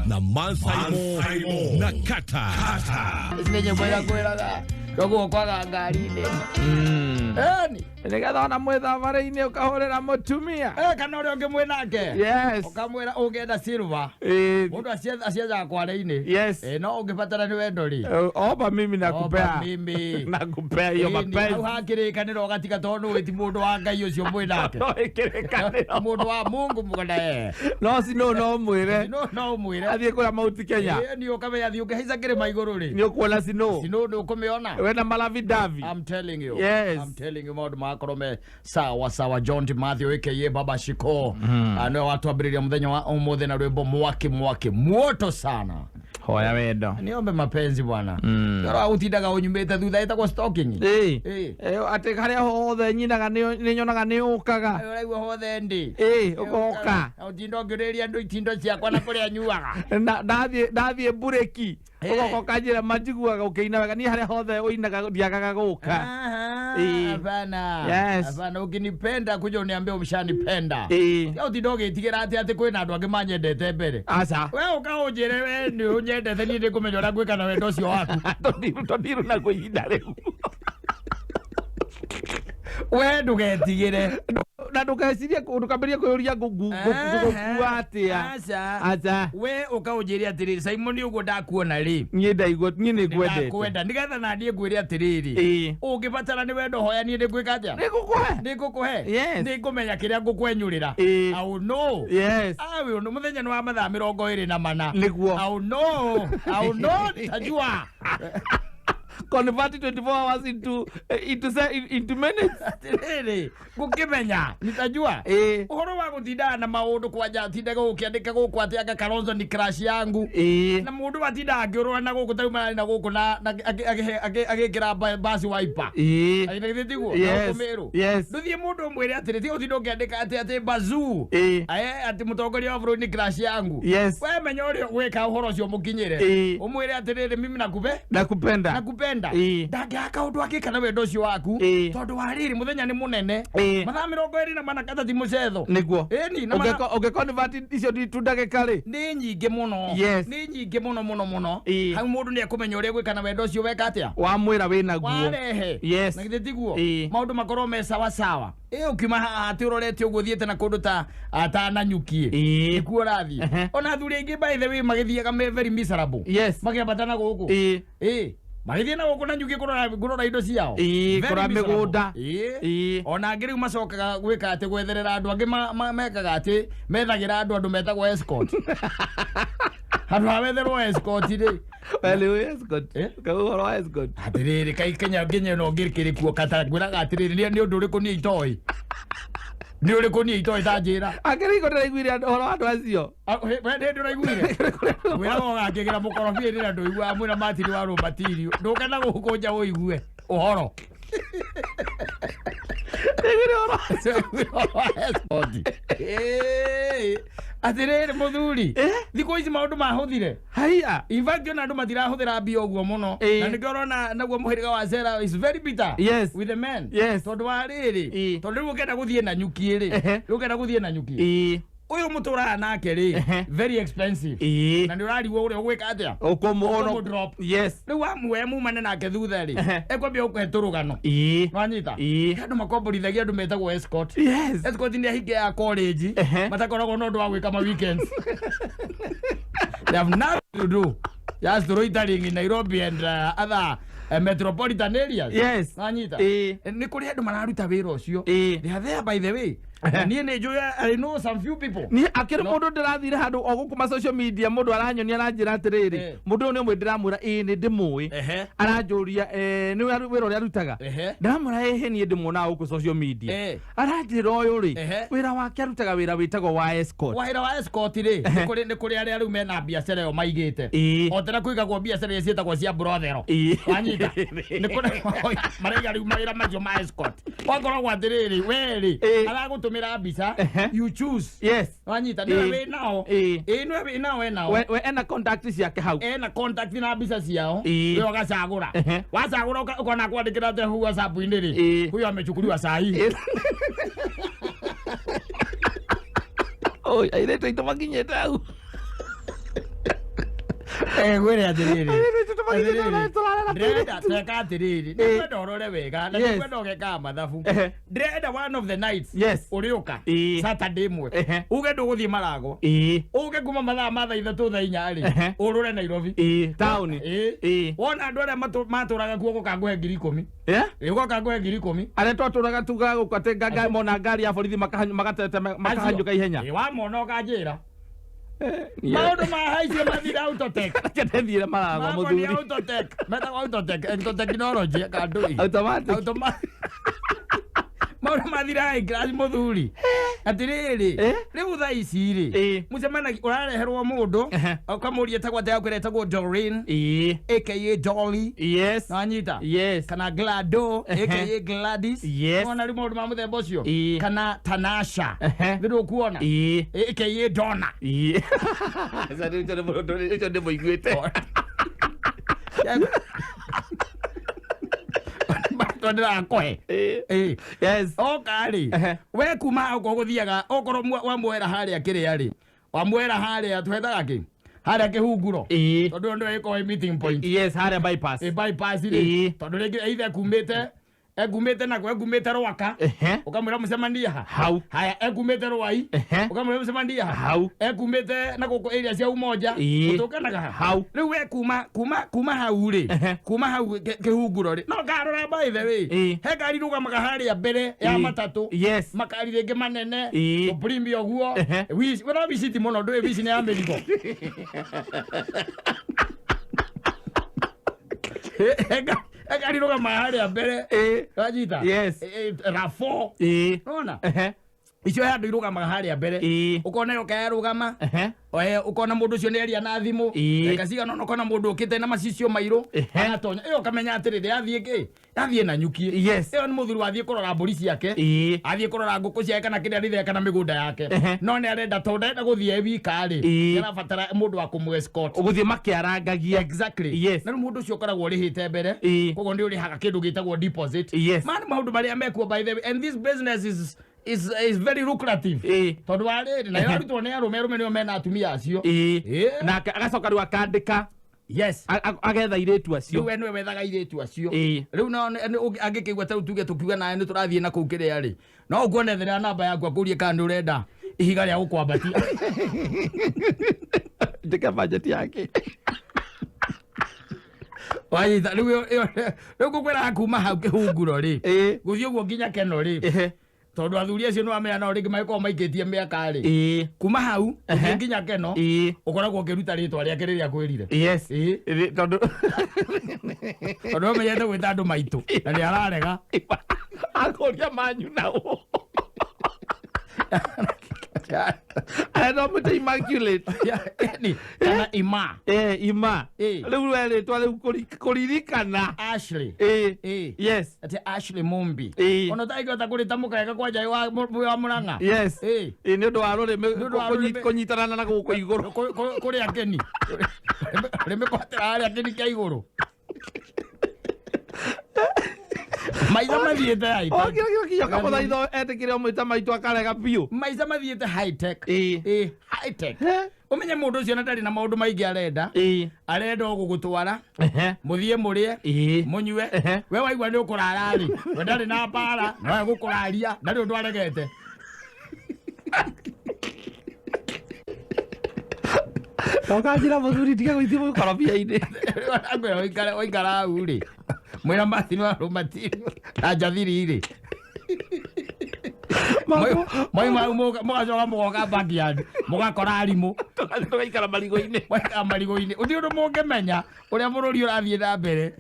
Na Mansaimo na Kata. Ici nĩ nyĩmbo iria ngwĩraga koguo kwaga ngari-inĩ. Eni. Nĩgetha ona mwĩ thabarĩ-inĩ ũkahũrĩra mũtumia. Eh, kana ũrĩa ũngĩ mwĩ nake. Yes. Ũkamwĩra ũngĩenda silver. Mũndũ acienjaga kware-inĩ. Yes. Eh, no ũngĩbatara nĩ wendo rĩ. Omba mimi nakupea. Omba mimi. Nakupea hiyo Ĩni, hau mapenzi. hakĩrĩkanĩra ũgatiga tondũ nĩ ti mũndũ wa Ngai ũcio mwĩ nake. No ĩkĩrĩkanĩro. Mũndũ wa Mungu mũgana eh. No si no no mwĩre. No ũmwĩre. Athiĩ kũrĩa Mount Kenya. Ĩni ũkamenya thiĩ ũkĩhaica kĩrĩma igũrũ rĩ. Nĩ ũkuona snow. Snow nĩ ũkũmĩona. Wena malavi davi. I'm telling you. Yes. I'm telling you maũndũ magakorwo me sawa sawa. John Timathio aka Baba Shiko. Nĩwe watwambĩrĩria mũthenya wa ũmũthĩ na rwĩmbo mwaki mwaki muoto sana. Hoya wendo. Niombe mapenzi bwana. Rora ũtindaga ũnyumĩte thutha ĩtagwo stalking. Ĩĩ. Ĩĩ. Atĩ harĩa hothe nyinaga nĩ nyonaga nĩ ũkaga. Ũraigua hothe ndĩ. Ĩĩ, ũgoka. Na ũtinda ũngĩũrĩria andũ itindo ciakwa na kũrĩa nyuaga. Na ndathiĩ mburĩki ũgoka ũkanjĩra manjiguaga ũkĩina wega niĩ harĩa hothe ũinaga ndiagaga gũka. Aha, Ĩĩ. Hapana. Yes. Hapana, ukinipenda kuja uniambie umeshanipenda. Ĩĩ. Ya ũtinda ũgĩtigĩra atĩ atĩ kwĩna andũ angĩ manyendete mbere. Aca. We ũka ũnjĩre we nĩ ũnyendete niĩ nĩngũmenya ũrĩa ngwĩka na wendo ũcio waku. Tũthiru naguo ihinda rĩu. We ndũgetigĩre. Na ndũgecirie ndũkambĩrĩrie kwĩyũria ngũkua atĩa. Aca. Aca. We ũka ũnjĩre atĩrĩrĩ Simon ũguo ndakuona rĩ. Niĩ ndaigua niĩ nĩ ngwendete. Ndakwenda nĩgetha na niĩ ngwĩre atĩrĩrĩ. Ĩĩ. Ũngĩbatara nĩ wendo hoya niĩ nĩngwĩka atĩa? Nĩngũkũhe. Nĩngũkũhe. Yes. Nĩngũmenya kĩrĩa ngũkwenyũrĩra. Ĩĩ. I will know. Yes. Awe ũndũ mũthenya nĩ wa mathaa 24. Nĩguo. I will know. I will know nitajua. Convert 24 hours into minutes. Atĩrĩrĩ, ngũkĩmenya nitajua. Ĩĩ. Ũhoro wa gũtindaga na maũndũ kwanja tindaga ũkĩandĩka gũkũ atĩ anga Kalonzo ni crush yangu. Ĩĩ. Na mũndũ atindaga akĩũrũra na gũkũ tarĩu mararĩ na gũkũ na agĩkĩra basi wiper. Ĩĩ. Aina githĩ tiguo? Yes. Na gũkũ Meru. Yes. Ndũthiĩ mũndũ ũmwĩre atĩrĩ tiga ũtinde ũkĩandĩka atĩ atĩ bazuu. Ĩĩ. Aye atĩ mũtongoria wa bũrũri nĩ crush yangu. Yes. We menya ũrĩa ũgwĩka ũhoro ũcio mũkinyĩre. Ĩĩ. Ũmwĩre atĩrĩrĩ mimi nakupe Nakupenda. nakupenda. Ĩĩ. Ndangĩaga kaũndũ angĩka na wendo ũcio waku. Ĩĩ. Tondũ wa rĩrĩ mũthenya nĩ mũnene. Ĩĩ. Mathaa 24 kata ti mũcetho. Nĩguo. Ĩni na mathaa Ũngĩko ũngĩconvert icio tu ndagĩka rĩ. nĩ nyingĩ mũno. Yes. Nĩ nyingĩ mũno mũno mũno. Ĩĩ. Hau mũndũ nĩ ekũmenya ũrĩa gwĩka na wendo ũcio weka atĩa. Wamwĩra wĩna guo. Warehe. Yes. Na githĩ tiguo? Ĩĩ. Maũndũ makorwo me sawa sawa. Ĩ ũkiuma haha atĩ ũrorete ũguo ũthiĩte na kũndũ ta Nanyuki. Ĩĩ. Nĩkuo ũrathiĩ. Ehe. Ona athuri aingĩ by the way magĩthiaga me very miserable. Yes. Makĩambata na gũkũ. Ĩĩ. Ĩĩ. Magĩthiĩ na gũkũ Nanyuki kũrora indo ciao. Ĩĩ, Very kũrora miserable. mĩgũnda. Ĩĩ. Ĩĩ. Ona angĩ rĩu macokaga gwĩka atĩ gwetherera andũ angĩ mekaga atĩ methagĩra andũ metagwo escort. Handũ ha wetherwo escort rĩ. We nĩ ũĩ escort? Eh? Kaĩ ũhoro wa escort? Atĩrĩrĩ kai Kenya nginya ĩno ngĩkĩrĩ kuo kata ngwĩraga atĩrĩrĩ nĩ ũndũ ũrĩkũ niĩ itoĩ. Nĩ ũrĩkũ niĩ itoĩ ta njĩra. Akĩrĩ iko ndĩraiguire ũhoro wa andũ acio. We ndĩ ndũraiguire. Ngwĩraga ũgakĩgĩra mũkorobia hĩndĩ ĩrĩa ndũiguaga mwĩna matiri wa rũmatirio. Ndũke na gũkũ nja ũigue ũhoro. Ndĩraiguire ũhoro. Escort. Ĩĩ. Atĩrĩrĩ mũthuri. Eh? Thikũ ici maũndũ mahũthire. Haiya. In fact ona andũ matirahũthĩra mbia ũguo mũno. Ĩĩ. Na nĩkĩo ũrona naguo mũhĩrĩga wa Zera is very bitter. Yes. With the men. Yes. Tondũ wa rĩrĩ. Ĩĩ. Tondũ rĩu ũkĩenda gũthiĩ Nanyuki rĩ. Ehe. Rĩu ũkĩenda gũthiĩ Nanyuki. Ĩĩ. Ũyũ mũtũraga nake rĩ. Ehe. Very expensive. Ĩĩ. Na nĩ ũrarigwo ũrĩa ũgwĩka atĩa. Ũkũmũ Ũkũmũ-drop. Yes. Rĩu wamuoya mumane nake thutha rĩ. Ehe. Ekwambia gũkũhe tũrũgano. Ĩĩ. Nwanyita. Ĩĩ. Andũ makomborithagia andũ metagwo escort. Yes. Escort nĩ ahinge ya college. Ehe. Matakoragwo na ũndũ wa gwĩka ma weekends. They have nothing to do. Just loitering in Nairobi and other metropolitan areas. Yes. Nwanyita. Ĩĩ. Nĩ kũrĩ andũ mararuta wĩra ũcio. Ĩĩ. They are there by the way. Na niĩ nĩ njũĩ I know some few people. Niĩ akĩrĩ mũndũ ndĩrathire handũ o gũkũ ma social media mũndũ aranyonia aranjĩra atĩrĩrĩ Eh. mũndũ ũyũ nĩ ũmwe ndĩramwĩra ĩĩ nĩ ndĩmũĩ Ehe. aranjũria nĩ wĩra ũrĩa arutaga Ehe. ndĩramwĩra ĩhĩ niĩ ndĩmuonaga gũkũ social media Eh. aranjĩra ũyũ rĩ Ehe. wĩra wake arutaga wĩra wĩtagwo wa escort Wahĩra wa escort rĩ nĩ kũrĩ arĩa rĩu mena biacara ĩyo maigĩte. Ĩĩ. O tena kũigagwo biacara iria ciĩtagwo cia brothero. Ĩĩ. Wanyita. Nĩ kũrĩ maraiga rĩu mawĩra macio ma escort. Wakoragwo atĩrĩrĩ we rĩ Ĩĩ. aragũtũmĩra mbica Ehe. you choose. Yes. Wanyita nĩwe Ĩĩ. wĩ nao. Ĩĩ. Ĩĩ nĩwe wĩ nao enao. We ena contact ciake hau. Ena contact na mbica ciao. Ĩĩ. We ũgacagũra. Ehe. Wacagũra ũkona kwandĩkĩra atĩ hau WhatsApp-inĩ rĩ. Ĩĩ. Huyo amechukuliwa saa hii. Ĩĩ. Oi, airĩtu aitũ makinyĩte hau. Ngwĩre atĩrĩrĩ. Atĩrĩrĩ, tũrarera Ndĩrenda tũirĩtu. tweka atĩrĩrĩ, nĩngwenda ũrore wega na Yes. nĩngwenda ũgekaga mathabu. Ehe. Ndĩrenda one of the nights Yes. ũrĩũka Ĩĩ. Saturday ĩmwe Ehe. uge ndũgũthiĩ Maragwa, Ĩĩ. uge kuma mathaa ma thaa ithatũ thaa inya rĩ, Ehe. ũrũre Nairobi. Ĩĩ, taũni. Ĩĩ. Ĩĩ. Wona andũ arĩa matũraga kuo gũka ngũhe 10,000. Eh? Ĩĩ, ũgoka ngũhe 10,000. Arĩa twatũraga tugaga gũkũ atĩ mona ngari ya borithi magatete makahanyũka ihenya. Ĩĩ, wamona ũkanjĩra. Yeah. Maũndũ ma haicio mathire Autotech. Reke ndĩthiĩre Maragwa Makwa nĩ mũthuri. Autotech. Metagwo Autotech, Autotechnology kandũi. Automatic. Automatic. Maũndũ mathire high class mũthuri. Atĩrĩrĩ, Eh? rĩu thaa ici rĩ, Ĩĩ. mũcemanagia ũrareherwo mũndũ, Ehe. ũkamũria etagwo atĩa, akwĩra etagwo Doreen, Ĩĩ. aka Dolly. Yes. Nĩwanyita? Yes. Kana Glado, Ehe. aka Gladys. Yes. Nĩwona rĩu maũndũ ma mũthemba ũcio? Ĩĩ. Kana Tanasha. Ehe. Nĩ ndũkuona? Ĩĩ. Aka Donna. Ĩĩ. Aca, rĩu ũcio nĩ mũndũ- ũcio ndĩmũiguĩte. Ndĩrakũhe. Ĩĩ. Ĩĩ. Yes. Oka rĩ, Ehe. we kuma hau ũgũthiaga okorwo wamwera harĩa kĩrĩa rĩ, wamwera harĩa twethaga kĩ harĩa kĩhunguro, Ĩĩ. tondũ ĩyo nĩyo ĩkoragwo ĩ meeting point. Yes, harĩa bypass. Ĩ bypass rĩ, Ĩĩ. tondũ rĩngĩ either ekumĩte ekumĩte nako ekumĩte Rwaka, Ehe. ũkamwĩra mũcemanie ha. Hau. Haya, ekumĩte Rwai, Ehe. ũkamwĩra mũcemanie ha. Hau. Ekumĩte na gũkũ area cia Umoja, Ĩĩ. ũtũnganaga ha. Hau. Rĩu we kuma kuma kuma hau rĩ, Ehe. kuma hau kĩhunguro rĩ, no ngarora by the way, Ĩĩ. he ngari rũgamaga harĩa mbere ya Ĩĩ. matatũ, Yes. makari rĩngĩ manene, Ĩĩ. Supreme ũguo. Ehe. Wish we no wiciti mũno, ndũĩ wici nĩ ya mĩrigo. He ngari rũgamaga harĩa mbere. Ĩĩ. Wanyita? Yes. Rav4. Ĩĩ. Nona Ehe. icio he andũ irũgamaga harĩa mbere, Ĩĩ. ũkona ĩyo kayarũgama. Ehe. Oe, ũkona mũndũ ũcio nĩ aria na thimũ Ĩĩ. ndagĩka cigana ũna, ũkona mũndũ ũkĩte na macicio mairũ, Ehe. agatonya ĩyo, ũkamenya atĩrĩrĩ, yathiĩ kĩ yathiĩ na nyuki. Yes. Ĩyo nĩ mũthuri wathiĩ kũrora mbũri ciake, Ĩĩ. athiĩ kũrora ngũkũ ciake kana kĩrĩa arĩithia kana mĩgũnda yake. Ehe. No nĩ arenda, tondũ ndarenda gũthiĩ e wika rĩ, Ĩĩ. nĩ arabatara mũndũ wa kũmũ escort. Ũgũthiĩ makĩarangagia. Exactly. Yes. Na rĩu mũndũ ũcio ũkoragwo ũrĩhĩte mbere, Ĩĩ. koguo nĩ ũrĩhaga kĩndũ gĩtagwo deposit. Yes. Maya nĩ maũndũ marĩa mekuo by the way, and this business is very lucrative, Ĩĩ. tondũ wa rĩrĩ, na ĩrarutwo nĩ arũme, arũme nĩo mena atumia acio. Ĩĩ. Ĩĩ. Nake agacoka rĩu akandĩka Yes. agetha airĩtu acio. Rĩu we nĩwe wethaga airĩtu acio. Ĩĩ. Rĩu no angĩkĩigua ta rĩu tuge tũkiuga nawe nĩ tũrathiĩ na kũu kĩrĩa rĩ, no ũkuonethera namba yaku akũrie kana nĩ ũrenda ihiga rĩa gũkwambatia. Ndĩke budget yake. Wanyita? Rĩu rĩu ngũkwĩraga kuma hau kĩhunguro rĩ, Ĩĩ. gũthiĩ ũguo nginya Keno rĩ, Ehe. tondũ athuri acio nĩ wamenya nao rĩngĩ magĩkorwo maikĩtie mĩaka rĩ, Ĩĩ. kuma hau Ehe. ũthiĩ nginya Keno, Ĩĩ. ũkoragwo ũkĩruta rĩtwa rĩake rĩrĩa kwĩrire. Yes. Ĩĩ. Ĩĩ, tondũ Tondũ amenyete gwĩta andũ maitũ na nĩ ararega. akũria manyu nao. Arĩa no mũte immaculate. Yaani, kana ima. Eh, ima. Ĩĩ. Rĩu we rĩtwa rĩu kũririkana. Ashley. Ĩĩ. Ĩĩ. Yes. Ati Ashley Mumbi. Ĩĩ. Ona ũtangĩhota kũrĩtamũka wega kwanja wa Mũrang'a. Yes. Ĩĩ. Ĩĩ, nĩ ũndũ wa rũrĩmĩ Nĩ ũndũ wa rũrĩmĩ. kũnyitana na gũkũ igũrũ. Kũrĩa kĩni rĩmĩ kwatĩra harĩa kĩni kĩa igũrũ, maica mathiĩte high tech. Okira kĩo kinya kamũthaitho etĩkĩre ũmwĩta maitũ akarega biũ. Maica mathiĩte high tech. Ĩĩ. Ĩĩ, high tech. He. Ũmenye mũndũ ũcio na ndarĩ na maũndũ maingĩ arenda. Ĩĩ. Arenda o gũgũtwara, Ehe. mũthiĩ mũrĩe, Ĩĩ. mũnyue. Ehe. We waigua nĩ ũkũrara rĩ, we ndarĩ na mbara no egũkũraria, ndarĩ ũndũ aregete. Ũkanjĩra mũthuri tiga gũithiĩ mũkorobia-inĩ. Rĩu waikara waikara hau rĩ, mwĩra Martin wa Rũmatiri na Njathiri rĩ, mwauma hau mũgacoka mũgoka backyard mũgakora arimũ. Tũgathiĩ tũgaikara marigũ-inĩ. Mwaikara marigũ-inĩ, ũthiĩ ũndũ mũngĩmenya ũrĩa bũrũri ũrathiĩ na mbere.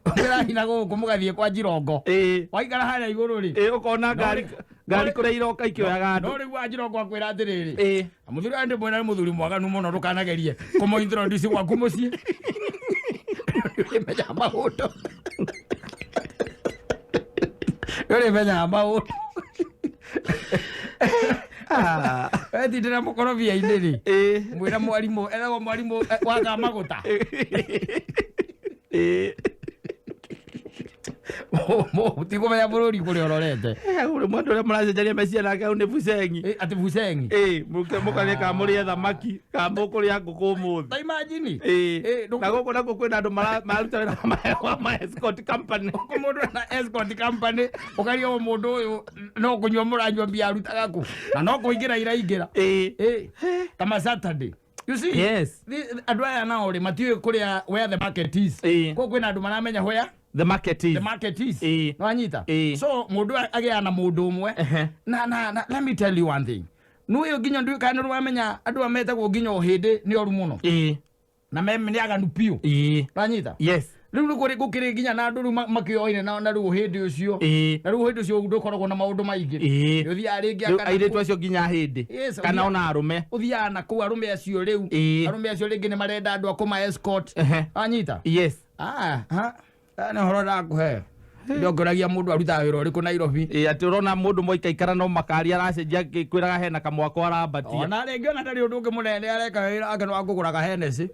Ũkĩrahi na gũkũ mũgathiĩ kwa Njirongo. Ĩĩ. Waikara harĩa igũrũ rĩ, Ĩĩ, ũkona ngari ngari kũrĩa iroka ikĩoyaga no andũ. rĩu wa Njirongo akwĩra atĩrĩrĩ, Ĩĩ. mũthuri ũyũ ndĩ mwena nĩ mũthuri mwaganu mũno, ndũkanagerie kũmũ introduce gwaku mũciĩ, nĩũrĩmenyaga maũndũ, nĩũrĩmenyaga maũndũ. Wetindĩra mũkorobia-inĩ rĩ, Ĩĩ. mwĩra mwarimũ etagwo mwarimũ waga magũta. Ĩĩ. Tikũmenya bũrũri kũrĩa ũrorete. Uri mwendũ ũrĩa mũracenjania meciria nake hau nĩ bucengi. Atĩ bucengi. Mũkarĩa kana mũrĩe thamaki kana mũkũrĩa ngũkũ ũmũthĩ. Ta imagine. Na gũkũ nakuo kwĩna andũ mararuta wĩra wa ma escort company. Kũ mũndũ na escort company ũkaria mũndũ ũyũ no kũnyua mũranyua mbia arutaga kũ na no kũingĩra iraingĩra. Kama Saturday. You see? Yes. Andũ aya nao rĩ matiũĩ kũrĩa where the market is. Kũu kwĩna andũ maramenya where the market is. The market is. No anyita. So mundu agea na mundu umwe. Na let me tell you one thing. Nuyo nginya ndu kana rwamenya andu ametagwo nginya uhindi ni oru muno. Na meme ni aganu piu. Anyita. Yes. Riu kuri gukiri nginya na andu riu makioine na riu uhindi ucio. Na riu uhindi ucio ndukoragwo na maundu maingi. Ni uthiaga ringi akana airitu acio nginya hindi. Kana ona arume. Uthiaga na kuu arume acio riu. Arume acio ringi ni marenda andu akuma escort. Anyita. Yes. Na horo ndakuhe ndongoragia mundu arutaga wira uriku Nairobi. Ati urona mundu moikaikara no makari aracenjia kwiraga hena kamwako arambatia. Ona ringi ona ndari undu ungi munene areka wira ake no akuguraga Hennessy.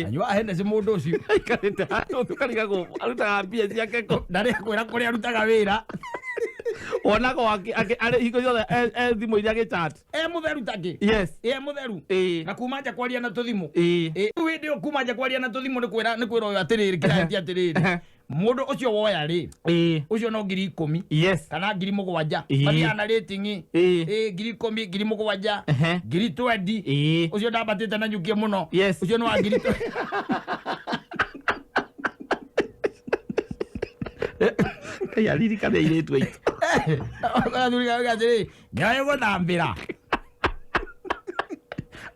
Anyua Hennessy mundu ucio aikarite handu tukarigagwo arutaga mbia ciake kũ. Ndari akwira kuria arutaga wira. Wonago arĩ hingo ciothe thimũ iria agĩchat. Mutheru taki. Yes. Mutheru. Na kuma nja kwaria na tuthimu. Rĩu hĩndĩ ĩyo kuma nja kwaria na tuthimu nĩ kwĩra ũyũ atĩrĩrĩ kĩranti atĩrĩrĩ. Mundu ucio woya ri ucio no 10,000. Yes. Kana 7,000 mathiaga na rating 10,000 7,000 20,000 ucio ndambatĩte na nyukie muno. Yes. Ucio nĩ wa 20,000. Aririkane airĩtu aitũ. Athuri atĩrĩ nĩoĩ gũthambĩra.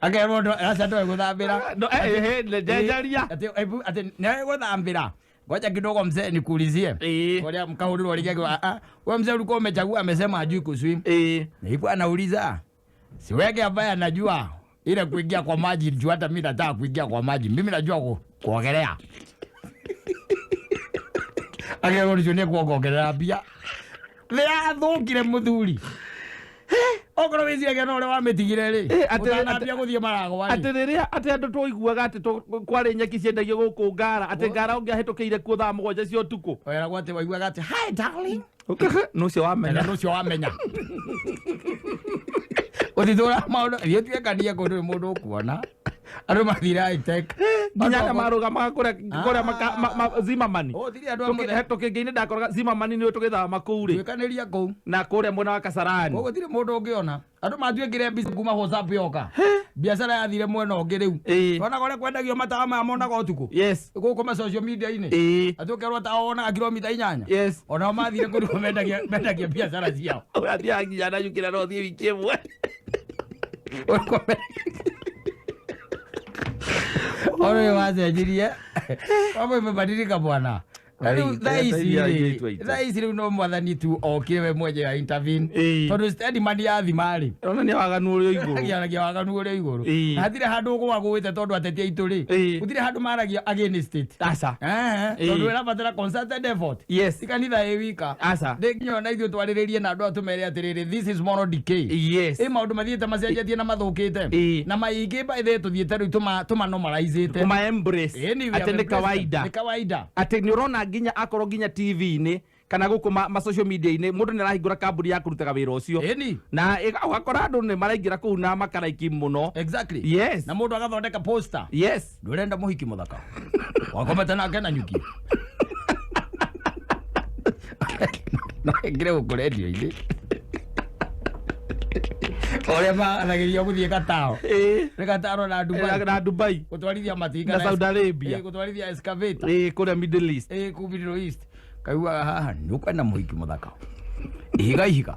Akerwo aca ndoĩ gũthambĩra. Njenjaria. Atĩ nĩoĩ gũthambĩra. Ngoja kidogo mzee nikuulizie. Ngoja mkahuriro aligege wewe mzee ulikuwa umechagua amesema hajui kuswim. Nilikuwa anauliza siweke ambaye anajua ile kuingia kwa maji juu hata mimi nataka kuingia kwa maji. Mimi najua kuogelea. Akerwo nĩ kuogelea bia. Nĩathũkire mũthuri. Okorwo wĩciragia no ũrĩa wamĩtigire rĩ, ũtanambia gũthiĩ maragwa rĩ. Atĩ rĩrĩa atĩ andũ twaiguaga atĩ kwarĩ nyeki ciendagio gũkũ Ngara, atĩ Ngara ũngĩahĩtũkĩire kuo thaa 7 cia ũtukũ. Weragwo atĩ waiguaga atĩ hi darling. Nũcio wamenya. Nũcio wamenya. Ũthithũra maũndũ, thiĩ ũtuĩkanie kũndũ nĩ mũndũ ũkuona. Andũ mathire high tech. Nginya arĩa marũgamaga kũrĩa Zimmerman. Tũkĩngĩ-inĩ ndakoraga Zimmerman nĩ tũgĩthama kũu rĩ. Tuĩkanĩria kũu. Na kũrĩa mwena wa Kasarani. Koguo gũtirĩ mũndũ ũngĩona. Andũ matuĩkire mbica kuma WhatsApp yoka. Biacara yathire mwena ũngĩ rĩu. Wonaga ũrĩa kwendagio matawa maya monaga ũtukũ. Yes. Gũkũ ma social media-inĩ. Atĩ ũkerwo tawa wonaga kilomita 8. Yes. Onao mathire kũrĩa mendagia biacara ciao. Ũrathiaga nginya na Nyukĩra no ũthiĩ wiki ĩmwe. Ore wacenjirie. Mambo imebadilika bwana. Thaa ici rĩu no mwathani tu okire we mwenyewe ya intervene. Tondũ steady man yathima rĩ. Onania waganu ũrĩa igũrũ. Akĩaragia waganu ũrĩa igũrũ. Na hatirĩ handũ ũgũagũĩte tondũ ateti aitũ rĩ. Gũtirĩ handũ maragia against it. Aca. Tondũ ĩrabatara concerted effort. Yes. Ti kanitha ĩ wika. Aca. Ndĩ nginya ona ithuĩ twarĩrĩrie na andũ aya tũmere atĩrĩrĩ this is moral decay. Yes. Ĩ maũndũ mathiĩte macenjetie na mathũkĩte. Na maingĩ by the way tũthiĩte rĩu tũmanormalizĩte. Kũma embrace. Atĩ nĩ kawaida. Nĩ kawaida. Atĩ nĩ ũrona nginya akorwo nginya TV-inĩ kana gũkũ ma social media-inĩ mũndũ nĩ arahingũra kambuni ya kũrutaga wĩra ũcio. Na ũgakora andũ nĩ maraingĩra kũu na makaraiki mũno. Exactly. Yes. Na mũndũ agathondeka poster. Yes. Ndũrenda mũhiki mũthaka. Wakomete nake na nyuki. No ĩngĩre gũkũ radio-inĩ. Ũrĩa mathagĩrio gũthiĩ Katao. Nĩ Kataro na Dubai. Na Dubai. Gũtwarithia matinga na Saudi Arabia. Gũtwarithia excavator. Kũrĩa Middle East. Kũ Middle East. Kaiguaga haha nĩ ũkwenda mũhiki mũthaka. Ihiga ihiga.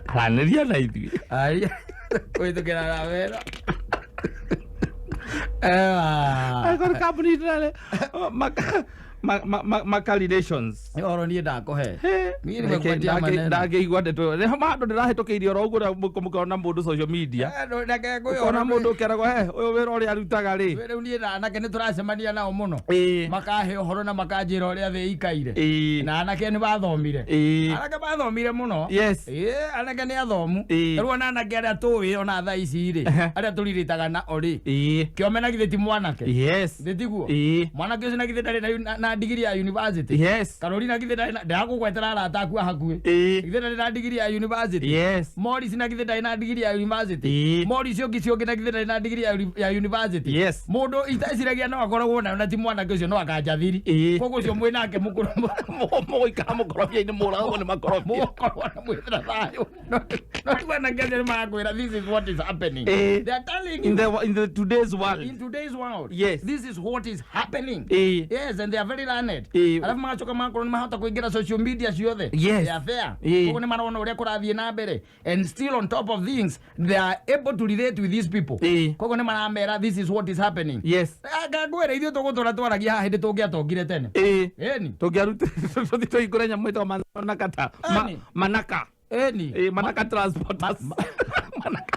Aranĩria na ithuĩ. Aria. Kũhĩtũkĩra na wĩra. Angĩkorwo kambuni ndĩrarĩ Maka relations. Nĩ ũhoro niĩ ndakũhe. Niĩ nĩgũkwatia maneno. Ndangĩigua ndeto ĩyo. Nĩ handũ ndĩrahĩtũkĩirie oro ũguo mũkona mũndũ social media. Reke ngwĩre Ũkona ũhoro. Mũndũ ũkeragwo he ũyũ wĩra ũrĩa arutaga rĩ. Rĩu niĩ na anake nĩ tũracemania nao mũno. Makahe ũhoro na makanjĩra ũrĩa thĩ ĩikaire. Na anake nĩ bathomire. Anake bathomire mũno. Ĩĩ, anake nĩ athomu. Rĩu ona anake arĩa tũĩ ona thaa ici rĩ, arĩa tũrirĩtaga nao rĩ, kĩome na githĩ ti mwanake? Githĩ tiguo? Mwanake ũcio na githĩ ndarĩ na digiri ya university? Karori na githĩ ndarĩ na, ndĩrakũgwetera arata aku a hakuhĩ. Githĩ ndarĩ na digiri ya university? Morris na githĩ ndarĩ na digiri ya university? Morris ũngĩ cio ũngĩ na githĩ ndarĩ na digiri ya university? Mũndũ iteciragia no akoragwo nayo na ti mwanake ũcio no akanjathiri. Koguo ũcio mwĩ nake mũkũrũ Mũgũikara mũkorobia-inĩ, mũragwo nĩ makorobia. Mũgũkorwo na mwĩthĩra thayũ. No ti mwanake ũcio nĩ marakwĩra this is what is happening. They are telling you. In the today's world. In today's world. This is what is happening. Yes, and they are very learned. Alafu magacoka magakorwo nĩ mahota kũingĩra social media ciothe. They are there. Koguo nĩ marona ũrĩa kũrathiĩ na mbere. And still on top of things, they are able to relate with these people. Koguo nĩ maramera this is what is happening. Ngwĩra ithuĩ tũgũtũra twaragia haha hĩndĩ tũngĩatongire tene. Ĩni. Tũngĩarutire tũthiĩ tũhingũre nyamũ ĩtagwo manaka. Ĩni. Manaka. Ĩni. Manaka transporters.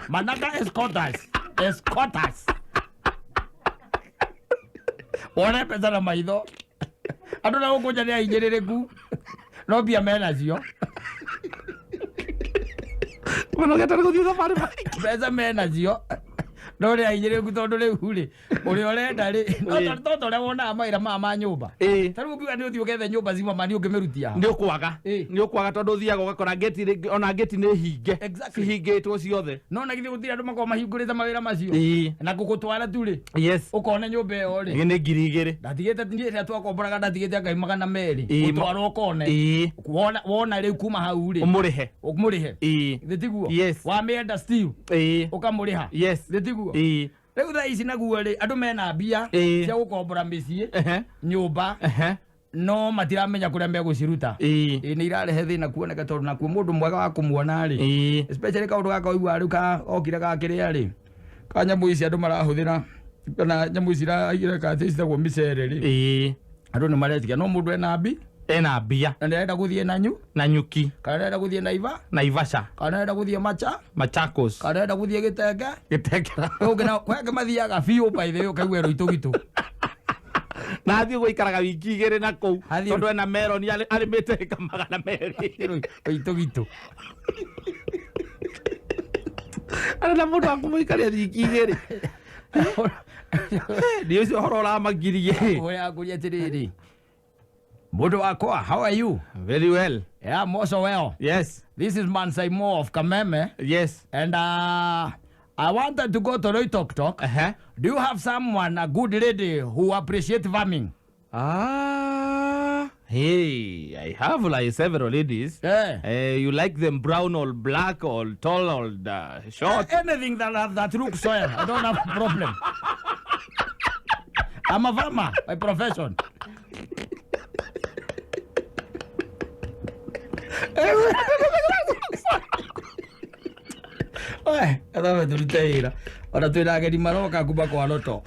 Manaka escorters. Escorters. Wone mbeca na maitho. Andũ na gũkũ nja nĩ ahinyĩrĩrĩku. No mbia menacio. Manogete nĩ gũthiĩ thabarĩ maingĩ. Mbeca menacio. No nĩ ahinyĩrĩrĩku tondũ rĩu rĩ, ũrĩa ũrenda rĩ, no ta ũrĩa wonaga mawĩra maya ma nyũmba. Ta rĩu ũngiuga nĩ ũthiĩ ũgethe nyũmba cima mani ũngĩmĩrutia ha? Nĩ ũkwaga. Nĩ ũkwaga tondũ ũthiaga ũgakora ngĩti rĩngĩ ona ngĩti nĩ hinge. Cihingĩtwo ciothe. No na githĩ gũtirĩ andũ makoragwo mahingũrĩte mawĩra macio? Na gũgũtwara tu rĩ, ũkone nyũmba ĩyo rĩ. Nĩ 2000. Ndatigĩte niĩ rĩrĩa twakomboraga ndatigĩte ngai 200. Gũtwarwo ũkone. Wona rĩu kuma hau rĩ. Ũmũrĩhe. Ũmũrĩhe. Githĩ tiguo? Yes. Wamĩenda still. Ũkamũrĩha. Githĩ tiguo? Rĩu thaa ici naguo rĩ, andũ mena mbia cia gũkombora mĩciĩ, nyũmba, no matiramenya kũrĩa megũciruta. Ĩ nĩ irarehe thĩna kuoneka tondũ nakuo mũndũ mwega wa kũmuona rĩ, especially kaũndũ gaka ũiguaga rĩu ka okire ga kĩrĩa rĩ, ka nyamũ ici andũ marahũthĩra kana nyamũ ici ireka atĩ citagwo mĩcere rĩ, andũ nĩ maretikia no mũndũ ena mbi Ena mbia. Na nĩarenda gũthiĩ nanyu Na nyuki. kana nĩarenda gũthiĩ Naiva, Naivasha. kana nĩarenda gũthiĩ Macha, Machakos. kana nĩarenda gũthiĩ Gĩtenge. Gĩtengera. Ũngĩ na kwĩ angĩ mathiaga biũ by the way ũkaigua Rũitũgitũ. Na athiĩ gũikaraga wiki 2 na kũu Athiĩ- tondũ ena meroni arĩmĩte ĩka 200. Rũitũgitũ. Arĩ na mũndũ wa kũmũikaria wiki 2. Nĩ ũcio ũhoro ũramagirie. Ũrĩa ngũria atĩrĩrĩ, mũndũ wakwa, how are you? Very well. Yeah, I'm also well. This is Mansai Mo of Kameme. And I wanted to go to Loitoktok. Do you have someone, a good lady who appreciate farming? Ah, hey, I have like several ladies. You like them brown or black or tall or short? Anything that looks soil. I don't have a problem. I'm a farmer by profession. We, athabe tũrute wĩra ona twĩna ageni maroka kuma kwa Roto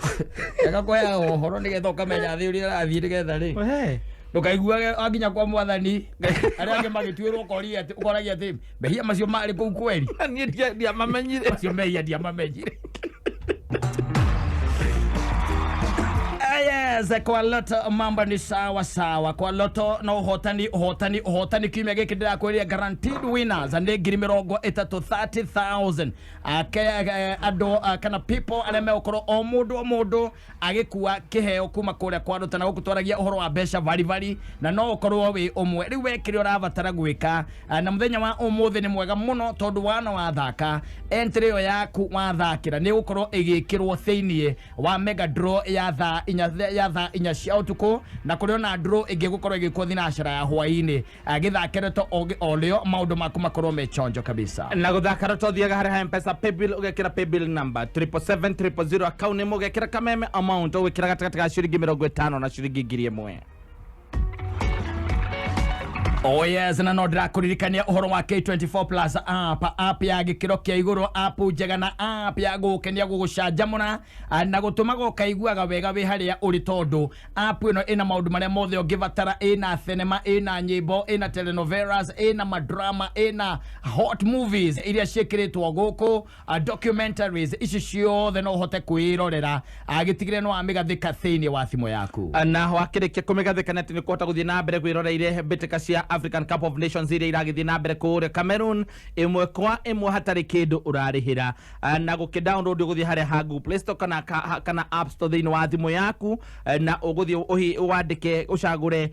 agakũheaga ũhoro nĩgetha ũkamenya thĩ ũrĩa ĩrathiĩ nĩgetha rĩ ndũkaiguage wakinya kwa mwathani arĩa angĩ magĩtuĩrwo ũkoria atĩ ũkoragia atĩ mehia macio marĩ kũu kweri. Niĩ ndiamamenyire. Macio mehia ndiamamenyire. Yes, kwa Loto mambo ni sawa sawa. Kwa Loto na ũhotani ũhotani ũhotani kiumia gĩkĩ ndĩrakwĩrire guaranteed winners nĩ 30,000, 30,000 andũ kana people arĩa megũkorwo o mũndũ o mũndũ agĩkua kĩheo kuma kũrĩa kwa Loto na gũkũ twaragia ũhoro wa mbeca baribari na no ũkorwo wĩ ũmwe. Rĩu we kĩrĩa ũrabatara gwĩka na mũthenya wa ũmũthĩ nĩ mwega mũno tondũ wana wathaka entry ĩyo yaku wathakĩra nĩ ĩgũkorwo ĩgĩkĩrwo thĩiniĩ wa mega draw ya thaa inya ya thaa inya cia ũtukũ na kũrĩ ona draw ĩngĩ gũkorwo ĩgĩkwo thinacara ya hwaĩ-inĩ. Gĩthakĩre to o rĩo maũndũ maku makorwo me chonjo kabisa. Na gũthaka Roto ũthiaga harĩ ha Mpesa paybill ũgekĩra paybill number 777 000 account name ũgekĩra Kameme amount ũgwĩkĩra gatagatĩ ka ciringi 50 na ciringi 1000. Oh yes, na no ndĩrakũririkania ũhoro wa K24 Plus app, app ya gĩkĩro kĩa igũrũ, app njega na app ya gũgũkenia, gũgũcanjamũra na gũtũmaga ũkaiguaga wega wĩ harĩa ũrĩ, tondũ app ĩno ĩna maũndũ marĩa mothe ũngĩbatara. Ĩna thenema, ĩna nyĩmbo, ĩna telenovelas, ĩna madrama, ĩna hot movies iria ciĩkĩrĩtwo gũkũ, documentaries ici ciothe no ũhote kwĩrorera, gĩtigĩre no wamĩgathĩka thĩinĩ wa thimũ yaku. Na wakĩrĩkia kũmĩgathĩka nĩ atĩ nĩ kũhota gũthiĩ na mbere kwĩroreire mbĩtĩka cia African Cup of Nations iria iragĩthiĩ na mbere kũrĩa Cameroon ĩmwe kwa ĩmwe hatarĩ kĩndũ ũrarĩhĩra. Na gũkĩ download ũgũthiĩ harĩa ha Google Play Store kana App Store thĩinĩ wa thimũ yaku, na ũgũthiĩ wandĩke ũcagũre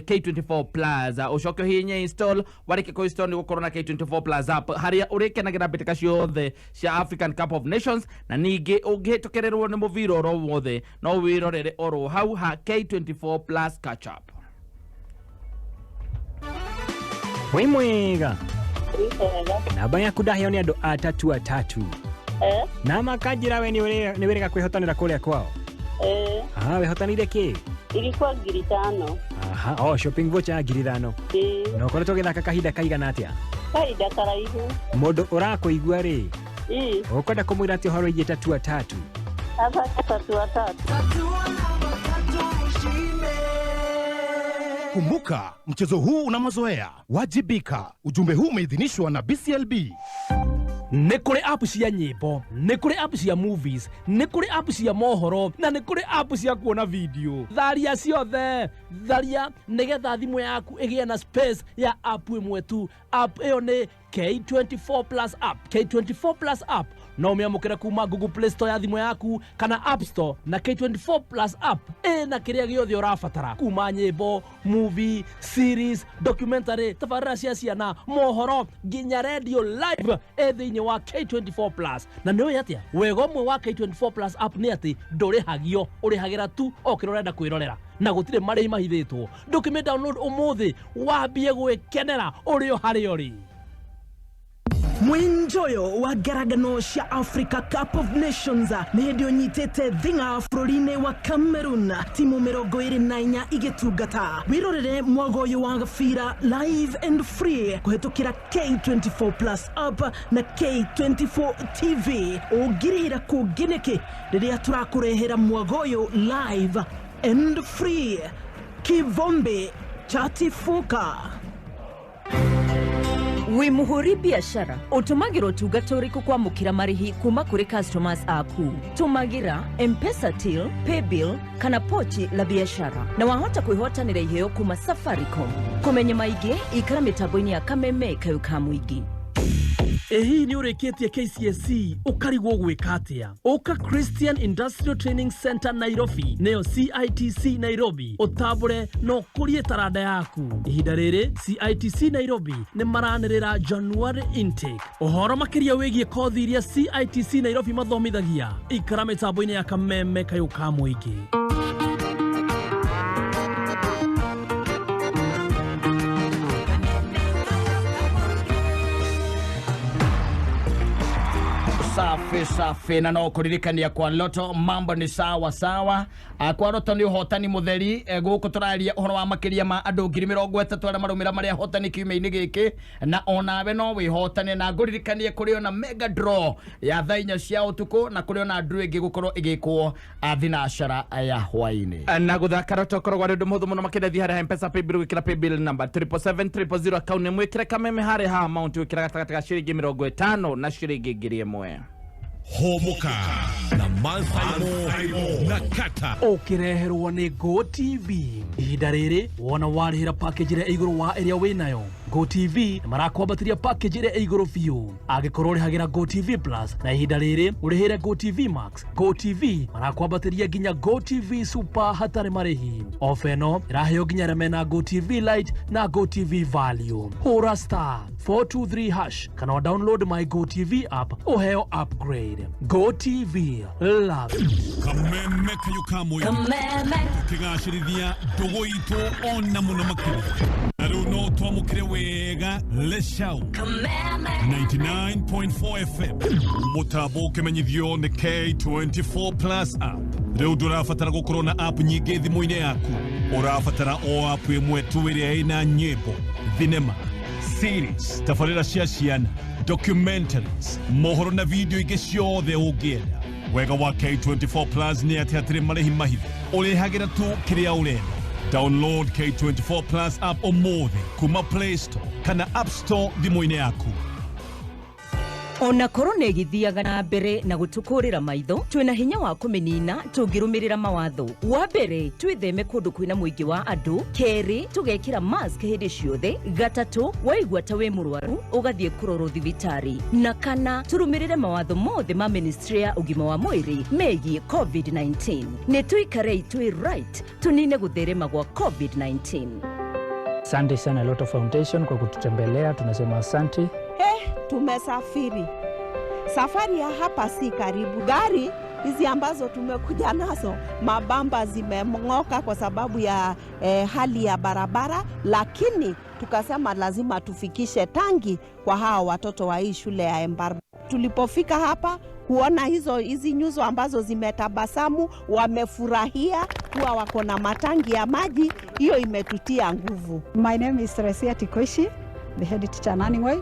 K24 Plus, ũcoke ũhihinye install. Warĩkia kũ install nĩ gũkorwo na K24 Plus app harĩa ũrĩkenagĩra mbĩtĩka ciothe cia African Cup of Nations, na ningĩ ũngĩhĩtũkĩrĩrwo nĩ mũbira oro wothe no wĩrorere oro hau ha K24 Plus catch up. Wĩ mwega. Namba yaku ndaheo nĩ andũ atatu atatu. Na makanjĩra we nĩ wĩrĩga kwĩhotanĩra kũrĩa kwao. Aha, wĩhotanĩire kĩ? Ilikuwa 5,000. Aha, oh, shopping voucher ya 5,000. Na ũkoretwo ũgĩthaka kahinda kaigana atĩa? Kahinda karaihu. Mũndũ ũrakũigua rĩ, ũkwenda kũmwĩra atĩ ũhoro wĩgiĩ tatu atatu? Tatu atatu. Kumbuka, mchezo huu una mazoea. Wajibika. Ujumbe huu umeidhinishwa na BCLB. Nĩ kũrĩ app cia nyĩmbo, nĩ kũrĩ app cia movies, nĩ kũrĩ app cia mohoro, na nĩ kũrĩ app cia kuona video. Tharia ciothe, tharia nĩgetha thimũ yaku ĩgĩe na space ya app ĩmwe tu. App ĩyo nĩ K24 Plus app. K24 Plus app no ũmĩamũkĩre kuma Google Play Store ya thimũ yaku kana App Store, na K24 Plus app ĩna kĩrĩa gĩothe ũrabatara kuma nyĩmbo, movie, series, documentary, tabarĩra cia ciana, mohoro nginya radio live ĩ thĩinĩ wa K24 Plus. Na nĩ ũĩ atĩa wega ũmwe wa K24 Plus app nĩ atĩ ndũrĩhagio, ũrĩhagĩra tu o kĩrĩa ũrenda kwĩrorera na gũtirĩ marĩhi mahithĩtwo. Ndũkĩmĩ download ũmũthĩ wambie gwĩkenera ũrĩ o harĩa ũrĩ. Mwinjoyo wa ngaragano cia Africa Cup of Nations nĩ hĩndĩ ũnyitĩte thing'a bũrũri-inĩ wa Cameroon, timu 24 igĩtungata. Wĩrorere mwago ũyũ wa gabira live and free kũhetũkĩra K24 Plus app na K24 TV. Ũngĩrĩhĩra kũngĩ nĩkĩ rĩrĩa tũrakũrehera mwago ũyũ live and free? Kivombe chatifuka. Wĩ mũhũri biacara ũtũmagĩra ũtungata ũrĩkũ kwamũkĩra marĩhi kuma kũrĩ customers aku? Tũmagĩra M-Pesa till, paybill kana pochi la biashara, na wahota kwĩhotanĩra iheo kuma Safaricom. Kũmenya maingĩ ikara mĩtambo-inĩ ya Kameme kayũ ka mũingĩ. Ĩ hihi nĩ ũrĩkĩtie KCSE ũkarigwo gwĩka atĩa? Ũka Christian Industrial Training Center Nairobi, nĩyo CITC Nairobi, ũtambũre na ũkũrie taranda yaku. Ihinda rĩrĩ CITC Nairobi nĩ maranĩrĩra January intake. Ũhoro makĩria wĩgiĩ kothi iria CITC Nairobi mathomithagia, ikara mĩtambo-inĩ ya Kameme kayũ ka mũingĩ. Safi safi, na no kuririkania kwa Loto mambo ni sawa sawa. Kwa Loto ni uhotani mutheri, guku turaria uhoro wa makiria ma andu 30,000 aria marumira maria hotani kiumia-inĩ gĩkĩ, na onawe no wĩhotane. Na ngũririkanie kũrĩ ona mega draw ya thaa 4 cia ũtukũ, na kũrĩ ona draw ĩngĩ gũkorwo ĩgĩkwo thinacara ya hwaĩ-inĩ. Na gũthaka Loto koragwo arĩ ũndũ mũhũthũ mũno makĩria. Thiĩ harĩa M-Pesa paybill gwĩkĩra paybill number 777 000 account nĩ mwĩkĩre Kameme harĩa ha amount wĩkĩra gatagatĩ ga ciringi 50 na ciringi 1,000. Homoka na Mansaimo na Kata ũkĩreherwo nĩ Go TV. Ihinda rĩrĩ wona warĩhĩra package ĩrĩa igũrũ wa ĩrĩa wĩnayo, Go TV nĩ marakwambatĩria package ĩrĩa igũrũ biũ. Angĩkorwo ũrĩhagĩra Go TV Plus na ihinda rĩrĩ ũrĩhĩre Go TV Max, Go TV marakwambatĩria nginya Go TV Super hatarĩ marĩhi. Ofa ĩno ĩraheo nginya arĩa mena Go TV Lite na Go TV Value. Hũra star 423 hash kana download my Go TV app ũheo upgrade. Go TV, love it. Kameme kayũ ka mũingĩ. Kameme. Tũkĩgacĩrithia ndũgũ itũ ona mũno makĩria. Na rĩu no twamũkĩre wega Leshau Kameme. 99.4 FM. Mũtambo ũkĩmenyithio nĩ K24 Plus app. Rĩu ndũrabatara gũkorwo na app nyingĩ thimũ-inĩ yaku, ũrabatara o app ĩmwe tu ĩrĩa ĩna nyĩmbo, Thinema, series, tabarĩra cia ciana, documentaries, mohoro na video ingĩ ciothe ũngĩenda. Wega wa K24 Plus nĩ atĩ hatirĩ marĩhi mahithe, ũrĩhagĩra tu kĩrĩa ũrenda. Download K24 Plus app ũmũthĩ kuma Play Store kana App Store thimũ-inĩ yaku. Ona korona ĩgĩthiaga na mbere na gũtũkũrĩra maitho, twĩna hinya wa kũmĩnina tũngĩrũmĩrĩra mawatho. Wa mbere, twĩtheme kũndũ kwĩna mũingĩ wa andũ. Kerĩ, tũgekĩra mask hĩndĩ ciothe. Gatatũ, waigua ta wĩ mũrwaru ũgathiĩ kũrorwo thibitarĩ. Na kana, tũrũmĩrĩre mawatho mothe ma ministry ya ũgima wa mwĩrĩ megiĩ COVID-19. Nĩ tũikarei twĩ right tũnine gũtherema gwa COVID-19. Asante sana Lotto Foundation kwa kututembelea, tunasema asante. Tumesafiri. Safari ya hapa si karibu. Gari hizi ambazo tumekuja nazo mabamba zimemng'oka kwa sababu ya hali ya barabara, lakini tukasema lazima tufikishe tangi kwa hawa watoto wa hii shule ya Embarba. Tulipofika hapa kuona hizi nyuso ambazo zimetabasamu, wamefurahia kuwa wako na matangi ya maji, hiyo imetutia nguvu. My name is Teresia Tikoishi, the head teacher Naningway.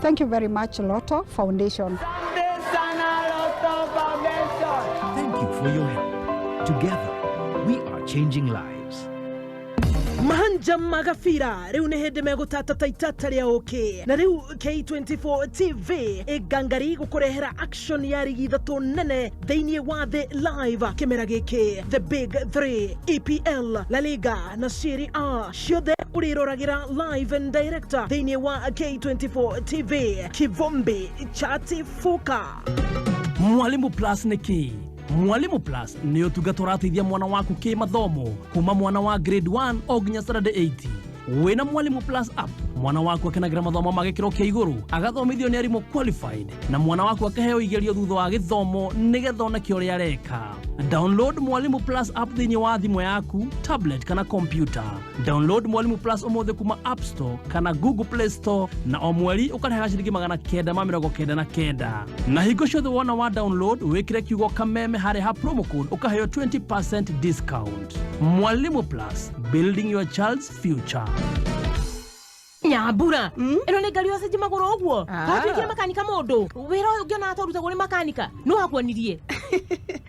Thank you very much, Lotto Foundation. Thank you for your help. Together, we are changing lives. Mahanja magabira riu nĩ hĩndĩ megũtata ta itata rĩa ũkĩ, na rĩu K24 TV ĩngangari gũkũrehera action ya rigi ithatũ nene thĩinĩ wa thĩ live kĩmera gĩkĩ: The Big 3, EPL, La Liga na Serie A, ciothe ũrĩroragĩra live and direct thĩinĩ wa K24 TV. Kivumbi chatifuka. Mwalimu Plus nĩ kĩ? Mwalimu Plus nĩ ũtungata ũrateithia mwana waku kĩmathomo kuma mwana wa grade 1 o nginya standard 8. Wĩna Mwalimu Plus app, mwana waku akenagĩra mathomo ma gĩkĩro kĩa igũrũ, agathomithio nĩ arimũ qualified, na mwana waku akaheo igerio thutha wa gĩthomo nĩgetha oneke ũrĩa areka. Download Mwalimu Plus app thĩinĩ wa thimũ yaku, tablet kana computer. Download Mwalimu Plus ũmũthĩ kuma App Store kana Google Play Store, na o mweri ũkarĩhaga ciringi 999. Na hingo ciothe wona wa download, wĩkĩre kiugo Kameme harĩ ha promo code, ũkaheo 20% discount. Mwalimu Plus, building your child's future. Nyambura, ĩno nĩ ngari ũcenjie magũrũ ũguo? Watuĩkire makanika mũndũ wĩra ũyũ ũngĩona twarutagwo nĩ makanika no wakuonirie.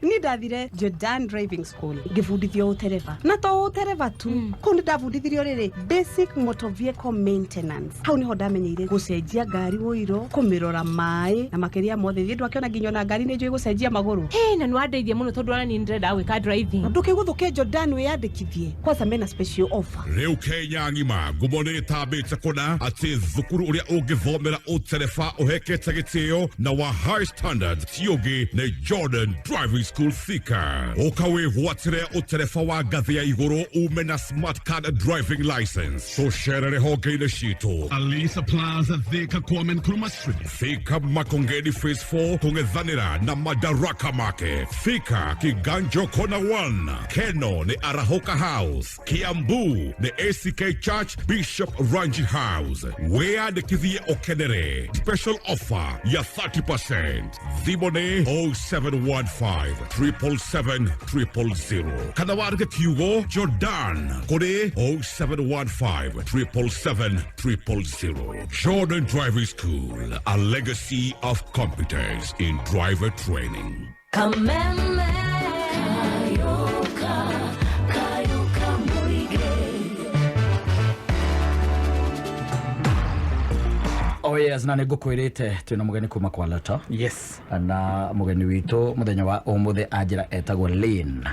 Ni ndathire Jordan Driving School ngĩbundithio ũtereba, na to ũtereba tu, kũu nĩ ndabundithirio rĩrĩ basic motor vehicle maintenance. Hau niho ndamenyeire gũcenjia ngari ũiro, kũmĩrora maĩ, na makĩria mothe thiĩ ndwakĩona nginya ona ngari nĩ njũĩ gũcenjia magũrũ. Hey, na nĩwandeithia mũno tondũ ona niĩ nĩndĩrenda gwĩka driving. Ndũkĩgũthũke Jordan wĩyandĩkithie kwanza, mena special offer. Rĩu Kenya ng'ima ngumo nĩ ĩtambĩte kũna atĩ thukuru ũrĩa ũngĩthomera ũtereba ũhekete gĩtĩo na wa high standards ti ũngĩ nĩ Jordan Driving School Thika. Ũka wĩgwatĩre ũtereba wa ngathĩ ya igũrũ ume na smart card driving license. Tũcerere honge-inĩ citũ: Alisa Plaza, Thika, Kwame Nkrumah Street; Thika Makongeni Phase 4 kũng'ethanĩra na Madaraka Market; Thika Kiganjo Corner 1; Keno nĩ Arahoka House; Kiambu nĩ ACK Church Bishop Ranji House. Wĩyandĩkithie ũkenere special offer ya 30%. Thimũ nĩ 0715 777 000 kana wandĩke kiugo Jordan kũrĩ 0715 777 000. Jordan Driving School, a legacy of competence in driver training. Kameme Kayuka Kayuka Muige. Oh yes, na nĩngũkwĩrĩte twĩna mũgeni kuma kwa Lotto. Yes. Na mũgeni witũ mũthenya wa ũmũthĩ anjĩra etagwo Lynn.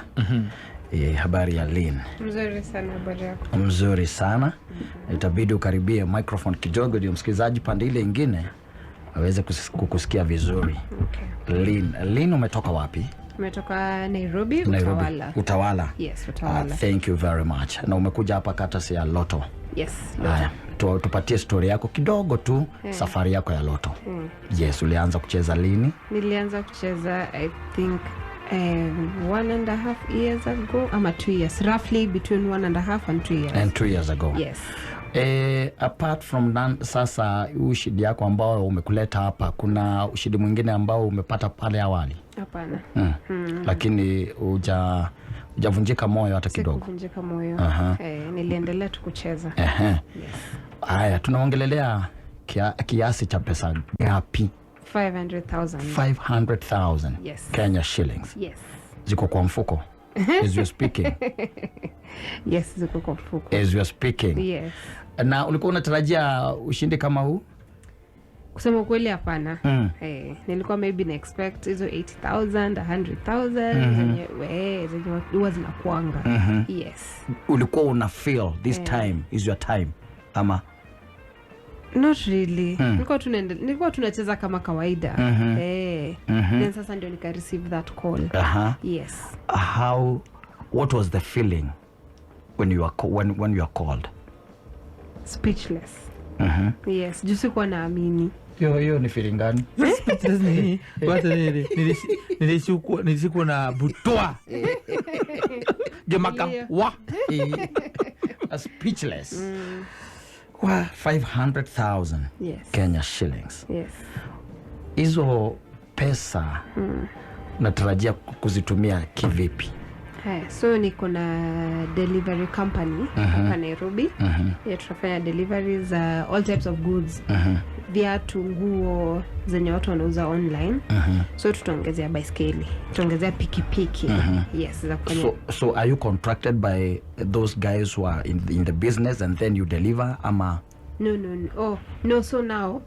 Habari ya Lynn? Mzuri sana, habari yako? Mzuri sana. Itabidi ukaribie microphone kidogo ndio msikilizaji pande ile ingine aweze kukusikia vizuri. Okay. Lynn, umetoka wapi? Umetoka Nairobi, Utawala. Utawala. Yes, Utawala. Thank you very much. Na umekuja hapa katasi ya Lotto. Yes. Haya, tupatie story yako kidogo tu, safari yako ya Lotto. Yes, ulianza kucheza lini? Nilianza kucheza I think 1.5 years ago ama 2 years, roughly between 1.5 and 2 years. And 2 years ago. Yes. Apart from that, sasa ushindi yako ambao umekuleta hapa, kuna ushindi mwingine ambao umepata pale awali? Hapana. Lakini hujavunjika moyo hata kidogo? Sikuvunjika moyo. Niliendelea tu kucheza. Yes. Haya, tunaongelelea kiasi cha pesa ngapi? 500,000. 500,000. Yes. Kenya shillings. Yes. Ziko kwa mfuko as you're speaking? Yes, ziko kwa mfuko. As you're speaking. Yes. Na ulikuwa unatarajia ushindi kama huu? Kusema ukweli hapana. Nilikuwa maybe na expect hizo 80,000, 100,000 zenye zenye huwa zinakuanga. Yes. Ulikuwa una feel this time is your time ama? Not really. Nilikuwa tunacheza kama kawaida. Then sasa ndio nika receive that call. Yes. What was the feeling when you are when you are called? Speechless. Yes, juu sikuwa naamini. Hiyo ni feeling gani? Speechless ni kwanza nilishukwa na butwa. Gemaka wa. Speechless. Wa 500,000. Yes. Kenya shillings. Yes. Hizo pesa natarajia kuzitumia kivipi? Haya, so niko na delivery company hapa Nairobi. Yeah, tunafanya deliveries all types of goods. Viatu, nguo zenye watu wanauza online. So tutaongezea baiskeli, tutaongezea pikipiki. Yes, za kufanya. So are you contracted by those guys who are in the business and then you deliver ama? No. Oh, no, so now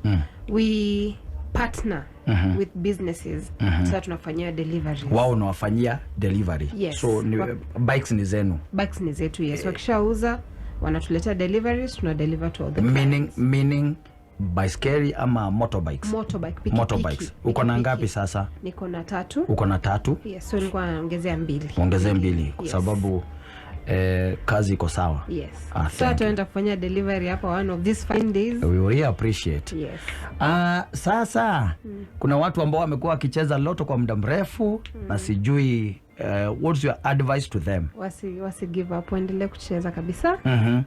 we partner with businesses. Sasa tunafanyia deliveries. Wao unawafanyia delivery. Yes. So bikes ni zenu. Bikes ni zetu, yes. Wakishauza wanatuletea deliveries, tuna deliver to all the clients. Meaning baiskeli ama motorbikes? Motorbike, pikipiki. Motorbikes. Uko na ngapi sasa? Niko na 3. Uko na 3? Yes, so nilikuwa naongezea 2. Ongezea 2 kwa sababu kazi iko sawa. Yes. So tunaenda kufanya delivery hapa one of these fine days. We really appreciate. Yes. Sasa kuna watu ambao wamekuwa wakicheza loto kwa muda mrefu na sijui what's your advice to them? Wasi give up, waendelee kucheza kabisa.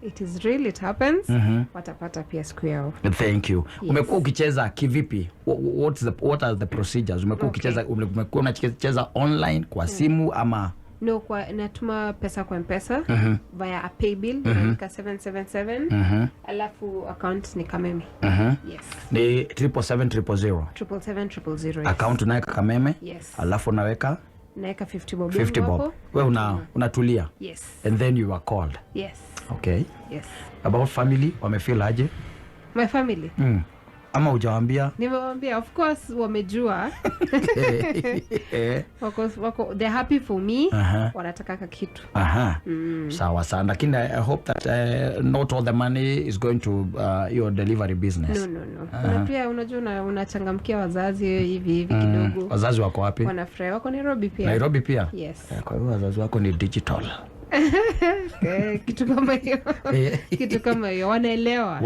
It is real, it happens. Watapata pia siku yao. Thank you. Yes. Umekuwa ukicheza kivipi? What are the procedures? Umekuwa ukicheza, umekuwa unacheza online kwa simu ama? No, natuma pesa kwa M-Pesa via a pay bill naandika 777 alafu account ni Kameme. Yes. Ni 777 000. 777 000. Yes. Account unaweka Kameme. Yes. Alafu unaweka naweka 50 bob. 50 bob. Wewe unatulia. Yes. And then you are called. Yes. Okay. Yes. About family, wamefeel aje? My family. Ama hujawaambia? Nimewaambia, of course wamejua. Wako they're happy for me. Wanataka kitu. Sawa sana. Lakini I hope that not all the money is going to your delivery business. No. Na pia unajua unachangamkia wazazi hivi kidogo. Wazazi wako wapi? Wanafurahi, wako Nairobi pia. Nairobi pia? Yes. Kwa hiyo wazazi wako ni digital. Kitu kama hiyo. Kitu kama hiyo wanaelewa.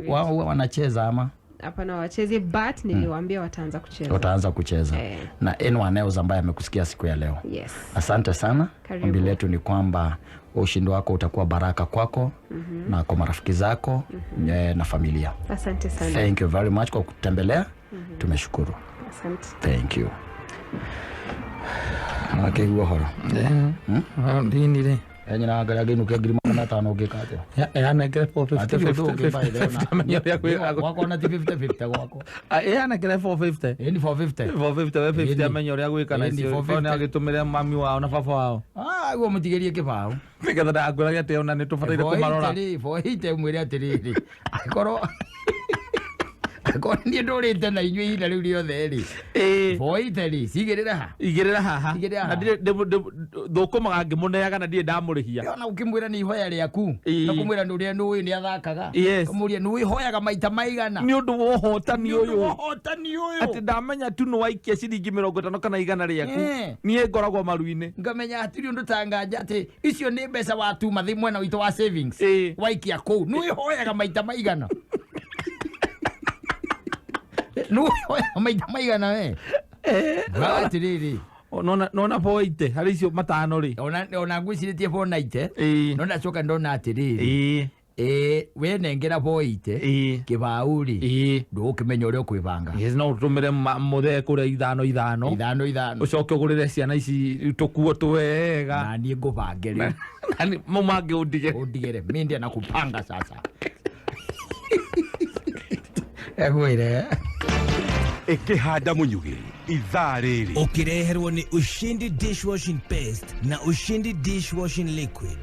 Wao wanacheza ama? Hapana, wacheze, but niliwaambia wataanza kucheza. Wataanza kucheza. Na anyone else ambaye amekusikia siku ya leo. Yes. Asante sana. Ombi letu ni kwamba ushindi wako utakuwa baraka kwako na kwa marafiki zako na familia. Asante sana. Thank you very much kwa kutembelea. Tumeshukuru. Asante. Thank you. Okay, huo horo. Ndini le. Nyina ngara nginukia 500 ngĩka atĩa? Yanengere 450 gwakwa na ti 50 gwakwa. Yanengere 450. Ni 450. 450 we 50 amenye ũrĩa gwĩka na icio. Nĩ agĩtũmĩre mami wao na baba wao. Guo mũtigĩrie kĩbaũ. Nĩgetha ndagakwĩrage atĩ ona nĩ tũbataire kũmarora. 480 mwĩre atĩrĩrĩ. Akorwo niĩ ndũrĩte na inyuĩ ihinda rĩu rĩothe rĩ. 480 rĩ, cigĩrĩra ha? Igĩrĩra haha. Na ndirĩ thũkũmaga ngĩmũneaga na ndirĩ ndamũrĩhia. Ona ũkĩmwĩra nĩ ihoya rĩaku. Na kũmwĩra nĩ ũrĩa nĩ ũĩ nĩ athakaga. Ũkamũria nĩ ũhoyaga maita maigana. Nĩ ũndũ wa ũhotani ũyũ. Ũhotani Atĩ ndamenya tu nĩ waikia ciringi 50 kana 100 rĩaku. Niĩ ngoragwo maru-inĩ. Ngamenya hatirĩ ũndũ ta nganja atĩ icio nĩ mbeca watuma thĩ mwena witũ wa savings. Waikia kũu. Nĩ ũhoyaga maita maigana. No, maita maigana we. Atiriri. Nona 480 harĩ icio matano rĩ. Ona ngwĩcirĩtie 490. No ndacoka ndona atiriri. We nengera 480 kĩbaũ rĩ. Ndũgũkĩmenya ũrĩa ũkwĩbanga. Yes, no ũtũmĩre mũthee kũrĩa ithano ithano. Ithano ithano. Ũcoke ũgũrĩre ciana ici tũkuo twega. Na niĩ ngũbange rĩu. Mau mangĩ ũndigere. Ũndigere. Mimi ndiye nakupanga sasa. Egwire Ikihanda munyugi ithaa rĩrĩ Ũkĩreherwo nĩ Ushindi dishwashing paste na Ushindi dishwashing liquid.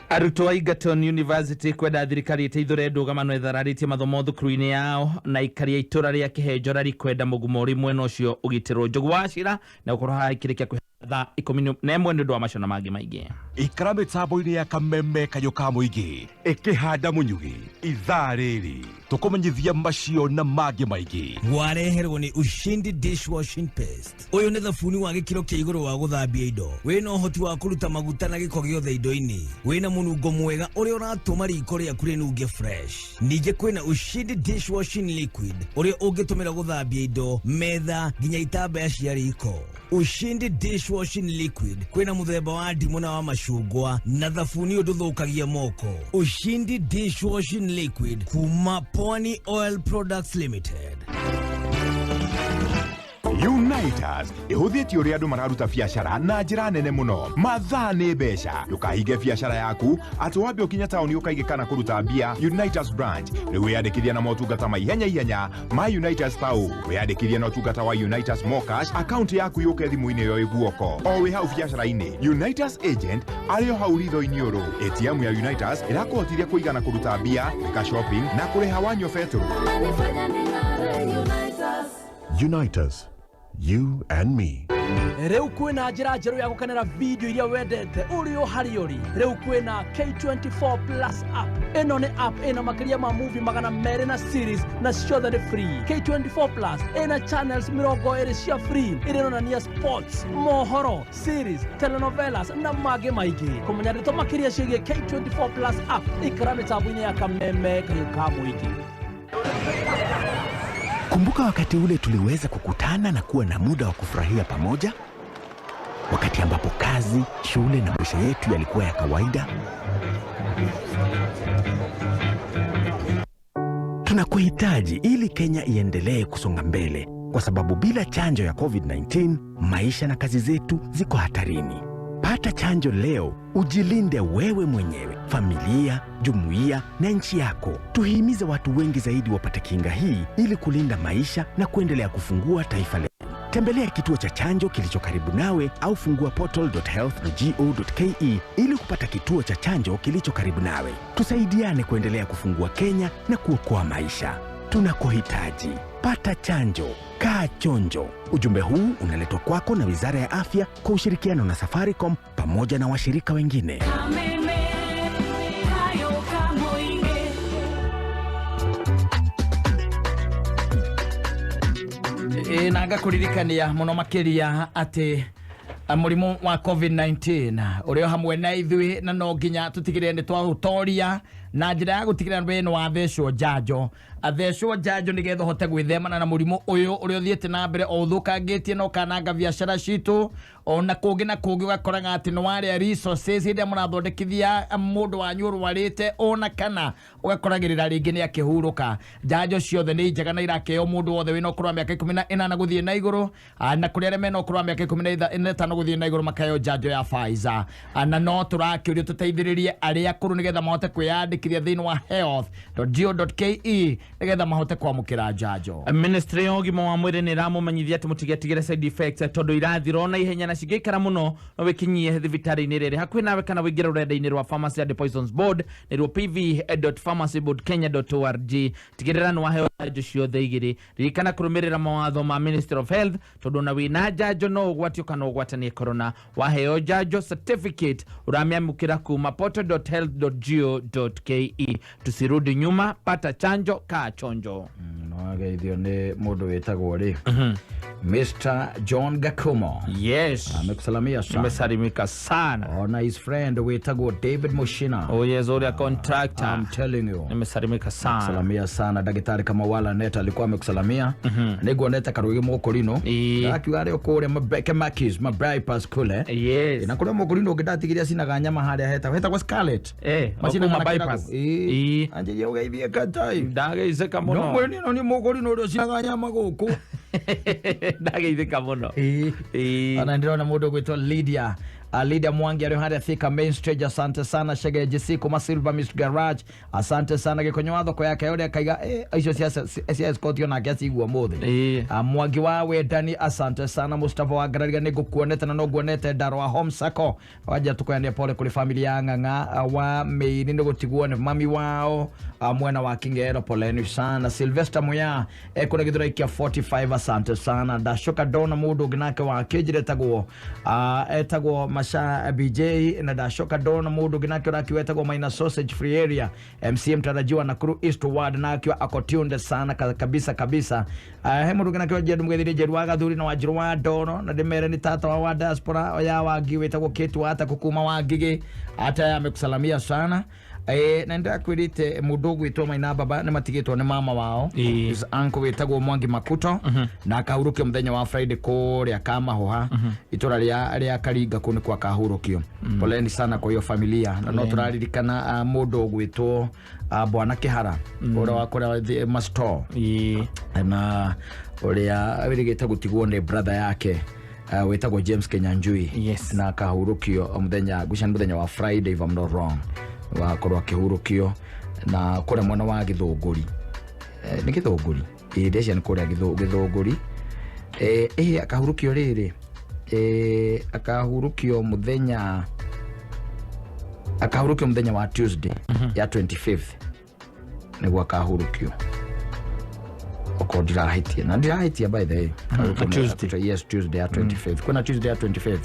Arutwo a Egerton University kwenda thirikari ĩteithũre ndũgamano ĩthararĩtie mathomo thukuru-inĩ yao na aikari a itũra rĩa Kĩhenjora rikwenda mũgumo ũrĩ mwena ũcio ũgitĩrwo. Njogu wa Cira na gũkorwo haha ikĩrĩkia kwĩ thaa 11 nĩ ũndũ wa macio na mangĩ maingĩ. Ikara mĩtambo-inĩ ya kameme kayũ ka mũingĩ ĩkĩhanda mũnyugĩ ithaa rĩrĩ tũkũmenyithia macio na mangĩ maingĩ. Wareherwo nĩ Ushindi dishwashing paste. Ũyũ nĩ thabuni wa gĩkĩro kĩa igũrũ wa gũthambia indo, wĩna ũhoti wa kũruta maguta na gĩko gĩothe indo-inĩ, wĩna mũnungo mwega ũrĩa ũratũma riko rĩaku rĩnunge fresh. Ningĩ kwĩna Ushindi dishwashing liquid ũrĩa ũngĩtũmĩra gũthambia indo, metha nginya itambaya cia riko. Ushindi dishwashing liquid kwĩna mũthemba wa ndimũ na wa macungwa na thabuni ũyũ ndũthũkagia moko. Ushindi dishwashing liquid kuma Pwani Oil Products Limited. Uniters ĩhũthĩtie ũrĩa andũ mararuta biacara na njĩra nene mũno. Mathaa nĩ mbeca. Ndũkahinge biacara yaku atĩ wambe ũkinye taũni ũkaige kana kũruta mbia. Uniters branch rĩu wĩyandĩkithia na motungata ma ihenya ihenya ma Uniters tau. Wĩyandĩkithia na ũtungata wa Uniters Mocash, akaunti yaku yũke thimũ-inĩ ĩyo ĩ guoko o wĩ hau biacara-inĩ. Uniters agent arĩ o hau ritho-inĩ ũrũ. ATM ya Uniters ĩrakũhotithia kũiga na kũruta mbia, gwĩka shopping na kũrĩha wanyua betũrũ. Uniters, you and me. Rĩu kwĩna njĩra njerũ ya gũkenera video iria wendete ũrĩ o harĩa ũrĩ. Rĩu kwĩna K24 Plus app. Ĩno nĩ app ĩna makĩria ma movie 200 na series na ciothe nĩ free. K24 Plus ĩna channels 20 cia free iria ironania sports, mohoro, series, telenovelas na mangĩ maingĩ. Kũmenya ndeto makĩria ciĩgiĩ K24 Plus app ikara mĩtambo-inĩ ya kameme kayũ ka mũingĩ. Kumbuka wakati ule tuliweza kukutana na kuwa na muda wa kufurahia pamoja? Wakati ambapo kazi, shule na maisha yetu yalikuwa ya kawaida. Tunakuhitaji ili Kenya iendelee kusonga mbele, kwa sababu bila chanjo ya COVID-19, maisha na kazi zetu ziko hatarini. Pata chanjo leo, ujilinde wewe mwenyewe, familia, jumuiya na nchi yako. Tuhimize watu wengi zaidi wapate kinga hii ili kulinda maisha na kuendelea kufungua taifa letu. Tembelea kituo cha chanjo kilicho karibu nawe au fungua portal.health.go.ke ili kupata kituo cha chanjo kilicho karibu nawe. Tusaidiane kuendelea kufungua Kenya na kuokoa maisha. Tunakuhitaji. Pata chanjo. Kaa chonjo. Ujumbe huu unaletwa kwako na Wizara ya Afya kwa ushirikiano na Safaricom pamoja na washirika wengine. Na ngakuririkania muno makiria ati mũrimũ wa COVID-19 ũrĩa hamwe na ithuĩ na no nginya tũtigĩrĩre nĩ twaũtoria na njĩra ya gũtigĩrĩra we nĩ wathecwo njanjo. Athecwo njanjo nĩgetha ũhote gwĩthemana na mũrimũ ũyũ ũrĩa ũthiĩte na mbere o ũthũkangĩtie na ũkananga biacara citũ ona kũngĩ na kũngĩ ũgakoraga atĩ nĩ warĩa resources hĩndĩ ĩrĩa mũrathondekithia mũndũ wanyu ũrwarĩte ona kana ũgakoragĩrĩra rĩngĩ nĩ akĩhurũka. Njanjo ciothe nĩ njega na irakeo mũndũ wothe wĩna ũkũrũ wa mĩaka 18 gũthiĩ na igũrũ, na kũrĩ arĩa mena ũkũrũ wa mĩaka 15 gũthiĩ na igũrũ makaheo njanjo ya Pfizer. Na no tũrakĩũrio tũteithĩrĩrie arĩa akũrũ nĩgetha mahote kwĩyandĩkithia thĩinĩ wa health.go.ke nĩgetha mahote kwamũkĩra njanjo. Ministry ya ũgima wa mwĩrĩ nĩ ĩramũmenyithia atĩ mũtigetigĩre side effects tondũ irathira ona ihenya na cingĩikara mũno no wĩkinyie thibitarĩ-inĩ rĩrĩ hakuhĩ nawe kana wĩingĩre rũrenda-inĩ rwa Pharmacy and Poisons Board nĩruo pv.pharmacyboardkenya.org. Tigĩrĩra nĩ waheo njanjo ciothe igĩrĩ. Ririkana kũrũmĩrĩra mawatho ma Ministry of Health tondũ ona wĩna njanjo no ũgwatio kana ũgwatanie corona. Waheo njanjo certificate ũramĩamũkĩra kuma portal.health.go.ke. Tusirudi nyuma, pata chanjo, kaa chonjo. No wageithio nĩ mũndũ wĩtagwo rĩ Mr. John Gakumo. Yes. Amekusalamia sana. Nimesalimika sana. Ona his friend wĩtagwo David Mushina. Oh yes, ule contractor. I'm telling you. Nimesalimika sana. Salamia sana Daktari Kamawala Neta alikuwa amekusalamia. Niguo Neta Karugi Mokorino. Akiuga arĩ o kũrĩa Mabeke Makis, mabypass kule. Yes. Na kũrĩa Mokorino ũngĩndatigiria cinaga nyama harĩa hetagwo Scarlet. Macinaga na bypass. Anjĩria ũgeithie katai. Ndageithĩka mũno. No mwene no ni Mokorino ũrĩa ũcinaga nyama gũkũ. Ndageithĩka mũno. Ona ndĩrona mũndũ ũgwĩtwo Lydia Lydia Mwangi arĩ harĩa Thika Main Stage, asante sana. Shege JC kuma Silver Mist Garage, asante sana. Gĩkonyo wa thoko yake ũrĩa akaiga icio cia escort onake acigua mũthĩ. Mwangi wa Wendani, asante sana. Mustafa wa Ngarariga nĩ ngũkuonete na no nguonete. Ndaro wa Home Sacco wanja tukuyania pole kũrĩ family ya Ng'ang'a wa Meini nĩ gũtigwo nĩ mami wao mwena wa Kingero, poleni sana. Sylvester Muya ekũrĩa Gĩthũrai kĩa 45, asante sana. Ndacoka ndona mũndũ ũngĩ nake wa kĩnjĩra etagwo Masha BJ, na ndacoka ndona mũndũ ũngĩ nake ũrakiwa etagwo Maina Sausage Free Area MCM mtarajiwa Nakuru East Ward, nake ako tuned sana kabisa kabisa. He mũndũ ũngĩ nake wa Njendu Mũgethire Njeru wa Gathuri na Wanjiru wa Ndoro, na ndĩmere nĩ tata wa diaspora ya Wangi wĩtagwo Kate wa Atakukuma wa Ngigĩ, hata amekusalamia sana. Na ndakwirite mundu gwitwo Maina Baba ni matigitwo ni mama wao, his uncle witagwo Mwangi Makuto, na akahurukio muthenya wa Friday kuria Kamahuha, itura ria Karinga kuu ni kwa kahurukio. Poleni sana kwa hiyo familia. Na no turaririkana mundu gwitwo Bwana Kihara uria wa kuria masto, na uria wirigite gutigwo ni brother yake witagwo James Kenyanjui, na akahurukio muthenya gucani muthenya wa Friday if I'm not wrong, wakorwo akĩhurũkio na kũrĩa mwena wa Gĩthũngũri. Nĩ Gĩthũngũri ĩĩ, nĩ kũrĩa Gĩthũngũri. Akahurũkio rĩrĩ, akahurũkio mũthenya wa Tuesday ya 25th nĩguo akahurũkio, okorwo ndirahĩtia, na ndirahĩtia by the way. Tuesday, yes, Tuesday ya 25th, kuna Tuesday ya 25th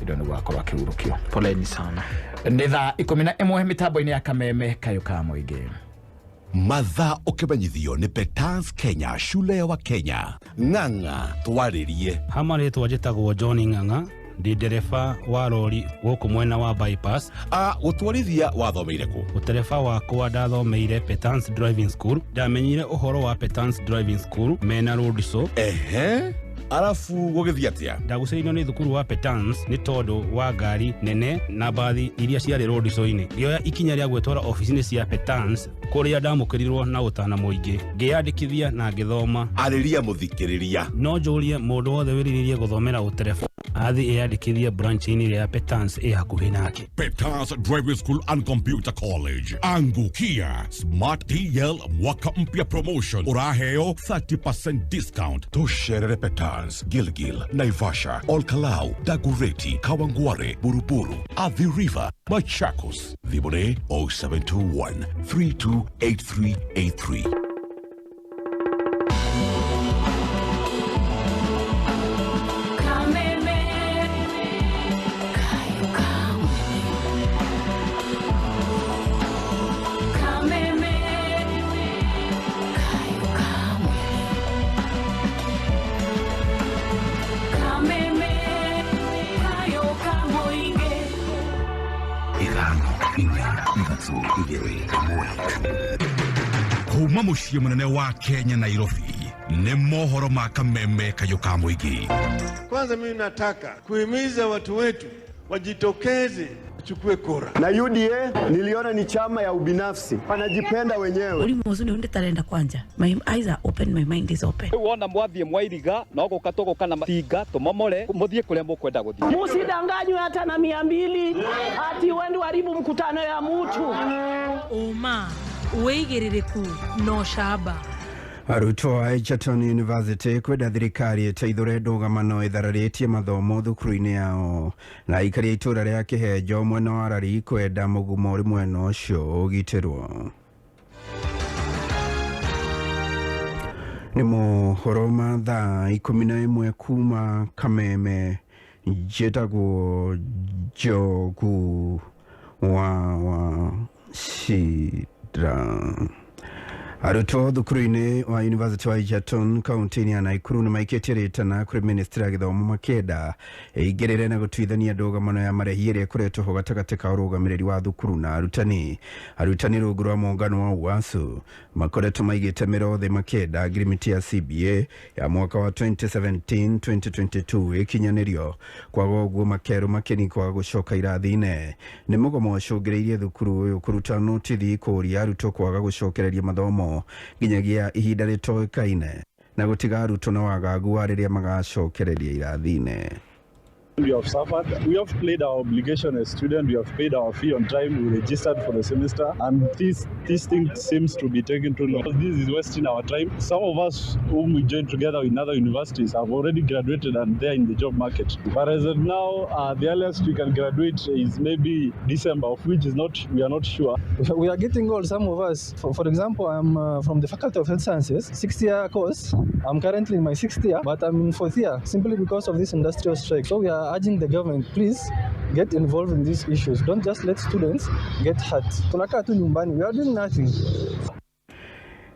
ndio nĩguo akorwo akĩhurũkio. Poleni sana. Nĩ thaa 11 mĩtambo-inĩ ya Kameme Kayũ ka Mũingĩ. Mathaa ũkĩmenyithio nĩ Petans Kenya, shule ya wa Kenya. Ng'ang'a twarĩrie. Hama rĩtwa njĩtagwo John Ng'ang'a, ndi ndereba wa rori gũkũ mwena wa bypass. Gũtwarithia wathomeire kũ? Ũtereba wakwa ndathomeire Petans Driving School. Ndamenyire ũhoro wa Petans Driving School mena road show. Ehe, arafu gũgĩthiĩ atĩa? Ndagucĩrĩirio nĩ thukuru wa Petans nĩ tondũ wa ngari nene na mbathi iria ciarĩ road show-inĩ. Ngĩoya ikinya rĩa gwĩtwara ofici-inĩ cia Petans kũrĩa ndamũkĩrirwo na ũtana mũingĩ. Ngĩyandĩkithia na ngĩthoma. Arĩria mũthikĩrĩria. No njũrie mũndũ wothe wĩrirĩirie gũthomera ũtereba athi eyandĩkithie branch-inĩ ya Petans ĩ hakuhĩ nake. Petans Driving School and Computer College. Angukia Smart DL mwaka mpya promotion. Uraheo 30% discount. Tusherere Petans, Gilgil, Naivasha, Olkalau, Dagoretti, Kawangware, Buruburu, Athi River, Machakos. Thimũ 0721 328383. Kuma muciĩ mũnene wa Kenya Nairobi nĩ mohoro ma Kameme Kayũ ka Mũingĩ. Kwanza mimi nataka kuhimiza watu wetu wajitokeze chukue kura. Na UDA niliona ni chama ya ubinafsi, wanajipenda wenyewe. Ulimu uzuni unde talenda kwanja. My eyes are open, my mind is open. Wona mwathie mwairiga na ogoka tugoka na matinga tumomore muthie kuria mukwenda guthie. Musidanganywe hata na 200 ati wendi haribu mkutano ya mutu. Uma wigiririku no shaba. Arutwo a Egerton University kwenda thirikari ĩteithũre ndũgamano ĩthararĩtie mathomo thukuru-inĩ yao, na aikari a itũra rĩa Kĩhenjo mwena wa Arari kwenda mũgumo ũrĩ mwena ũcio ũgitĩrwo. Nĩ mohoro ma thaa 11 kuma Kameme. Njĩtagwo Njogu wa Shida. Arutwo thukuru-inĩ wa University wa Egerton kaunti-inĩ ya Nakuru nĩ maikĩtie rĩtana kũrĩ ministry ya gĩthomo makĩenda ĩingĩrĩre na gũtuithania ndũgamano ya marĩhi ĩrĩa ĩkoretwo ho gatagatĩ ka ũrũgamĩrĩri wa thukuru na arutani. Arutani rungu rwa muungano wa UASU makoretwo maigĩte mĩro thĩ makĩenda ngirimiti ya CBA ya mwaka wa 2017-2022 ĩkinyanĩrio, kwaga ũguo makerwo makeni kwaga gũcoka irathi-inĩ. Nĩ mũgomo ũcũngĩrĩirie thukuru ũyũ kũruta notithi kũũria arutwo kwaga gũcokereria mathomo nginyagia ihinda rĩtoĩkaine na gũtiga arutwo na wagagu wa rĩrĩa magacokereria irathi-inĩ. We have suffered. We have played our obligation as students. We have paid our fee on time. We registered for the semester, and this thing seems to be taking too long. This is wasting our time. Some of us whom we joined together in other universities have already graduated and they're in the job market. But as of now, the earliest we can graduate is maybe December, of which is not, we are not sure. We are getting old, some of us. For example, I'm from the Faculty of Health Sciences, 6-year course. I'm currently in my 6th year, but I'm in 4th year simply because of this industrial strike. So we are urging the government, please get involved in these issues. Don't just let students get hurt. Tunakaa tu nyumbani, we are doing nothing.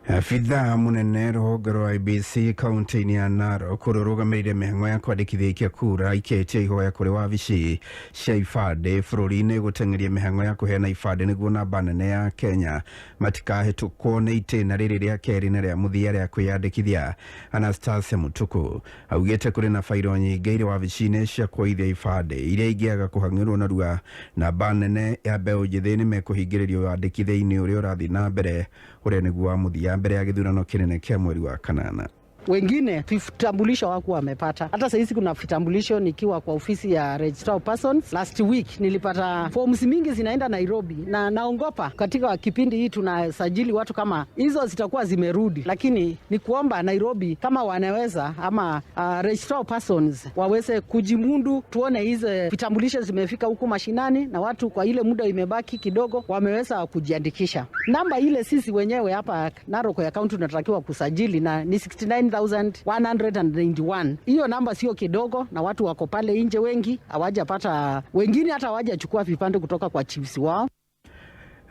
Abithaa munene rũhonge rwa IEBC kaunti-inĩ ya Narok ũrĩa ũrũgamĩrĩire mĩhang'o ya kwandĩkithia aikia kura aikĩtie ihoya kũrĩ wabici cia ibandĩ bũrũri-inĩ gũteng'eria mĩhang'o ya kũheana ibandĩ nĩguo namba nene ya Kenya matikahĩtũkwo nĩ itĩna rĩrĩ rĩa kerĩ na rĩa mũthia rĩa kwĩyandĩkithia. Anastasia Mutuku augĩte kũrĩ na bairo nyingĩ irĩ wabici-inĩ cia kuoithia ibandĩ iria ingĩaga kũhang'ĩrwo narua. Namba nene ya mbeũ njĩthĩ nĩ mekũhingĩrĩrio wandĩkithia-inĩ ũrĩa ũrathiĩ na mbere ũrĩa nĩguo wa mũthia mbere ya gĩthurano kĩnene kĩa mweri wa kanana. Wengine vitambulisho hawakuwa wamepata. Hata saa hizi kuna vitambulisho, nikiwa kwa ofisi ya Registrar of Persons last week nilipata forms mingi zinaenda Nairobi, na naongopa katika kipindi hii tunasajili watu kama hizo zitakuwa zimerudi, lakini ni kuomba Nairobi kama wanaweza ama Registrar of Persons waweze kujimundu, tuone hizo vitambulisho zimefika huku mashinani na watu kwa ile muda imebaki kidogo wameweza kujiandikisha. Namba ile sisi wenyewe hapa Narok ya county tunatakiwa kusajili na ni 69,191. Hiyo namba sio kidogo, na watu wako pale nje wengi hawajapata, wengine hata hawajachukua vipande kutoka kwa chiefs wao.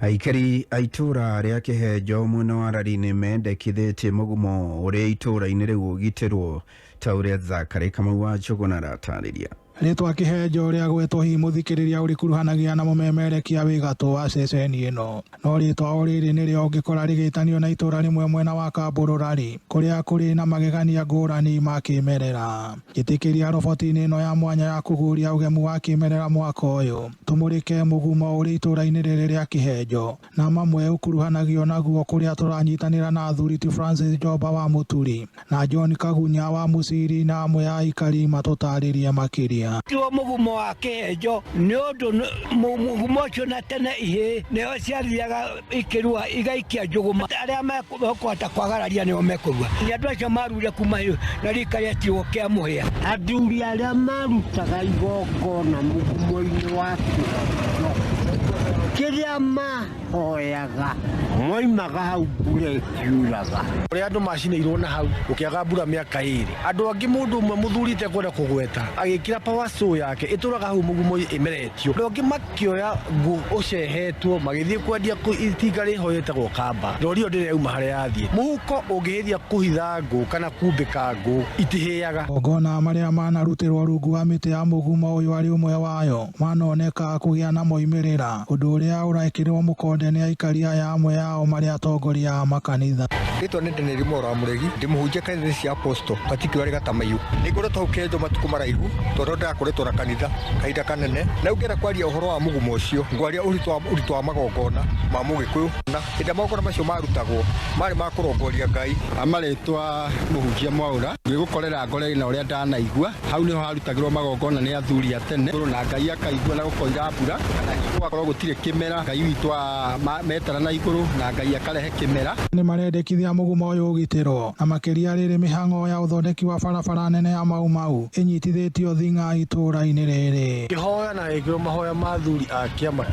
Aikari a itũra rĩa Kĩhenjo mwena wa Rari-inĩ mendekithĩtie mũgumo ũrĩa itũra-inĩ rĩu ũgitĩrwo ta ũrĩa Zakary Kamau wa Njũgũna aratarĩria. Rĩtwa Kĩhenjo rĩagwetwo hihi mũthikĩrĩria ũrĩkuruhanagia na mũmemerekia wĩ gatũ wa ceceni ĩno, no rĩtwa o rĩrĩ nĩrĩo ũngĩkora rĩgĩtanio na itũra rĩmwe mwena wa Kambũrũrari kũrĩa kũrĩ na magegania ngũrani ma kĩmerera. Njĩtĩkĩria roboti-inĩ ĩno ya mwanya ya kũguũria ũgemu wa kĩmerera mwaka ũyũ tũmũrĩke mũgumo ũrĩ itũra-inĩ rĩrĩ rĩa Kĩhenjo na mamwe ũkuruhanagio naguo kũrĩa tũranyitanĩra na athuri ti Francis Jomba wa Mũturi na John Kagunya wa Mũciri na amwe a aikari matũtarĩrie makĩria. Tiwo mũgumo wa Kĩhenjo nĩ ũndũ mũgumo ũcio na tene ihĩĩ nĩo ciathiaga ikĩrua igaikia njũgũma, arĩa mekũhota kwagararia nĩo mekũrua. Nĩ andũ acio marure kuma na rika rĩetirwo kĩa mũhĩa. Athuri arĩa marutaga igongona mũgumo-inĩ wa Kĩhenjo kĩrĩa mahoyaga moimaga hau mbura ĩkiuraga. Ũrĩa andũ macinĩirwo na hau gũkĩaga mbura mĩaka ĩrĩ, andũ angĩ mũndũ ũmwe mũthuri itekwenda kũgweta agĩkĩra power saw yake ĩtũraga hau mũgumo ĩmeretio, andũ angĩ makĩoya ngũ ũcehetwo magĩthiĩ kwendia itinga rĩho rĩtagwo kamba. Rori ĩyo ndĩrĩ yauma harĩa yathiĩ. Mũhuko ũngĩhĩthia kũhitha ngũ kana kumbĩka ngũ itihĩaga. Magongona marĩa manarutĩrwo rungu wa mĩtĩ ya mũgumo ũyũ arĩ ũmwe wayo manoneka kũgĩa na moimĩrĩra, ũndũ ũrĩa ũrekĩrwo mũkonde nĩ aikari aya amwe ao marĩ atongoria a makanitha. Rĩtwa nĩ Daniel Mwaura wa Mũregi, ndĩ mũhunjia kanitha cia Apostle particularly Gatamaiyũ. Nĩ ngoretwo hau Kĩhenjo matukũ maraihu tondũ ndĩrakoretwo na kanitha kahinda kanene, na ũngĩenda kwaria ũhoro wa mũgumo ũcio ngwaria ũritũ wa magongona ma Mũgĩkũyũ, na hĩndĩ ĩrĩa magongona macio marutagwo marĩ ma kũrongoria Ngai. Amarĩtwa mũhunjia Mwaura, ngĩgũkorera ngore na ũrĩa ndanaigua hau nĩho harutagĩrwo magongona nĩ athuri a tene na Ngai akaigua na gũkoira mbura, kana gũgakorwo gũtirĩ kĩmera, Ngai witũ metara na igũrũ na Ngai akarehe kĩmera. Nĩ marendekithia mũgumo ũyũ ũgitĩrwo na makĩria rĩrĩ mĩhang'o ya ũthondeki wa barabara nene ya Mau Mau ĩnyitithĩtio thing'a itũra-inĩ rĩrĩ. Kĩhoya na gĩkĩrwo mahoya ma athuri a kĩama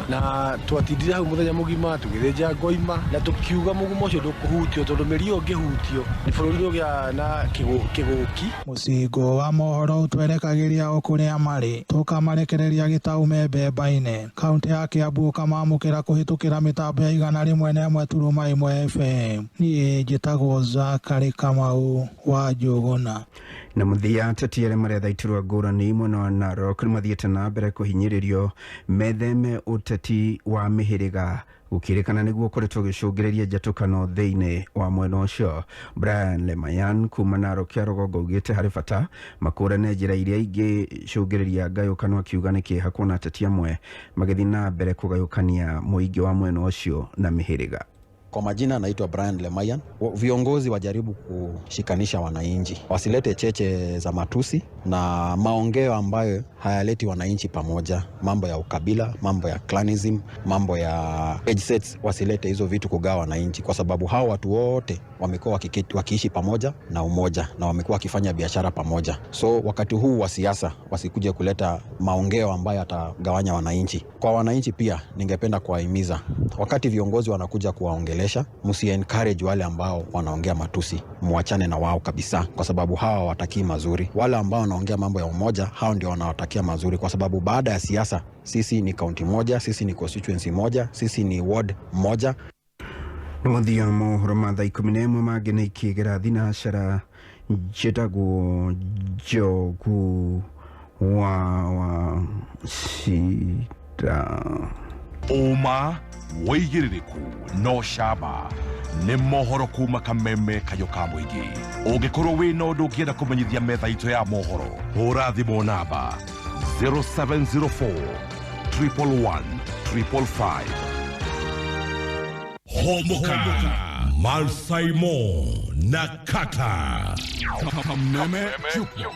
na twatindire hau mũthenya mũgima tũgĩthĩnja ngoima na tũkiuga mũgumo ũcio ndũkũhutio tondũ mĩri ĩyo ũngĩhutio bũrũri nĩũgĩaga na kĩgũki. Mũcingo wa mohoro ũtwerekagĩria o kũrĩa marĩ tũkamarekereria gĩtau me mbemba-inĩ kaunti ya Kiambu ũkamamũkĩra kũhĩtũkĩra mĩtambo ya 101.1 FM. Niĩ njĩtagwo Zakary Kamau wa Njũgũna. Na mũthia ateti arĩa maretha iturwa ngũrani mwena wa Narok nĩmathiĩte na mbere kũhinyĩrĩrio metheme ũteti wa mĩhĩrĩga gũkĩrĩkana nĩguo ũkoretwo ũgĩcũngĩrĩria njatũkano thĩinĩ wa mwena ũcio. Brian Lemayan kuma Narok ya rũgongo augĩte harĩ bata makũrane njĩra iria ingĩcũngĩrĩria ngayũkano, akiuga nĩ kĩeha kuona ateti amwe magĩthiĩ na mbere kũgayũkania mũingĩ wa mwena ũcio na mĩhĩrĩga. Kwa majina naitwa Brian Lemayan. Viongozi wajaribu kushikanisha wananchi, wasilete cheche za matusi na maongeo ambayo hayaleti wananchi pamoja, mambo ya ukabila, mambo ya clanism, mambo ya age sets, wasilete hizo vitu kugawa wananchi, kwa sababu hao watu wote wamekuwa wakiishi pamoja na umoja na wamekuwa wakifanya biashara pamoja. So wakati huu wa siasa wasikuje kuleta maongeo ambayo yatagawanya wananchi. Kwa wananchi pia ningependa kuwahimiza, wakati viongozi wanakuja kuwaongelesha, msi encourage wale ambao wanaongea matusi, muachane na wao kabisa, kwa sababu hawa hawatakii mazuri. Wale ambao wanaongea mambo ya umoja, hao ndio wanawatakia mazuri, kwa sababu baada ya siasa sisi ni kaunti moja, sisi ni constituency moja, sisi ni ward moja. Nĩ mũthia mohoro ma thaa 11 mangĩ nĩ ikĩgera thinacara. Njĩtagwo Njogu wa Cita. Ũma wĩigĩrĩrĩku no camba nĩ mohoro kuma kameme kayũ ka mũingĩ. Ũngĩkorwo wĩna ũndũ ũngĩenda kũmenyithia metha itũ ya mohoro, hũra thimũ namba 0704 111 555. Homoka Malsaimo na Kata Kameme Jukebox.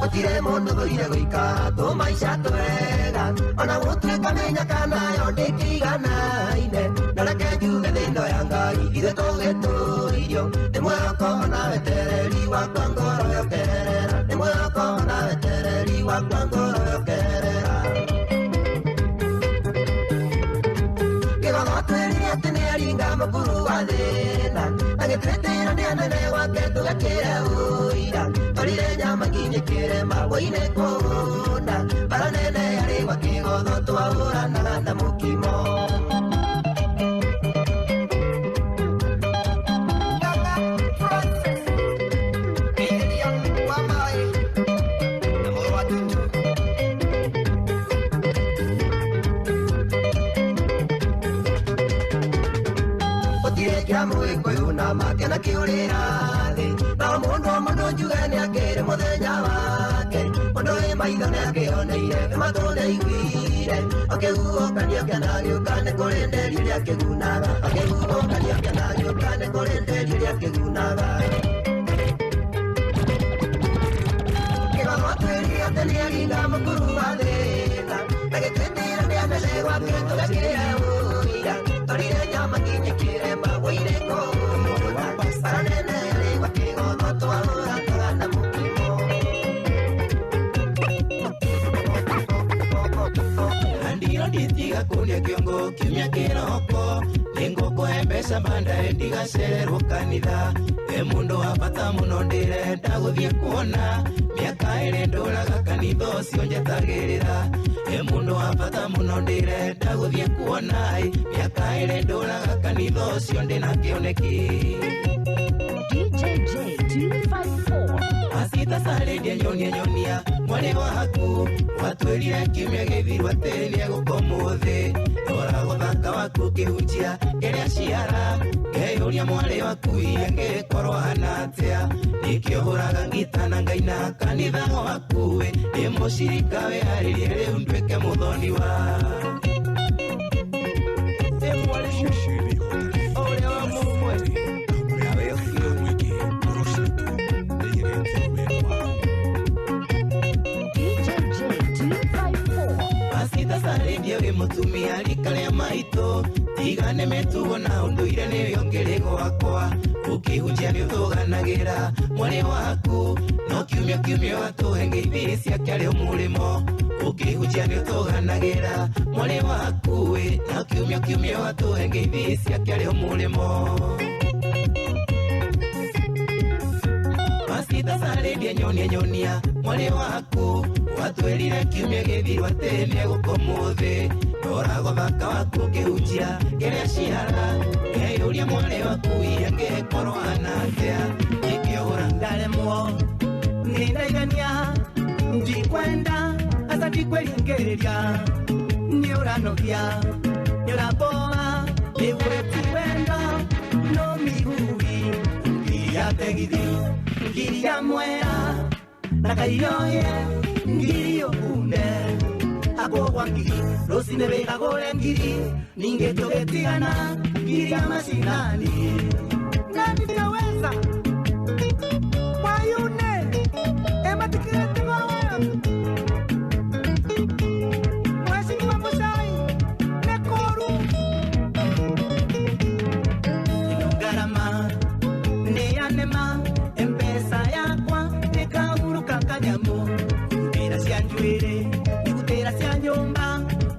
Gũtirĩ mũndũ thũire gũikara tũmaica twega, ona gũtuĩka mĩnyaka nayo ndĩkĩiganaine. Na reke njuge thĩ ĩno ya Ngai ithuĩ tũgĩtũirio, nĩ mwĩhoko ona wetereri wakwa ngoro yokerera, nĩ mwĩhoko ona wetereri wakwa ngoro yokerera. Kĩgogo twĩrire atĩ nĩaringa mũkuru wa thĩna, agĩtwĩtĩra nĩ anene gwake tũgakĩre ũira. Twarire nyama nginyĩkĩre maũinĩ kũũna, bara nene yarĩ gwa kĩgotho twahũranaga na mũkimo. Mũgĩkũyũ na make na kĩũrĩra thĩ, na mũndũ mũndũ njuge nĩakĩrĩ mũthenya wake. Mũndũ wĩ maitho nĩakĩoneire, wĩ matũ nĩaiguire, akĩhuhũkania kĩana gĩũka nĩ kũrĩ nderi ĩrĩa kĩgunaga, akĩhuhũkania kĩana gĩũka nĩ kũrĩ nderi ĩrĩa kĩgunaga. Kĩgogo twĩrire atĩ nĩaringa mũkuru wa thĩna, na gĩtwĩtĩra nĩ anene gwake tũgakĩre ũira. Twarire nyama nginyĩkĩre maũinĩ kũũna, bara nene yarĩ gwa kĩgotho twahũranaga na mũkimo. Andiro nditiga kũnia kĩongo kiumia kĩroko, nĩngũkũhe mbeca bandae ndigacererwo kanitha. E mũndũ wa bata mũno ndĩrenda gũthiĩ kuona, mĩaka ĩrĩ ndũraga kanitha ũcio njetagĩrĩra. E mũndũ wa bata mũno ndĩrenda gũthiĩ kuona, mĩaka ĩrĩ ndũraga kanitha ũcio ndĩna kĩoneki. DJJ 254 Asita sarĩndia nyonia nyonia mwarĩ waku, watwĩrire kiumia gĩthiru atĩ nĩegũka ũmũthĩ. Rora gũthaka waku ũkĩhunjia kĩrĩa ciara, ngeyũria mwarĩ waku angĩkorwo ahana atĩa. Nĩkĩo hũraga ngita na ngaina kanitha waku, ndĩ mũcirika wĩharĩrie rĩu nduĩke mũthoni wa DJJ 254 Pasita wĩ mũtumia rika rĩa maitũ, tigane mĩtugo na ũndũire nĩyo ngĩrĩ gwakwa. Ũkĩhunjia nĩũtũganagĩra mwarĩ waku, no kiumia kiumia watũhe ngeithi ciake arĩ o mũrĩmo. Ũkĩhunjia nĩũtũganagĩra mwarĩ waku, no kiumia kiumia watũhe ngeithi ciake arĩ o mũrĩmo. Pasita sarĩndia nyonia nyonia mwarĩ waku, watwĩrire kiumia gĩthiru atĩ nĩegũka ũmũthĩ. Rora gũthaka waku ũkĩhunjia kĩrĩa ciara, ngeyũria mwarĩ waku angĩkorwo ahana atĩa. Nĩkĩo hũra ndaremwo nĩndaigania ndikwenda asa ndikwĩringĩrĩria Nĩ ũranogia nĩ ũraboa nĩguo wendo no migui ngiri ya tegithi ngiri ya mwera na kaioye ngiri okunde akogwa ngiri rũcinĩ wĩkagũre ngiri ningĩ tũgĩtigana ngiri ya macinani na nitaweza wayune ematikirete goya mheshimiwa Muchai nekoru ino ngarama nĩ yanema mpesa yakwa nĩkaguruka kanyamũ gutĩra cia njuĩrĩ nĩgutĩra cia nyũmba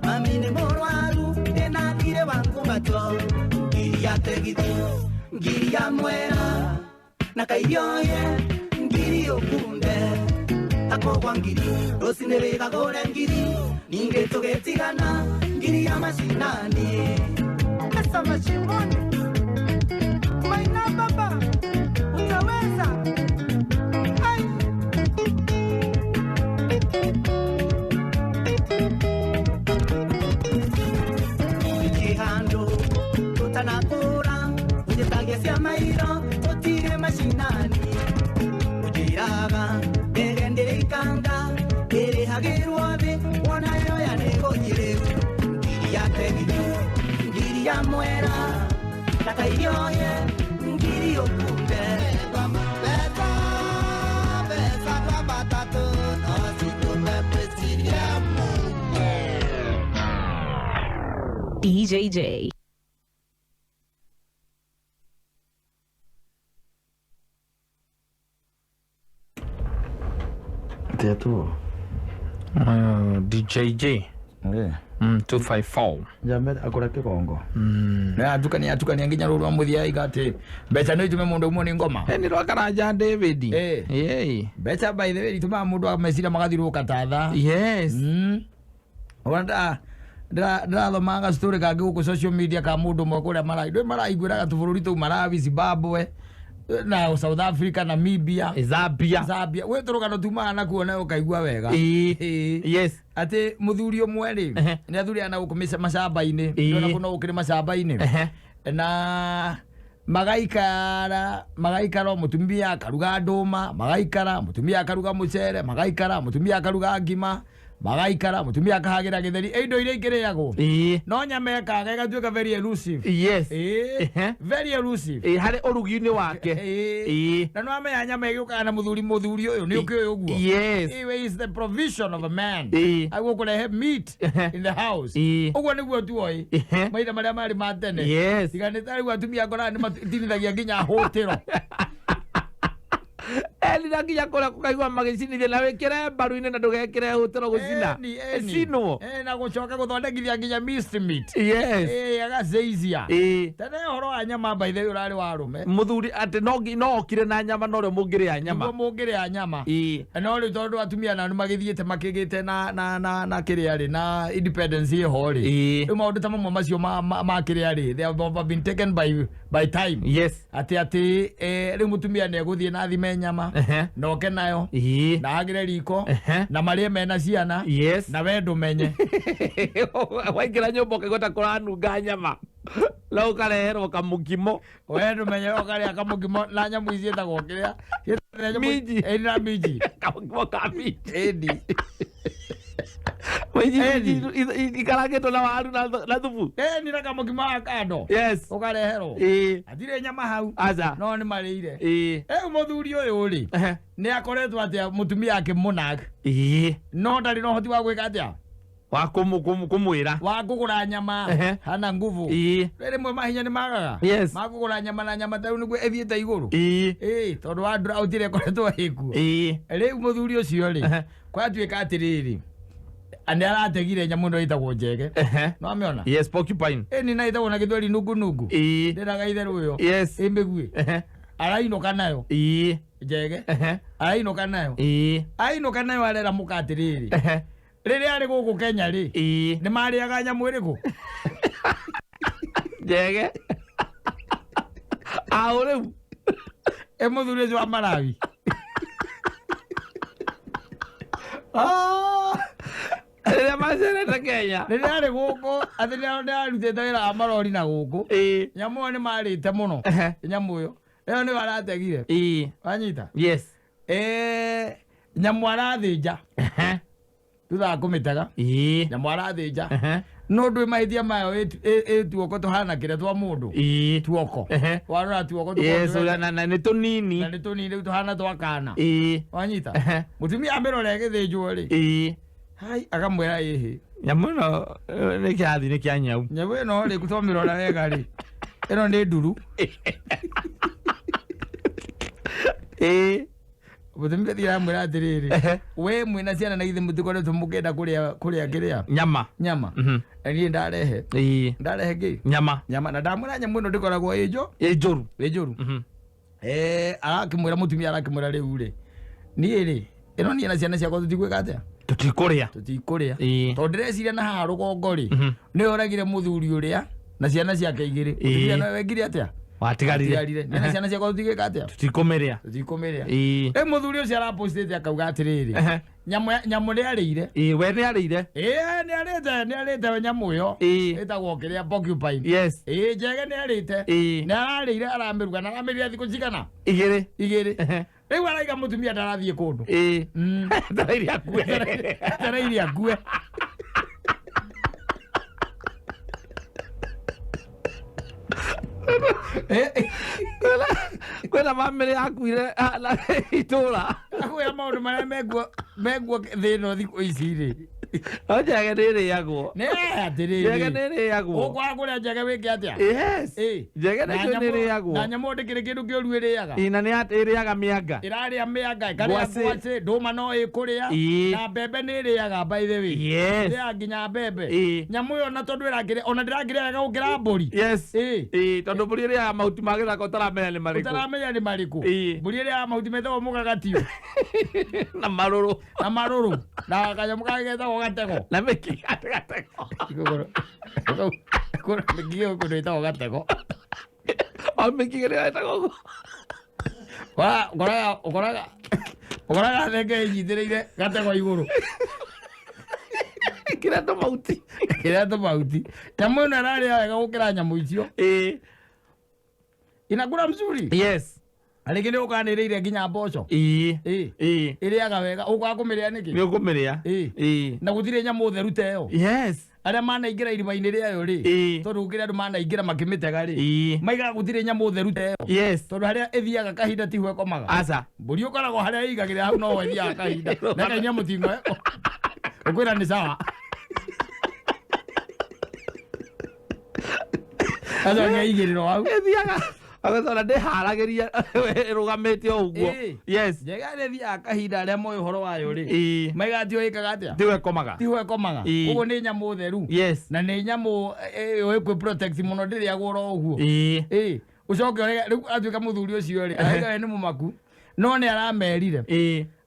mami nĩ mũrwaru ndĩnathire wangu mato ngiri ya tegithi ngiri ya mwera na kairioye ngiri okunde akogwa ngiri rũcinĩ wĩkagũre ngiri ningĩ tũgĩtigana ngiri ya macinani pesa mashimoni maina baba utaweza ai ikihando tutanakura ujitagia cia mairo tutire macinani ujiraga ndege ndirikanga ĩrĩhagĩrwo thĩ wona yo ya nĩgũthiĩ ngiri ya tegithi ngiri ya mwera na kairioye ngiri okunde mbeca kwa matatũ no citũme twĩcirie Mungu. DJJ. Atia tu. DJJ. 254. Jambe akora kigongo. Na atukania atukania nginya ruru muthia igati. Mbeca no itume mundu umwe ni ngoma. Ni rwa Karanja David. Eh. Mbeca by the way itumaga mundu ameciria magathiruka ta tha. Yes. Ona ndirathoma story kangi guku social media ka mundu umwe kuria maraiguiraga tubũrũri tou Malawi, Zimbabwe na South Africa, Namibia, Zambia. Zambia. We tũrũgano tumaga nakuo na ũkaigua wega. Yes. Atĩ mũthuri ũmwe rĩ nĩ athuri ana gũkũ macamba-inĩ ndĩrona kũno gũkĩrĩ macamba-inĩ na magaikara magaikara mũtumia akaruga ndũma magaikara mũtumia akaruga mũcere magaikara mũtumia akaruga ngima magaikara mũtumia akahagĩra gĩtheri indo iria ikĩrĩagwo no nyama ĩkaga ĩgatuĩka very elusive. Yes. Very elusive harĩ ũrugi-inĩ wake. Na no amenya nyama ĩgĩũkaga na mũthuri ũyũ nĩ ũkĩũĩ ũguo. Yes. He is the provision of a man. Agũkũrehe meat in the house. Ũguo nĩguo tuoĩ maitha marĩa marĩ ma tene. Yes. Tiga nĩ tarĩu atumia ngoraga nĩ matinithagia nginya hũtĩro. Eni na nginya kũrĩa kũkaigua magĩcinithia na wĩkĩre mbaru-inĩ na ndũgekĩre hũtĩro gũcina ĩcinwo na gũcoka gũthondekithia nginya minced meat. Yes. Agaceizia tene ũhoro wa nyama by the way ũrarĩ wa arũme mũthuri atĩ no okire na nyama no rĩo mũngĩrĩa nyama nĩguo mũngĩrĩa nyama no rĩu tondũ atumia nao nĩmagĩthiĩte makĩgĩte na kĩrĩa rĩ na independence ĩho rĩ rĩu maũndũ ta mamwe macio ma kĩrĩa rĩ they have been taken by time. Yes. Atĩ rĩu mũtumia nĩegũthiĩ na athime nyama na oke nayo na agĩre riko na marĩe mena ciana. Yes. Na we ndũmenye waingĩra nyũmba ũkaigua ta kũranunga nyama na ũkareherwo kamũkimo we ndũmenye ũkarĩa kamũkimo na nyamũ ici ciĩtagwo kĩrĩa minji na minji kamũkimo ka minji ĩni ikarangĩtwo na waru na thubu ĩni na kamũkimo ga kando. Yes. Ũkareherwo hatirĩ nyama hau aca no nĩ marĩire. Rĩu mũthuri ũyũ rĩ nĩ akoretwo atĩa mũtumia akĩmũnag no ndarĩ na ũhoti wa gwĩka atĩa wa kumwira wa kugura nyama hana nguvu rĩmwe mahinya nĩ magaga. Yes. Ma kugura nyama na nyama ta rĩu nĩguo ĩthiĩte igũrũ tondũ wa drought ĩrĩa ĩkoretwo ĩkuo rĩu mũthuri ũcio rĩ kwatuĩka atĩrĩrĩ nĩ arategire nyamũ ĩno ĩtagwo njege no amĩona. Yes, porcupine. Ĩni na ĩtagwo na gĩthweri nungu nungu ndĩraga itherũ ĩyo ĩ mĩguĩ arainũka nayo njege arainũka nayo ainũka nayo arera mũka atĩrĩrĩ rĩrĩa arĩ gũkũ Kenya rĩ nĩ marĩaga nyamũ ĩrĩkũ njege aũ rĩu ĩ mũthuri ũcio wa Malawi. Rĩrĩa macerete Kenya. Rĩrĩa arĩ gũkũ atĩ nĩarutĩte wĩra wa marori na gũkũ. Nyamũ ĩyo nĩmarĩte mũno. Nyamũ ĩyo. Ĩyo nĩyo arategire. Wanyita? Yes. Nyamũ arathĩnja. Thutha wa kũmĩtega. Nyamũ arathĩnja. No ndwĩ mahĩtia mayo ĩ tuoko tũhana kĩrĩa twa mũndũ. Tuoko. Warora tuoko Yes, na nĩ tũnini. Na nĩ tũnini rĩu tũhana twa kana. Wanyita? Mũtumia amĩrora ĩgĩthĩnjwo rĩ. Hai akamwĩra ĩhĩ. Nyamũ ĩno nĩ kĩrathi nĩ kĩa nyau. Nyamũ ĩno rĩ twamĩrora wega rĩ. Ĩno nĩ nduru. Mũtumia thiĩ aramwĩra atĩrĩrĩ, we mwĩna ciana na githĩ mũtikoretwo mũkĩenda kũrĩa kĩrĩa? Nyama. Nyama. Na niĩ ndarehe. Ndarehe kĩ? Nyama. Nyama. Na ndamwĩra nyamũ ĩno ndĩkoragwo ĩ njũru. Ĩ njũru. Arakĩmwĩra mũtumia arakĩmwĩra rĩu rĩ. Niĩ rĩ, ĩno niĩ na ciana ciakwa tũtigwĩka atĩa? Tũtikũrĩa. Tũtikũrĩa. Tondũ ndĩreciria na haha rũgongo rĩ, nĩ oragire mũthuri ũrĩa na ciana ciake igĩrĩ. Mũtumia nowe wekire atĩa? Watigarire. Nĩ ciana ciakwa tũtigwĩka atĩa? Tũtikũmĩrĩa. Tũtikũmĩrĩa. Rĩu mũthuri ũcio arapostĩte akauga atĩrĩrĩ, nyamũ nĩarĩire. We nĩarĩire. Nĩarĩte nyamũ ĩyo. Ĩtagwo kĩrĩa porcupine. Yes. Njege nĩarĩte. Nĩararĩire aramĩruga na aramĩrĩire thikũ cigana? Igĩrĩ. Igĩrĩ. Rĩu araiga mũtumia ndarathiĩ kũndũ. Etereire akue. Etereire akue. Kwĩna bamĩrĩ yakuire itũra. Akwĩra maũndũ marĩa mekuo thĩ ĩno thikũ ici rĩ. No njege nĩĩrĩagwo. Nĩ atĩrĩrĩ. Njege nĩĩrĩagwo. Ũkwaga kũrĩa njege wĩke atĩa? Yes. Njege nacio nĩĩrĩagwo. Na nyamũ ndĩkĩrĩ kĩndũ kĩũru ĩrĩaga. Na nĩ ĩrĩaga mĩanga. Ĩrarĩa mĩanga, ĩkarĩa ngwacĩ, ndũma no ĩkũrĩa. Na mbembe nĩĩrĩaga by the way. Yes. Ĩrĩaga nginya mbembe. Nyamũ ĩyo na tondũ ĩrakĩrĩa ona ndĩrakĩrĩa wega gũkĩra mbũri. Yes. Tondũ mbũri ĩrĩaga mahuti ma gĩthaka ũtaramenya nĩ marĩkũ. Ũtaramenya nĩ marĩkũ. Mbũri ĩrĩaga mahuti metagwo mũgagatio. Na marũrũ. Na marũrũ. Na kanyamũ kangĩ getagwo gatego. Na mĩkiga gatego. Mĩkiga kũndũ ĩtagwo gatego. O mĩkiga nĩyo ĩtagwo ũguo. Ũkoraga thenge ĩnyitĩrĩire gatego igũrũ. Kĩrĩa tũmahuti. Kĩrĩa tũmahuti. Nyamũ ĩno ĩrarĩa wega gũkĩra nyamũ icio. Inakula mzuri. Yes. Rĩngĩ nĩ ũkaga nĩ ĩrĩire nginya mboco. Ĩrĩaga wega. Ũkwaga kũmĩrĩa nĩkĩ? Nĩ ũkũmĩrĩa. Na gũtirĩ nyamũ theru ta ĩyo. Yes. Arĩa manaingĩra irima-inĩ rĩayo rĩ, tondũ gũkĩrĩ andũ manaingĩra makĩmĩtega rĩ, maigaga gũtirĩ nyamũ theru ta ĩyo. Yes. Tondũ harĩa ĩthiaga kahinda tiho ĩkomaga. Aca. Mbũri ũkoragwo harĩa ĩigagĩrĩra hau noho ĩthiaga kahinda. Na ĩkainia mũtingo ũkwĩra nĩ sawa. Aca ĩkaigĩrĩrwo hau. Ĩthiaga. Agathora ndĩharagĩria ĩrũgamĩte o ũguo. Yes. Njega ĩthiaga kahinda arĩa moĩ ũhoro wayo rĩ, maigaga tiho ĩkaga atĩa? Tiho ĩkomaga. Tiho ĩkomaga. Ũguo nĩ nyamũ theru. Yes. Na nĩ nyamũ ĩĩ kwĩ protect mũno ndĩrĩagwo oro ũguo. Ũcoke ũrege rĩu atuĩka mũthuri ũcio rĩ, araiga we nĩ mũmaku. No nĩ aramerire.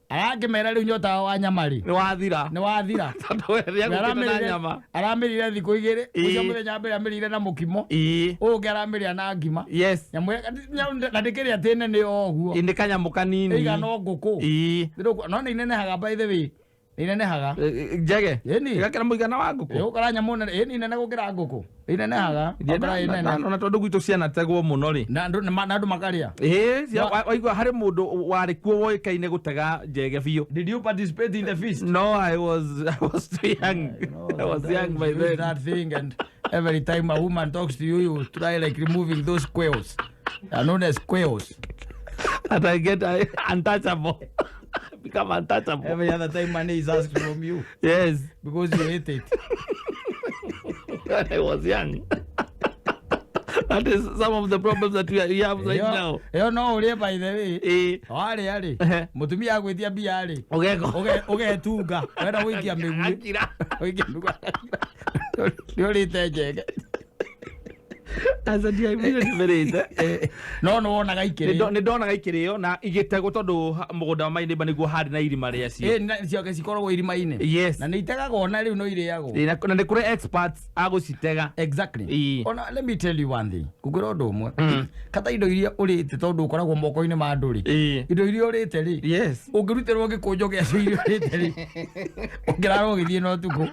Arakĩmera rĩu nyota wa nyama rĩ. Nĩ wathira. Nĩ wathira. Tondũ we nĩegũkĩte na nyama. Aramĩrire thikũ igĩrĩ. Ũcio mũthenya mbere amĩrire na mũkimo. Ũyũ ũngĩ aramĩrĩa na ngima. Yes. Nyamũ na ndĩkĩrĩ atĩ nene o ũguo. Nĩ kanyamũ kanini. Ĩigana o ngũkũ. No nĩ inenehaga by the way. Nĩ inenehaga. Njege. Ĩni. Ĩgakĩra mũigana wa ngũkũ. Ũgũkora nyamũ nene. Ĩni nene gũkĩra ngũkũ. Inenehaga. Ũgakora ĩ nene. Na tondũ gwitũ cianategwo mũno rĩ. Na andũ makarĩa. Waigua harĩ mũndũ warĩ kuo woĩkaine gũtega njege biũ. Did you participate in the feast? No, I was too young. I was young by then. That thing, and every time a woman talks to you, you try like removing those quails. They are known as quails. And I get untouchable. Become untouchable. Every other time money is asked from you. Yes. Because you hate it. When I was young. That is some of the problems that we have right now. Ĩyo no ũrĩe by the way. Warĩa rĩ, mũtumia agwĩtia mbia rĩ, ũgetunga, wenda gũikia mĩguĩ. Ũikia mĩguĩ. Nĩ ũrĩte njege. Aca ndiaiguire ndĩmĩrĩte. No nĩ wonaga ikĩrĩo. Nĩ ndonaga ikĩrĩo na igĩtegwo tondũ mũgũnda wa mainĩmba nĩguo harĩ na irima rĩacio. Ĩ ciake cikoragwo irima-inĩ. Yes. Na nĩ itegagwo na rĩu no irĩagwo. Ĩ, na nĩ kũrĩ experts a gũcitega. Exactly. Ĩ. Ona let me tell you one thing. Ngũkwĩra ũndũ ũmwe. Kata indo iria ũrĩte tondũ ũkoragwo moko-inĩ ma andũ rĩ. Indo iria ũrĩte rĩ. Yes. Ũngĩrutĩrwo gĩkũnjo gĩacio iria ũrĩte rĩ. Ũngĩrara ũgĩthiĩ na ũtukũ.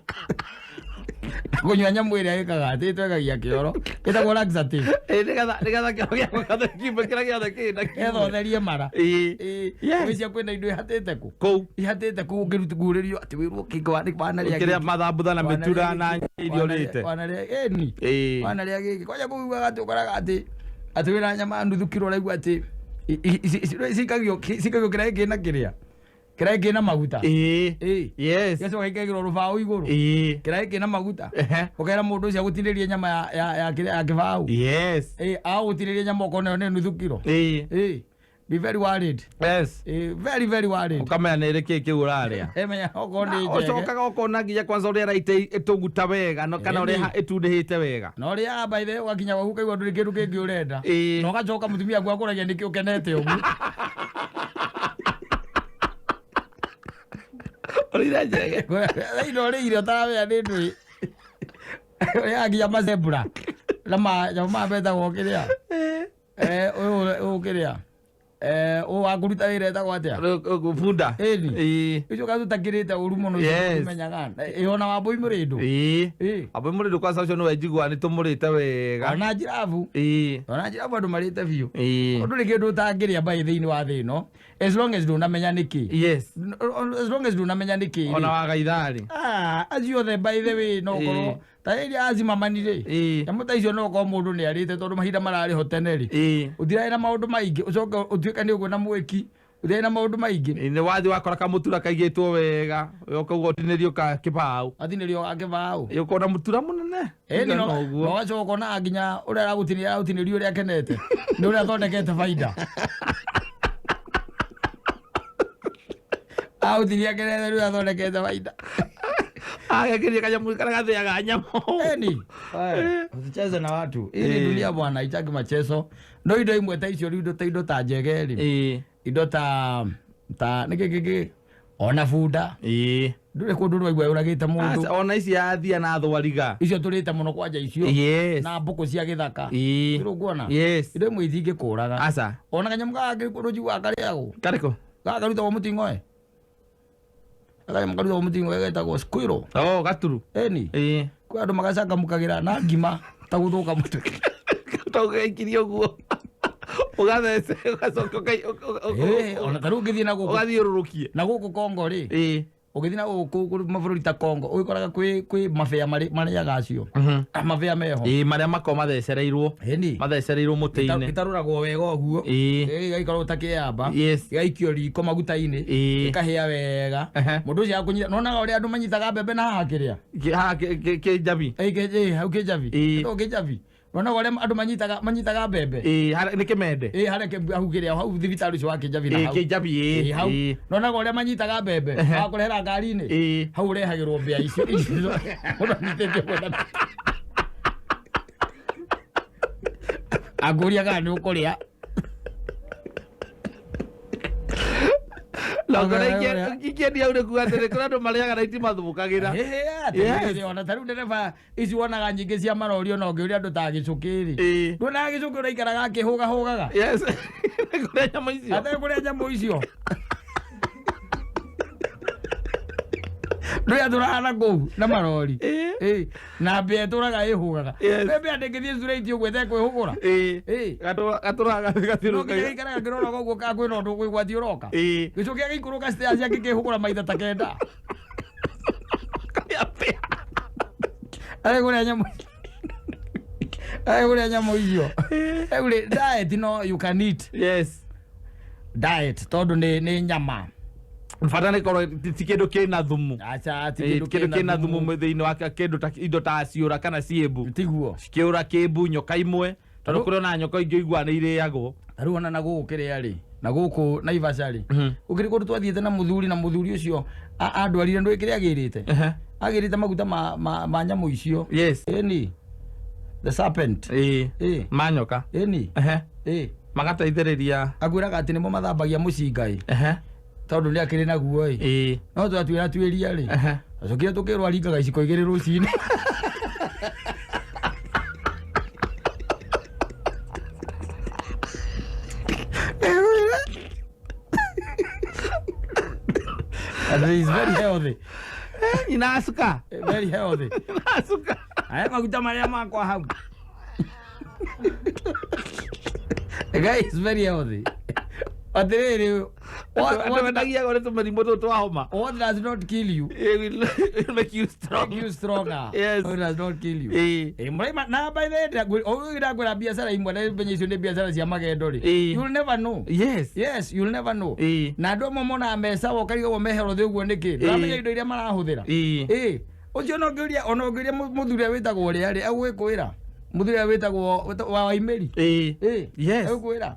Kũnyua nyamũ ĩrĩa ĩkaga atĩ ĩtwegagia kĩoro. Ĩtagwo laxative. Ĩ, nĩgetha kĩoro gĩaku gĩothe kiume kĩrĩa gĩothe kĩna kiume. Ĩthotherie mara. Ĩ. Ĩ. Gwĩcia kwĩna indo ihatĩte kũ. Kũu. Ihatĩte kũ ũngĩrutĩrwo atĩ wĩrwo kĩngo wanarĩa Kĩrĩa gĩkĩ. mathambutha na mĩtura na irio ũrĩte. Wanarĩa ĩni. Ĩ. Wanarĩa gĩkĩ. Kwanja kũu ugaga atĩ ũkoraga atĩ atĩ wĩna nyama nuthu kiro ũraigua atĩ cikagio kĩrĩa kĩna kĩrĩa. Kĩrĩa kĩna maguta. Ĩ. Yes. Gĩgacoka gĩkekĩrwo rũbaũ igũrũ. Ĩ. Kĩrĩa kĩna maguta. Ũkera mũndũ ũcio agũtinĩrie nyama ya kĩrĩa ya kĩbaũ. Yes. Ĩ, agũtinĩrie nyama ũkona ĩyo nĩ nuthu kiro. Ĩ. Ĩ. Be very worried. Yes. Ĩ, very very worried. Ũkamenya nĩ ĩrĩ kĩ kĩu ũrarĩa. Emenya okorwo nĩ njege. Ũcokaga ũkona nginya kwanza ũrĩa raite ĩtũguta wega no kana ũrĩa ĩtundĩhĩte wega. Na ũrĩaga by the way ũgakinya gwaku ũkaigua ndũrĩ kĩndũ kĩngĩ ũrenda. Ĩ. Na ũgacoka mũtumia waku akũragia nĩkĩ ũkenete ũguo. Ũrĩire njege. Indo ũrĩire ũtaramenya nĩ ndũĩ. Ũrĩaga nginya macebura. Na nyamũ maya metagwo kĩrĩa. Ũyũ kĩrĩa. Ũyũ wa kũruta wĩra etagwo atĩa? Bunda. Ĩni. Ũcio gatũtakĩrĩte ũru mũno ũcio Yes. ũmenyaga. Ĩ ona wambũi mũrĩndũ. Ĩ. Wambũi mũrĩndũ kwanza ũcio nĩwe njiguaga nĩ tũmũrĩte wega. Ona njirabu. Ĩ. Ona njirabu andũ marĩte biũ. Ĩ. Ndũrĩ kĩndũ ũtangĩrĩa mbaĩ thĩinĩ wa thĩ ĩno as long as ndũnamenya nĩkĩ. Yes. As long as ndũnamenya nĩkĩ. Ona wagaitharĩ. Ah, acio othe by the way no ũkorwo ta rĩrĩa acimamani rĩ. Nyamũ ta icio no ũkorwo mũndũ nĩ arĩte tondũ mahinda mararĩ ho tene rĩ. Ũtirarĩ na maũndũ maingĩ ũcoke ũtuĩke nĩ ũguo na mwĩki. Ũtirarĩ na maũndũ maingĩ. Nĩ wathiĩ wakora kamũtura kaigĩtwo wega ũkauga ũtinĩrio ka kĩbaũ. Atinĩrio ga kĩbaũ. Ĩ, ũkona mũtura mũnene. Ĩni no Ũigana ũguo. ũgacoka ũkona nginya ũrĩa aragũtinĩria aragũtinĩria ũrĩa akenete. Nĩ ũrĩa athondekete baida. Agũtinia akenete nĩ ũrĩa athondekete baida. Agekĩria kanyamũ karĩa gathĩaga nyamũ. Eni. Usicheze na watu. Hii ni dunia bwana, haitaki machezo. No indo imwe ta icio indo ta indo ta njege rĩ. Indo ta nĩkĩ kĩngĩ ona bunda. Ndũrĩ kũndũ ũraigua yũragĩte mũndũ. Aca, ona ici athia na thwariga. Icio tũrĩte mũno kwanja icio. Yes. Na mbũkũ cia gĩthaka. Ĩ. Ndũrĩ Yes. Indo imwe itingĩkũraga. Aca. Ona kanyamũ gaka kũndũ njiguaga karĩagwo. Karĩkũ? Gaka karutagwo mũting'oe. Kanyamũ karutagwo mũting'oe getagwo squirrel. Oh, gaturu. Eni. Ĩ. Kwĩ andũ magacangamũkagĩra na ngima ta gũthũka mũtwe. Ta ũgaikirie ũguo. Ũgathece ũgacoka Ĩ, ona ta rĩu ũngĩthiĩ na gũkũ. Ũgathiũrũrũkie. Na gũkũ Kongo rĩ. Ĩ. Ũgĩthiĩ na gũkũ mabũrũri ta Kongo ũgĩkoraga kwĩ mabĩa marĩaga acio. Mabĩa meho. Ĩ, marĩa makoragwo mathecereirwo. Ĩni. Mathecereirwo mũtĩ-inĩ. Gĩtarũragwo wega ũguo. Ĩ. Gĩgaikarwo ta kĩamba. Yes. Gĩgaikio riko maguta-inĩ. Ĩ. Gĩkahĩa wega. Mũndũ ũcio akũnyita. Nĩwonaga ũrĩa andũ manyitaga mbembe na haha kĩrĩa? Haha kĩnjabi. Ĩ, hau kĩnjabi. Ĩ. Ĩtagwo kĩnjabi. Nĩwonaga ũrĩa andũ manyitaga mbembe? Ĩ, nĩ kĩmende. Ĩ, harĩa hau kĩrĩa hau thibitarĩ ũcio wa kĩnjabi na Ĩ, hau. kĩnjabi, ĩ. Ĩ, hau. Ĩ. Nĩwonaga ũrĩa manyitaga mbembe? Makũrehera ngari-inĩ? Ĩ. Hau ũrehagĩrwo mbĩa icio. Mũndũ anyitĩte ũguo na Angũria kana nĩ ũkũrĩa. Nongora ikĩendia hau nĩ kuga atĩrĩ kũrĩ andũ marĩaga na itimathũkagĩra. Yes. Ona ta rĩu ndereba ici wonaga nyingĩ cia marori ona ũngĩũria andũ ta gĩcũkĩ rĩ. Nduonaga gĩcũkĩ ũraikaraga akĩhũgahũgaga. Yes. Kũrĩa nyamũ icio. Atarĩ kũrĩa nyamũ icio. Ndũrĩ atũraga kũu na marori. Ĩ. Na mbĩa ĩtũraga ĩhũgaga. Mbĩa ndĩngĩthiĩ straight ũguo ĩtekwĩhũgũra. Ĩ. Gatũraga No nginya gĩikaraga kĩroraga ũguo kana kwĩna ũndũ ũgwĩgwatia ũroka. Gĩcũkĩ gĩikũrũka stairs gĩkĩhũgũra maitha ta kenda. Arĩ kũrĩa nyamũ. Arĩ kũrĩa nyamũ icio. Rĩu rĩ, diet no you can eat. Yes. Diet tondũ nĩ nyama. Bata nĩ korwo ti kĩndũ kĩna thumu. Aca, ti kĩndũ kĩna thumu thĩinĩ wa kĩndũ ta indo ta ciũra kana ciĩmbu. Tiguo. Cikĩũra kĩmbu nyoka imwe tondũ kũrĩ ona nyoka ingĩ ũiguaga nĩ irĩagwo. Ta rĩu ona na gũkũ kĩrĩa rĩ, na gũkũ Naivasha rĩ, gũkĩrĩ kũndũ twathiĩte na mũthuri na mũthuri ũcio andwarire ndũĩ kĩrĩa agĩrĩte. Agĩrĩte maguta ma nyamũ icio. Yes. Ĩni. The serpent. Ĩĩ. Manyoka. Ĩni. Ehe. Ĩĩ. Magateithĩrĩria. Akwĩraga atĩ nĩmo mathambagia mũcinga ĩ. Ehe. Tondũ nĩ akĩrĩ naguo ĩ. Ĩĩ. No twatuĩra tuĩria rĩ. Ehe. Acokire tũkĩrwo aringaga iciko igĩrĩ rũcinĩ. And he is very healthy. Nyina asuka. Very healthy. Asuka. Aya maguta marĩa makwa hau. The guy is very healthy. Atĩrĩrĩ, Andũ mendagia gore tũmĩrimũ tũtũ twa homa. What does not kill you It will make you strong. Make you stronger. Yes. What does not kill you. Ĩĩ. Eh, mũraima na by the way ũyũ ndakwĩra biacara imwe na menya icio nĩ biacara cia magendo rĩ. Ĩĩ. You'll never know. Yes. Yes, you'll never know. Ĩĩ. Na andũ amwe monaga mecawa ũkarigagwo mehero thĩ ũguo nĩkĩ. Ndũramenya indo iria marahũthĩra. Ĩĩ. Ĩĩ. Ũcio no ngĩũria ona ũngĩũria mũthuri ũrĩa wĩtagwo ũrĩa rĩ egũgĩkwĩra. Mũthuri ũrĩa wĩtagwo wa Waimĩri. Ĩĩ. Ĩĩ. Yes. Egũkwĩra.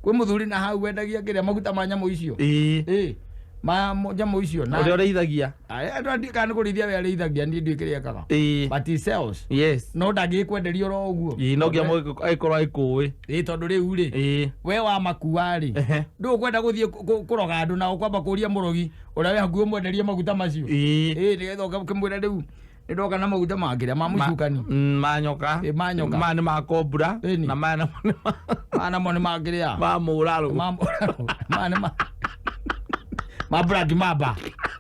Kwĩ mũthuri na hau wendagia kĩrĩa maguta ma nyamũ icio. Ĩĩ. Ĩĩ. Ma nyamũ icio na Ũrĩa ũrĩithagia. Aya andũ kana nĩ kũrĩithia we arĩithagia niĩ ndiũĩ kĩrĩa ekaga. Ĩĩ. But he sells. Yes. No ndangĩkwenderia oro ũguo. Ĩĩ no nginya agĩkorwo agĩkũĩ. Ĩĩ tondũ rĩu rĩ. Ĩĩ. We wamakua rĩ. Ndũkwenda gũthiĩ kũroga andũ na ũkwamba kũria mũrogi ũrĩa wĩ hakuhĩ ũmwenderie maguta macio. Ĩĩ. Ĩĩ nĩgetha ũkĩmwĩra rĩu nĩndoka na maguta ma kĩrĩa ma mũcukani. Ma nyoka. Ĩĩ ma nyoka. Maya nĩ ma kobra. Na maya namo nĩ ma Maya namo nĩ ma kĩrĩa. Ma mũrarũ. Ma mũrarũ. Maya nĩ ma ma Black Mamba.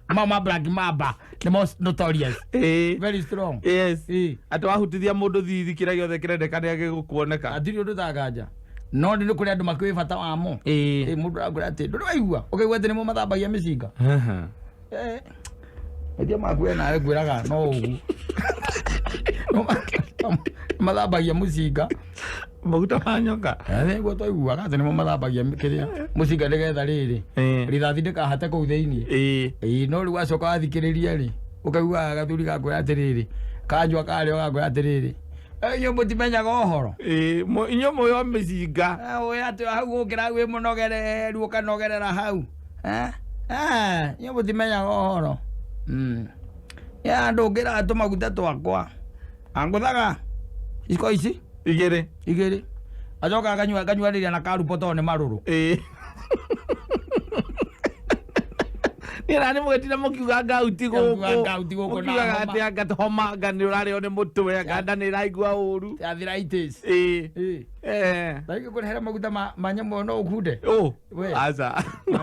Ma Black Mamba. The most notorious. Ĩĩ. Very strong. Yes. Ĩĩ. Atĩ wahutithia mũndũ thithi kĩrĩa gĩothe kĩrendeka nĩ gĩgũkuoneka. Hatirĩ ũndũ tanganja. No nĩ kũrĩ andũ makĩũĩ bata wamo. Ĩĩ. Ĩĩ mũndũ arakwĩra atĩ ndũrĩ waigua. Ũkaigua atĩ nĩmo mathambagia mĩcinga. Ĩĩ. Endia maku we nawe ngwĩraga no ũguo. Mathambagia mũcinga. Maguta ma nyoka. Nĩguo twaiguaga atĩ nĩmo mathambagia kĩrĩa mũcinga nĩgetha rĩrĩ rithathi ndĩkahate kũu thĩinĩ. Ĩĩ. No rĩu wacoka wathikĩrĩria rĩ ũkaiguaga gathuri gakwĩra atĩrĩrĩ kanjua karĩa gakwĩra atĩrĩrĩ inyuĩ mũtimenyaga ũhoro. Ĩĩ inyuĩ mũĩ o mĩcinga. Ũĩ atĩ hau ũkĩra wĩ mũnogereru ũkanogerera hau. Inyuĩ mũtimenyaga ũhoro. Ya andũ ngĩra tũmaguta twakwa. Angũthaga iciko ici igĩrĩ igĩrĩ acoka akanyuanĩria na karubo tondũ nĩ marũrũ. Ĩĩ. Niĩ nani mũgĩtinda mũkiuga ngauti gũkũ. Ngauti gũkũ na Mũkiugaga homa. atĩ anga homa anga nĩ ũrarĩo nĩ mũtwe anga nda nĩ ĩraigua ũru. Arthritis. Ĩĩ. Ĩĩ. Tarĩngĩ kũrehera maguta ma nyamũ no ũkunde. Ũ. We. Aca. No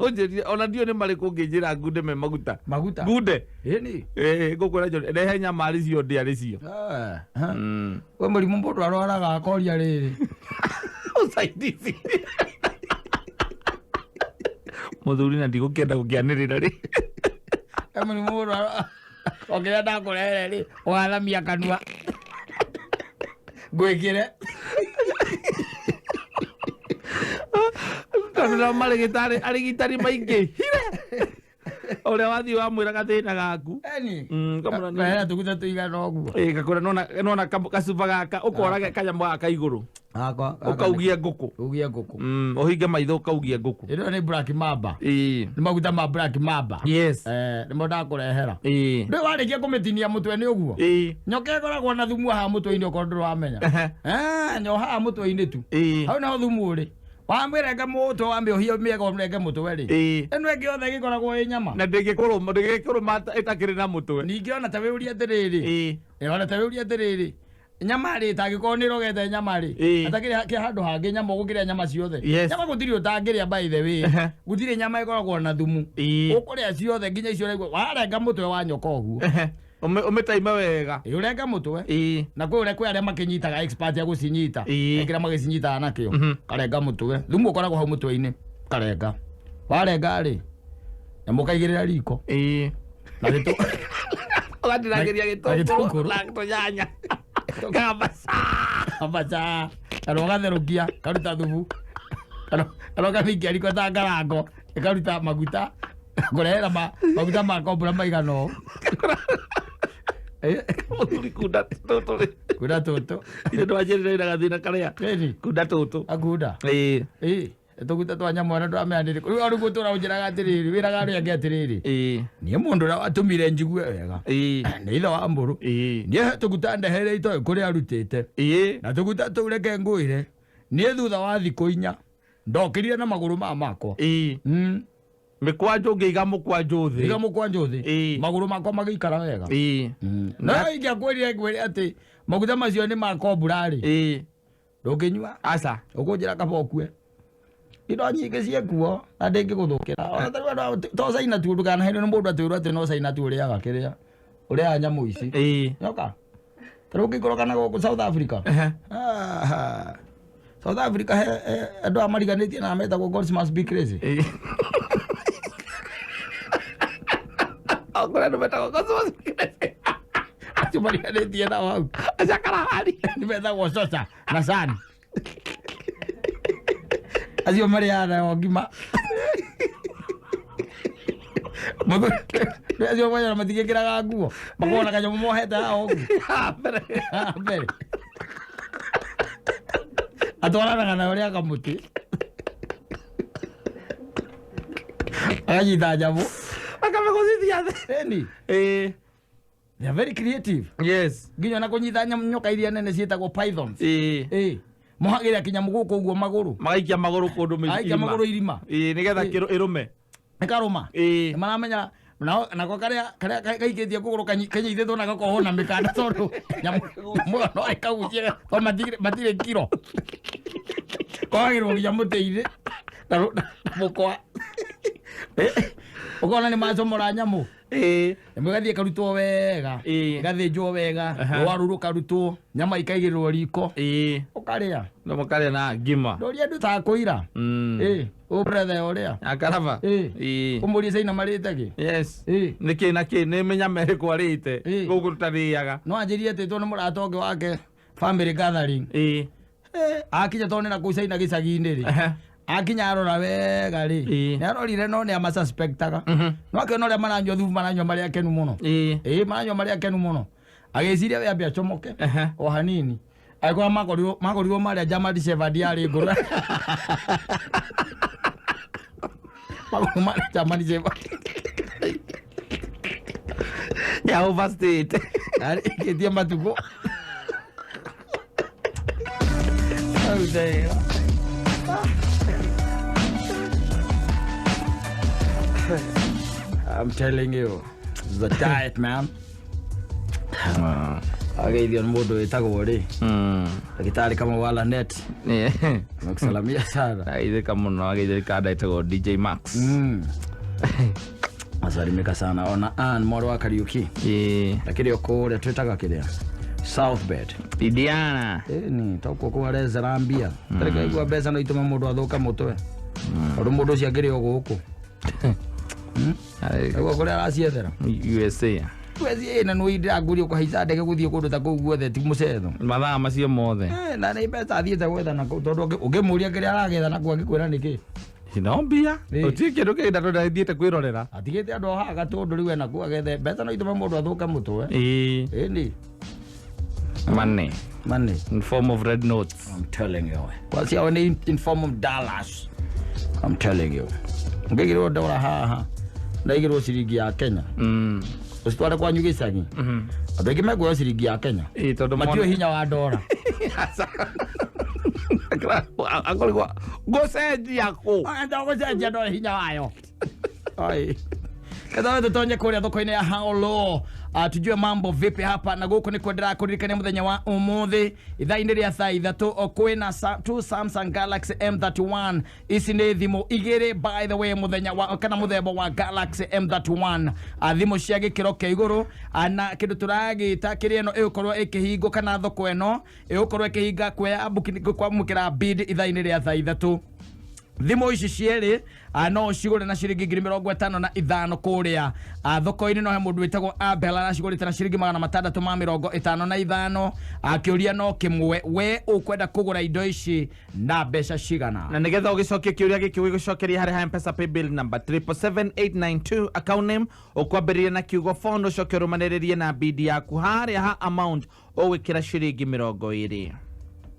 ũnjĩrire ona ndiũĩ nĩ marĩkũ ũngĩnjĩra ngunde me maguta. Maguta. Ngunde. Ĩni. Ĩĩ ngũkwĩra John rehe nyama arĩ cio ndĩe arĩ cio. We mũrimũ mũndũ arwaraga akoria rĩrĩ. Usaidizi. Mũthuri na ndigũkĩenda gũkĩanĩrĩra rĩ. Mũrimũ mũndũ okĩrĩa ndakũrehere rĩ ũgathamia kanua. Ngwĩkĩre. Tondũ nao marĩgĩtarĩ arigitani maingĩhire. Ũrĩa wathiĩ wamwĩra gathĩna gaku. Eni. Kamũra tũguta tũigana ũguo. Ĩĩ gakwĩra nona gacuba gaka ũkora kanyamũ gaka igũrũ. Gakwa. Ũkaugia ngũkũ. Ũgie ngũkũ. Ũhinge maitho ũkaugia ngũkũ. Ĩno nĩ Black Mamba. Ĩĩ. Nĩ maguta ma Black Mamba. Yes. Nĩmo ndakũrehera. Ĩĩ. Ndũĩ warĩkia kũmĩtinia mũtwe nĩ ũguo. Ĩĩ. Nyoka ĩkoragwo na thumu haha mũtwe-inĩ okorwo ndũrĩ wamenya. Nyo haha mũtwe-inĩ tu. Ĩĩ. Hau nĩho thumu ũrĩ. Wamĩrenga mũtwe wamĩũhia mĩega ũmĩrenge mũtwe rĩ. Ĩĩ. Ĩno ĩngĩ yothe ĩgĩkoragwo ĩ nyama. Na ndĩngĩkũrũma ĩtakĩrĩ na mũtwe. Ningĩ ona ta wĩũrie atĩrĩrĩ. Ĩĩ. Ona ta wĩũrie atĩrĩrĩ. Nyama rĩ tangĩkorwo nĩ ĩrogete nyama rĩ. Atakĩrĩ kĩ handũ hangĩ nyama ũgũkĩrĩa nyama ciothe. Yes. Nyama gũtirĩ ũtangĩrĩa by the way. Gũtirĩ nyama ĩkoragwo na thumu. Ũkũrĩa ciothe nginya icio ũraigua warenga mũtwe wa nyoka ũguo. Ũmĩtaime wega. Ĩĩ ũrenge mũtwe. Ĩĩ. Na kwĩ ũrĩa kwĩ arĩa makĩnyitaga expert ya gũcinyita. Kĩrĩa magĩcinyitaga nakĩo. Karenga mũtwe. Thumu ũkoragwo hau mũtwe-inĩ. Karenga. Warenga rĩ nyamũ ũkaigĩrĩra riko. Ĩĩ. Na gĩtũ Ũgatinangĩria Na gĩtũngũrũ gĩtũngũrũ. na tũnyanya. Kabaca. Kabaca. Kana ũgatherũkia karuta thumu. Kana ũkamĩikia riko ta ngarango ĩkaruta maguta. Kũrehera maguta ma kombora maigana ũũ. Mũthuri kunda tũtũ rĩ. Kunda tũtũ. Ithe ndwanjĩrĩire na gathĩna karĩa. Ĩni. Kunda tũtũ. Akunda. Ĩĩ. Ĩĩ. Tũguta twa nyamũ na ndũramenya nĩ rĩkũ. Rĩu arĩ gũtũra ũnjĩraga atĩrĩrĩ, wĩraga arĩa angĩ atĩrĩrĩ, niĩ mũndũ ũrĩa watũmire njigue wega nĩ ithe wa mbũrũ. Niĩ he tũguta ndeheire itoĩ kũrĩa arutĩte. Na tũguta tũu reke ngwĩre, niĩ thutha wa thikũ 4 ndokĩrire na magũrũ maya makwa. Mĩkwanjũ ngĩiga mũkwanjũ thĩ. Iga mũkwanjũ thĩ. Magũrũ makwa magĩikara wega. No ingĩakwĩrire ngwĩre atĩ maguta macio nĩ ma kombura rĩ. Ndũngĩnyua. Aca. Ũkũnjĩra kaba ũkue. Indo nyingĩ ciĩkuo na ndĩngĩgũthũkĩra. Ona ta rĩu andũ to caina tu ndũkanahenio nĩ mũndũ atĩ ũrĩa atĩ no caina tu ũrĩaga kĩrĩa. Ũrĩaga nyamũ ici. Nyoka. Ta rĩu ũngĩikũrũka na gũkũ South Africa. South Africa he andũ aya mariganĩtie na metagwo Gods must be crazy. Kũrĩ andũ metagwo Gods must be crazy. Acio mariganĩtie nao hau. Acio Kalahari. Nĩ metagwo Sosa na San. Acio marĩaga nayo ngima. Acio mwenyewe matigĩkĩraga nguo. Makoragwo na kanyamũ mohete haha ũguo. Haha mbere. Atwaranaga nayo ũrĩa kamũtĩ. Akanyita nyamũ. Akamĩgũcithia thĩ. Ĩni. They are very creative. Yes. Nginya na kũnyita nyoka iria nene ciĩtagwo pythons. Mohagĩra kĩnyamũ gũkũ ũguo magũrũ. Magaikia magũrũ kũndũ irima. Magaikia magũrũ irima. Nĩgetha ĩrũme. Ĩkarũma. Nĩ maramenya nako karĩa kaikĩtie kũgũrũ kanyitĩtwo na gakohwo na mĩkanda tondũ nyamũ ĩyo no ĩkagucie tondũ matirĩ kiro. Kohagĩrwo nginya mũtĩ-inĩ na mũkwa. Ũkona nĩ macomora nyamũ. Nyamũ ĩgathiĩ ĩkarutwo wega, ĩgathĩnjwo wega, rũa rũu rũkarutwo, nyama ikaigĩrĩrwo riko. Ũkarĩa. No mũkarĩa na ngima. Ndũria andũ ta kũira. Ũ brother ũrĩa. Akaraba. Ũmũrie caina marĩte kĩ? Yes. Nĩkĩ na kĩ nĩ mĩnyama ĩrĩkũ arĩte gũkũ tũtarĩaga. No anjĩrie atĩ tondũ nĩ mũrata ũngĩ wake family gathering. Akinya tondũ nĩ na kũu caina gĩcagi-inĩ rĩ. Akinya arora wega rĩ. Nĩ arorire no nĩ amasuspectaga. No akĩona ũrĩa maranyua thubu maranyua marĩ akenu mũno. Maranyua marĩ akenu mũno. Agĩciria we ambe acomoke o hanini. Agĩkora makorirwo marĩa German Shepherd yarĩ ngũrũ. Makorirwo marĩa German Shepherd. Ya overstate. Arĩkĩtie matukũ. Oh, damn. I'm telling you, it's the diet, man. Ageithio nĩ mũndũ wĩtagwo rĩ ndagĩtarĩ kama wala net. Nakusalamia sana. Ageithĩka mũno, ageithĩka ndetagwo DJ Max. Asalimika sana ona Ann mwarĩ wa Kariuki. Lakini kũrĩa twĩtaga kĩrĩa South Bed. Indiana. Ni toko kũrĩa Zambia. Tarĩka igua mbeca no itũme mũndũ athũka mũtwe. Tondũ mũndũ ũcio akĩrĩ o gũkũ. Nĩguo kũrĩa araciethera. USA. USA na nĩ ndĩrakũria kũhaica ndege gũthiĩ kũndũ ta kũu guothe ti mũcetho. Mathaa macio mothe. Na nĩ mbeca athiĩte gwetha na kũu tondũ ũngĩmũria kĩrĩa aragetha na kũu angĩkwĩra nĩkĩ. No mbia. Gũtirĩ kĩndũ kĩngĩ tondũ ndathiĩte kwĩrorera. Atigĩte andũ haha gatũndũ rĩu ena kũu agethe mbeca no itũme mũndũ athũke mũtwe. Ĩni. Money. Money. In form of red notes. I'm telling you. Well, see, only in form of dollars. I'm telling you. Ngĩgĩrwo ndora haha. Ndaigĩrwo ciringi ya Kenya. Ũcitware kwanyu gĩcagi. Andũ aingĩ mekuoya ciringi ya Kenya. Tondũ matiũĩ hinya wa ndora. Akorwo ngũcenjia kũ? Ngũcenjia ndora hinya wayo. Oi. Kadhaa tutonye kũrĩa thoko-inĩ ya Haolo. Tujue mambo vipi hapa na gũkũ nĩkuo ndĩrakũririkania mũthenya wa ũmũthĩ ithaa-inĩ rĩa thaa 3 kwĩna two Samsung Galaxy M31. Ici nĩ thimũ igĩrĩ by the way mũthenya wa kana mũthemba wa Galaxy M31. Thimũ cia gĩkĩro kĩa igũrũ na kĩndũ tũragĩta kĩrĩa ĩno ĩgũkorwo ĩkĩhingwo kana thoko ĩno ĩgũkorwo ĩkĩhinga kwamũkĩra bid ithaa-inĩ rĩa thaa 3. Thimũ ici cierĩ no ũcigũre na ciringi 55,000 kũrĩa thoko-inĩ. No he mũndũ wĩtagwo Abel aracigũrĩte na ciringi 655. Akĩũria no kĩmwe, we ũkwenda kũgũra indo ici na mbeca cigana? Na nĩgetha ũgĩcokie kĩũria gĩkĩ ũgĩcokeria harĩ ha M-Pesa paybill number 777892 account name ũkwambĩrĩria na kiugo phone ũcoke ũrũmanĩrĩrie na bid yaku harĩa ha amount ũgwĩkĩra ciringi 20.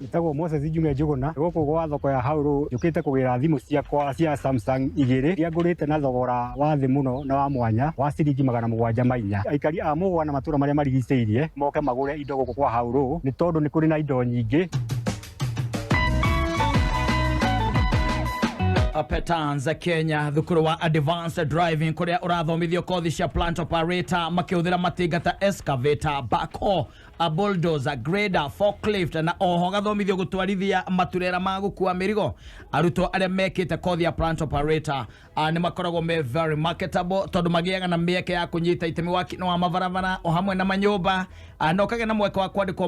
Njĩtagwo Moses Jumia Njũgũna, gũkũ gwa thoko ya Haurũ njũkĩte kũgĩra thimũ ciakwa cia Samsung igĩrĩ iria ngũrĩte na thogora wa thĩ mũno na wa mwanya wa ciringi 704. Aikari a Mũgwa na matũra marĩa marigicĩirie moke magũre indo gũkũ kwa Haurũ nĩ tondũ nĩ kũrĩ na indo nyingĩ. Petans Kenya thukuru wa advanced driving kuria urathomithio kothi cia plant operator makihuthira matinga ta excavator, backhoe, a bulldozer, grader, forklift na oho gathomithio gutwarithia maturera ma gukua mirigo. Arutwo aria mekite kothi ya plant operator ni makoragwo me very marketable tondu magiaga na mieke ya kunyita itemi waki-inĩ wa mabarabara o hamwe na manyũmba, na ũkagĩa na mweke wa kwandĩkwo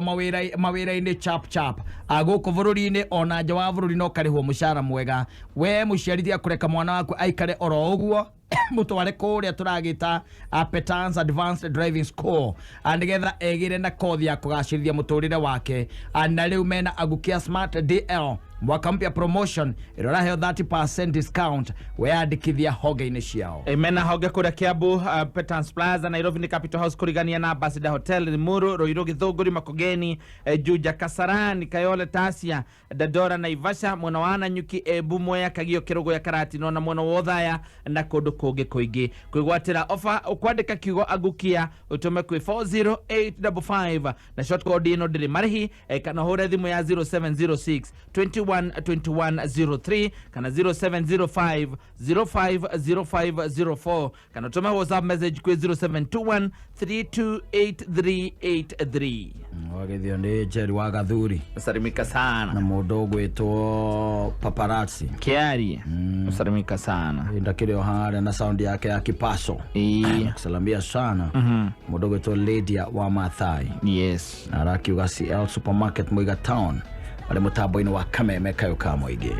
mawĩra-inĩ chap chap gũkũ bũrũri-inĩ ona nja wa bũrũri, no karĩhwo mũcara mwega. We mũciari tiga kũreka mwana waku aikare oro ũguo, mutware kuria turagita Petans Advanced Driving School nigetha egire na kothi ya kugacirithia muturire wake. Na riu mena Agukia Smart DL mwaka mpya promotion iroraheo 30% discount weyandikithia honge-inĩ ciao. Mena honge kuria Kiambu, Petans Plaza, Nairobi ni Capital House kurigania na Ambassador Hotel, Limuru, Ruiru, Githunguri, Makongeni, Juja, Kasarani, Kayole, Tasia, Dandora, Naivasha, mwena wa Nanyuki, Embu, Mwea, Kagio, Kiruguya, Karatina na mwena wa Othaya na kundu kungi kuingi. Kwigwatira ofa ukwandika kiugo Agukia utume kwi 40855 na short code ino ndiri marihi, kana hure thimu ya 0706 21 2103 kana 0705 050504 kana tume WhatsApp message kwi 0721 328383. Wagithio ni Jerry wa Gathuri, salimika sana na mundu ugwitwo paparazzi Kiari. Salimika sana ndakiri o haria na sound yake ya kipaso. Kusalamia sana mundu ugwitwo Lydia wa Mathai. Yes, na arakiuga CL Supermarket Muiga Town ari mutambo-inĩ wa Kameme kayo ka mũingĩ.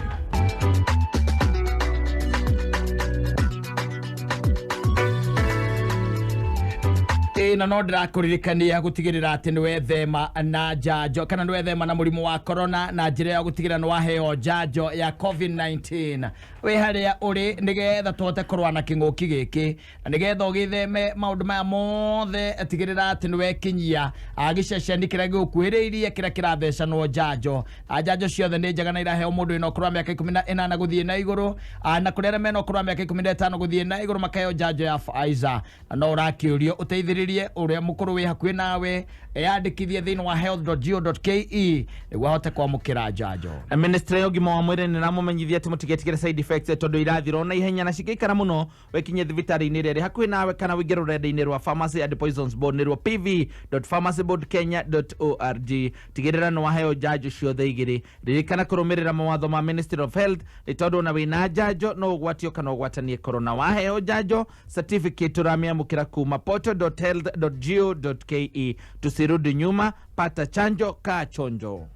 Na no ndĩrakũririkania gũtigĩrĩra atĩ nĩ wethema na njanjo kana nĩ wethema na mũrimũ wa corona na njĩra ya gũtigĩrĩra nĩ waheo njanjo ya COVID-19 wĩ harĩa ũrĩ, nĩgetha tũhote kũrũa na kĩng'ũki gĩkĩ na nĩgetha ũgĩtheme maũndũ maya mothe. Tigĩrĩra atĩ nĩ wekinyia gĩceceni kĩrĩa gĩgũkuhĩrĩirie kĩrĩa kĩrathecanwo njanjo. Njanjo ciothe nĩ njega na iraheo mũndũ wĩna ũkũrũ wa mĩaka 18 gũthiĩ na igũrũ, na kũrĩ arĩa mena ũkũrũ wa mĩaka 15 gũthiĩ na igũrũ makaheo njanjo ya Pfizer. Na no ũrakĩũrio ũteithĩrĩrie uria mukuru wi hakuhi nawe eyandikithie thiini wa health.go.ke niguo ahote kwamukira njanjo. Ministry ya ũgima wa mwĩrĩ nĩ ĩramumenyithia atĩ mũtigetigĩre side effects tondũ irathira na ihenya na cingĩikara mũno wekinye thibitarĩ-inĩ ĩrĩa ĩrĩ hakuhĩ nawe kana ũingĩre rũrenda-inĩ rwa Pharmacy and Poisons Board nĩruo pv.pharmacyboardkenya.org. Tigĩrĩra nĩ waheo njanjo ciothe igĩrĩ. Ririkana kũrũmĩrĩra mawatho ma Ministry of Health nĩ tondũ ona wĩna njanjo no ũgwatio kana ũgwatanie corona. Waheo njanjo certificate ũramĩamũkĩra kuma portal.health.go.ke. Tusirudi nyuma, pata chanjo, kaa chonjo.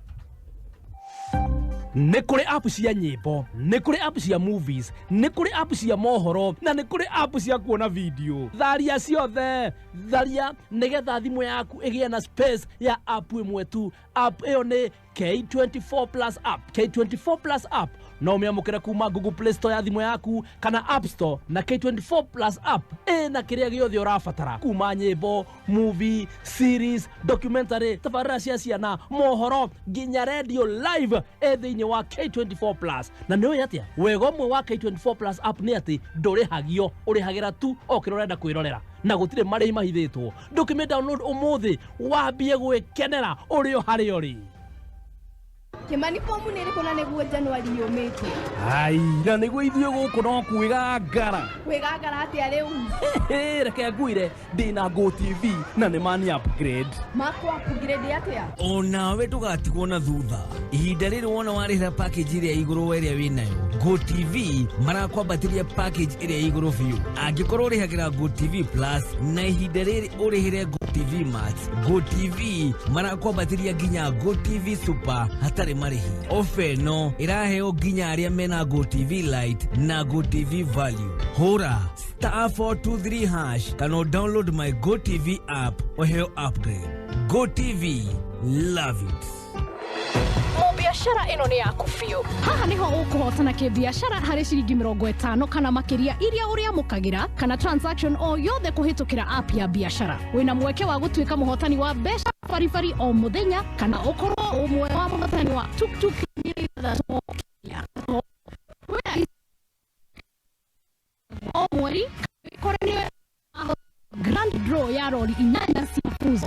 Nĩ kũrĩ app cia nyĩmbo, nĩ kũrĩ app cia movies, nĩ kũrĩ app cia mohoro na nĩ kũrĩ app cia kuona video. Tharia ciothe, tharia nĩgetha thimũ yaku ĩgĩe na space ya app ĩmwe tu. App ĩyo nĩ K24 Plus app. K24 Plus app no ũmĩamũkĩre kuma Google Play Store ya thimũ yaku kana App Store, na K24 Plus app ĩna kĩrĩa gĩothe ũrabatara kuma nyĩmbo, movie, series, documentary, tabarĩra cia ciana, mohoro nginya radio live ĩ thĩinĩ wa K24 Plus. Na nĩ ũĩ atĩa wega ũmwe wa K24 Plus app nĩ atĩ ndũrĩhagio, ũrĩhagĩra tu o kĩrĩa ũrenda kwĩrorera na gũtirĩ marĩhi mahithĩtwo. Ndũkĩmĩ download ũmũthĩ wambie gwĩkenera ũrĩ o harĩa ũrĩ. Kimani fomu nä rä kå na nä guo Januari yå te. Ai, na nä guo ithuä gå kå no kwĩgangara. Kwĩgangara atĩa rĩu? Reke ngwĩre ndĩna Go TV na nĩ mani upgrade. Makwa upgrade atĩa? Onawe ndũgatigwo na thutha. Ihinda rĩrĩ wona warĩhĩra package ĩrĩa igũrũ wa ĩrĩa wĩnayo, Go TV marakwambatĩria package ĩrĩa igũrũ biũ. Angĩkorwo ũrĩhagĩra Go TV Plus na ihinda rĩrĩ ũrĩhĩre Go TV Max, Go TV marakwambatĩria nginya Go TV Super hatarĩ marĩhi. Ofa ĩno ĩraheo nginya arĩa mena Go TV Lite na Go TV Value. Hũra *423# kana download my Go TV app ũheo upgrade. Go TV, love it. Biashara ĩno nĩ yaku biũ. Haha nĩho ũkũhotana kĩbiashara harĩ ciringi 50 kana makĩria iria ũrĩamũkagĩra kana transaction o yothe kũhĩtũkĩra app ya biashara. Wĩna mweke wa gũtuĩka mũhotani wa mbeca Baribari o muthenya kana ukorwo umwe wa muthani wa tuktuk o mweri kore nĩ grand draw ya rori 8 cia Fuso.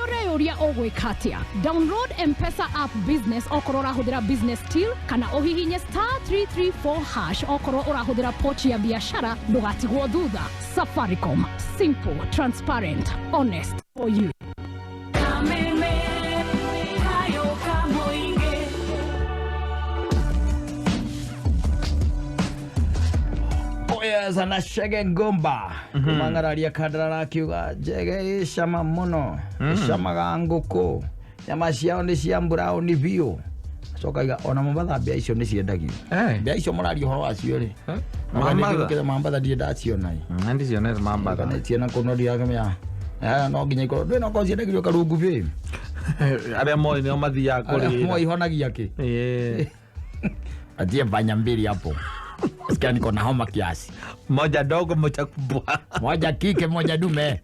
Ũreyũria ũgwĩka atĩa? Download M-Pesa app business okorwo ũrahũthĩra business till kana ũhihinye *334# okorwo ũrahũthĩra pochi ya biashara, ndũgatigwo thutha. Safaricom, simple, transparent, honest for you. Oyeza na Chege Ngomba kumang'araria kandara akiuga Njege ĩ cama mũno, ĩcamaga ngũkũ, nyama ciao nĩ cia mburaũni biũ. Acoka iga ona Mombatha mbĩa icio nĩ ciendagio, mbĩa icio mũraria ũhoro wacio rĩ, Mambatha? Mambatha ndirĩ ndaciona ĩ. Ndicionete Mambatha. Nĩciona kũu no ndirakĩmenya no nginya ikorwo ndũĩ no korwo ciendagĩrio karungu biũ. Arĩa moĩ nĩo mathiaga Arĩa kũrĩra. moĩ ihonagia kĩ. Atie banya mbili hapo. Sikia niko na homa kiasi. Moja dogo moja kubwa. Moja kike moja dume.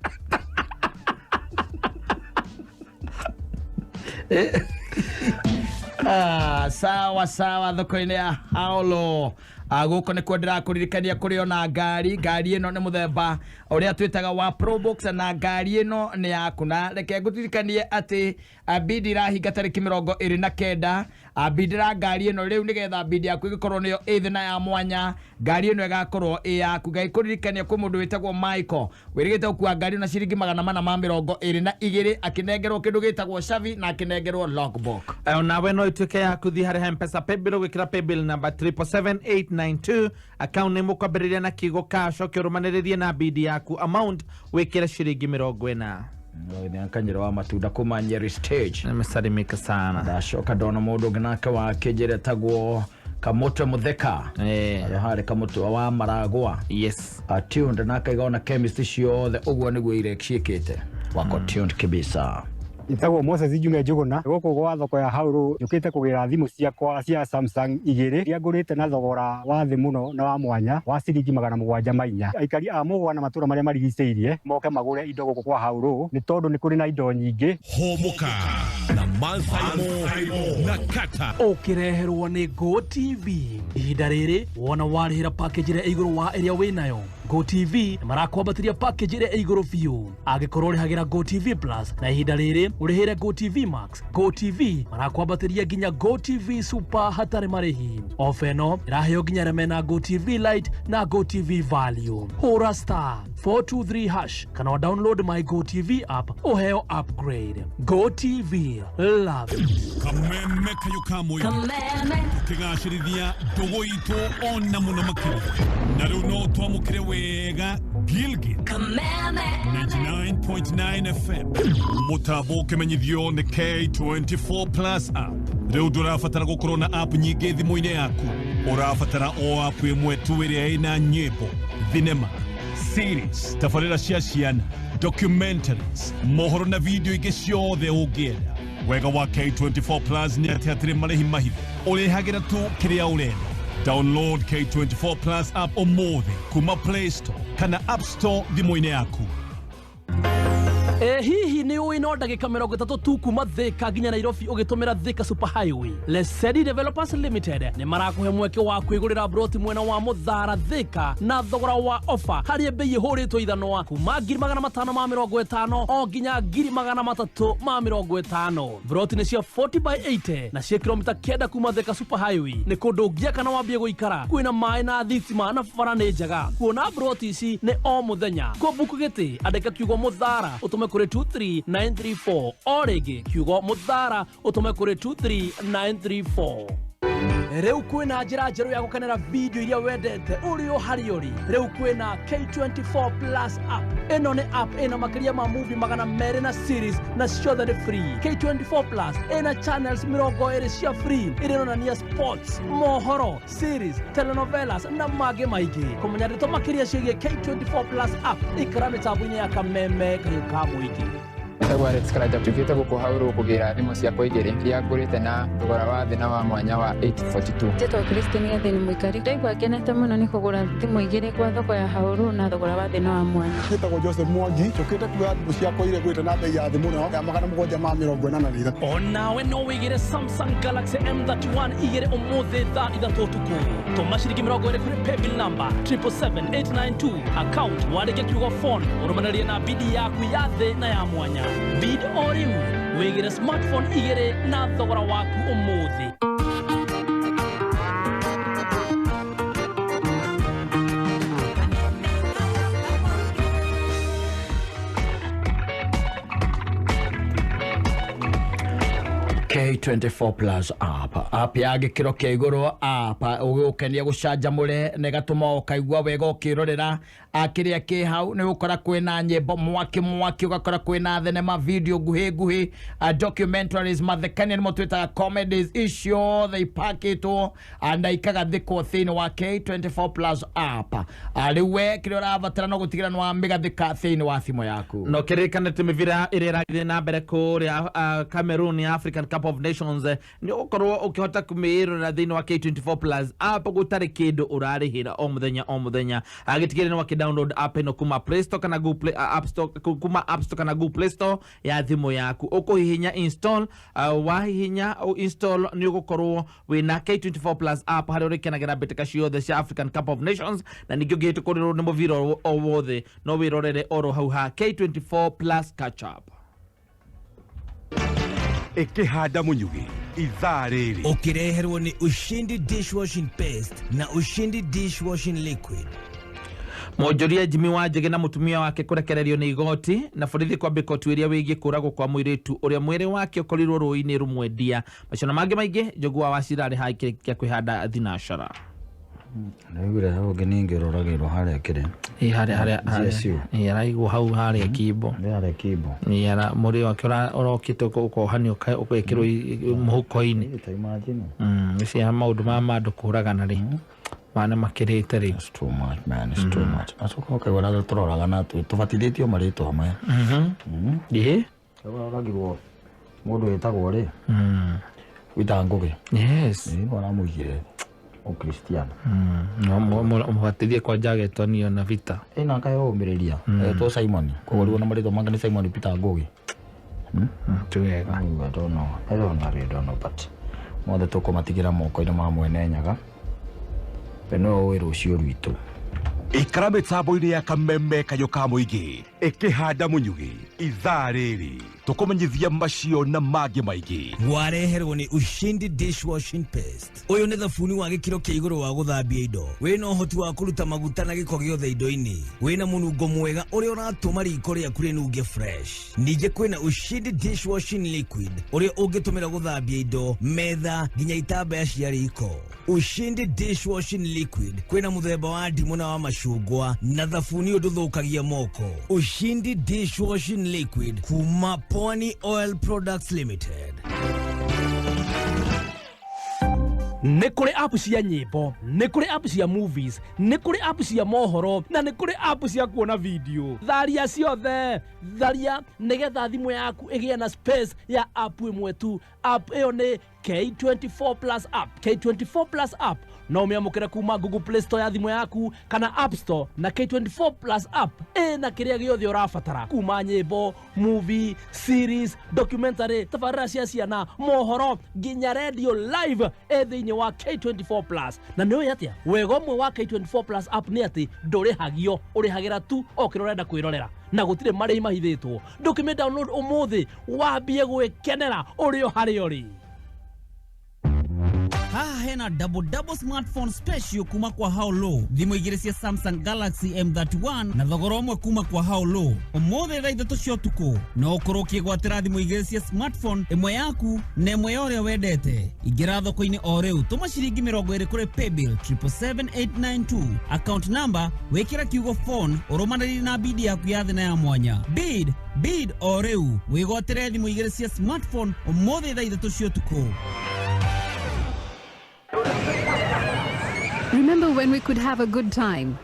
Sawa sawa thoko-inĩ ya Haolo. Gũkũ nĩkuo ndĩrakũririkania kũrĩ ona ngari. Ngari ĩno nĩ mũthemba ũrĩa twĩtaga wa Probox na ngari ĩno nĩ yaku. Na reke ngũririkanie atĩ bidi irahinga tarĩki 29. Bindĩra ngari ĩno rĩu nĩgetha bidi yaku ĩgĩkorwo nĩyo ĩ thĩna ya mwanya. Ngari ĩno ĩgakorwo ĩ yaku. Ngaikũririkania kwĩ mũndũ wĩtagwo Michael wĩrĩgĩte gũkua ngari na ciringi 422 akĩnengerwo kĩndũ gĩtagwo cabi na akĩnengerwo logbook. Onawe no ituĩke yaku thiĩ harĩ M-Pesa paybill ũgĩkĩra paybill number 777892 account name ũkwambĩrĩria na kiugo cash ũcoke ũrũmanĩrĩrie na bidi yaku amount wĩkĩre ciringi 40. Kanyero wa matunda kuma Nyeri stage. Nimesalimika sana. Ndacoka ndona mũndũ ũngĩ nake wa kĩnjĩra etagwo Kamũtwe Mũtheka. Arĩa harĩ Kamũtwe wa Maragwa. Yes. Tuned na akaiga ona chemist ciothe ũguo nĩguo ire ciĩkĩte. Wako tuned kabisa. Njĩtagwo Moses Njume Njũgũna gũkũ gwa thoko ya Haũrũ njũkĩte kũgĩra thimũ ciakwa cia Samsung 2 iria ngũrĩte na thogora wa thĩ mũno na wa mwanya wa ciringi 704. Aikari a Mũgwa na matũra marĩa marigicĩirie moke magũre indo gũkũ kwa Haũrũ nĩ tondũ nĩ kũrĩ na indo nyingĩ. Homoka na Mansaimo na Kata ũkĩreherwo nĩ Go TV. Ihinda rĩrĩ wona warĩhĩra package ĩrĩa igũrũ wa ĩrĩa wĩnayo, Go TV marakwambatĩria package ĩrĩa igũrũ biũ. Angĩkorwo ũrĩhagĩra Go TV Plus na ihinda rĩrĩ ũrĩhĩre Go TV Max, Go TV marakwambatĩria nginya Go TV Super hatarĩ marĩhi. Ofa ĩno ĩraheo nginya arĩa mena Go TV Lite na Go TV Value. Hũra *423# kana download my Go TV app ũheo upgrade. Go TV, love it. Kameme kayo kamwe tukigacĩrithia ndũgũ itũ ona mũno makĩria na rĩu no twamũkĩre wega Gilgil 99.9 FM mũtambo ũkĩmenyithio nĩ K24 Plus app. Rĩu ndũrabatara gũkorwo na app nyingĩ thimũ-inĩ yaku, ũrabatara o app ĩmwe tu ĩrĩa ĩna nyĩmbo, thinema, series, tabarĩra cia ciana, documentaries, mohoro na video ingĩ ciothe ũngĩenda. Wega wa K24 Plus nĩ atĩ hatirĩ marĩhi mahithe, ũrĩhagĩra tu kĩrĩa ũrenda. Download K24 Plus app ũmũthĩ kuma Play Store kana App Store thimũ-inĩ yaku. Hihi nĩ ũĩ no ndagĩka 30 tu kuma Thika nginya Nairobi ũgĩtũmĩra Thika Super Highway. Lesedi Developers Limited nĩ marakũhe mweke wa kwĩgũrĩra broti mwena wa Mũthara Thika na thogora wa ofa harĩa bei ĩhũrĩtwo ithanwa kuma 550 o nginya 350. Broti nĩ cia 40 by 80 na cia kilomita 9 kuma Thika Super Highway. Nĩ kũndũ ũngĩaka na wambie gũikara kwĩna maĩ na thitima na bara nĩ njega. Kuona broti ici nĩ o mũthenya. Kũmbuku gĩtĩ andĩka kiugo Mũthara ũtũme kũrĩ 23934 o rĩngĩ kiugo Mũthara ũtũme kũrĩ 23934. Rĩu kwĩna njĩra njerũ ya gũkenera video iria wendete ũrĩ o harĩa ũrĩ. Rĩu kwĩna K24 Plus app. Ĩno nĩ app ĩna makĩria ma movie 200 na series na ciothe nĩ free. K24 Plus ĩna channels 20 cia free iria ironania sports, mohoro, series, telenovelas na mangĩ maingĩ. Kũmenya ndeto makĩria ciĩgiĩ K24 Plus app ikara mĩtambo-inĩ ya Kameme Kayũ ka Mũingĩ. Njĩtagwo Alex Karanja, njũkĩte gũkũ Haurũ kũgĩra thimũ ciakwa igĩrĩ iria ngũrĩte na thogora wa thĩ na wa mwanya wa 842. Njĩtagwo Christine Gathini Mũikari, ndaigua ngenete mũno nĩ kũgũra thimũ igĩrĩ kwa thoko ya Haurũ na thogora wa thĩ na wa mwanya. Njĩtagwo Joseph Mwangi, njũkĩte kuoya thimũ ciakwa iria ngũrĩte na bei ya thĩ mũno ya 783. Onawe no wĩgĩre Samsung Galaxy M31 igĩrĩ ũmũthĩ thaa 3 ũtukũ. Tũma ciringi 20 kũrĩ paybill number 777892, account wandĩke kiugo phone, ũrũmanĩrie na bidi yaku ya thĩ na ya mwanya. Bid o rĩu wĩgĩre smartphone igĩrĩ na thogora waku ũmũthĩ. K24 Plus app ya gĩkĩro kĩa igũrũ, app ũgũkenia gũcanjamũre na ĩgatũma ũkaigua wega ũkĩrorera kĩrĩa kĩ hau. Nĩ ũgũkora kwĩna nyĩmbo mwaki mwaki, ũgakora kwĩna thenema, video nguhĩ nguhĩ, documentaries, mathekania nĩmo twĩtaga comedies, icio othe ipakĩtwo na ikagathĩkwo thĩinĩ wa K24 Plus app. Rĩu we kĩrĩa ũrabatara no gũtigĩra nĩ wamĩgathĩka thĩinĩ wa thimũ yaku. No kĩririkane atĩ mĩbira ĩrĩa ĩrathiĩ na mbere kũrĩa Cameroon ya African Cup of Nations nĩ ũgũkorwo ũkĩhota kũmĩrorera thĩinĩ wa K24 Plus app gũtarĩ kĩndũ ũrarĩhĩra o mũthenya o mũthenya. Gĩtigĩrĩre nĩ wakĩ download app ĩno kuma Play Store kana Google Play, App Store, kuma App Store kana Google Play Store ya thimũ yaku. Ũkũhihinya install, wahihinya install nĩ ũgũkorwo wĩna K24 Plus app harĩa ũrĩkenagĩra mbĩtĩka ciothe cia African Cup of Nations, na ningĩ ũngĩhĩtũkũrĩrwo nĩ mũbira o wothe no wĩrorere oro hau ha K24 Plus catch up. Ikihanda munyugi ithaa rĩrĩ ũkĩreherwo nĩ Ushindi dishwashing paste na Ushindi dishwashing liquid. Mwonjoria Jimmy Wanjigi na mũtumia wake kũrekererio nĩ igoti na borithi kwambĩka ũtuĩria wĩgiĩ kũragwo kwa mũirĩtu ũrĩa mwĩrĩ wake ũkorirwo rũĩ-inĩ rũmwendia. Macio na mangĩ maingĩ, Njogu wa Wachira arĩ haha kĩrĩkia kwĩhanda thinacara. Ndaiguire hau ũngĩ ningĩ ũroragĩrwo harĩa kĩrĩa. Ĩ harĩa harĩa GSU. Ĩ araigwo hau harĩa Kimbo. Nĩ harĩa Kimbo. Ĩ ara mũrĩ wake ũrokĩte ũkohanio ũgekĩrwo mũhuko-inĩ. Ta imagine. Ici maũndũ ma andũ kũragana rĩ. Mana makĩrĩte rĩ. It's too much, man, it's too much. Acoka ũkaigua na tũroragana tũbatithĩtio marĩtwa maya. Ĩ? Ũroragirwo mũndũ wĩtagwo rĩ? Wĩtaga Ngũgĩ. Yes. Ĩ aramũigire Ukristiano. No mũbatithie kwanja agetanio na vita. Ĩ na kaĩ ũmĩrĩria. Etwo Simon. Koguo rĩu ona marĩtwa make nĩ Simon Peter Ngũgĩ. Ti wega. I don't know. I don't know, I don't know, but mothe tũkũmatigĩra moko-inĩ ma mwene Nyaga. We nĩwe ũĩ rũciũ rwitũ. Ikara mĩtambo-inĩ ya kameme kayũ ka mũingĩ ĩkĩhanda mũnyugĩ ithaa rĩrĩ tũkũmenyithia macio na mangĩ maingĩ. Wareherwo nĩ Ushindi dishwashing paste. Ũyũ nĩ thabuni wa gĩkĩro kĩa igũrũ wa gũthambia indo, wĩna ũhoti wa kũruta maguta na gĩko gĩothe indo-inĩ, wĩna mũnungo mwega ũrĩa ũratũma riko rĩaku rĩnunge fresh. Ningĩ kwĩna Ushindi dishwashing liquid ũrĩa ũngĩtũmĩra gũthambia indo, metha nginya itambaya cia riko. Ushindi dishwashing liquid kwĩna mũthemba wa ndimũ na wa macungwa na thabuni ũndũthũkagia moko. Ushindi dishwashing liquid kuma Pwani Oil Products Limited. Nĩ kũrĩ app cia nyĩmbo, nĩ kũrĩ app cia movies, nĩ kũrĩ app cia mohoro, na nĩ kũrĩ app cia kuona video. Tharia ciothe, tharia nĩgetha thimũ yaku ĩgĩe na space ya app ĩmwe tu. App ĩyo nĩ K24 Plus app. K24 Plus app no ũmĩamũkĩre kuma Google Play Store ya thimũ yaku kana App Store, na K24 Plus app ĩna kĩrĩa gĩothe ũrabatara kuma nyĩmbo, movie, series, documentary, tabarĩra cia ciana, mohoro nginya radio live ĩ thĩinĩ wa K24 Plus. Na nĩ ũĩ atĩa wega ũmwe wa K24 Plus app nĩ atĩ ndũrĩhagio, ũrĩhagĩra tu o kĩrĩa ũrenda kwĩrorera na gũtirĩ marĩhi mahithĩtwo. Ndũkĩmĩ download ũmũthĩ wambie gwĩkenera ũrĩ o harĩa ũrĩ. Haha hena double double smartphone special kuma kwa Haulo. Thimũ igĩrĩ cia Samsung Galaxy M31 na thogora ũmwe kuma kwa Haulo. Ũmũthĩ thaa 3 cia ũtukũ no ũkorwo ũkĩgwatĩra thimũ igĩrĩ cia smartphone, ĩmwe yaku na ĩmwe ya ũrĩa wendete. Ingĩra thoko-inĩ o rĩu, tũma ciringi 20 kũrĩ paybill 777892, account number wĩkĩra kiugo phone ũrũmanĩrĩrie na bidi yaku ya thĩ na ya mwanya. Bid bid o rĩu wĩgwatĩre thimũ igĩrĩ cia smartphone ũmũthĩ thaa 3 cia ũtukũ. Remember when we could have a good time?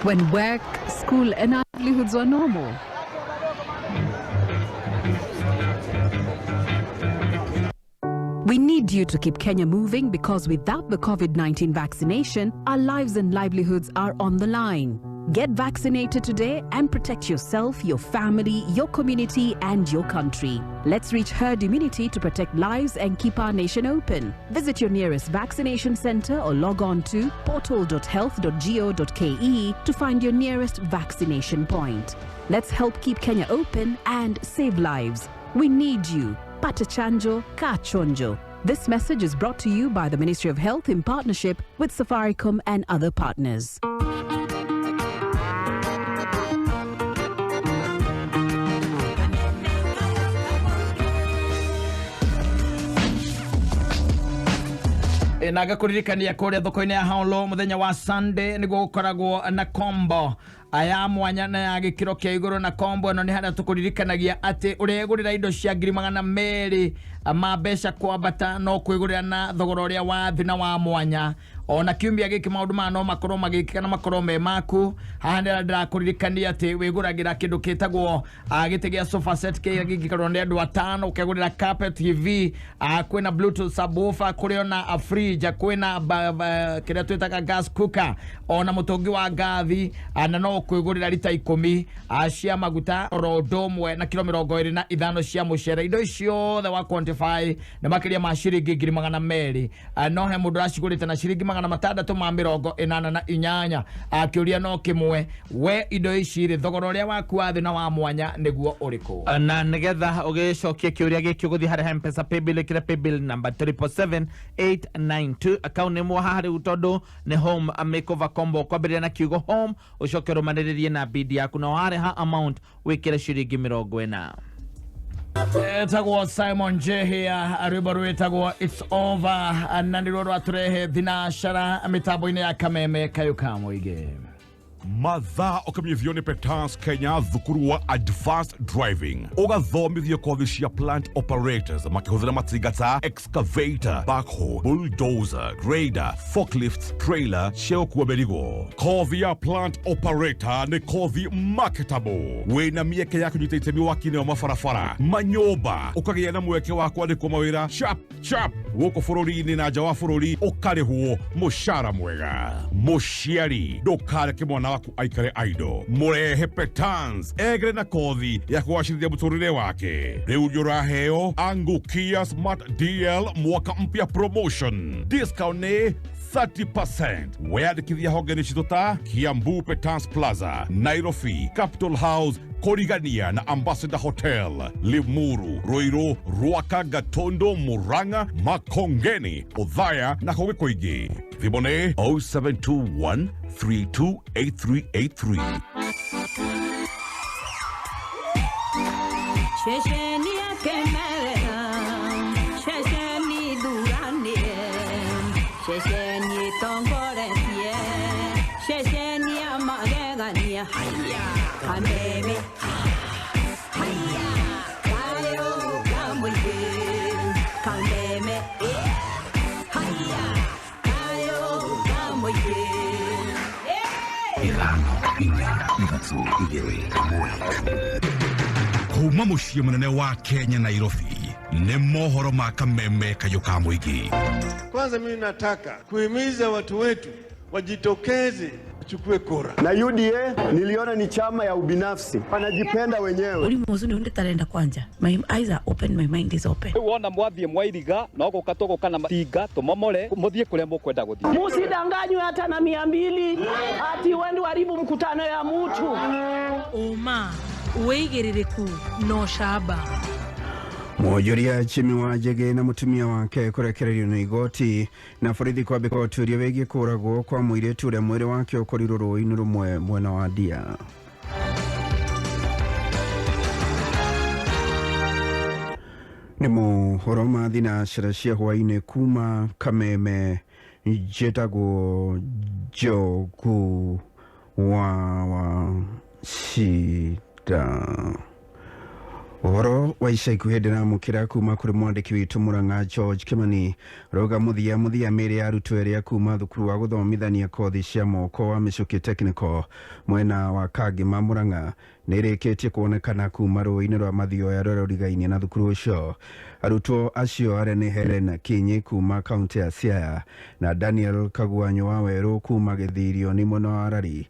When work, school and our livelihoods were normal? We need you to keep Kenya moving because without the COVID-19 vaccination, our lives and livelihoods are on the line. Get vaccinated today and protect yourself, your family, your community, and your country. Let's reach herd immunity to protect lives and keep our nation open. Visit your nearest vaccination center or log on to portal.health.go.ke to find your nearest vaccination point. Let's help keep Kenya open and save lives. We need you. Pata chanjo, ka chonjo. This message is brought to you by the Ministry of Health in partnership with Safaricom and other partners. Na ngakuririkania kuria thoko-inĩ ya Haolo muthenya wa Sunday niguo gukoragwo na combo aya mwanya na ya gĩkĩro kĩa igũrũ. Na combo ĩno nĩ harĩa tũkũririkanagia atĩ ũregũrĩra indo cia 200,000 ma mbeca kwambata no kwĩgũrĩra na thogora ũrĩa wa thĩ na wa mwanya. Ona kiumia gĩkĩ maũndũ maya no makorwo magĩkĩka na makorwo me maku. Haha nĩ ndĩrakũririkania atĩ wĩgũragĩra kĩndũ kĩtagwo gĩtĩ gĩa sofa set kĩrĩa gĩngĩkorwo nĩ andũ atano, ũkegũrĩra carpet TV, kwĩna bluetooth subwoofer, kũrĩ ona fridge, kwĩna kĩrĩa twĩtaga gas cooker, ona mũtũngi wa ngathi, na no kwĩgũrĩra rita 10 cia maguta oro ũndũ ũmwe na kilo 25 cia mũcere. Indo icio othe wa quantify na makĩria ma ciringi 200,000. No he mũndũ aracigũrĩte na ciringi 688. Akĩũria no kĩmwe, we indo ici rĩ thogora ũrĩa waku wa thĩ na wa mwanya nĩguo ũrĩkũ? Na nigetha ũgĩcokie kĩũria gĩkĩ ũgũthiĩ harĩ M-Pesa paybill, ĩkĩra paybill number 777892, account name haha rĩu tondũ nĩ home makeover combo, kwambĩrĩria na kiugo home ũcoke ũrũmanĩrĩrie na bid yaku na warĩha amount wĩkĩre ciringi 40. Etagwo Simon Njehia, rwĩmbo rwĩtagwo It's Over, na nĩruo rwatũrehe thinacara mĩtambo-inĩ ya Kameme Kayũ ka Mũingĩ. Mathaa ũkamĩthio nĩ Petans Kenya thukuru wa advanced driving, ũgathomithio kothi cia plant operators makĩhũthĩra matinga ta excavator, backhoe, bulldozer, grader, forklifts, trailer cia gũkua mĩrigo. Kothi ya plant operator nĩ kothi marketable, wĩna mĩeke ya kũnyita itemi wakinĩ wa mabarabara, manyũmba, ũkagĩa na mweke wa kwandĩkwo mawĩra chap chap gũkũ bũrũri-inĩ na nja wa bũrũri, ũkarĩhwo mũcara mwega. Mũciari ndũkareke mwana waku aikare aido, mũrehe Petans egere na kothi ya kũgacĩrithia mũtũrĩre wake. Rĩu nĩ ũraheo Angukia Smart DL mwaka mpya promotion, discount nĩ 30%. Weyandĩkithia honge-inĩ citũ ta Kiambu Petans Plaza, Nairobi Capital House, Korigania na Ambassador Hotel, Limuru, Ruiru, Ruaka, Gatondo, Murang'a, Makongeni, Othaya na kũngĩ kũingĩ. Thimũ nĩ 0721 328383. Ceceni ya kemerera, ceceni duranie, ceceni tongoretie, ceceni ya magegania. Haya kameme, haya kayo kamwige, kameme, haya kayo kamwige. 5 4 3 2 1. Kuma mũciĩ mũnene wa Kenya Nairobi nĩ mohoro ma Kameme Kayũ ka Mũingĩ. Kwanza mimi nataka kuhimiza watu wetu wajitokeze wachukue kura. Na UDA niliona ni chama ya ubinafsi, wanajipenda wenyewe. Uri muzuni unde tarenda kwanja. My eyes are open, my mind is open. Wona mwathie mwairiga no guka tuguka na matinga tumomore muthie kuria mukwenda guthie. Musidanganywe hata na 200 ati wendi haribu mkutano ya mutu. Uma wigiririku no shaba. Mwonjoria Jimmy Wanjigi na mutumia wake kurekererio nĩ igoti na borithi kwambĩka ũtuĩria wĩgiĩ kũragwo kwa mũirĩtu ũrĩa mwĩrĩ wake ũkorirwo rũĩ-inĩ rũmwe mwena wa Ndia. Nĩ mohoro ma thinacara cia hwaĩ-inĩ kuma Kameme. Njĩtagwo Njogu wa Wachida. Ũhoro wa ica ikuhĩ ndĩramũkĩra kuma kũrĩ mwandĩki witũ Murang'a George Kimani rauga mũthia mĩĩrĩ ya arutwo erĩ kuma thukuru wa gũthomithania kothi cia moko wa Mĩcũkĩ Technical mwena wa Kangema Murang'a Nĩ ĩrĩkĩtie kuonekana kuma rũĩ-inĩ rwa Mathioya rũrĩa rũrigainie na thukuru ũcio. Arutwo acio arĩa nĩ Helen Kinyi kuma kaunti ya Siaya na Daniel Kagwanyo wa Werũ kuma Gĩthirio-nĩ mwena wa Arari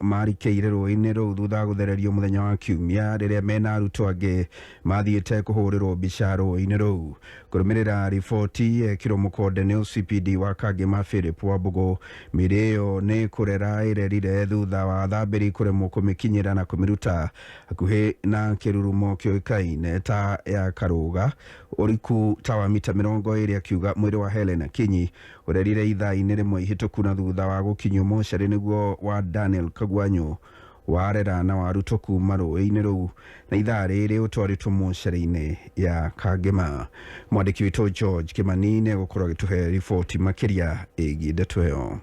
marikĩire rũĩ-inĩ rũu thutha wa gũthererio mũthenya wa Kiumia rĩrĩa mena arutwo angĩ mathiĩte kũhũrĩrwo mbica rũĩ-inĩ rũu. Kũrũmĩrĩra riboti yekĩrwo mũkonde nĩ OCPD wa Kangema Philip Wambũgũ, mĩĩrĩ ĩyo nĩ kũrera ĩrerire thutha wa athambĩri kũremwo kũmĩkinyĩra na kũmĩruta hakuhĩ na kĩrurumo kĩũĩkaine ta ya Karũga, ũriku ta wa mita 20, akiuga mwĩrĩ wa Helen Kinyi ũrerire ithaa-inĩ rĩmwe ihĩtũku na thutha wa gũkinyio mocarĩ nĩguo wa Daniel Kagwanyo warera na warutwo kuma rũĩ-inĩ rũu na ithaa rĩrĩ ũtwarĩtwo mocarĩ-inĩ ya Kangema. Mwandĩki witũ George Kimani nĩ egũkorwo agĩtũhe riboti makĩria ĩgiĩ ndeto ĩyo.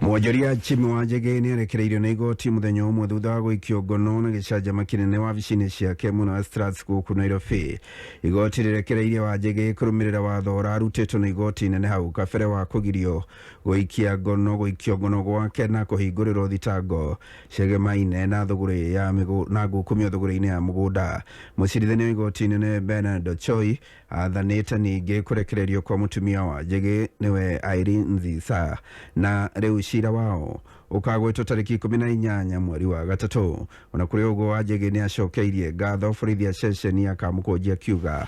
Mwonjoria Jimmy Wanjigi nĩ arekereirio nĩ igoti mũthenya ũmwe thutha wa gũikio ngono na gĩcanjama kĩnene wabici-inĩ ciake mwena wa Straths gũkũ Nairobi. Igoti rĩrekereirie Wanjigi kũrũmĩrĩra watho ũrarutĩtwo nĩ igoti inene hau kabere wa kũgirio gũikia ngono gũikio ngono gwake na kũhingũrĩrwo thitango ciegemaine na thũgũrĩ ya na ngukumio thũgũrĩ-inĩ ya mũgũnda. Mũcirithania wa igoti inene Bernard Ochoi athanĩte ningĩ kũrekererio kwa mũtumia Wanjigi nĩwe Irene Nzisa, na rĩu cira wao ũkagwetwo tarĩki 18 mweri wa gatatũ. Ona kũrĩ ũguo, Wanjigi nĩ acokeirie ngatho borithi a ceceni ya Kamũkũnji akiuga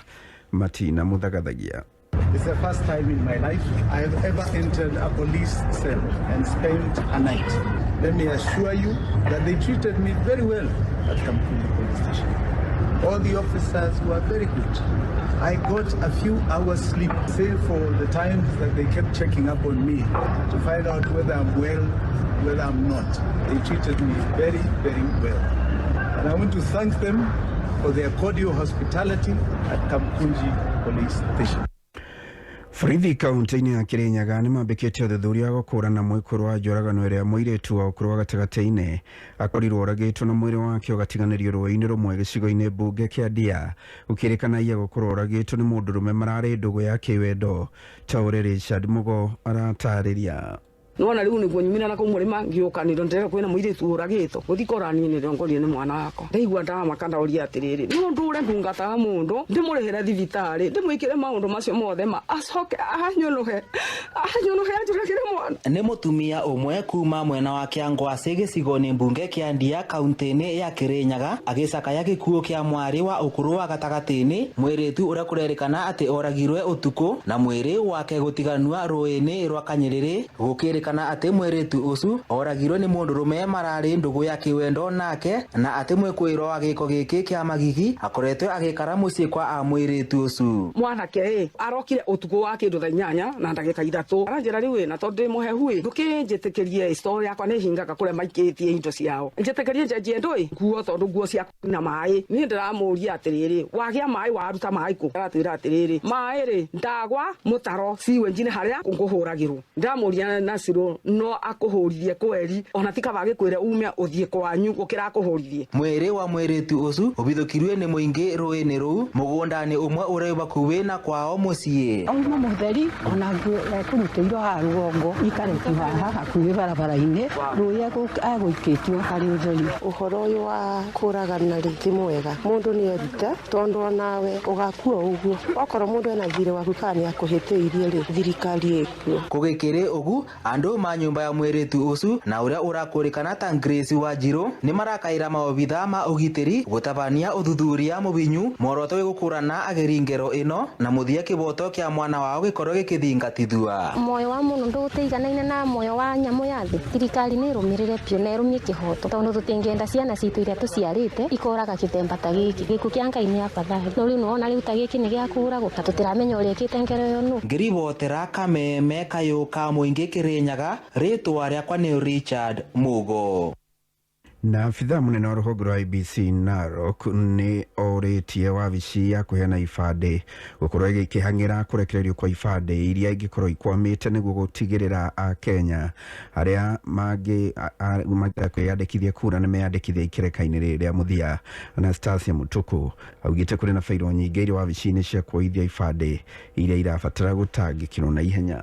matina mũthagathagia. It's the first time in my life I have ever entered a police cell and spent a night. Let me assure you that they treated me very well at Kamkunji Police Station. All the officers were very good. I got a few hours sleep, save for the times that they kept checking up on me to find out whether I'm well, whether I'm not. They treated me very, very well. And I want to thank them for their cordial hospitality at Kamkunji Police Station. Borithi kaunti-inĩ ya Kirinyaga nĩ mambĩkĩte ũthuthuria wa gũkũrana mwĩkũrũ wa njũragano ĩrĩa mũirĩtu wa ũkũrũ wa gatagatĩ-inĩ akorirwo oragĩtwo na mwĩrĩ wake ũgatiganĩrio rũĩ-inĩ rũmwe gĩcigo-inĩ mbunge kĩa Ndia, gũkĩrĩkana gũkorwo oragĩtwo nĩ mũndũrũme mararĩ ndũgũ ya kĩwendo ta ũrĩa Richard Mugo aratarĩria. Nona riu niguo nyumira na kuu murima ngiukaniro ndira kwina muiritu uragitwo guthikora ni ndongorie ni mwana wakwa ndaigua ndamaka ndauria atiriri no ndure ndungata mundu ndimurihire thibitari ndimwikire maundu macio mothe ma acoke anyunuhe anyunuhe anjuragire mwana. Ni mutumia umwe kuma mwena wa Kĩangwacĩ gĩcigo-inĩ mbunge kĩa Ndia kaunti-inĩ ya Kirinyaga agĩcakaya gĩkuũ kĩa mwarĩ wa ũkũrũ wa gatagatĩ-inĩ mwĩrĩtu ũrĩa kũrerĩkana atĩ oragirwe ũtukũ na mwĩrĩ wake gũtiganua rũĩ-inĩ rwa Kanyĩrĩrĩ gũkĩrĩkana atĩ mwĩrĩtu ũcio oragirwe nĩ mũndũrũme mararĩ ndũgũ ya kĩwendo nake na atĩ mwĩkũĩrwo wa gĩko gĩkĩ kĩa magigi akoretwo agĩikara mũciĩ kwa a mwĩrĩtu ũcio. Mwanake ĩ arokire ũtukũ wa kĩndũ thaa 8 na ndagĩka 3 aranjĩra rĩu ĩ na tondũ ndĩ mũhehu ĩ ndũkĩnjĩtĩkĩrie store yakwa nĩ hingaga kũrĩa maikĩtie indo ciao njĩtĩkĩrie njenjie ndũĩ nguo tondũ nguo ciakwa na maĩ niĩ ndĩramũria atĩrĩrĩ wagĩa maĩ waruta maĩ kũ aratwĩra atĩrĩrĩ maĩ rĩ ndagwa mũtaro siwenji-inĩ harĩa ngũhũragĩrwo ndĩramũria na no akuhuririe kweri ona ti kaba gikwire ume uthie kwanyu gukira akuhuririe. Mwĩrĩ wa mwĩrĩtu ũcio ũbithũkirwe nĩ mũingĩ rũĩ-inĩ rũu mũgũnda-inĩ ũmwe ũrĩa bakuhĩ na kwao mũciĩ. Auma mũtheri ona nguo ekũrutĩirwo haha rũgongo ikarekio haha hakuhĩ barabara-inĩ rũĩ agũikĩtio harĩ ũtheri. Ũhoro ũyũ wa kũragana rĩ ti mwega, mũndũ nĩ erute tondũ onawe ũgakua ũguo okorwo mũndũ ena thirĩ waku kana nĩ akũhĩtĩirie rĩ thirikari ĩkuo. Kũgĩkĩrĩ ũgu andũ ma nyũmba ya mwĩrĩtu ũcio na ũrĩa ũrakũrĩkana ta Grace Wanjiru nĩ marakaĩra maobitha ma ũgitĩri gũtabania ũthuthuria mũbinyu muoroto wĩ gũkũrana ageri ngero ĩno na mũthia kĩboto kĩa mwana wao gĩkorwo gĩkĩthingatithua. Moyo wa mũndũ ndũtiganaine na moyo wa nyamũ ya thĩ. Thirikari nĩ ĩrũmĩrĩre biũ na ĩrũmie kĩhoto tondũ tũtingĩenda ciana citũ iria tũciarĩte ikoraga gĩthemba ta gĩkĩ. Gĩkuũ kĩa Ngai nĩ afadhali no rĩu nĩwona rĩu ta gĩkĩ nĩ gĩa kũũragwo na tũtiramenya ũrĩa ĩkĩte ngero ĩyo nũ. Ngĩribotera kameme kayũ ka mũingĩ Kĩrĩnyaga, rĩtwa rĩakwa nĩ Richard Mugo. Na abithaa mũnene wa rũhonge rwa IEBC Narok nĩ orĩtie wabici ya kũheana ibandĩ gũkorwo ĩgĩkĩhang'ĩra kũrekererio kwa ibandĩ iria ingĩkorwo ikwamĩte nĩguo gũtigĩrĩra Akenya arĩa mangĩenda kwĩyandĩkithia kura nĩ meyandĩkithia ikereka-inĩ rĩrĩ rĩa mũthia. Anastasia Mutuku augĩte kũrĩ na bairo nyingĩ irĩ wabici-inĩ cia kuoithia ibandĩ iria irabatara gũtangĩkĩrwo na ihenya.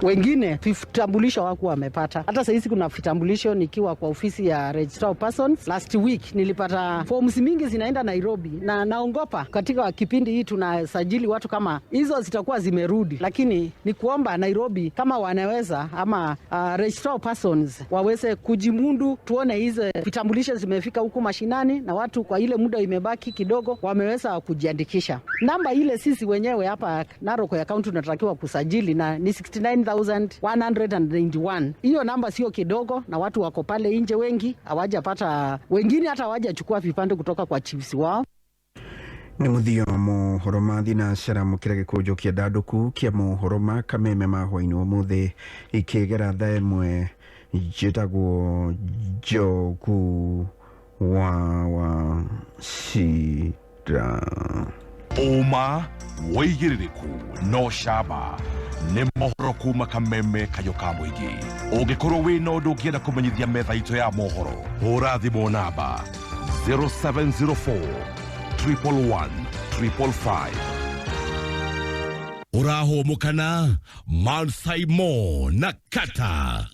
Wengine vitambulisho hawakuwa wamepata. Hata sahizi kuna vitambulisho, nikiwa kwa ofisi ya Registrar of Persons last week nilipata forms mingi zinaenda Nairobi, na naongopa katika kipindi hii tunasajili watu kama hizo zitakuwa zimerudi, lakini ni kuomba Nairobi kama wanaweza ama Registrar of Persons waweze kujimundu, tuone hizo vitambulisho zimefika huku mashinani na watu kwa ile muda imebaki kidogo wameweza kujiandikisha. Namba ile sisi wenyewe hapa Narok ya kaunti tunatakiwa kusajili na ni 69,191. Hiyo namba sio kidogo, na watu wako pale nje wengi hawajapata, wengine hata hawajachukua vipande kutoka kwa chiefs wao. Nä må thio mohoro ma thinacara må kä ra gä kå njo kä ndandå kä a mohoro ma kameme ma hwainä å må thä ikä gera thaa ĩmwe njätagwo Njogu wa Wacira. Ũma wĩigĩrĩrĩku no camba nĩ mohoro kuma kameme kayũ ka mũingĩ. Ũngĩkorwo wĩna ũndũ ũngĩenda kũmenyithia metha itũ ya mohoro, hũra thimũ namba 0704 111 555. Ũrahũmũkana Mansaimo na Kata.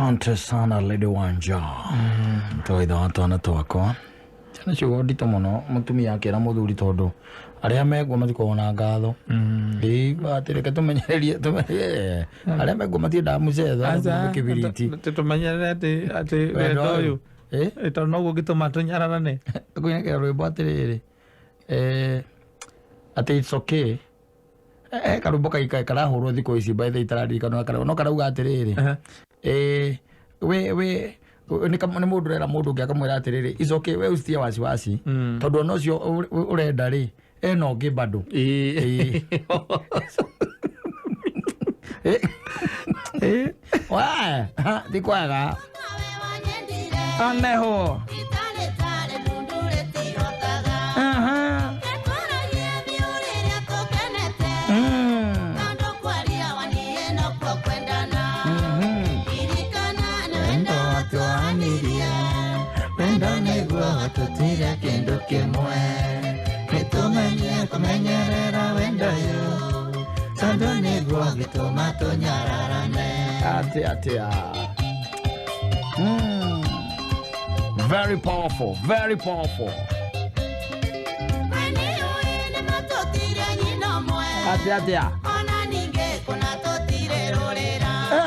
Asante sana Lady Wanja. Twaitha wa twana twakwa. Ciana ciugo nditũ mũno mũtumia akĩra mũthuri tondũ arĩa menguo matikoragwo na ngatho. Ĩĩ atĩ reke tũmenyererie arĩa menguo matiendaga mũcetho kĩbiriti. Tũmenyerere atĩ wendo ũyũ tondũ noguo ũngĩtũma tũnyararane. Ngũinĩkĩra rwĩmbo atĩrĩrĩ atĩ it's okay. Karwĩmbo karahũrwo thikũ ici by the way itararirikana no karauga atĩrĩrĩ we nĩ mũndũ ũrera mũndũ ũngĩ akamwĩra atĩrĩrĩ it's okay we usitie wasiwasi tondũ ona ũcio ũrenda rĩ ena ũngĩ bado. Ti kwega aneho. Tutire kindu kimwe nitumenye kumenyerera wendo uyu tondu niguo gituma tunyararane. Atia. Very powerful, very powerful. Atia.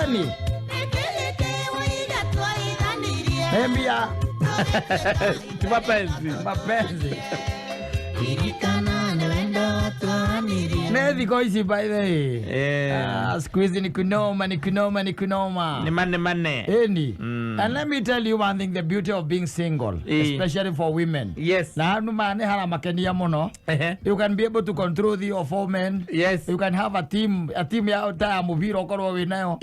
Eni. Embia. Mapenzi. Nethiko ici by the way. Siku hizi ni kunoma. Ni mane. Eni. And let me tell you one thing, the beauty of being single, especially for women. Yes. Na handu mane haramakenia muno. You can be able to control 3 or 4 men. Yes. You can have a team ya ta muvira okorwo wi nayo.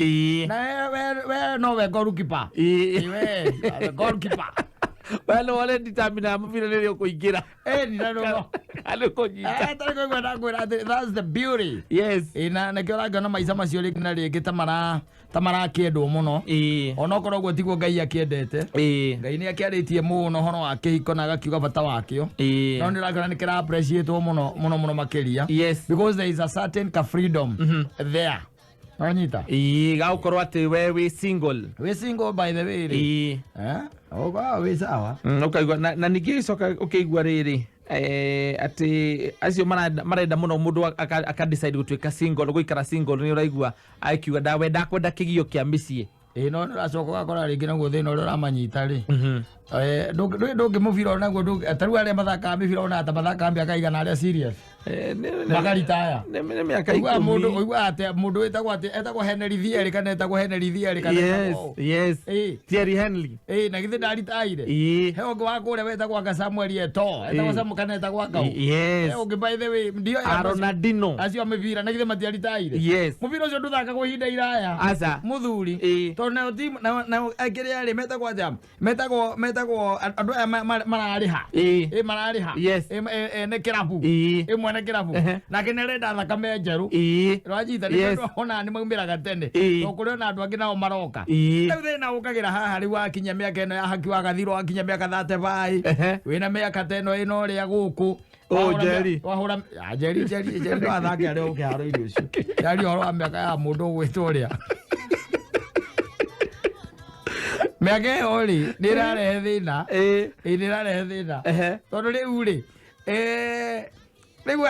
Na we no we goalkeeper. We goalkeeper. Well, wale determine muvira rĩrĩa ũkũingĩra. Ni no. Alikunyita. That's the beauty. Yes. Ina nĩkĩo ũrangiona maica macio rĩngĩ na rĩngĩ ta marakĩendwo mũno. Onokorwo ũguo tiguo Ngai akĩendete. Ngai nĩ akĩarĩtie mũno ũhoro wa kĩhiko na agakiuga bata wakĩo. No nĩ ũrakĩona nĩ kĩra appreciate mũno mũno mũno makĩria. Yes. Because there is a certain ka freedom there. Wanyita? Gagũkorwo atĩ we wĩ single. Wĩ single by the way rĩ. Ũguo wĩ sawa. Ũkaigua na ningĩ ũgĩcoka ũkĩigua rĩrĩ atĩ acio marenda mũno mũndũ aka decide gũtuĩka single gũikara single nĩ ũraigua akiuga ndawe ndakwenda kĩgio kĩa mĩciĩ. No nĩ ũracoka ũgakora rĩngĩ naguo thĩna ũrĩa ũramanyita rĩ ndũngĩ mũbira onaguo ta rĩu arĩa mathakaga mĩbira onaga ta mathakaga mĩaka igana arĩa serious makaritaya. Nĩ mĩaka 10. Ũiguaga atĩ mũndũ wĩtagwo atĩ etagwo Henry Thierry kana etagwo Henry Thierry kana Yes, yes. Thierry Henry. Na githĩ ndaritaire. He ũngĩ wa kũrĩa wetagwo anga Samuel Eto'o etagwo Samuel kana etagwo anga ũ. Yes. He ũngĩ by the way ndio Ronaldinho. Acio a mĩbira na githĩ matiaritaire. Yes. Mũbira ũcio ndũthakagwo ihinda iraya. Aca. Mũthuri. Tondũ nayo timu nayo kĩrĩa rĩ metagwo atĩa? Metagwo andũ aya mararĩha. Mararĩha. Yes. Nĩ kĩrabu. Mwene kĩrabu. Nake nĩ arenda thakame njerũ. Rwanyita nĩ tondũ ona nĩ maumĩraga tene. Tondũ kũrĩ ona andũ angĩ nao maroka. Rĩu thĩna ũkagĩra haha rĩu wakinya mĩaka ĩno ya haki wagathirwo wakinya mĩaka 35 wĩna mĩaka ta ĩno ĩno ũrĩa gũkũ. Jerry. Wahũra Jerry no athake arĩ o kĩharo-inĩ ũcio. Yaani ũhoro wa mĩaka ya mũndũ ũgwĩtwo ũrĩa. Mĩaka ĩyo rĩ nĩ ĩrarehe thĩna. Nĩ ĩrarehe thĩna. Tondũ rĩu rĩ rĩu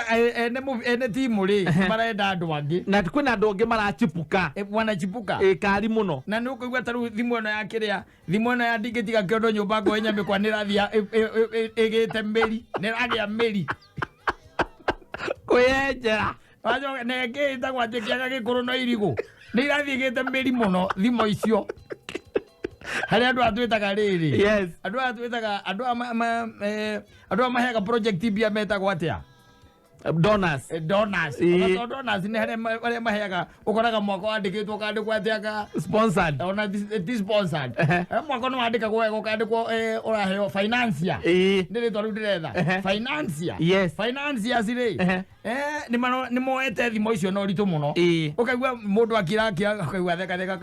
ene timu rĩ marenda andũ angĩ. Na kwĩna andũ angĩ marachipuka. Wanachipuka. Kari mũno. Na nĩ ũkũigua ta rĩu thimũ ĩno ya kĩrĩa thimũ ĩno ya ndingĩtiga kĩondo nyũmba ngoe nyamĩkwa nĩ ĩrathiĩ ĩgĩte mĩri. Nĩ ĩragĩa mĩri. Kwĩyenjera. Wacoka na ĩngĩ ĩtagwo atĩ kĩaga gĩkũrũ no irigũ. Nĩ irathiĩ ĩgĩte mĩri mũno thimũ icio. Harĩa andũ aya twĩtaga rĩrĩ. Yes. Andũ aya twĩtaga andũ aya maheaga project mbia metagwo atĩa? Donors. Donors. Ona donors nĩ harĩa maheaga ũkoraga mwaka wandĩkĩtwo ũkandĩkwo atĩ anga sponsored. Ona ti sponsored. Mwaka nĩ wandĩkagwo wega ũkandĩkwo ũraheo financier. Nĩ rĩtwa rĩu ndĩretha. Financier. Yes. Financiers rĩ. Nĩ moete thimũ icio na ũritũ mũno. Ũkaigua mũndũ akira ũkaigua theka theka.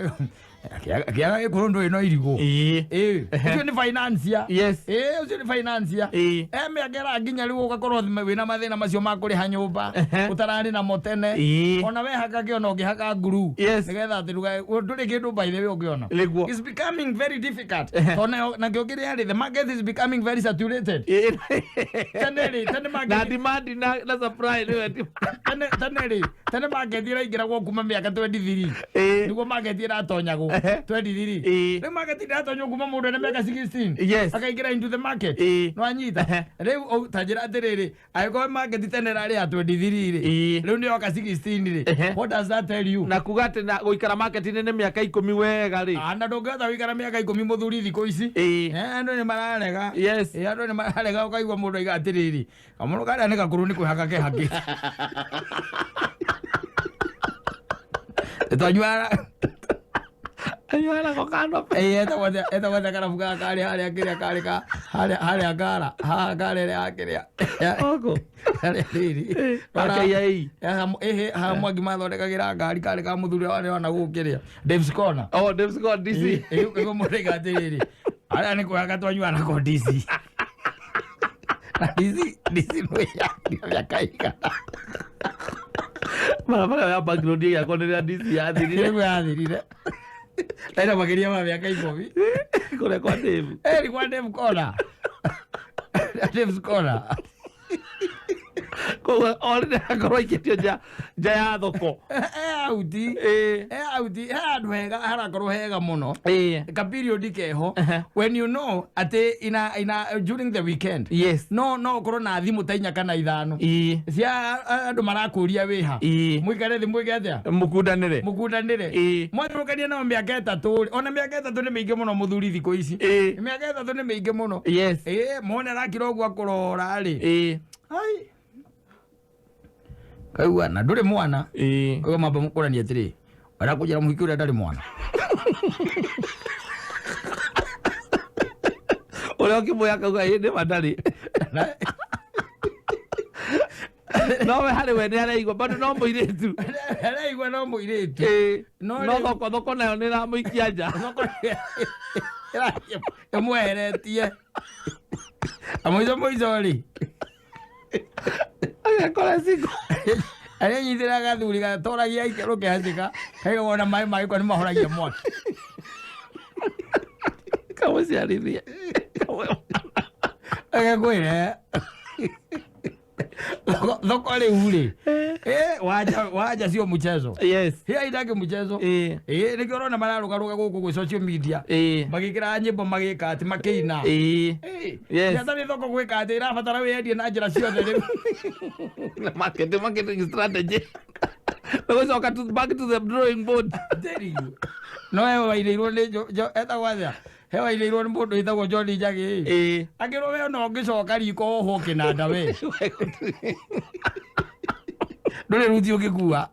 Kĩaga gĩkũrũ ndũrĩ no irigũ. Ĩĩ, ũcio nĩ financier. Yes. Ĩĩ, ũcio nĩ financier. Ĩĩ. E mĩaka ĩrakinya rĩu ũgakorwo wĩna mathĩna macio ma kũrĩha nyũmba ũtararĩ namo tene. Ĩĩ. Ona we haka kĩona ũngĩhaka nguru. Yes. Nĩgetha atĩ ndũrĩ kĩndũ by the way ũngĩona. Nĩguo. It's becoming very difficult. Tondũ nakĩo kĩrĩa rĩ, the market is becoming very saturated. Tene rĩ, tene market Na demand na supply nĩwe. Tene rĩ, tene market ĩraingĩragwo kuma mĩaka 23. Nĩguo market ĩratonyagwo 23. Rĩu market ĩratonywo kuma mũndũ ena mĩaka 16. Yes. Akaingĩra into the market. Nĩwanyita. Rĩu ta njĩra atĩrĩrĩ, angĩkorwo market tene ĩrarĩ ya 23 rĩ, rĩu nĩyoka 16 rĩ. What does that tell you? Na kuga atĩ na gũikara market-inĩ nĩ mĩaka 10 wega rĩ. Na ndũngĩhota gũikara mĩaka 10 mũthuri thikũ ici. Andũ nĩ mararega. Yes. Andũ nĩ mararega ũkaigua mũndũ aiga atĩrĩrĩ, kamũndũ karĩa nĩ gakũrũ nĩ kwĩhaka kehakĩte. Twanyuara anyuara ko kando. Etagwo atĩa karabu gaka karĩ harĩa kĩrĩa karĩ ka harĩa ngara haha ngara ĩrĩa ya kĩrĩa Oko. Harĩa rĩrĩ. Ka KIA. Haha Mwangi mathondekagĩra ngari karĩ ka mũthuri warĩ ona gũkũ kĩrĩa Dave's Corner. Oh, Dave's Corner DC. Ĩguo mũndũ aiga atĩrĩrĩ, harĩa nĩ kwĩhaka twanyuara ko DC. Na DC nĩ ya mĩaka ĩigana. Barabara ya Park Road yakwa nĩ DC yathirire. Nĩguo yathirire. Ena makĩria ma mĩaka 10. Kũrĩa kwa Dave. Ni kwa Dave Corner. Dave's Corner. Koguo already akorwo aikĩtio nja ya thoko. Auti. Auti. Handũ hega harakorwo hega mũno. Ka period keho. When you know atĩ ina during the weekend. Yes. No ũkorwo na thimũ ta 4 kana 5. Cia andũ marakũria wĩha. Mũikare thĩ mwĩke atĩa? Mũkundanĩre. Mũkundanĩre. Mwatũrũkania nao mĩaka 3. Ona mĩaka 3 nĩ mĩingĩ mũno mũthuri thikũ ici. Mĩaka 3 nĩ mĩingĩ mũno. Yes. Mone arakira ũguo akũrora rĩ. Ai. Kaigua na ndũrĩ mwana. Kaigua mamba mũkũrania atĩrĩ, arakũnjĩra mũhiki ũrĩa ndarĩ mwana. Ũrĩa ũkĩmũya akauga ĩ nĩ ma ndarĩ. No we harĩ we nĩ araigua bado no mũirĩtu. Araigua no mũirĩtu. No thoko nayo nĩ ĩramũikia nja. Ĩmweheretie. Mũico mũico rĩ. Agakora single. Arĩa nyitĩra gathuri gatoragia ikero kĩhacĩka kaiga wona maĩ magĩkwa nĩ mahoragia mwaki. Kamũciarithie. Agakwĩre thoko rĩu rĩ, wanja sio mchezo. Yes. Hii haitaki mchezo. Nĩkĩo ũrona mararũgarũga gũkũ gwĩ social media. Magĩkĩra nyĩmbo magĩka atĩ makĩina. Yes. Atarĩ thoko gwĩka atĩ ĩrabatara wĩyendie na njĩra ciothe rĩu. Marketing strategy. Nĩgũcoka back to the drawing board. Tell you. No he wairĩirwo nĩ etagwo atĩa? He wairĩirwo nĩ mũndũ wĩtagwo John Njagi. Akĩrwo we ona ũngĩcoka riko wohwo kĩnanda we. Ndũrĩ ruti ũngĩkua.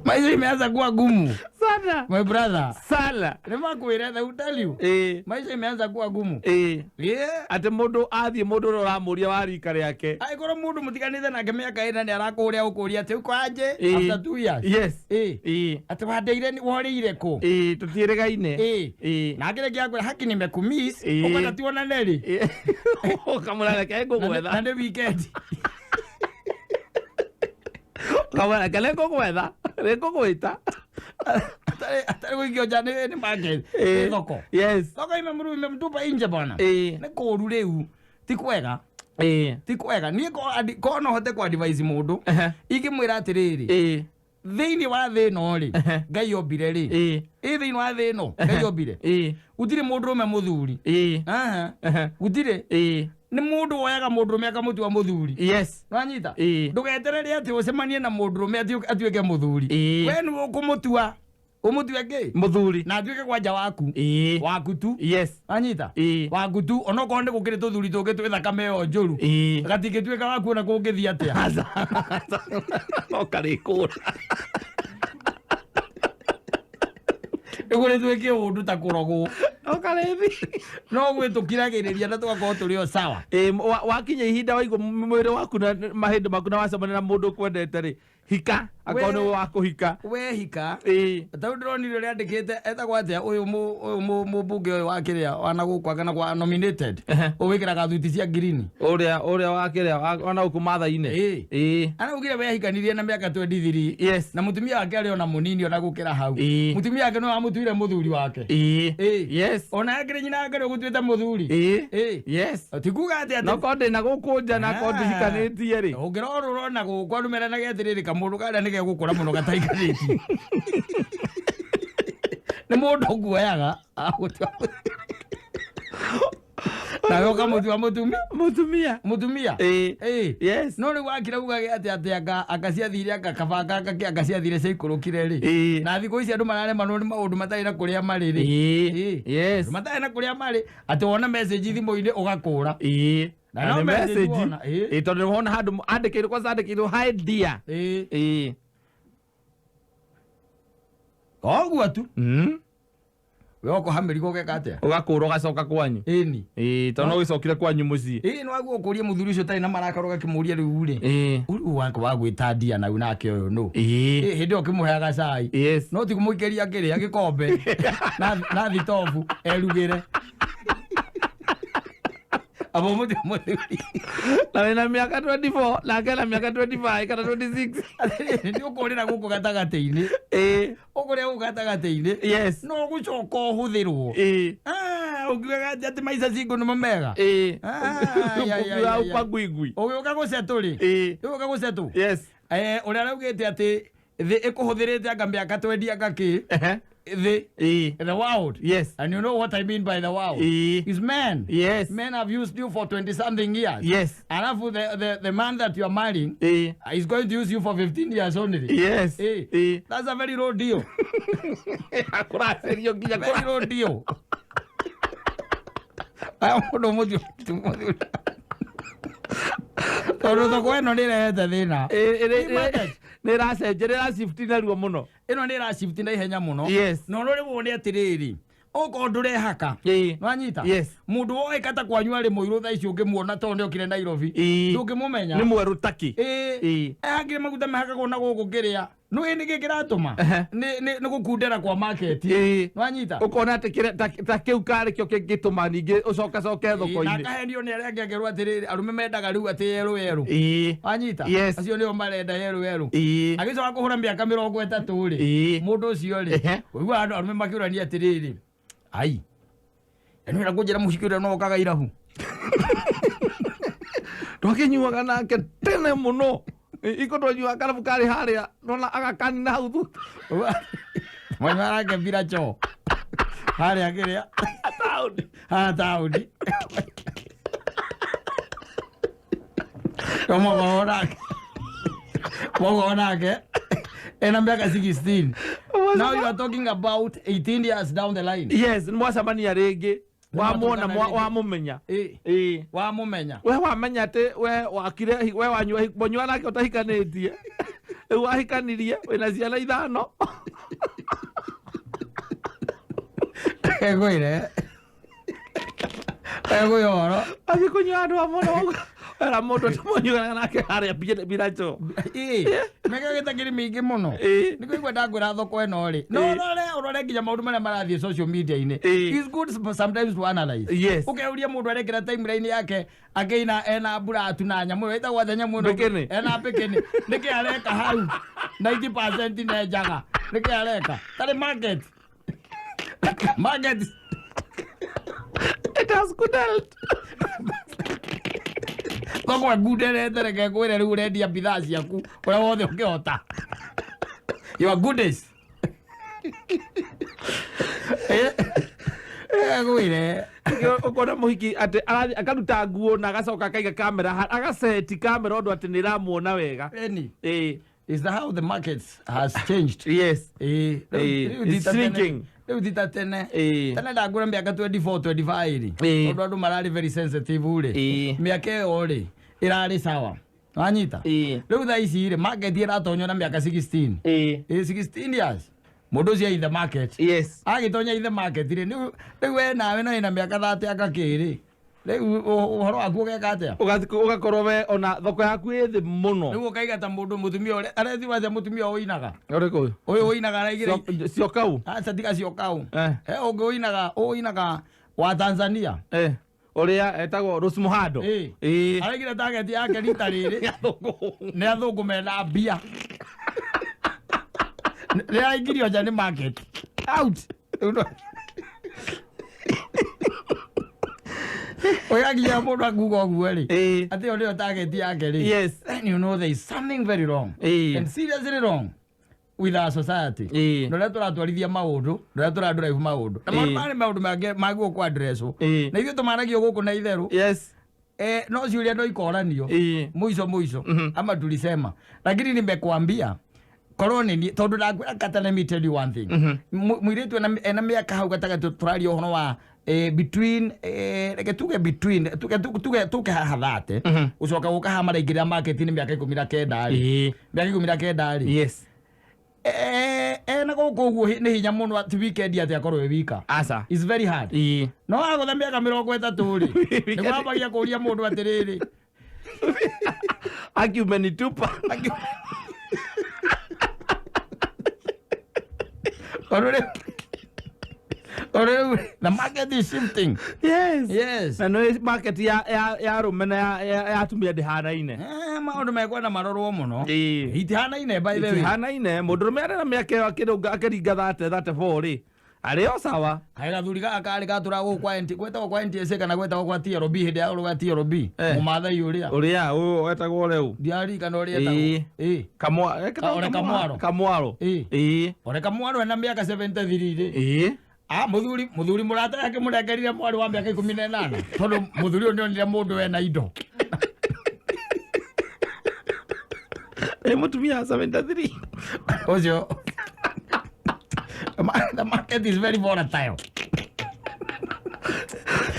Maisha imeanza kuwa gumu. Sana. My brother. Sana. Nĩmakwĩre, they will tell you. Maisha imeanza kuwa gumu. Atĩ mũndũ athiĩ mũndũ ũrĩa ũramũria wa rika rĩake. Angĩkorwo mũndũ mũtiganĩte nake mĩaka 4 nĩ arakũria ũkũria atĩ uko aje after 2 years. Yes. Atĩ wandeire worĩire kũ? Tũtiĩrĩgaine. Na akĩrĩkia kwĩra haki nimekumiss, ũkwenda tuonane rĩ? Ũkamwĩra reke ngũgwetha. Na nĩ weekend. Ũkamwĩra reke nĩngũgwetha, nĩngũgwĩta. Atarĩ gũikio nja nĩ market. Nĩ thoko. Yes. Thoko imemtupa nje bwana. Nĩ kũũru rĩu. Ti kwega. Ti kwega. Niĩ ko no hote ku advise mũndũ, ingĩmwĩra atĩrĩrĩ, thĩinĩ wa thĩ ĩno rĩ, Ngai ombire rĩ, thĩinĩ wa thĩ ĩno Ngai ombire, gũtirĩ mũndũrũme mũthuri. Gũtirĩ. Nĩ mũndũ woyaga mũndũrũme akamũtua mũthuri. Yes. Nĩwanyita? Ndũgeterere atĩ ũcemanie na mũndũrũme atuĩke mũthuri. We nĩwe ũkũmũtua. Ũmũtue kĩ? Mũthuri. Na atuĩke kwanja waku. Waku tu. Yes. Wanyita? Waku tu. Onokorwo nĩ gũkĩrĩ tũthuri tũngĩ twĩ thakame ĩyo njũru. Gatingĩtuĩka waku ona kũngĩthiĩ atĩa. No karĩkũra. Nĩguo rĩtuĩke ũndũ ta kũrogwo. No karĩthi. No gwĩtũkiragĩrĩria na tũgakorwo tũrĩ o sawa. Wakinya ihinda waigua mwĩrĩ waku na mahĩndĩ maku na wacemania na mũndũ ũkwendete rĩ, Hika akorwo nĩ wa kũhika. We hika. Ĩĩ. Tondũ ndĩronire ũrĩa andĩkĩte etagwo atĩa ũyũ mũmbunge ũyũ wa kĩrĩa wana gũkũ kana kwa nominated. Ũwĩkĩraga thuti cia green. Ũrĩa wa kĩrĩa wana gũkũ Mathai-inĩ. Ĩĩ. Araugire we ahikanirie na mĩaka 23. Yes. Na mũtumia wake arĩ ona mũnini ona gũkĩra hau. Ĩĩ. Mũtumia wake no amũtuire mũthuri wake. Ĩĩ. Yes. Ona akĩrĩ nyina wake nĩ ũgũtuĩte mũthuri. Ĩĩ. Yes. Ti kuga atĩ No korwo ndĩna gũkũ nja na korwo ndihikanĩtie rĩ. Ũngĩrora ũrona gũkũ andũ meranage atĩrĩrĩ kamũndũ karĩa nĩ gegũkũra mũno gataikanĩtie. Nĩ mũndũ ũkuoyaga agũtua nawe ũkamũtua mũtumia. Mũtumia. Ĩĩ. Yes. No rĩu wakira ugage atĩ anga ciathire anga kabanga anga anga ciathire ciaikũrũkire rĩ. Ĩĩ. Na thikũ ici andũ mararemanwo nĩ maũndũ matarĩ na kũrĩa marĩ rĩ. Ĩĩ. Yes. Andũ matarĩ na kũrĩa marĩ atĩ wona message thimũ-inĩ ũgakũra. Ĩĩ. Na Na no nĩ message message. wona, ĩĩ. Ĩĩ tondũ nĩwona handũ andĩkĩirwo kwanza andĩkĩirwo hi dear. Ĩĩ. Ĩĩ. Koguo tu. We ũkoha mĩrigo ũgeka atĩa? Ũgakũra ũgacoka kwanyu. Ĩni. Ĩĩ tondũ no ũgĩcokire kwanyu mũciĩ. Ĩĩ no waguo ũkũrie mũthuri ũcio ũtarĩ na marakara ũgakĩmũria rĩu rĩ. Ĩĩ. Ũrĩu wake wa gwĩta ndia na nake ũyũ nũ. Ĩĩ. Ĩĩ hĩndĩ ĩyo ũkĩmũheaga cai. Yes. No ti kũmũikĩria kĩrĩa gĩkombe na thitobu erugĩre. Abo mũthuri. Na wĩna mĩaka 24 nake na mĩaka 25 kana 26. Nĩ ũkũrĩra gũkũ gatagatĩ-inĩ. Ĩĩ. Ũkũrĩa gũkũ gatagatĩ-inĩ. Yes. No ũgũcoka ũhũthĩrwo. Ĩĩ. Ũngiugaga atĩ maica cingo nĩmo mega. Ĩĩ. Ai, ai. Ũkiuga ngui. Ũgĩũka gũcetũ rĩ. Ĩĩ. Ũgĩũka gũcetũ. Yes. Ũrĩa araugĩte atĩ thĩ ĩkũhũthĩrĩte anga mĩaka 20 anga kĩ. The world. Yes. And you know what I mean by the world? Is men. Yes. Men have used you for 20 something years. Yes. And after the man that you are marrying is going to use you for 15 years only. Yes. That's a very low deal. Very low deal. I don't know what you do. Tondũ thoko ĩno nĩ ĩrehete thĩna. Nĩ ĩracenjia, nĩ ĩrashift narua mũno. Ĩno nĩ ĩrashift na ihenya mũno. Yes. Na ũrĩa rĩu wone atĩrĩrĩ, okorwo ndũrehaka. Nwanyita? Yes. Mũndũ woĩka ta kwanyu arĩ mũirũ thaa ici ũngĩmuona tondũ nĩokire Nairobi. Ndũngĩmũmenya. Nĩ mwerũ taki. Ĩĩ. Ehakire maguta mehakagwo na gũkũ kĩrĩa. Nĩ nĩkĩ kĩratũma? Nĩ gũkundera kwa market. Nwanyita? Ũkona atĩ ta kĩu karĩ kĩo kĩngĩtũma ningĩ ũcokacoke thoko-inĩ. Na akahenio nĩ arĩa angĩ akerwo atĩrĩrĩ, arũme mendaga rĩu atĩ yerũ yerũ. Wanyita? Yes. Acio nĩo marenda yerũ yerũ. Agĩcoka kũhũra mĩaka 30 rĩ. Mũndũ ũcio rĩ, ũiguaga andũ arũme makĩũrania atĩrĩrĩ, ai, ĩno ĩra kũnjĩra mũhiki ũrĩa no ũkaga irabu. Twakĩnyuaga nake tene mũno. Iko twanyuaga karabu karĩ harĩa nona agakanina hau thutha. Mwanyuaga nake mbira choo. Harĩa kĩrĩa. Taũni. Haha taũni. No mũgogo nake. Mũgogo nake. Ena miaka 16. Now you are talking about 18 years down the line. Yes, mwacemania rĩngĩ. Wamwona wamũmenya. Ĩĩ. Wamũmenya. We wamenya atĩ we wakire we wanyua mũnyua nake ũtahikanĩtie. Rĩu wahikanirie wĩna ciana 5. Ngwĩre. Ngwĩre ũhoro. Athiĩ kũnyua andũ a mũno. Era mũndũ tũmũnyuaga nake harĩa mbiracho. Ĩĩ. Mĩaka gĩtakĩrĩ mĩingĩ mũno. Nĩ kũigua ndakwĩra thoko ĩno rĩ. No ũrore nginya maũndũ marĩa marathiĩ social media-inĩ. It's good sometimes to analyze. Yes. Ũkeuria mũndũ arekĩra timeline yake akĩina ena mburatu na nyamũ ĩyo ĩtagwo atĩa nyamũ ĩno? Bikini. Ena bikini. Nĩkĩ areka hau? 90% nĩ njaga. Nĩkĩ areka? Tarĩ market. Market. It has good health. Thoko ĩngunderete reke ngwĩre rĩu ũrendia bidhaa ciaku ũrĩa wothe ũngĩhota. Your goodies. Ngwĩre. Ũkona mũhiki atĩ akaruta nguo na agacoka akaiga kamera agaceti kamera ũndũ atĩ nĩ ĩramuona wega. Ĩni. Ĩĩ. Is that how the market has changed? Yes. Ĩĩ. It's shrinking. Rĩu ti ta tene. Tene ndangũra mĩaka 24 25 rĩ. Tondũ andũ mararĩ very sensitive rĩ. Mĩaka ĩyo rĩ ĩrarĩ sawa. Wanyita? Rĩu thaa ici rĩ market ĩratonywo na mĩaka 16. Ĩĩ 16 years. Mũndũ ũcio in the market. Yes. Agĩtonya in the market rĩ rĩu we nawe na wĩna mĩaka 30 anga kĩ rĩ. Rĩu ũhoro waku ũgeka atĩa? Ũgakorwo we ona thoko yaku ĩ thĩ mũno. Rĩu ũkaiga ta mũndũ mũtumia ũrĩa arethiwa atĩa mũtumia ũinaga. Ũrĩkũ? Ũyũ ũinaga araigĩra Ciokau. Aca tiga Ciokau. He ũngĩ ũinaga wa Tanzania. Ũrĩa etagwo Rose Muhando. Ĩĩ. Araigire target yake rita rĩrĩ. Nĩ athũngũ mena mbia. Nĩ araingĩrio nja nĩ market. Out. Ũgakinya mũndũ akuga ũguo rĩ. Atĩ ĩyo nĩyo target yake rĩ. Yes. Then you know there is something very wrong. And seriously wrong with our society. Na ũrĩa tũratwarithia maũndũ, na ũrĩa tũradrive maũndũ. Na maũndũ maya nĩ maũndũ magĩrĩirwo kũ address-wo. Na ithuĩ tũmaragio gũkũ na itherũ. Yes. No ciũria no ikoranio. Mwisho mwisho. Ama tulisema. Lakini nimekuambia korwo nĩ niĩ tondũ ndakwĩra kata, let me tell you one thing. Mũirĩtu ena mĩaka hau gatagatĩ tũraria ũhoro wa between reke tuge between tuge haha 30 gũcoka gũka haha maraingĩrĩra market-inĩ mĩaka 19 rĩ. Mĩaka 19 rĩ. Yes. Ena gũkũ ũguo nĩ hinya mũno atĩ weekend atĩ akorwo wĩ wika. Aca. It's very hard. No agũtha mĩaka 30 rĩ. Nĩ wambagia kũria mũndũ atĩrĩrĩ. Aki umenitupa. Tondũ rĩu the market is shifting. Yes. Yes. Na nĩ market ya arũme na ya atumia ndĩhanaine. Maũndũ mekwenda marorwo mũno. Itihanaine by the way. Itihanaine. Mũndũrũme arĩ na mĩaka ĩyo akĩringa 30 34 rĩ. Arĩ o sawa. Kaĩ gathuri gaka karĩ gatũraga gũkũ kwa NT gwetagwo kwa NTSA kana gwetagwo kwa TRB hĩndĩ ya ũrũga TRB. Mũmathai ũrĩa. Ũrĩa ũyũ wetagwo rĩu. Ndiaririkana ũrĩa etagwo. Ore Kamwaro. Kamwaro. Ore Kamwaro ena mĩaka 73 rĩ. Mũthuri mũrata yake mũrengerire mwarĩ wa mĩaka 18 tondũ mũthuri ũyũ nĩonire mũndũ wena indo. Mũtumia 73. Ũcio. The market is very volatile.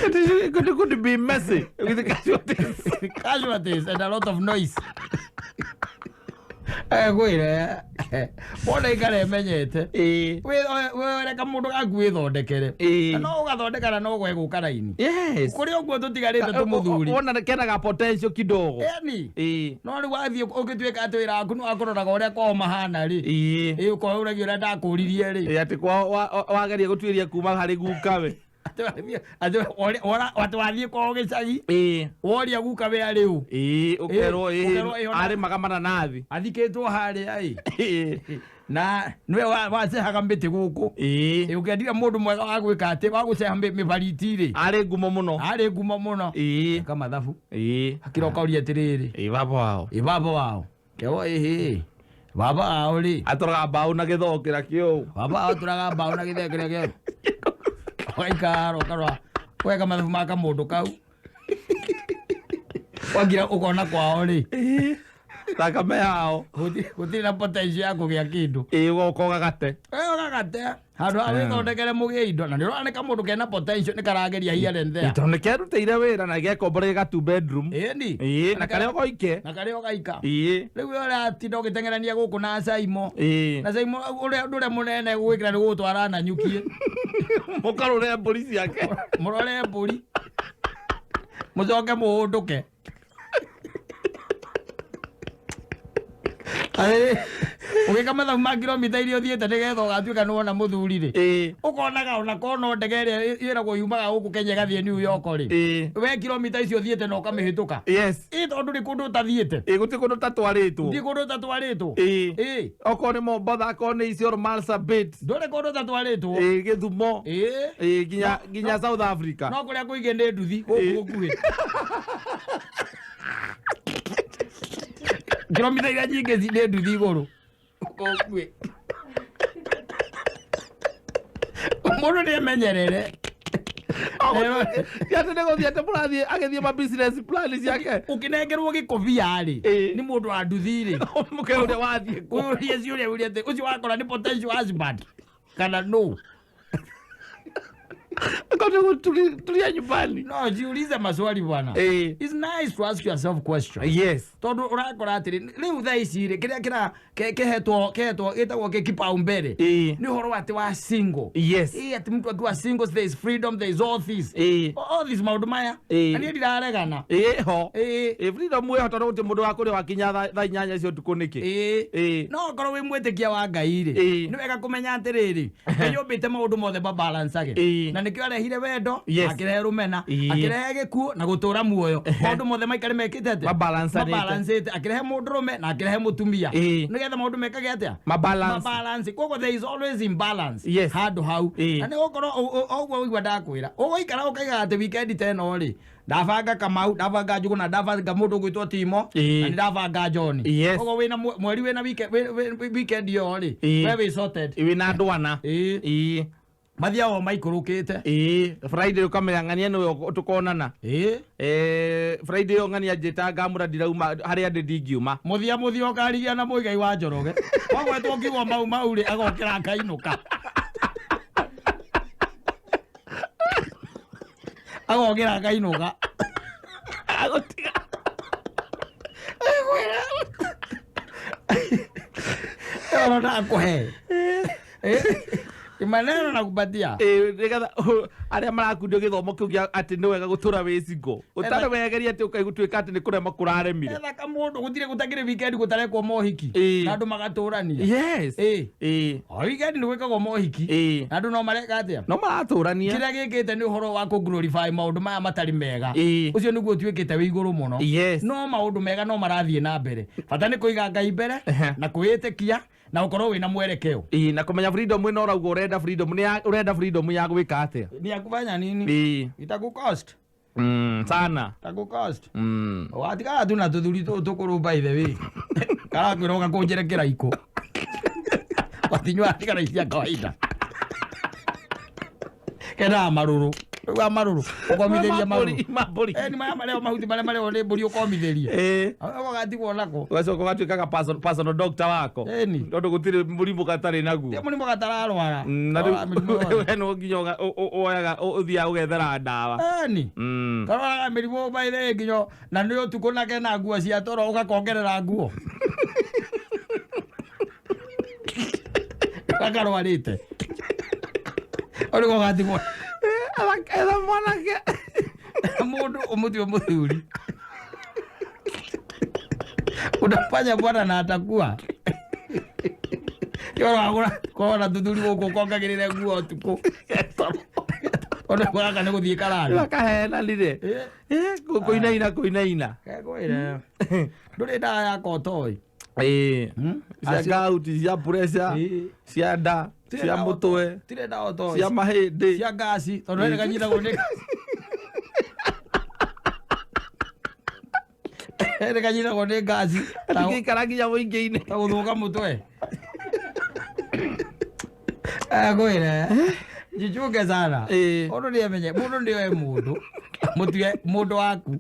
It could be messy with the casualties. Casualties and a lot of noise. Ngwĩre wona ikara ĩmenyete wĩreka mũndũ gaku wĩthondekere na no ũgathondeka na no gwegũka raini. Yes. Kũrĩ ũguo tũtigarĩte tũmũthuri. Wona kena ga potential kidogo. Ĩni. No rĩu wathiĩ ũgĩtuĩka atĩ wĩra waku nĩ wakũroraga ũrĩa kwao mahana rĩ. Ũkoragia ũrĩa ndakũririe rĩ. Atĩ kwao wageria gũtuĩria kuma harĩ gukawe. Atĩ wathiĩ kwao gĩcagi woria gukawe arĩ ũ. Ũkerwo arĩmaga mananathi. Athikĩtwo harĩa ĩ. Na nĩwe wacehaga mĩtĩ gũkũ. Ũkĩendire mũndũ mwega wa gwĩka atĩ wa gũceha mĩbariti rĩ. Arĩ ngumo mũno. Arĩ ngumo mũno. Eka mathabu. Hakira ũkauria atĩrĩrĩ. Baba wao. Baba wao. Kewo ĩhĩ. Baba wao rĩ. Atũraga mbaũ na gĩthoo kĩrĩa kĩũu. Baba wao atũraga mbaũ na gĩthoo kĩrĩa kĩũu. Ũgaikara ũkarora weka mathabu ma kamũndũ kau. Wagira ũkona kwao rĩ. Thakame yao. Gũtirĩ na potential ya kũgĩa kĩndũ. Ũgoka ũgagate. Ũgagate. Handũ ha wĩthondekere mũgĩe indo na nĩ ũrona nĩ kamũndũ kena potential nĩ karageria here and there. Tondũ nĩ kerutĩire wĩra na gekombora ga two bedroom. Ĩni. Na karĩa ũgoike. Na karĩa ũgaika. Rĩu we ũratinda ũgĩteng'erania gũkũ na Saimo. Na Saimo ũrĩa ũndũ ũrĩa mũnene gwĩkĩra nĩ gũgũtwara Nanyukie. Mũkarore mbũri ciake. Mũrore mbũri. Mũcoke mũhũndũke. Ũgĩka mathabu ma kilomita iria ũthiĩte nĩgetha ũgatuĩka nĩwona mũthuri rĩ. Ũkonaga ona korwo no ndege ĩrĩa ĩragwo yumaga gũkũ Kenya ĩgathiĩ New York rĩ. We kilomita icio ũthiĩte na ũkamĩhĩtũka. Yes. Tondũ nĩ kũndũ ũtathiĩte. Gũtirĩ kũndũ ũtatwarĩtwo. Gũtirĩ kũndũ ũtatwarĩtwo. Okorwo nĩ Mombatha, okorwo nĩ Isiolo, Marsabit. Ndũrĩ kũndũ ũtatwarĩtwo. Gĩthumo. Nginya South Africa. No kũrĩa kũingĩ nĩ nduthi gũkũ gũkuhĩ. Kilomita iria nyingĩ nĩ nduthi igũrũ. Gũkuhĩ. Mũndũ nĩ emenyerere. Atĩ nĩ gũthiĩ atĩ mũrathiĩ agĩthiĩ ma business plan ciake. Ũkĩnengerwo gĩkobia rĩ nĩ mũndũ wa nduthi rĩ. Mũke ũrĩa wathiĩ kũ. Ũrie ciũria ũrie atĩ ũcio wakora nĩ potential husband kana no. Tulia nyumbani. No, jiulize maswali bwana. It's nice to ask yourself questions. Yes. Tondu urakora atiri riu thaa ici ri kiria kira kehetwo gitagwo kipaumbele. Ni uhoro ati wa single. Yes. Ati mtu akiwa single there is freedom, there is all this. All this maundu maya. Na ni ndiraregana. Ho. Freedom we tondu guti mundu wa kuria wakinya thaa inyanya cio utuku niki. No korwo wi mwitikia wa Ngai ri. Ni wega kumenya atiriri. Ngai ombite maundu mothe babalancage. Na nikio arehire wendo, akirehe rumena, akirehe gikuo na gutura muoyo. Maundu mothe maikare mekite atia? Mabalancete. Akirehe mundurume na akirehe mutumia. Nigetha maundu mekage atia? Mabalance. Koguo there is always imbalance. Yes. Handu hau. Na ni gukorwo oguo uigua ndakwira. Uguikara ukaiga ati weekend ta ĩno ri. Ndabanga Kamau, ndabanga Njuguna, ndabanga mundu gwitwo Timo, na ndabanga John. Koguo wina mweri wina weekend yo ri. We wi sorted. Wina ndwana. Mathiago maikurukite. Friday ukamenya ng'ania niwe tukonana. Friday yo ng'ania njita ngamura ndirauma haria ndi ndingiuma. Muthia muthia ukarigia na Muigai wa Njoroge. Wagwetwo kiugo mau mau ri agokira akainuka. Agokira akainuka. Agotiga. Agwira. Ero ndakuhe. Maneno nakupatia. Nigetha aria marakundio githomo kiu gia ati ni wega gutura wi single. Utari wegeria ati ukaigutuika ati ni kurema kuraremire. Etha kamundu gutire gutagire weekend gutarekwo mohiki. Na andu magaturania. Yes. O weekend ni gwikagwo mohiki. Na andu no mareka atia? No maraturania. Kiria gikite ni uhoro wa ku glorify maundu maya matari mega. Ucio niguo tuikite wi iguru muno. Yes. No maundu mega no marathie na mbere. Bata ni kuiga Ngai mbere na kwitikia na ukorwo wina mwerekeo. Na kumenya freedom ino urauga urenda freedom ni urenda freedom ya gwika atia? Ni ya kufanya nini? Itakucost. Sana. Itakucost. Watigara tu na tuthuri tukuru by the way. Karakwira ugakunjerekera iko. Watinyua tigara icia kawaida. Kena maruru. Wa maruru. Ukomitheria maruru. Maburi. Ni maya mareo mahuti maria mareo ni mburi ukomitheria. Ugatigwo nako. Ugacoka ugatuikaga personal doctor wako. Tondu gutiri murimu gatari naguo. Ti murimu gatararwara. Na riu we no nginya woyaga uthiaga ugethera ndawa. Karwaraga mirimu by the way nginya na ni utuku na kena nguo cia toro ugakongerera nguo. Gakarwarite. Uri ugatigwo. Etha mwanake mundu umutue muthuri unafanya bwana na atakuwa yoro agura kona tuthuri guku kongagirire nguo utuku ona gaka ni guthie karari gakahenanire kuinaina kuinaina kekwire nduri ndawa ya kotoi cia gauti cia pressure cia nda cia mutwe cia mahĩndĩ cia ngasi tondu ene kanyitagwo nĩ ene kanyitagwo nĩ ngasi atingĩikara nginya mũingĩ-inĩ ta gũthũka mũtwe ngwĩre jichunge sana ũndũ nĩamenye mũndũ nĩoe mũndũ mũtue mũndũ waku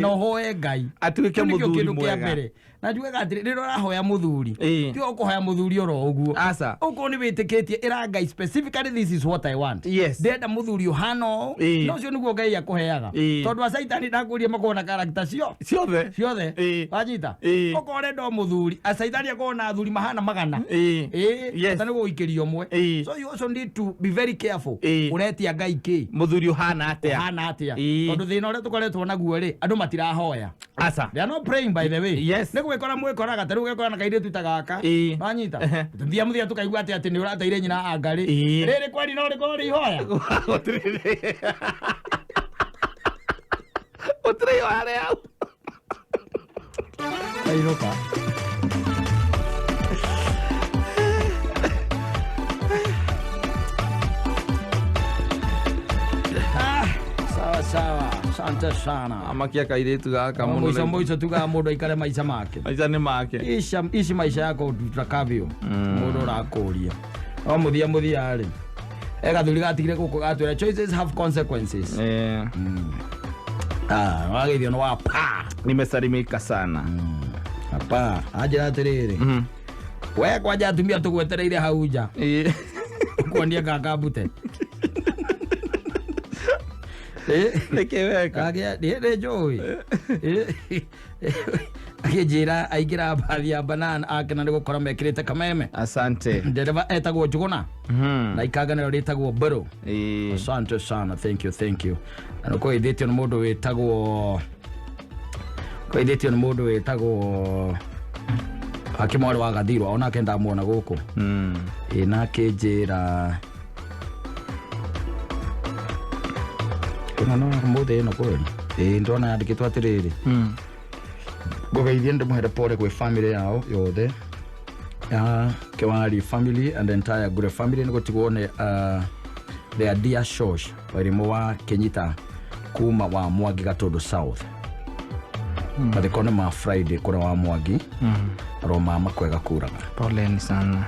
na ũhoe Ngai atuĩke mũthuri mwega na njugaga atĩrĩ rĩrĩa ũrahoya mũthuri ti ũkũhoya mũthuri oro ũguo ũkorwo nĩ wĩtĩkĩtie ĩra Ngai specifically this is what I want. Yes. Ndĩrenda mũthuri ũhana ũũ na ũcio nĩguo Ngai akũheaga tondũ acaitani ndakũria makorwo na character ciothe ciothe wanyita ũkorwo ũrenda o mũthuri acaitani akorwo na athuri mahana magana bata nĩ gũgũikĩria ũmwe. So you also need to be very careful ũretia Ngai kĩ mũthuri ũhana atĩa ũhana atĩa tondũ thĩna ũrĩa tũkoretwo naguo rĩ andũ matirahoya. Asa. They are not praying by the way. Yes. Nĩgwĩkora mwĩkoraga ta rĩu ũgekora na kairĩtu ta gaka wanyita thia mũthia tũkaigua atĩ atĩ nĩ ũrateire nyina angarĩ rĩrĩ kwani no rĩkorwo rĩ ihoya gũtirĩ ihoya rĩ hau kainũka. Sawa sawa, asante sana. Amakia kairĩtu gaka mũno. Mũico mũico tugaga mũndũ aikare maica make. Maica nĩ make. Ici maica yako tutakavyo. Mũndũ ũrakũria. O mũthia mũthia rĩ. Gathuri gatigire gũkũ gatwĩra choices have consequences. Wageithio nĩ wa pa. Nimesalimika sana. Apa, anjĩra atĩrĩrĩ. We kwanja atumia tũgwetereire hau nja. Kuonia gaka mbute. Nĩkĩ weka? Nĩ njũĩ. Akĩnjĩra aingĩra mbathi ya banana akena nĩ gũkora mekĩrĩte kameme. Asante. Ndereba etagwo Njũgũna na ikanganĩro rĩtagwo Mbũrũ. Asante sana, thank you, thank you. Na nĩ kũgeithĩtio nĩ mũndũ wĩtagwo Hakimwarĩ wa Gathirwa, onake ndamuona gũkũ. Ĩ na akĩnjĩra ĩno no mũthĩ ĩno kweli. Ĩ ndona yandĩkĩtwo atĩrĩrĩ, ngũgeithie ndĩmũhere pole gwĩ family yao yothe ya Kewari family and entire Ngure family nĩ gũtigwo nĩ their dear shosh Wairimu wa Kenyita kuma wa Mwangi Gatũndũ South. Mathiko nĩ ma Friday kũrĩa wa Mwangi. Roma makwega kuraga. Poleni sana.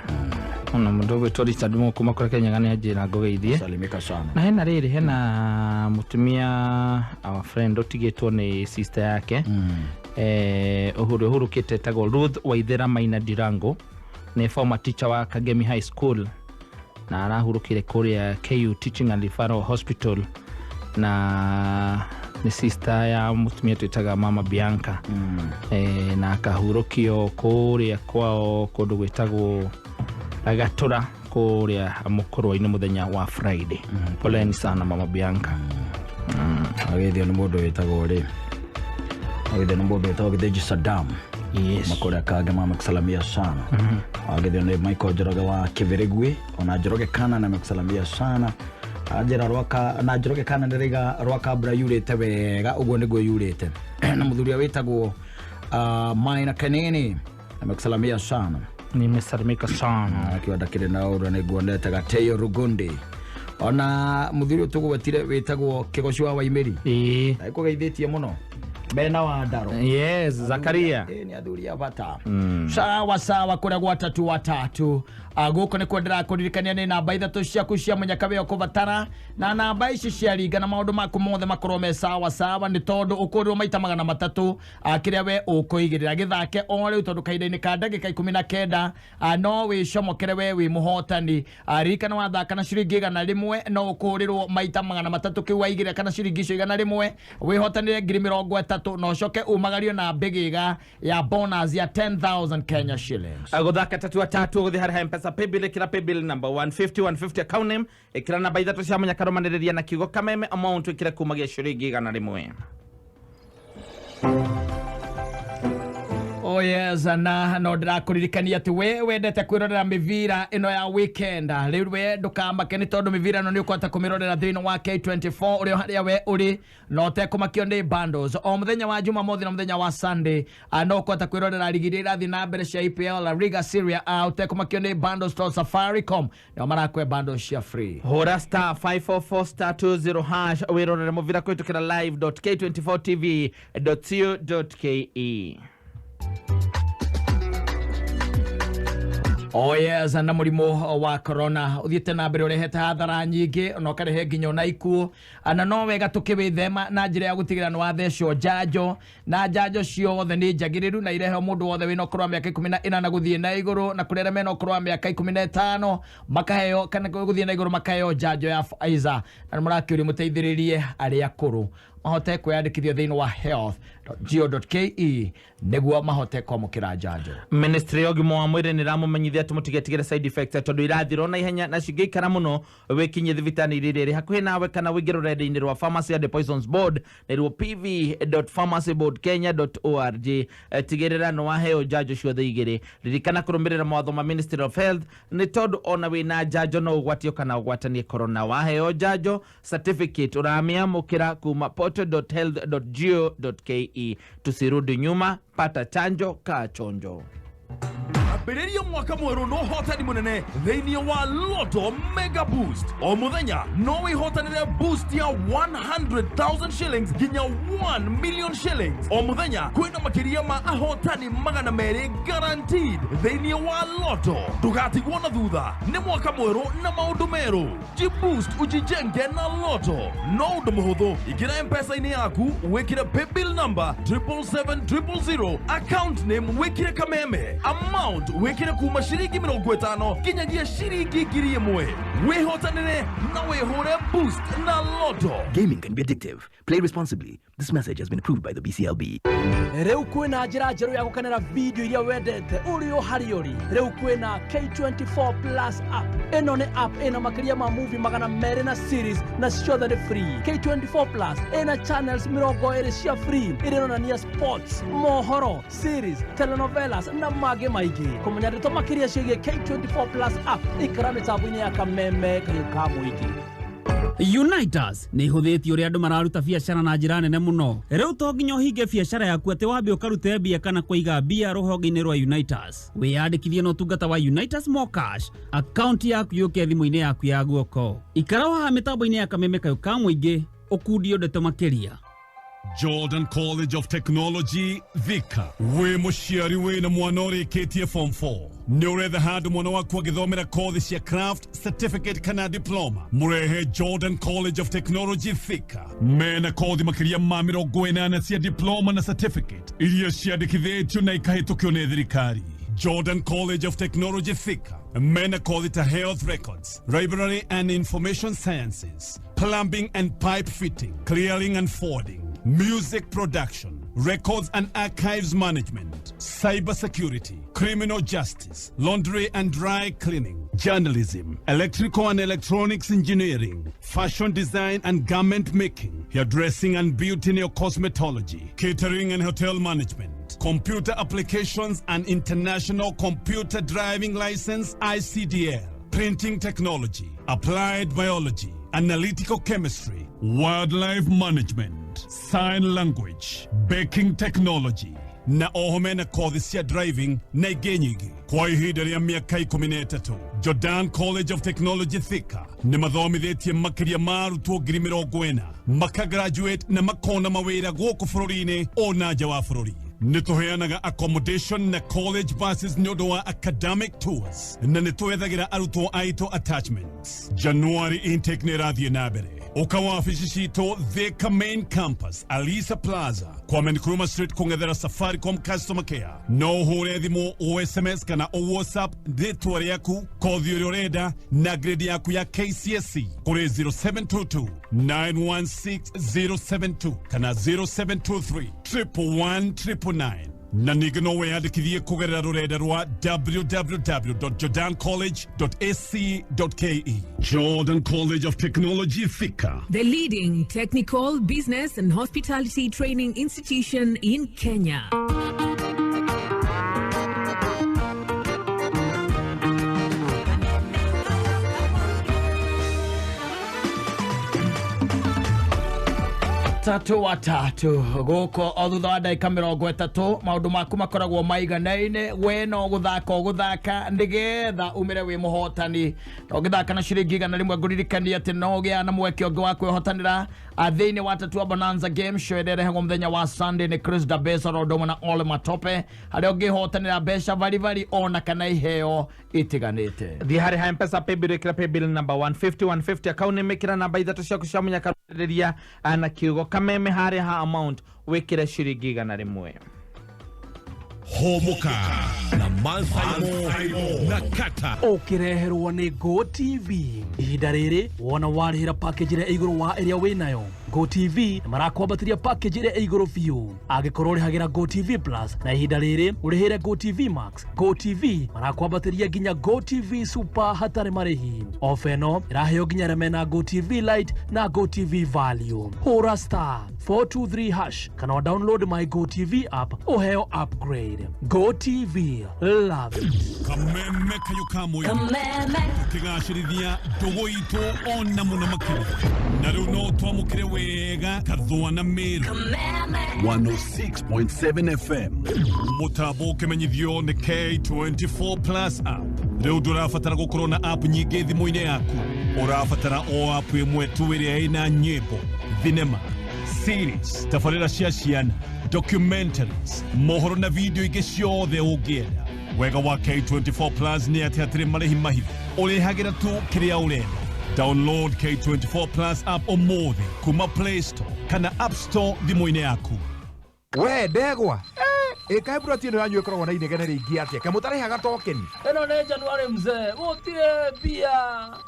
Ona mũndũ ũgwĩtwo Richard Mo kuma kũrĩa Kenya nĩ anjĩra ngũgeithie. Salimika sana. Na hena rĩrĩ, hena mũtumia our friend ũtigĩtwo nĩ sister yake. Uhuru ũhurũkĩte etagwo Ruth Waithera Maina Ndirango, nĩ former teacher wa Kagemi High School na arahurũkire kũrĩa KU Teaching and Referral Hospital, na nĩ sister ya mũtumia twĩtaga Mama Bianca. Na akahurũkio kũrĩa kwao kũndũ gwĩtagwo Gatũra kũrĩa mũkũrwa-inĩ mũthenya wa Friday. Poleni sana Mama Bianca. Agĩthio nĩ mũndũ wĩtagwo rĩ, agĩthio nĩ mũndũ wĩtagwo Gĩthĩnji Saddam. Yes. Makũrĩa Kange mamekusalamia sana. Agĩthio nĩ Michael Njoroge wa Kĩbĩrĩgui, ona Njoroge Kana namekusalamia sana. Anjĩra rwaka na Njoroge Kana nĩrĩga rwaka mbura yurĩte wega ũguo nĩguo yurĩte. Na mũthuri ũrĩa wĩtagwo Maina Kanini amekusalamia sana. Nimesalimika sana. Akiwa ndakĩrĩ na ũrĩa nĩnguonete Gateyo Rugundi. Ona mũthuri ũyũ tũgwetire wĩtagwo Kĩgoci wa Waimĩri. Ĩĩ. Ekũgeithĩtie mũno. Mena wa Ndaro. Yes, Zakaria. Nĩ athuri a bata. Sawa sawa, kũrĩa gwa tatu watatu. Gũkũ nĩkuo ndĩrakũririkania nĩ namba ithatũ ciaku cia mũnyaka ũkũbatara, na namba ici ciaringana maũndũ maku mothe makorwo me sawa sawa, nĩ tondũ ũkũrĩrwo maita 300 kĩrĩa we ũkũigĩrĩra. Gĩthake o rĩu tondũ kahinda-inĩ ka ndagĩka 19 no wĩcomokere we wĩ mũhotani. Ririkana wathaka na ciringi 100 no ũkũrĩrwo maita 300 kĩu waigĩrĩra, kana ciringi icio 100 wĩhotanĩre 30,000 na ũcoke umagario na mbĩgĩga ya bonus ya 10,000 Kenya shillings. Gũthaka tatu watatu gũthiĩ harĩ M-Pesa paybill, ĩkĩra paybill number 150 150 account name, ĩkĩra namba ithatũ cia mũnyaka rũmanĩrĩria na kiugo kameme, amount ĩkĩre kumagia ciringi 100. Oh yes, na no ndĩrakũririkania atĩ we wendete kwĩrorera mĩbira ĩno ya weekend, rĩu we ndũkamake nĩ tondũ mĩbira ĩno nĩ ũkũhota kũmĩrorera thĩinĩ wa K24 ũrĩa harĩa we ũrĩ na ũtekũmakio nĩ bundles. O mũthenya wa Jumamothi na mũthenya wa Sunday no ũkũhota kwĩrorera rigi iria irathiĩ na mbere cia EPL, La Liga, Serie A ũtekũmakio nĩ bundles tondũ Safaricom nĩo marakũhe bundles cia free. Hũra star 544 star 20 hash wĩrorere mũbira kũhĩtũkĩra live.k24tv.co.ke. Oh yes, na mũrimũ wa corona ũthiĩte na mbere ũrehete hathara nyingĩ na ũkarehe nginya ona ikuũ, na no wega tũkĩwĩthema na njĩra ya gũtigĩrĩra nĩ wathecwo njanjo, na njanjo ciothe nĩ njagĩrĩru na ireheo mũndũ wothe wĩna ũkũrũ wa mĩaka 18 gũthiĩ na igũrũ, na kũrĩ arĩa mena ũkũrũ wa mĩaka 15 makaheo kana gũthiĩ na igũrũ makaheo njanjo ya Pfizer. Na nĩmũrakĩũrio mũteithĩrĩrie arĩa akũrũ mahote kwĩyandĩkithia thĩinĩ wa health.go.ke nĩguo mahote kwamũkĩra njanjo. Ministry ya ũgima wa mwĩrĩ nĩ ĩramũmenyithia atĩ mũtigetigĩre side effects tondũ irathira na ihenya na cingĩikara mũno wĩkinyie thibitarĩ iria ĩrĩ hakuhĩ nawe kana wĩingĩre rũrenda-inĩ rwa Pharmacy and Poisons Board nĩruo pv.pharmacyboardkenya.org. Tigĩrĩra nĩ waheo njanjo ciothe igĩrĩ. Ririkana kũrũmĩrĩra mawatho ma Ministry of Health nĩ tondũ ona wĩna njanjo no ũgwatio kana ũgwatanie corona. Waheo njanjo certificate ũramĩamũkĩra kuma portal.health.go.ke. Tusirudi nyuma, pata chanjo, kaa chonjo. Ambĩrĩria mwaka mwerũ na ũhotani mũnene thĩinĩ wa Lotto Mega Boost. O mũthenya no wĩhotanĩre boost ya 100,000 shillings nginya 1 million shillings. O mũthenya kwĩna makĩria ma ahotani 200 guaranteed thĩinĩ wa Lotto. Ndũgatigwo na thutha, nĩ mwaka mwerũ na maũndũ merũ. Jiboost ujijenge na Lotto. No ũndũ mũhũthũ, ingĩra M-Pesa-inĩ yaku wĩkĩre paybill number 777 000, account name wĩkĩre kameme, amount wĩkĩre kuma ciringi 50 nginyagia ciringi 1000. Wĩhotanĩre na wĩhũre boost na Lotto. Gaming can be addictive. Play responsibly. This message has been approved by the BCLB. Rĩu kwĩna njĩra njerũ ya gũkenera video iria wendete ũrĩ o harĩa ũrĩ. Rĩu kwĩna K24 Plus app. Ĩno nĩ app ĩna makĩria ma movie 200 na series na ciothe nĩ free. K24 Plus ĩna channels 20 cia free iria ironania sports, mohoro, series, telenovelas na mangĩ maingĩ. Kũmenya ndeto makĩria ciĩgiĩ K24 Plus app, ikara mĩtambo-inĩ ya Kameme Kayũ ka Mũingĩ. Unitas nä ihũthĩtie ũrĩa andũ mararuta biacara na njĩra nene mũno. Rĩu to nginya ũhinge biacara yaku atĩ wambe ũkarute mbia kana kũiga mbia rũhonge-inĩ rwa Unitas. Wĩyandĩkithie na ũtungata wa Unitas More Cash, akaunti yaku yũke thimũ-inĩ yaku ya guoko. Ikara haha mĩtambo-inĩ ya Kameme Kayũ ka Mũingĩ ũkundio ndeto makĩria. Jordan College of Technology Thika. Wĩ mũciari wĩna mwana ũrĩkĩtie form 4, nĩ ũretha handũ mwana waku agĩthomera kothi cia craft, certificate kana diploma, mũrehe Jordan College of Technology Thika. Mena kothi makĩria ma 80 cia diploma na certificate iria ciandĩkithĩtio na ikahĩtũkio nĩ thirikari. Jordan College of Technology Thika mena kothi ta health records, library and information sciences, plumbing and pipe fitting, clearing and forwarding, music production, records and archives management, cyber security, criminal justice, laundry and dry cleaning, journalism, electrical and electronics engineering, fashion design and garment making, hairdressing and beauty neo cosmetology, catering and hotel management, computer applications and international computer driving license ICDL, printing technology, applied biology, analytical chemistry, wildlife management, sign language, baking technology, na oho mena kothi cia driving na ingĩ nyingĩ. Kwa ihinda rĩa mĩaka 13, Jordan College of Technology Thika nĩ mathomithĩtie makĩria ma arutwo 40,000 makagraduate na makona mawĩra gũkũ bũrũri-inĩ ona nja wa bũrũri. Nĩ tũheanaga accommodation na college buses nĩ ũndũ wa academic tours na nĩ twethagĩra arutwo aitũ attachments. January intake nĩ ĩrathiĩ na mbere. Ũka wabici citũ Thika main campus, Alisa Plaza, Kwame Nkrumah Street, kũng'ethera Safaricom customer care. No ũhũre thimũ, o SMS kana o WhatsApp rĩtwa rĩaku, kothi ũrĩa ũrenda na grade yaku ya KCSE kũrĩ 0722 916 072 kana 0723 111 999. Na ningĩ no wĩyandĩkithie kũgerera rũrenda rwa www.jordancollege.ac.ke. Jordan College of Technology Thika, the leading technical, business and hospitality training institution in Kenya. Tatu wa tatu gũkũ o thutha wa ndagĩka 30 maũndũ maku makoragwo maiganaine. We no gũthaka ũgũthaka nĩgetha umĩre wĩ mũhotani, na ũngĩthaka na ciringi 100 ngũririkanie atĩ no ũgĩa na mweke ũngĩ wa kwĩhotanĩra thĩinĩ wa Tatua Bonanza Game Show ĩrĩa ĩrehagwo mũthenya wa Sunday nĩ Chris Dabesa Rodomo na Ole Matope, harĩa ũngĩhotanĩra mbeca baribari ona kana iheo itiganĩte. Thiĩ harĩ ha Mpesa paybill, ĩkĩra paybill number 150 150, akaunti mĩkĩra namba ithatũ ciaku cia mũnyakarĩrĩria na kiugo Kameme harĩ ha amount wĩkĩre ciringi 100. Homoka na Mansaimo na Kata. Ũkĩreherwo nĩ Go TV. Ihinda rĩrĩ wona warĩhĩra package ĩrĩa igũrũ wa ĩrĩa wĩnayo, Go TV nĩ marakwambatĩria package ĩrĩa igũrũ biũ. Angĩkorwo ũrĩhagĩra Go TV Plus na ihinda rĩrĩ ũrĩhĩre Go TV Max, Go TV marakwambatĩria nginya Go TV Super hatarĩ marĩhi. Ofa ĩno ĩraheo nginya arĩa mena Go TV Lite na Go TV Value. Hũra star 423 hash kana download my Go TV app ũheo upgrade. Go TV, love it. Kameme Kayũ ka Mũingĩ tũkĩgacĩrithia ndũgũ itũ ona mũno makĩria. Na rĩu no twamũkĩre wega Kathũa na Meru 106.7 FM. Mũtambo ũkĩmenyithio nĩ K24 Plus app. Rĩu ndũrabatara gũkorwo na app nyingĩ thimũ-inĩ yaku, ũrabatara o app ĩmwe tu ĩrĩa ĩna nyĩmbo, thinema, series, tabarĩra cia ciana, documentaries, mohoro na video ingĩ ciothe ũngĩenda. Wega wa K24 Plus nĩ atĩ hatirĩ marĩhi mahithe, ũrĩhagĩra tu kĩrĩa ũrenda. Download K24 Plus app ũmũthĩ kuma Play Store kana App Store thimũ-inĩ yaku. We ndegwa, Ĩkae buroti ĩno yanyu ĩkoragwo na inegene rĩingĩ atĩa? Kaĩ mũtarĩhaga tokeni? Ĩno nĩ January mzee, gũtirĩ mbia.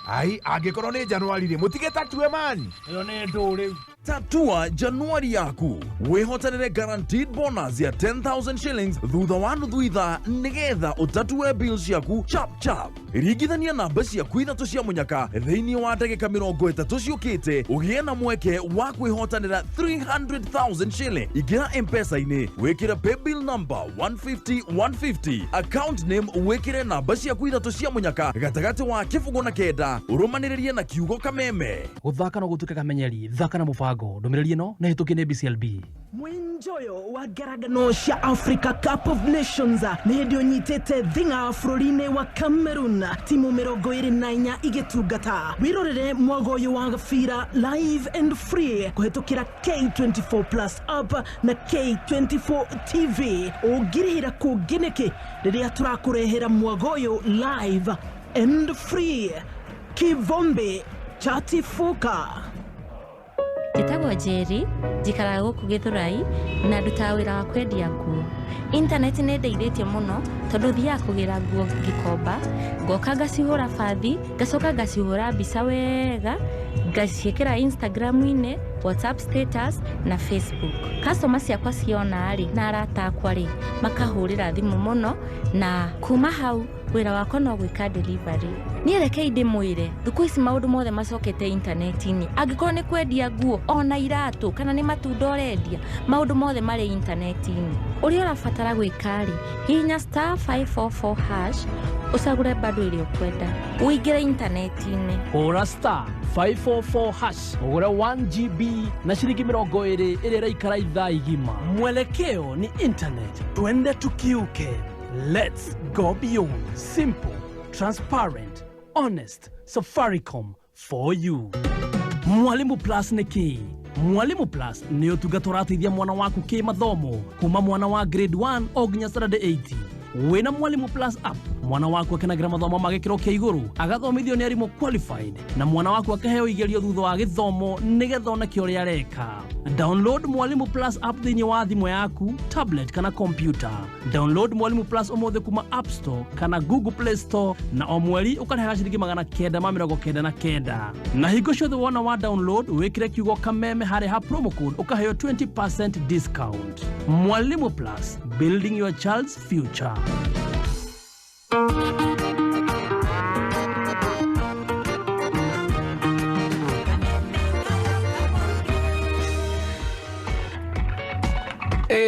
Ai, angĩkorwo nĩ January rĩ, mũtige tatue mani. Ĩyo nĩ ndũ rĩu. Tatua Januari yaku wĩhotanĩre guaranteed bonus ya 10,000 shillings thutha wa nuthu ithaa nĩgetha ũtatue bill ciaku chap chap. Ringithania namba ciaku ithatũ cia mũnyaka thĩinĩ wa ndagĩka 30 ciũkĩte ũgĩe na mweke wa kwĩhotanĩra 300,000 shilling. Ingĩra M-Pesa-inĩ wĩkĩre paybill number 150 150, account name wĩkĩre namba ciaku ithatũ cia mũnyaka gatagatĩ wa 0 na 9, ũrũmanĩrĩrie na kiugo kameme. Gũthaka no gũtuĩke kamenyeri, thaka na mũbango. Ndũmĩrĩri ĩno nĩ hĩtũkie nĩ BCLB. Mwinjoyo wa ngaragano cia Africa Cup of Nations nĩ hĩndĩ ũnyitĩte thing'a bũrũri-inĩ wa Cameroon, timu 24 igĩtungata. Wĩrorere mwago ũyũ wa gabira live and free kũhetũkĩra K24 Plus app na K24 TV. Ũngĩrĩhĩra kũngĩ nĩkĩ rĩrĩa tũrakũrehera mwago ũyũ live and free? Kivombe chatifuka. Njĩtagwo Njeri, njikaraga gũkũ Gĩthũrai na ndutaga wĩra wa kwendia nguo. Intaneti nĩ ĩndeithĩtie mũno tondũ thiaga kũgĩra nguo Gikomba, ngoka ngacihũra bathi, ngacoka ngacihũra mbica wega, ngaciĩkĩra Instagram-inĩ, WhatsApp status na Facebook. Customer ciakwa ciona rĩ na arata akwa rĩ makahũrĩra thimũ mũno, na kuma hau wĩra wakwa no gwĩka delivery. Niĩ rekei ndĩmwĩre, thikũ ici maũndũ mothe macokete intaneti-inĩ. Angĩkorwo nĩ kwendia nguo ona iratũ kana nĩ matunda ũrendia, maũndũ mothe marĩ intaneti-inĩ. Ũrĩa ũrabatara gwĩka rĩ, hihinya *544# ũcagũre bando ĩrĩa ũkwenda, ũingĩre intaneti-inĩ. Hũra *544# ũgũre 1 GB na ciringi 20 ĩrĩa ĩraikara ithaa igima. Mwelekeo ni internet, twende tukiuke. Let's go beyond. Simple, transparent, honest. Safaricom for you. Mwalimu Plus nĩ kĩĩ? Mwalimu Plus nĩ ũtungata ũrateithia mwana waku kĩmathomo kuma mwana wa grade 1 o nginya standard 8. Wĩna Mwalimu Plus app, mwana waku akenagĩra mathomo ma gĩkĩro kĩa igũrũ, agathomithio nĩ arimũ qualified, na mwana waku akaheo igerio thutha wa gĩthomo nĩgetha oneke ũrĩa areka. Download Mwalimu Plus app thĩinĩ wa thimũ yaku, tablet kana computer. Download Mwalimu Plus ũmũthĩ kuma App Store kana Google Play Store, na o mweri ũkarĩhaga ciringi 999. Na hingo ciothe wona wa download wĩkĩre kiugo kameme harĩ ha promo code ũkaheo 20% discount. Mwalimu Plus, building your child's future.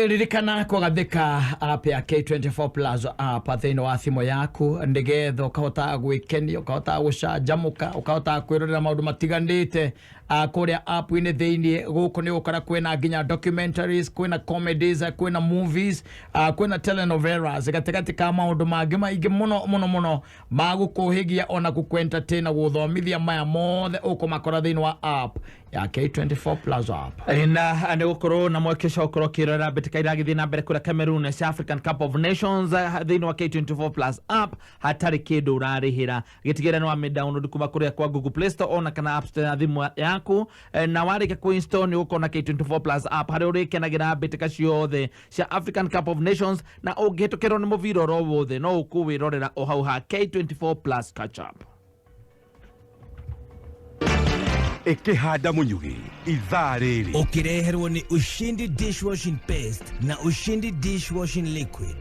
Ririkana kũgathĩka app ya K24 Plus app thĩinĩ wa thimũ yaku nĩgetha ũkahota gwĩkenia, ũkahota gũcanjamũka, ũkahota kwĩrorera maũndũ matiganĩte kũrĩa app-inĩ thĩinĩ. Gũkũ nĩ ũgũkora kwĩna nginya documentaries, kwĩna comedies, kwĩna movies, kwĩna telenovelas, gatagatĩ ka maũndũ mangĩ maingĩ mũno mũno mũno ma gũkũhĩgia ona gũkũ-entertain na gũthomithia. Maya mothe ũkũmakora thĩinĩ wa app ya K24 Plus app. Na nĩ gũkorwo na mweke ũcio ũkorwo ũkĩrora mbĩtĩka iragĩthiĩ na mbere kũrĩa Cameroon cia African Cup of Nations thĩinĩ wa K24 Plus app hatarĩ kĩndũ ũrarĩhĩra. Gĩtigĩrĩra nĩ wamĩ download kuma kũrĩa kwa Google Play Store ona kana App Store ya thimũ yaku, na warĩkia kũ-install nĩ ũgũkona K24 Plus app harĩa ũrĩkenagĩra mbĩtĩka ciothe cia African Cup of Nations, na ũngĩhĩtũkĩrwo nĩ mũbira oro wothe no ũkũwĩrorera o hau ha K24 Plus catch up. Ikihanda munyugi ithaa rĩrĩ ũkĩreherwo nĩ Ushindi dishwashing paste na Ushindi dishwashing liquid.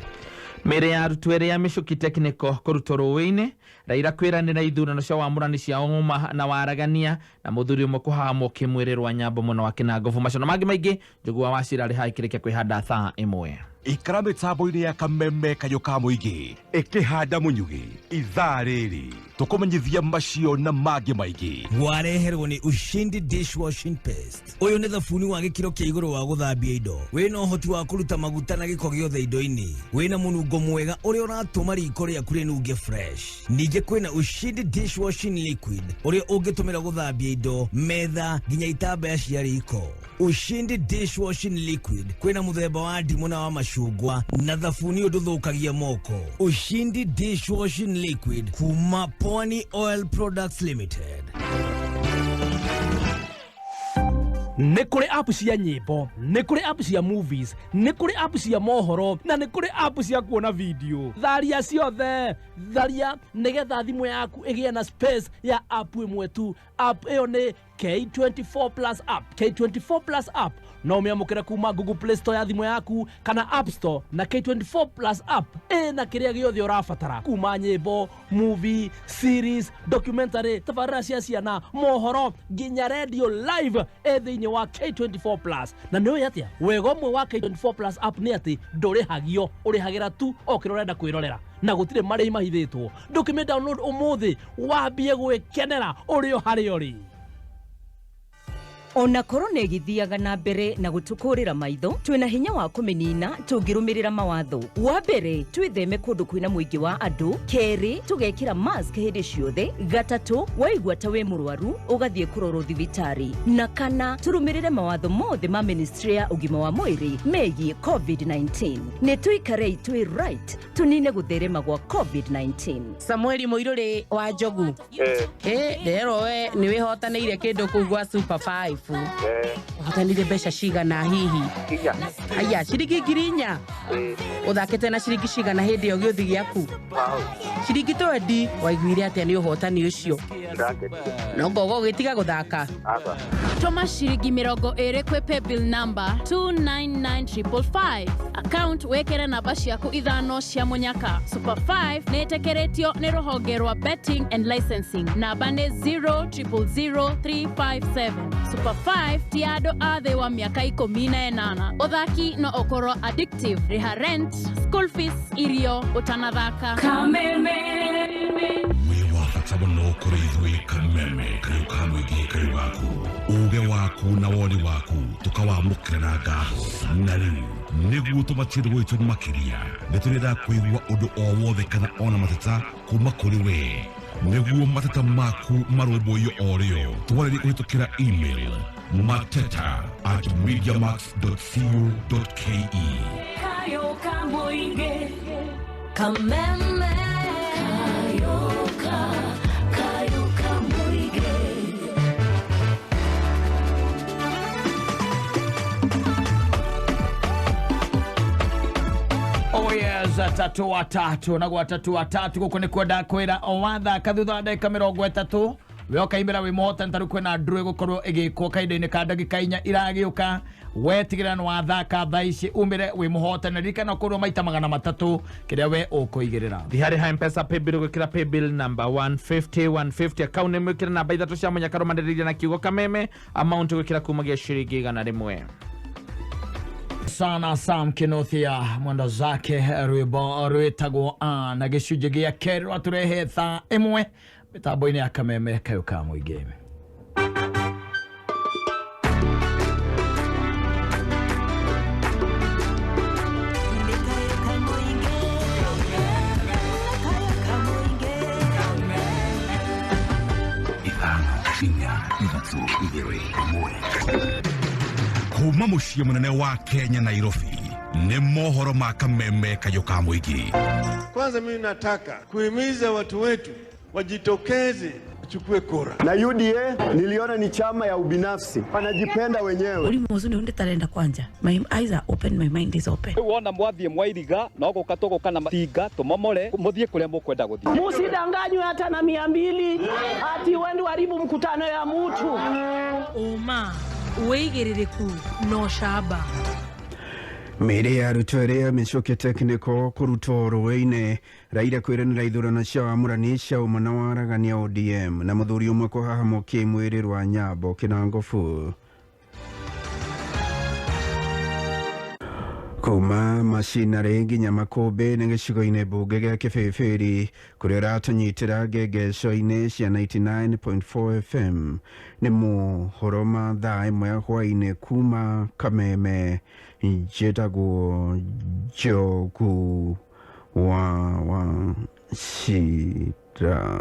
Mĩĩrĩ ya arutwo erĩ ya Michuki Technical kũrutwo rũĩ-inĩ, Raila kwĩranĩra ithurano cia wamũrani cia ũma na waragania, na mũthuri ũmwe kũhahamwo kĩmwĩrĩ rwa Nyambo mwena wa Kĩnangobu. Macio na mangĩ maingĩ, Njũgũa wa Cira arĩ haha ĩkĩrĩkia kwĩhanda thaa 1. Ikara mĩtambo-inĩ ya kameme kayũ ka mũingĩ ĩkĩhanda mũnyugĩ ithaa rĩrĩ tũkũmenyithia macio na mangĩ maingĩ. Wareherwo nĩ Ushindi dishwashing paste. Ũyũ nĩ thabuni wa gĩkĩro kĩa igũrũ wa gũthambia indo, wĩna ũhoti wa kũruta maguta na gĩko gĩothe indo-inĩ, wĩna mũnungo mwega ũrĩa ũratũma riko rĩaku rĩnunge fresh. Ningĩ kwĩna Ushindi dishwashing liquid ũrĩa ũngĩtũmĩra gũthambia indo, metha nginya itambaya cia riko. Ushindi dishwashing liquid kwĩna mũthemba wa ndimũ na wa macungwa na thabuni ũndũthũkagia moko. Ushindi dishwashing liquid kuma Pwani Oil Products Limited. Nĩ kũrĩ app cia nyĩmbo, nĩ kũrĩ app cia movies, nĩ kũrĩ app cia mohoro, na nĩ kũrĩ app cia kuona video. Tharia ciothe, tharia nĩgetha thimũ yaku ĩgĩe na space ya app ĩmwe tu. App ĩyo nĩ K24 Plus app. K24 Plus app no ũmĩamũkĩre kuma Google Play Store ya thimũ yaku kana App Store, na K24 Plus app ĩna kĩrĩa gĩothe ũrabatara kuma nyĩmbo, movie, series, documentary, tabarĩra cia ciana, mohoro nginya radio live ĩ thĩinĩ wa K24 Plus. Na nĩ ũĩ atĩa wega ũmwe wa K24 Plus app nĩ atĩ ndũrĩhagio, ũrĩhagĩra tu o kĩrĩa ũrenda kwĩrorera na gũtirĩ marĩhi mahithĩtwo. Ndũkĩmĩ download ũmũthĩ wambie gwĩkenera ũrĩ o harĩa ũrĩ. Ona korona ĩgĩthiaga na mbere na gũtũkũrĩra maitho, twĩna hinya wa kũmĩnina tũngĩrũmĩrĩra mawatho. Wa mbere, twĩtheme kũndũ kwĩna mũingĩ wa andũ. Kerĩ, tũgekĩra mask hĩndĩ ciothe. Gatatũ, waigua ta wĩ mũrwaru ũgathiĩ kũrorwo thibitarĩ. Na kana, tũrũmĩrĩre mawatho mothe ma ministry ya ũgima wa mwĩrĩ megiĩ COVID-19. Nĩ tũikarei twĩ right tũnine gũtherema gwa COVID-19. Samueli Muiruri wa Njogu, nderwo we nĩ wĩhotanĩire kĩndũ kũu gwa Super 5. Ũhotanire mbeca cigana hihi? Aya, ciringi 4,000. Ũthakĩte na ciringi cigana hĩndĩ ĩyo gĩũthi gĩaku? Ciringi 20. Waiguire atĩa nĩ ũhotani ũcio? No ngogo ũgĩtiga gũthaka? Tũma ciringi 20 kwĩ paybill number 299555, account wĩkĩre namba ciaku 5 cia mũnyaka. Super 5 nĩ ĩtĩkĩrĩtio nĩ rũhonge rwa betting and licensing, namba nĩ 0000357. Super 5 ti andũ a thĩ wa mĩaka 18. Ũthaki no ũkorwo addictive. Rĩha rent, school fees, irio ũtanathaka. Kameme. Wĩ wa bata mũno kũrĩ ithuĩ Kameme, kayũ ka mũingĩ, kayũ gaku, uge waku na woni waku tũkawamũkĩra na ngatho. Na rĩu nĩguo tũmatie gwitũ makĩria, nĩ tũrenda kũigua ũndũ o wothe kana ona mateta kuma kũrĩ we. Nĩguo mateta maku marũmbũiyo o rĩo, twarĩrie kũhĩtũkĩra email mateta@mediamax.co.ke. Kayo ka mũingĩ. Kameme. Kayo ka mũingĩ. Oh yes, atatu watatu na gwatatu watatu guku ni kwenda kwira o wathaka thutha wa ndagika 30 we ũkaimĩra wĩ mũhotani tarĩu kwĩna nduru ĩgũkorwo ĩgĩkwo kahinda-inĩ ka ndagĩka 4 iragĩũka. Wetigĩra nĩ wathaka thaa ici umĩre wĩ mũhotani, ririkana ũkũrwo maita 300 kĩrĩa we ũkũigĩrĩra. Thiĩ harĩ Mpesa paybill gwĩkĩra paybill number 150 150, account name gwĩkĩra namba 3 cia mũnyaka rũmanĩrĩria na kiugo Kameme, amount gwĩkĩra kumagia ciringi 100. Sana Sam Kinothia mwenda zake rwĩmbo rwĩtagwo a na gĩcunjĩ gĩa kerĩ rwatũrehe thaa 1 mĩtambo-inĩ ya Kameme kayũ ka mũingĩ. Kuma mũciĩ mũnene wa Kenya Nairobi nĩ mohoro ma Kameme kayũ ka mũingĩ. Kwanza mimi nataka kuhimiza watu wetu wajitokeze wachukue kura. Na UDA niliona ni chama ya ubinafsi, wanajipenda wenyewe. Uri muzuni hunde talenda kwanja. My eyes are open, my mind is open. Wona mwathie mwairiga na ugoka tugoka na matinga tumomore muthie kuria mukwenda guthie. Musidanganywe hata na 200 ati wendi haribu mkutano ya mutu. Uma wigiririku no shaba. Mĩĩrĩ ya arutwo ĩrĩa mĩcoke technical kũrutwo rũĩ-inĩ Raila kwĩranĩra ithurano cia wamũrani cia ũma na waragania ODM na mũthuri ũmwe kũhahamwo kĩmwĩrĩ rwa Nyambo Kĩnangobu. Kuma macinarĩ nginya makũmbĩ nĩ gĩcigo-inĩ mbunge gĩa Kĩbĩbĩri kũrĩa ũratũnyitĩra ngengeco-inĩ cia 99.4 FM. Nĩ mohoro ma thaa 1 ya hwaĩ-inĩ kuma Kameme. Njĩtagwo Njogu wa Wachira.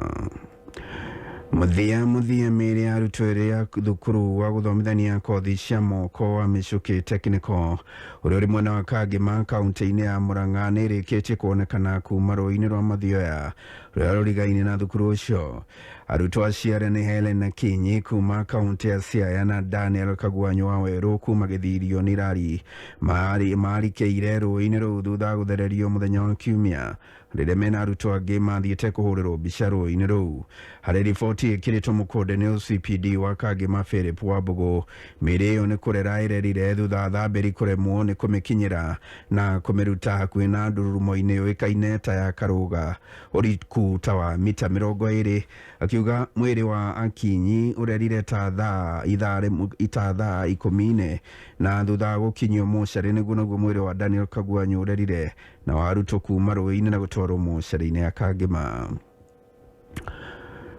Mũthia mĩĩrĩ ya arutwo ĩrĩ ya thukuru wa gũthomithania kothi cia moko wa Mĩcũkĩ Technical ũrĩa ũrĩ mwena wa Kangema kaunti-inĩ ya Murang'a nĩ ĩrĩkĩtie kuonekana kuma rũĩ-inĩ rwa Mathioya rũrĩa rũrigaine na thukuru ũcio. Arutwo acio arĩa nĩ Helen Kinyi kuma kaunti ya Siaya na Daniel Kagwanyo wa Werũ kuma Gĩthirio Nirari marikĩire rũĩ-inĩ rũu thutha wa gũthererio mũthenya wa Kiumia rĩrĩa mena arutwo angĩ mathiĩte kũhũrĩrwo mbica rũĩ-inĩ rũu. Harĩ riboti ĩkĩrĩtwo mũkonde nĩ OCPD wa Kangema Philip Wambũgũ, mĩĩrĩ ĩyo nĩ kũrera ĩrerire thutha wa thambĩri kũremwo nĩ kũmĩkinyĩra na kũmĩruta hakuhĩ na ndururumo-inĩ yũĩkaine ta ya Karũga ũriku ta wa mita 20. Akiuga mwĩrĩ wa Akinyi ũrerire ta thaa 14 na thutha wa gũkinyio mocarĩ nĩguo naguo mwĩrĩ wa Daniel Kagwanyo ũrerire na warutwo kuma rũĩ-inĩ na gũtwarwo mocarĩ-inĩ ya Kangema.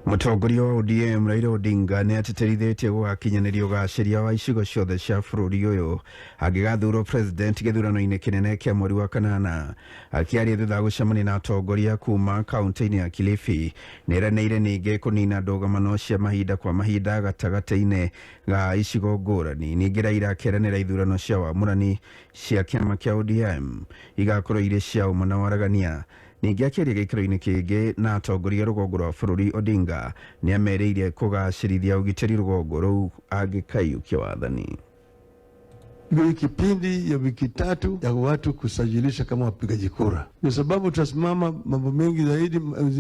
Mũtongoria wa ODM Raila Odinga nĩ atĩtĩrithĩtie gũgakinyanĩria ũgacĩria wa icigo ciothe cia bũrũri ũyũ angĩgathurwo president gĩthurano-inĩ kĩnene kĩa mweri wa kanana. Akĩaria thutha wa gũcemania na atongoria kuma kaunti-inĩ ya Kilifi, nĩeranĩire ningĩ kũnina ndũgamano cia mahinda kwa mahinda gatagatĩ-inĩ ga icigo ngũrani. Ningĩ Raila akĩeranĩra ithurano cia wamũrani cia kĩama kĩa ODM igakorwo irĩ cia ũma na waragania. Ningĩ akĩaria gĩikaro-inĩ kĩngĩ na atongoria rũgongo rwa bũrũri, Odinga nĩamerĩire kũgacĩrithia ũgitĩri rũgongo rũu angĩkaiyũkia wathani. Ni kipindi ya wiki 3 ya watu kusajilisha kama wapigaji kura, kwa sababu tutasimama mambo mengi zaidi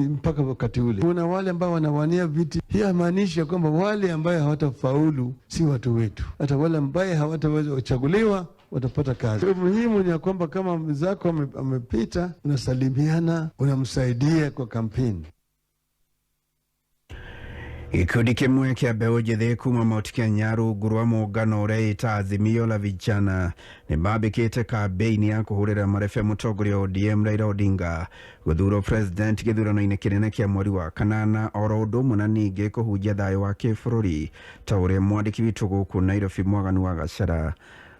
mpaka wakati ule. Kuna wale ambao wanawania viti, hii haimaanishi kwamba wale ambao hawatafaulu si watu wetu. Hata wale ambao hawataweza kuchaguliwa watapata kazi. Kwa muhimu ni kwamba kama mzako amepita, unasalimiana, unamsaidia kwa kampeni. Gĩkundi kĩmwe kĩa mbeũ njĩthĩ kuma Mount Kenya rungu rwa mũngano ũreĩta Azimio la Vijana nĩ mambĩkĩte kambĩini ya kũhũrĩra marebe mũtongoria wa ODM Raila Odinga gũthurwo president gĩthurano-inĩ kĩnene kĩa mweri wa kanana, oro ũndũ ũmwe na ningĩ kũhunjia thayũ wa kĩbũrũri ta ũrĩa mwandĩki witũ gũkũ Nairobi Mwaganu wa Gacara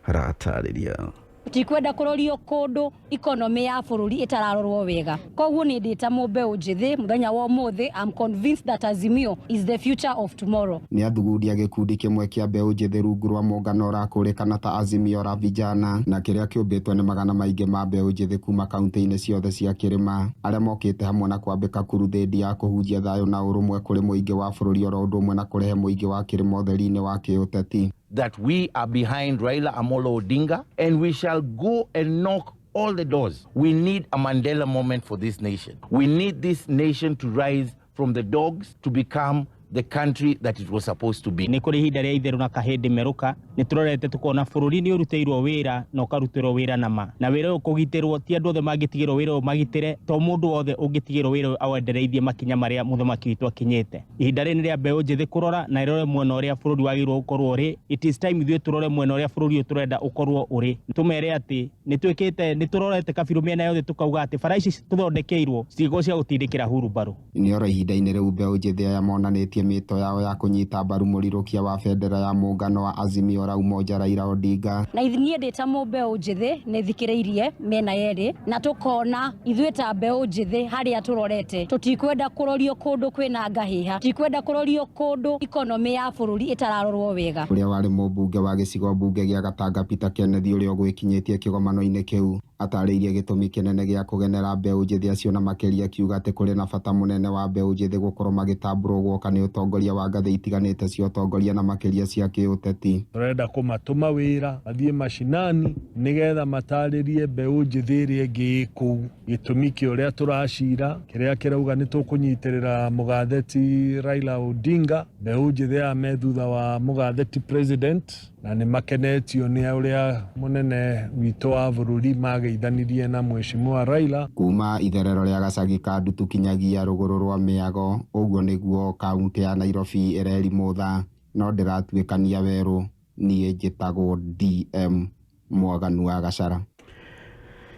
aratarĩria. Tutikwenda kurorio kundu economy ya bururi itararorwo wega. Koguo ni ndita mbeũ njĩthĩ muthenya wa umuthi, I'm convinced that Azimio is the future of tomorrow. Ni athuguria gĩkundi kĩmwe kĩa mbeũ njĩthĩ rungu rwa mũngano ũrakũrĩkana ta Azimio la Vijana na kĩrĩa kĩũmbĩtwo nĩ magana maingĩ ma mbeũ njĩthĩ kuma kaunti-inĩ ciothe cia kĩrĩma arĩa mokĩte hamwe na kwambĩka kuruthĩndi ya kũhunjia thayũ na ũrũmwe kũrĩ mũingĩ wa bũrũri oro ũndũ ũmwe na kũrehe mũingĩ wa kĩrĩma ũtheri-inĩ wa kĩũteti. That we are behind Raila Amolo Odinga and we shall go and knock all the doors. We need a Mandela moment for this nation. We need this nation to rise from the dogs to become the country that it was supposed to be. Nĩ kũrĩ ihinda rĩa itherũ na kahĩndĩ merũka nĩ tũrorete tukona bũrũri nĩ ũrutĩirwo wĩra na ũkarutĩrwo wĩra nama na wĩra ũyũ kũgitĩrwo ti andũ othe mangĩtigĩrwo wĩra ũyũ magitĩre to mũndũ wothe ũngĩtigĩrwo wĩra ũyũ awendereithie makinya marĩa mũthamaki witũ akinyĩte. Ihinda rĩrĩ nĩ rĩa mbeũ njĩthĩ kũrora na ĩrore mwena ũrĩa bũrũri wagĩrĩirwo gũkorwo ũrĩ. It is time ithuĩ tũrore mwena ũrĩa bũrũri ũyũ tũrenda ũkorwo ũrĩ, tũmere atĩ nĩ twĩkĩte nĩ tũrorete kabirũ mĩena yothe tũkauga atĩ bara ici tũthondekeirwo citikorwo cia gũtindĩkĩra hurumbarũ. Nĩ oro ihinda-inĩ rĩu mbeũ njĩthĩ aya monanĩtie mĩto yao ya kũnyita mbaru mũrirũkia wa bendera ya mũngano wa Azimio la Umoja Raila Odinga. Na niĩ ndĩ ta mbeũ njĩthĩ nĩ thikĩrĩirie mĩena yerĩ na tũkona ithuĩ ta mbeũ njĩthĩ harĩa tũrorete tũtikwenda kũrorio kũndũ kwĩna ngahĩha, tũtikwenda kũrorio kũndũ economy ya bũrũri ĩtararorwo wega. Ũrĩa warĩ mũmbunge wa gĩcigo mbunge gĩa Gatanga Peter Kenneth ũrĩa ũgwĩkinyĩtie kĩgomano-inĩ kĩu atarĩirie gĩtũmi kĩnene gĩa kũgenera mbeũ njĩthĩ acio na makĩria akiuga atĩ kũrĩ na bata mũnene wa mbeũ njĩthĩ gũkorwo magĩtambũrwo gwoka nĩ ũtongoria wa ngathĩ itiganĩte cia ũtongoria na makĩria cia kĩũteti. Tũrenda kũmatũma wĩra mathiĩ macinani nĩgetha matarĩrie mbeũ njĩthĩ ĩrĩa ĩngĩ ĩ kũu gĩtũmi kĩa ũrĩa tũracira kĩrĩa kĩrauga nĩ tũkũnyitĩrĩra mũgatheti Raila Odinga. Mbeũ njĩthĩ aya me thutha wa mũgatheti president na nĩ makenetio nĩ ũrĩa mũnene witũ wa bũrũri mageithanirie na mheshimiwa Raila. Kuma itherero rĩa gacagi ka Ndutu kinyagia rũgũrũ rwa Mĩago, ũguo nĩguo kaunti ya Nairobi ĩrerimũtha no ndĩratuĩkania werũ. Niĩ njĩtagwo DM Mwaganu wa Gacara.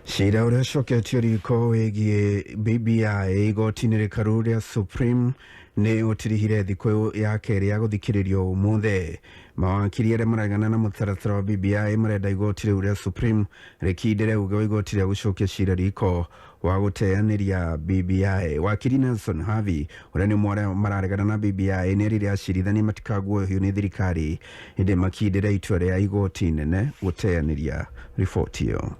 Cira ũrĩa ũcoketio riko wĩgiĩ BBI igoti-inĩ rĩkaru rĩa Supreme nĩ ũtirihire thikũ ya kerĩ ya gũthikĩrĩrio ũmũthĩ. Mawakiri arĩa maregana na mũtaratara wa BBI marenda igoti rĩu rĩa Supreme rĩkindĩre uge wa igoti rĩa gũcokia cira riko wa gũteanĩria BBI. Wakiri Nelson Havi ũrĩa nĩ ũmwe arĩa mararegana na BBI nĩ erire acirithania matikaguoyohio nĩ thirikari ĩndĩ makindĩre itua rĩa igoti nene gũteanĩria riboti ĩyo.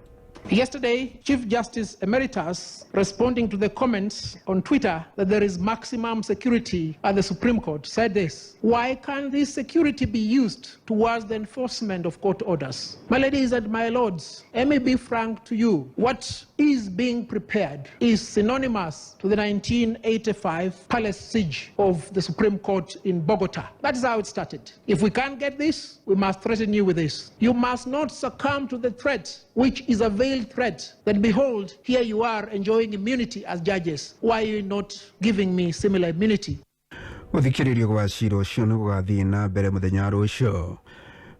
Yesterday, Chief Justice Emeritus, responding to the comments on Twitter that there is maximum security at the Supreme Court, said this: why can't this security be used towards the enforcement of court orders? My ladies and my lords, let me be frank to you. What is being prepared is synonymous to the 1985 palace siege of the Supreme Court in Bogota. That is how it started. If we can't get this, we must threaten you with this. You must not succumb to the threat, which is a veiled threat that, behold, here you are enjoying immunity as judges. Why are you not giving me similar immunity? Gũthikĩrĩrio gwa cira ũcio nĩ gũgathiĩ na mbere mũthenya wa rũciũ.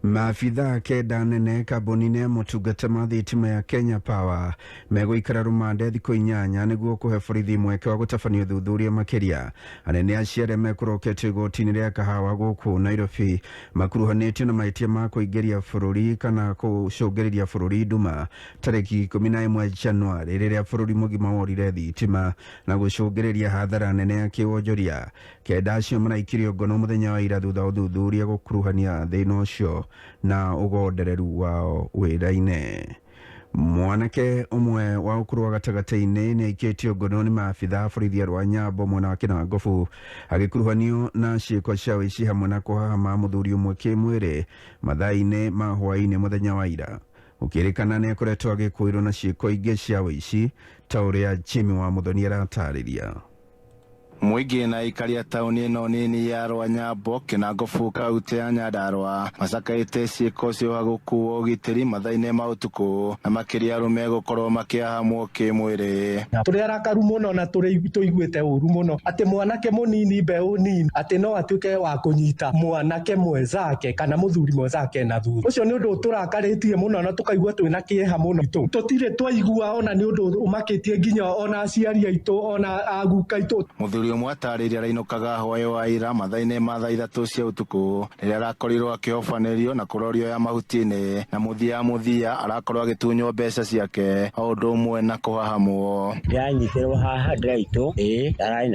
Maabithaa kenda nene kambuni-inĩ ya motungata ma thitima ya Kenya Power megũikara rũmande thikũ 8 nĩguo kũhe borithi mweke wa gũtabania ũthuthuria makĩria. Anene acio arĩa mekũroketio igoti-inĩ rĩa Kahawa gũkũ Nairobi makuruhanĩtio na mahĩtia ma kũingĩria bũrũri kana gũcũngĩrĩria bũrũri nduma tarĩki 11 Januarĩ rĩrĩa bũrũri mũgima worire thitima na gũcũngĩrĩria hathara nene ya kĩwonjoria. Kenda acio maraikirio ngono mũthenya wa ira thutha wa ũthuthuria gũkuruhania thĩna ũcio na ũgondereru wao wĩra-inĩ. Mwanake ũmwe wa ũkũrũ wa gatagatĩ-inĩ nĩ aikĩtio ngono nĩ maabithaa a borithi a Rwanyambo mwena wa Kĩnangobu agĩkuruhanio na ciĩko cia ũici hamwe na kũhahama mũthuri ũmwe kĩmwĩrĩ mathaa-inĩ ma hwaĩ-inĩ mũthenya wa ira. Gũkĩrĩkana nĩ akoretwo agĩkũĩrwo na ciĩko ingĩ cia ũici ta ũrĩa Jimmy wa Mũthoni aratarĩria. Mũingĩ na aikari a taũni ĩno nini ya Rwanyambo Kĩnangobu kaunti ya Nyandarũa macakaĩte ciĩko cia ũhagũku wa ũgitĩri mathaa-inĩ ma ũtukũ na makĩria arũme gũkorwo makĩhahamwo kĩmwĩrĩ. Tũrĩ arakaru mũno na tũiguĩte ũru mũno atĩ mwanake mũnini mbeũ nini atĩ no atuĩke wa kũnyita mwanake mwenzake kana mũthuri mwenzake na thutha. Ũcio nĩ ũndũ tũrakarĩtie mũno na tũkaigua twĩna kĩeha mũno. Tũtirĩ twaigua ona nĩ ũndũ ũmakĩtie nginya ona aciari aitũ ona aguka aitũ. Mũthuri ũmwe atarĩirie arainũkaga hwaĩ wa ira mathaa-inĩ ma thaa 3 cia ũtukũ rĩrĩa arakorirwo akĩhobanĩrio na kũrorio ya mahuti-inĩ na mũthia arakorwo agĩtunywo mbeca ciake o ũndũ ũmwe na kũhahamwo. Ndĩranyitirwo haha ndĩraitũ ĩĩ ararĩ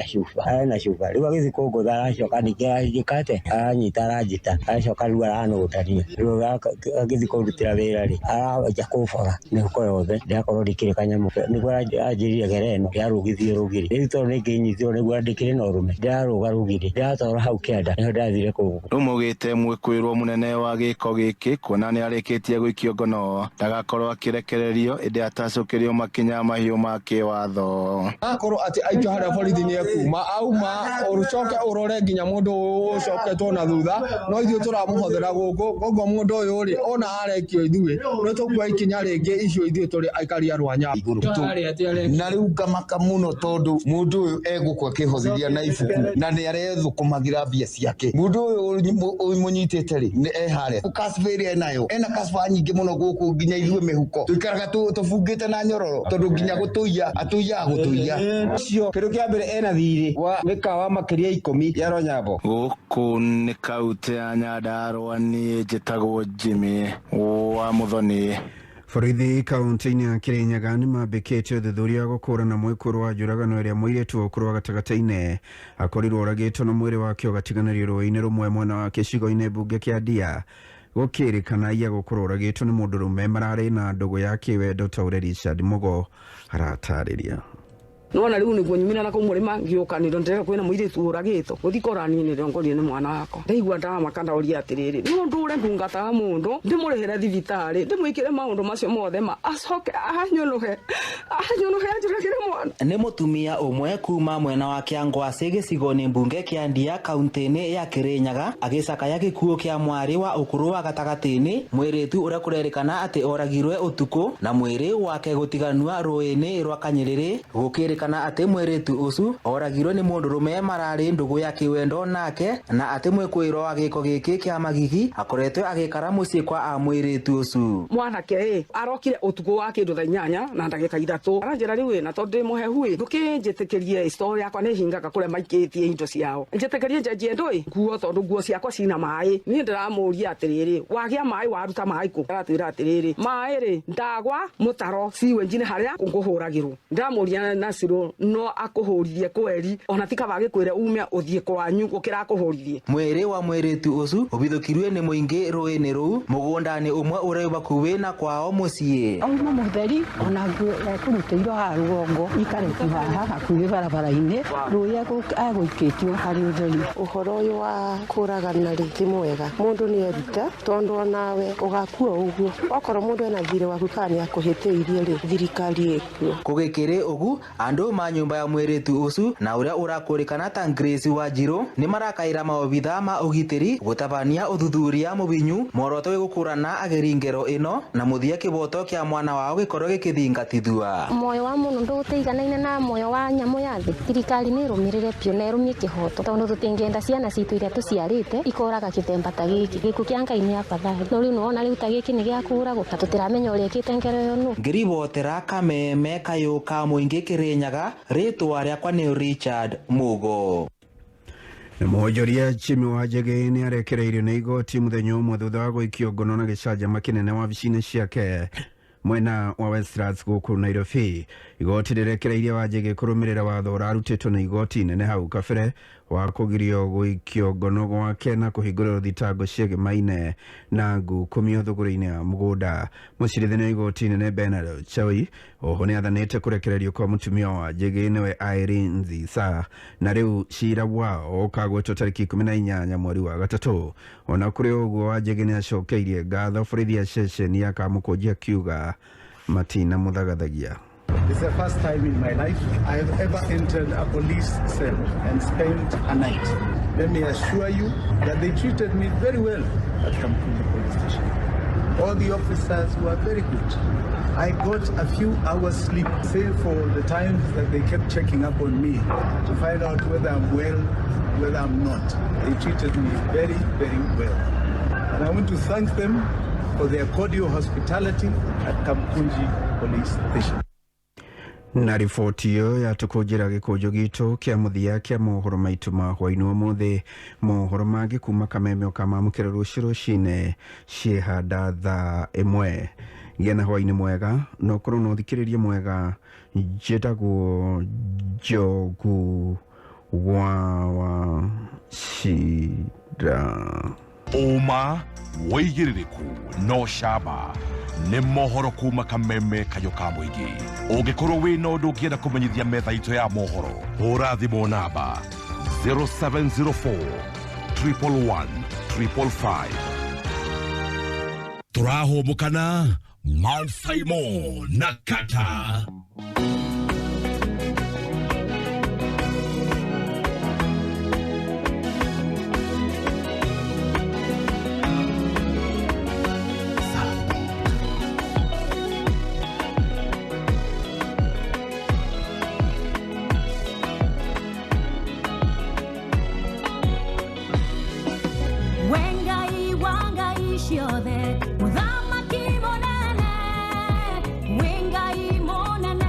na cuba rĩu agĩthiĩ kũngũtha aracoka ningĩ aranjĩka aranyita aranjĩta aracoka rĩu aranũndania rĩu agĩthiĩ kũndutĩra wĩra rĩ aranja kũbora mĩhuko yothe ndĩrakorwo ndĩkĩrĩ kanyamũ nĩguo aranjĩrire gera ĩno ndĩrarũgithio rũgiri rĩu tondũ nĩngĩnyitirwo nĩguo ndĩkĩrĩ na ũrũme ndĩrarũga rũgiri ndĩratwarwo hau kĩanda nĩho ndathire kũu. Rĩu maugĩte mwĩkũĩrwo mũnene wa gĩko gĩkĩ kuona nĩ arĩkĩtie gũikio ngono ndagakorwo akĩrekererio ĩndĩ atacũkĩrio makinya mahiũ ma kĩwatho. Akorwo atĩ aikio harĩa borithi nĩ ekuma auma ũcoke ũrore nginya mũndũ ũyũ ũcoketwo na thutha no ithuĩ tũramũhothera gũkũ koguo mũndũ ũyũ rĩ ona arekio ithuĩ nĩ tũkuoya ikinya rĩngĩ icio ithuĩ tũrĩ aikari a Rwanyambo na rĩu ngamaka mũno tondũ mũndũ ũyũ egũkũ akĩhothiria na ibuku na nĩ arethũkũmagĩra mbia ciake. Mũndũ ũyũ mũnyitĩte rĩ nĩ eharĩa kasba ĩrĩa enayo ena kasba nyingĩ mũno gũkũ nginya ithuĩ mĩhuko tũikaraga tũbungĩte na nyororo tondũ nginya gũtũiya atũiyaga gũtũiya. Ũcio kĩndũ kĩa mbere ena thirĩ wa mĩkawa makĩria 10 ya Rwanyambo. Gũkũ nĩ kaunti ya Nyandarũa niĩ njĩtagwo Jimmy wa Mũthoni. Borithi kaunti-inĩ ya Kirinyaga nĩ mambĩkĩte ũthuthuria wa gũkũrana mwĩkũrũ wa njũragano ĩrĩa mũirĩtu wa ũkũrũ wa gatagatĩ-inĩ akorirwo oragĩtwo na mwĩrĩ wake ũgatiganĩrio rũĩ-inĩ rũmwe mwena wa gĩcigo-inĩ mbunge kĩa Ndia. Gũkĩrĩkana aiya gũkorwo oragĩtwo nĩ mũndũrũme mararĩ na ndũgũ ya kĩwendo ta ũrĩa Richard Mugo aratarĩria. Nona riu niguo nyumira na kuu murima ngiuka ni ndonderera kwina muiritu uragitwo guthi korani ni ndongorie ni mwana wakwa ndaigua ndamaka ndauria atiriri no ndure ndungata mundu ndimurihire thibitari ndimwikire maundu macio mothe ma acoke anyunuhe anjuragire mwana. Ni mutumia umwe kuma mwena wa Kĩangwacĩ gĩcigo-inĩ mbunge kĩa Ndia kaunti-inĩ ya Kirinyaga agĩcakaya gĩkuũ kĩa mwarĩ wa ũkũrũ wa gatagatĩ-inĩ mwĩrĩtu ũrĩa kũrerĩkana atĩ oragirwe ũtukũ na mwĩrĩ wake gũtiganua rũĩ-inĩ rwa Kanyĩrĩrĩ. Gũkĩrĩkana atĩ mwĩrĩtu ũcio oragirwe nĩ mũndũrũme mararĩ ndũgũ ya kĩwendo nake na atĩ mwĩkũĩrwo wa gĩko gĩkĩ kĩa magigi akoretwe agĩikara mũciĩ kwa a mwĩrĩtu ũcio. Mwanake ĩ arokire ũtukũ wa kĩndũ thaa 8 na ndagĩka 3 aranjĩra rĩu ĩ na tondũ ndĩ mũhehu ĩ ndũkĩnjĩtĩkĩrie store yakwa nĩ hingaga kũrĩa maikĩtie indo ciao njĩtĩkĩrie njenjie ndũĩ nguo tondũ nguo ciakwa cina maĩ. Niĩ ndĩramũria atĩrĩrĩ wagĩa maĩ waruta maĩ kũ? Aratwĩra atĩrĩrĩ maĩ rĩ ndagwa mũtaro siwenji-inĩ harĩa ngũhũragĩrwo. Ndĩramũria na agũcirwo no akũhũrithie kweri ona ti kaba agĩkwĩre ume ũthiĩ kwanyu gũkĩra akũhũrithie. Mwĩrĩ wa mwĩrĩtu ũcu ũbithũkirwe nĩ mũingĩ rũĩ-inĩ rũu mũgũnda-inĩ ũmwe ũrĩa bakuĩ na kwao mũciĩ. Auma mũtheri ona nguo ekũrutĩirwo haha rũgongo ikarekio haha hakuhĩ barabara-inĩ rũĩ egũikĩtio harĩ ũtheri. Ũhoro ũyũ wa kũragana rĩ ti mwega, mũndũ nĩ eruta tondũ onawe ũgakua ũguo, okorwo mũndũ ena thirĩ waku kana nĩ akũhĩtĩirie rĩ, thirikari ĩkuo. Kũgĩkĩrĩ ũgu andũ ma nyũmba ya mwĩrĩtu ũcu na ũrĩa ũrakũrĩkana ta Grace Wanjiru nĩ marakaĩra maobitha ma ũgitĩri gũtabania ũthuthuria mũbinyu muoroto wĩ gũkũrana ageri ngero ĩno na mũthia kĩboto kĩa mwana wao gĩkorwo gĩkĩthingatithua. Moyo wa mũndũ ndũtiganaine na moyo wa nyamũ ya thĩ. Thirikari nĩ ĩrũmĩrĩre biũ na ĩrũmie kĩhoto tondũ tũtingĩenda ciana citũ iria tũciarĩte ikoraga kĩthemba ta gĩkĩ. Gĩkuũ kĩa Ngai nĩ afadhali, no rĩu nĩwona rĩu ta gĩkĩ nĩ gĩa kũũragwo na tũtiramenya ũrĩa ĩkĩte ngero ĩyo nũ. Ngĩribotera Kameme kayũ ka mũingĩ Kĩrĩnyaga, rĩtwa rĩakwa nĩ Richard Mugo. Mwonjoria Jimmy Wanjigi nĩ arekereirio nĩ igoti mũthenya ũmwe thutha wa gũikio ngono na gĩcanjama kĩnene wabici-inĩ ciake mwena wa Westlands gũkũ Nairobi. Igoti rĩrekereirie Wanjigi kũrũmĩrĩra watho ũrarutĩtwo nĩ igoti inene hau kabere wa kũgirio gũikio ngono gwake na kũhingũrĩrwo thitango ciegemaine na ngukumio thũgũrĩ-inĩ ya mũgũnda. Mũcirithania wa igoti inene Bernard Ochoi oho nĩ athanĩte kũrekererio kwa mũtumia wa Wanjigi nĩwe Irene Nzisa, na rĩu cira wao ũkagwetwo tarĩki 18 mweri wa gatatũ. Ona kũrĩ ũguo Wanjigi nĩ acokeirie ngatho borithi ya ceceni ya Kamũkũnji akiuga matina mũthagathagia. It's the first time in my life I have ever entered a police cell and spent a night. Let me assure you that they treated me very well at Kamkunji Police Station. All the officers were very good. I got a few hours sleep, save for the times that they kept checking up on me to find out whether I'm well, whether I'm not. They treated me very, very well. And I want to thank them for their cordial hospitality at Kamkunji Police Station. Na riboti ĩyo yatũkũnjĩra gĩkũnjũ gitũ kĩa mũthia kĩa mohoro maitũ ma hwainĩ ũmũthĩ. Mohoro mangĩ kuma Kameme ũkamamũkĩra rũciũ rũcinĩ ciĩhanda thaa 1. Gĩa na hwainĩ mwega na ũkorwo na ũthikĩrĩria mwega. Njĩtagwo Njogu wa Wachira. Ũma wĩigĩrĩrĩku no camba nĩ mohoro kuma Kameme kayũ ka mũingĩ. Ũngĩkorwo wĩna ũndũ ũngĩenda kũmenyithia metha itũ ya mohoro, hũra thimũ namba 0704 111 555. Tũrahũmũkana Mount Simon na Kata. Wengai wangai ciothe muthamaki munene, wengai munene.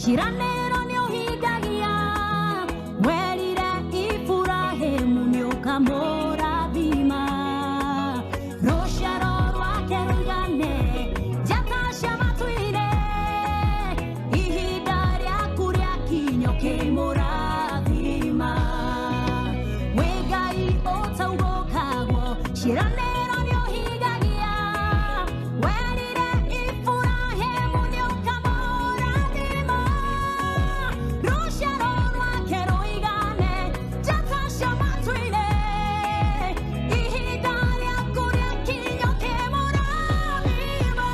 Ciĩranĩro nĩũhingagia, werire Iburahĩmu nĩũkamũrathima. Rũciaro rwake rũigane njata cia matu-inĩ, ihinda rĩaku rĩakinya ũkĩmũrathima. Wĩ Ngai ũtaugũkagwo, ciĩranĩro nĩũhingagia, werire Iburahĩmu nĩũkamũrathima. Rũciaro rwake rũigane njata cia matu-inĩ, ihinda rĩaku rĩakinya ũkĩmũrathima.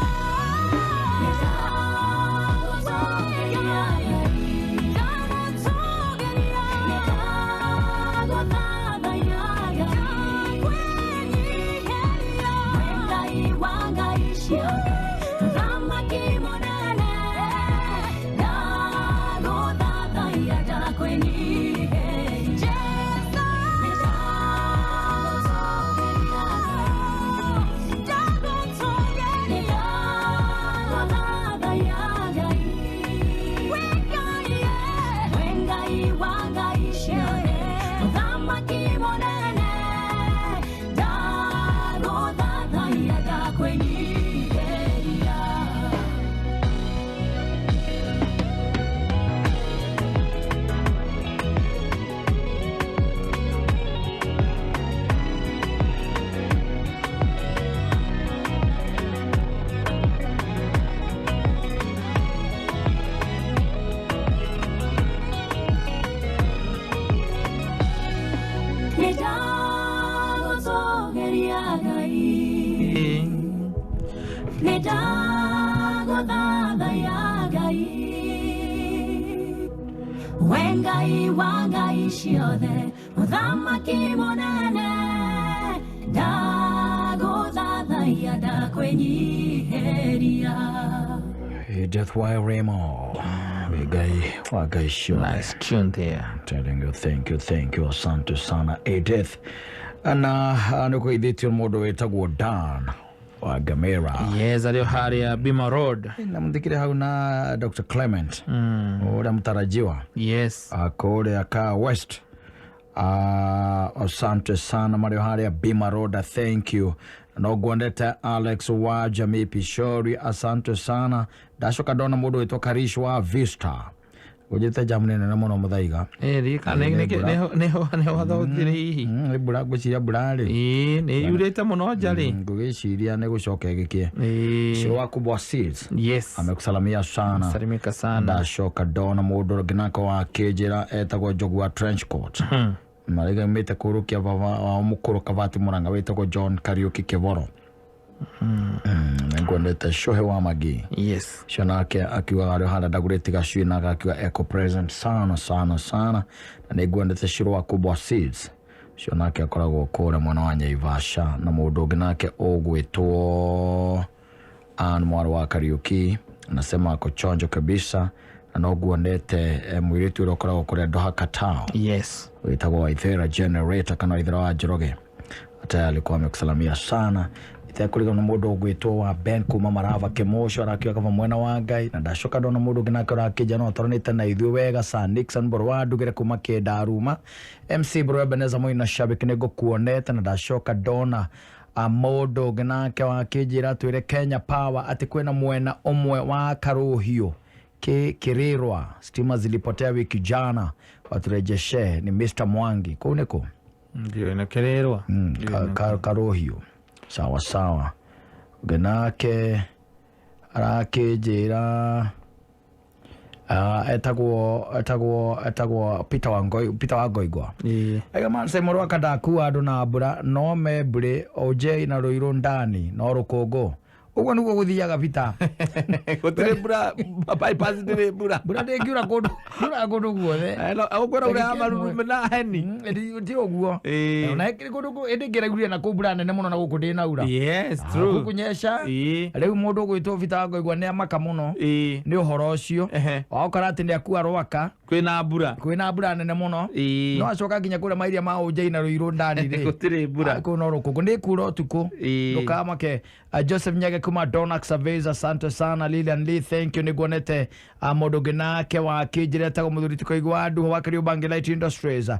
Nĩndagũtũũgĩria Ngai, nĩndagũthathaiya Ngai, we Ngai wa ngai ciothe, mũthamaki mũnene, ndagũthathaiya ndakwĩnyihĩria. Edith Wairimu. Ngai wa ngai ciothe. Nice tune there. I'm telling you, thank you, thank you, asante sana Edith. Na nĩ kũgeithĩtio mũndũ wĩtagwo Dan wa Gamera. Yes, arĩ o harĩa Bima Road. Na mũthikire hau na Dr. Clement ũrĩa mũtarajiwa. Yes. Kũrĩa ka West. Asante sana marĩ o harĩa Bima Road, thank you. No ngwendete Alex wa Jamii Pishori, asante sana. Ndacoka ndona mũndũ wĩtwo Karish wa Vista. Ngũnjĩte jamu nĩ nene mũno mũthaiga. Nĩho hathothire hihi. Nĩ mbura, ngwĩciria mbura rĩ. Ĩĩ, nĩ yurĩte mũno nja rĩ. Ngũgĩciria nĩ gũcoka ĩgĩkie. Cũrũ wa Kubwa Seeds. Yes. Amekusalamia sana. Salimika sana. Ndacoka ndona mũndũ ũngĩ nake wa kĩnjĩra etagwo Njogu wa Trench Coat. Marĩga aumĩte kũrũkia baba wao mũkũrũ Kabati Mũrang'a wĩtagwo John Kariũki Kĩboro. Nĩngwendete Shohe wa Magi. Yes. Cio nake akiugaga arĩ o harĩa ndagũrĩte gacui nake akiuga eco present sana sana sana. Na nĩngwendete Shiro wa Kubwa Seeds. Cio nake akoragwo kũrĩa mwena wa Naivasha. Na mũndũ ũngĩ nake ũgwĩtwo Ann mwarĩ wa Kariũki anasema ako chonjo kabisa. Na no nguonete mũirĩtu ũrĩa ũkoragwo kũrĩa Doha Qatar. Yes. Wĩtagwo Waithera Generator kana Waithera wa Njoroge. Hata alikuwa amekusalamia sana. Itekũriga na mũndũ ũgwĩtwo wa Ben kuma Marava Kĩmũco arakiuga kaba mwena wa Ngai. Na ndacoka ndona mũndũ ũngĩ nake ũrakĩnja no atoranĩte na ithuĩ wega Sir Nixon Borwa ndugire kuma Kĩndaruma. MC Borwa Ebeneza Moina Shabiki nĩngũkuonete. Na ndacoka ndona mũndũ ũngĩ nake wakĩnjĩra twĩre Kenya Power atĩ kwĩna mwena ũmwe wa Karũhiũ Kirirwa stima zilipotea wiki jana, waturejeshe. Ni Mr. Mwangi kũu nĩkũ? Ndio ina Kirirwa. Karũhiũ. Sawa sawa. Ũngĩ nake arakĩnjĩra etagwo Peter wa Ngoigwa. Aiga manse mũrũ wa kandakua andũ na mbura no me mbure OJ na Ruiru ndani no rũkũngũ. Ũguo nĩguo gũthiaga Peter. Gũtirĩ mbura, bypass ndĩrĩ mbura. Mbura ndĩngiura kũndũ, yuraga kũndũ guothe. Ũkwĩra ũrĩa marurume na heni. Ti ũguo. Ona ĩkĩrĩ kũndũ ĩndĩ ngĩraurire na kũu mbura nene mũno na gũkũ ndĩnaura. Yes, true. Gũkũ nyesha. Rĩu mũndũ ũgwĩtwo Peter wa Ngoigwa nĩ amaka mũno nĩ ũhoro ũcio. Wakora atĩ nĩ akua Rwaka. Kwĩna mbura. Kwĩna mbura nene mũno. No acoka nginya kũrĩa mairia ma Ũnjai na Ruiru ndani rĩ. Gũtirĩ mbura. Kũu no rũkũngũ. Nĩ kura ũtukũ. Ndũkamake. Joseph Nyage kuma Donax Surveys, asante sana. Lilian Lee, thank you. Niguonete mundu ungi nake wa kinjira etagwo muthuri tikoigwa nduho wa Kariobangi Light Industries.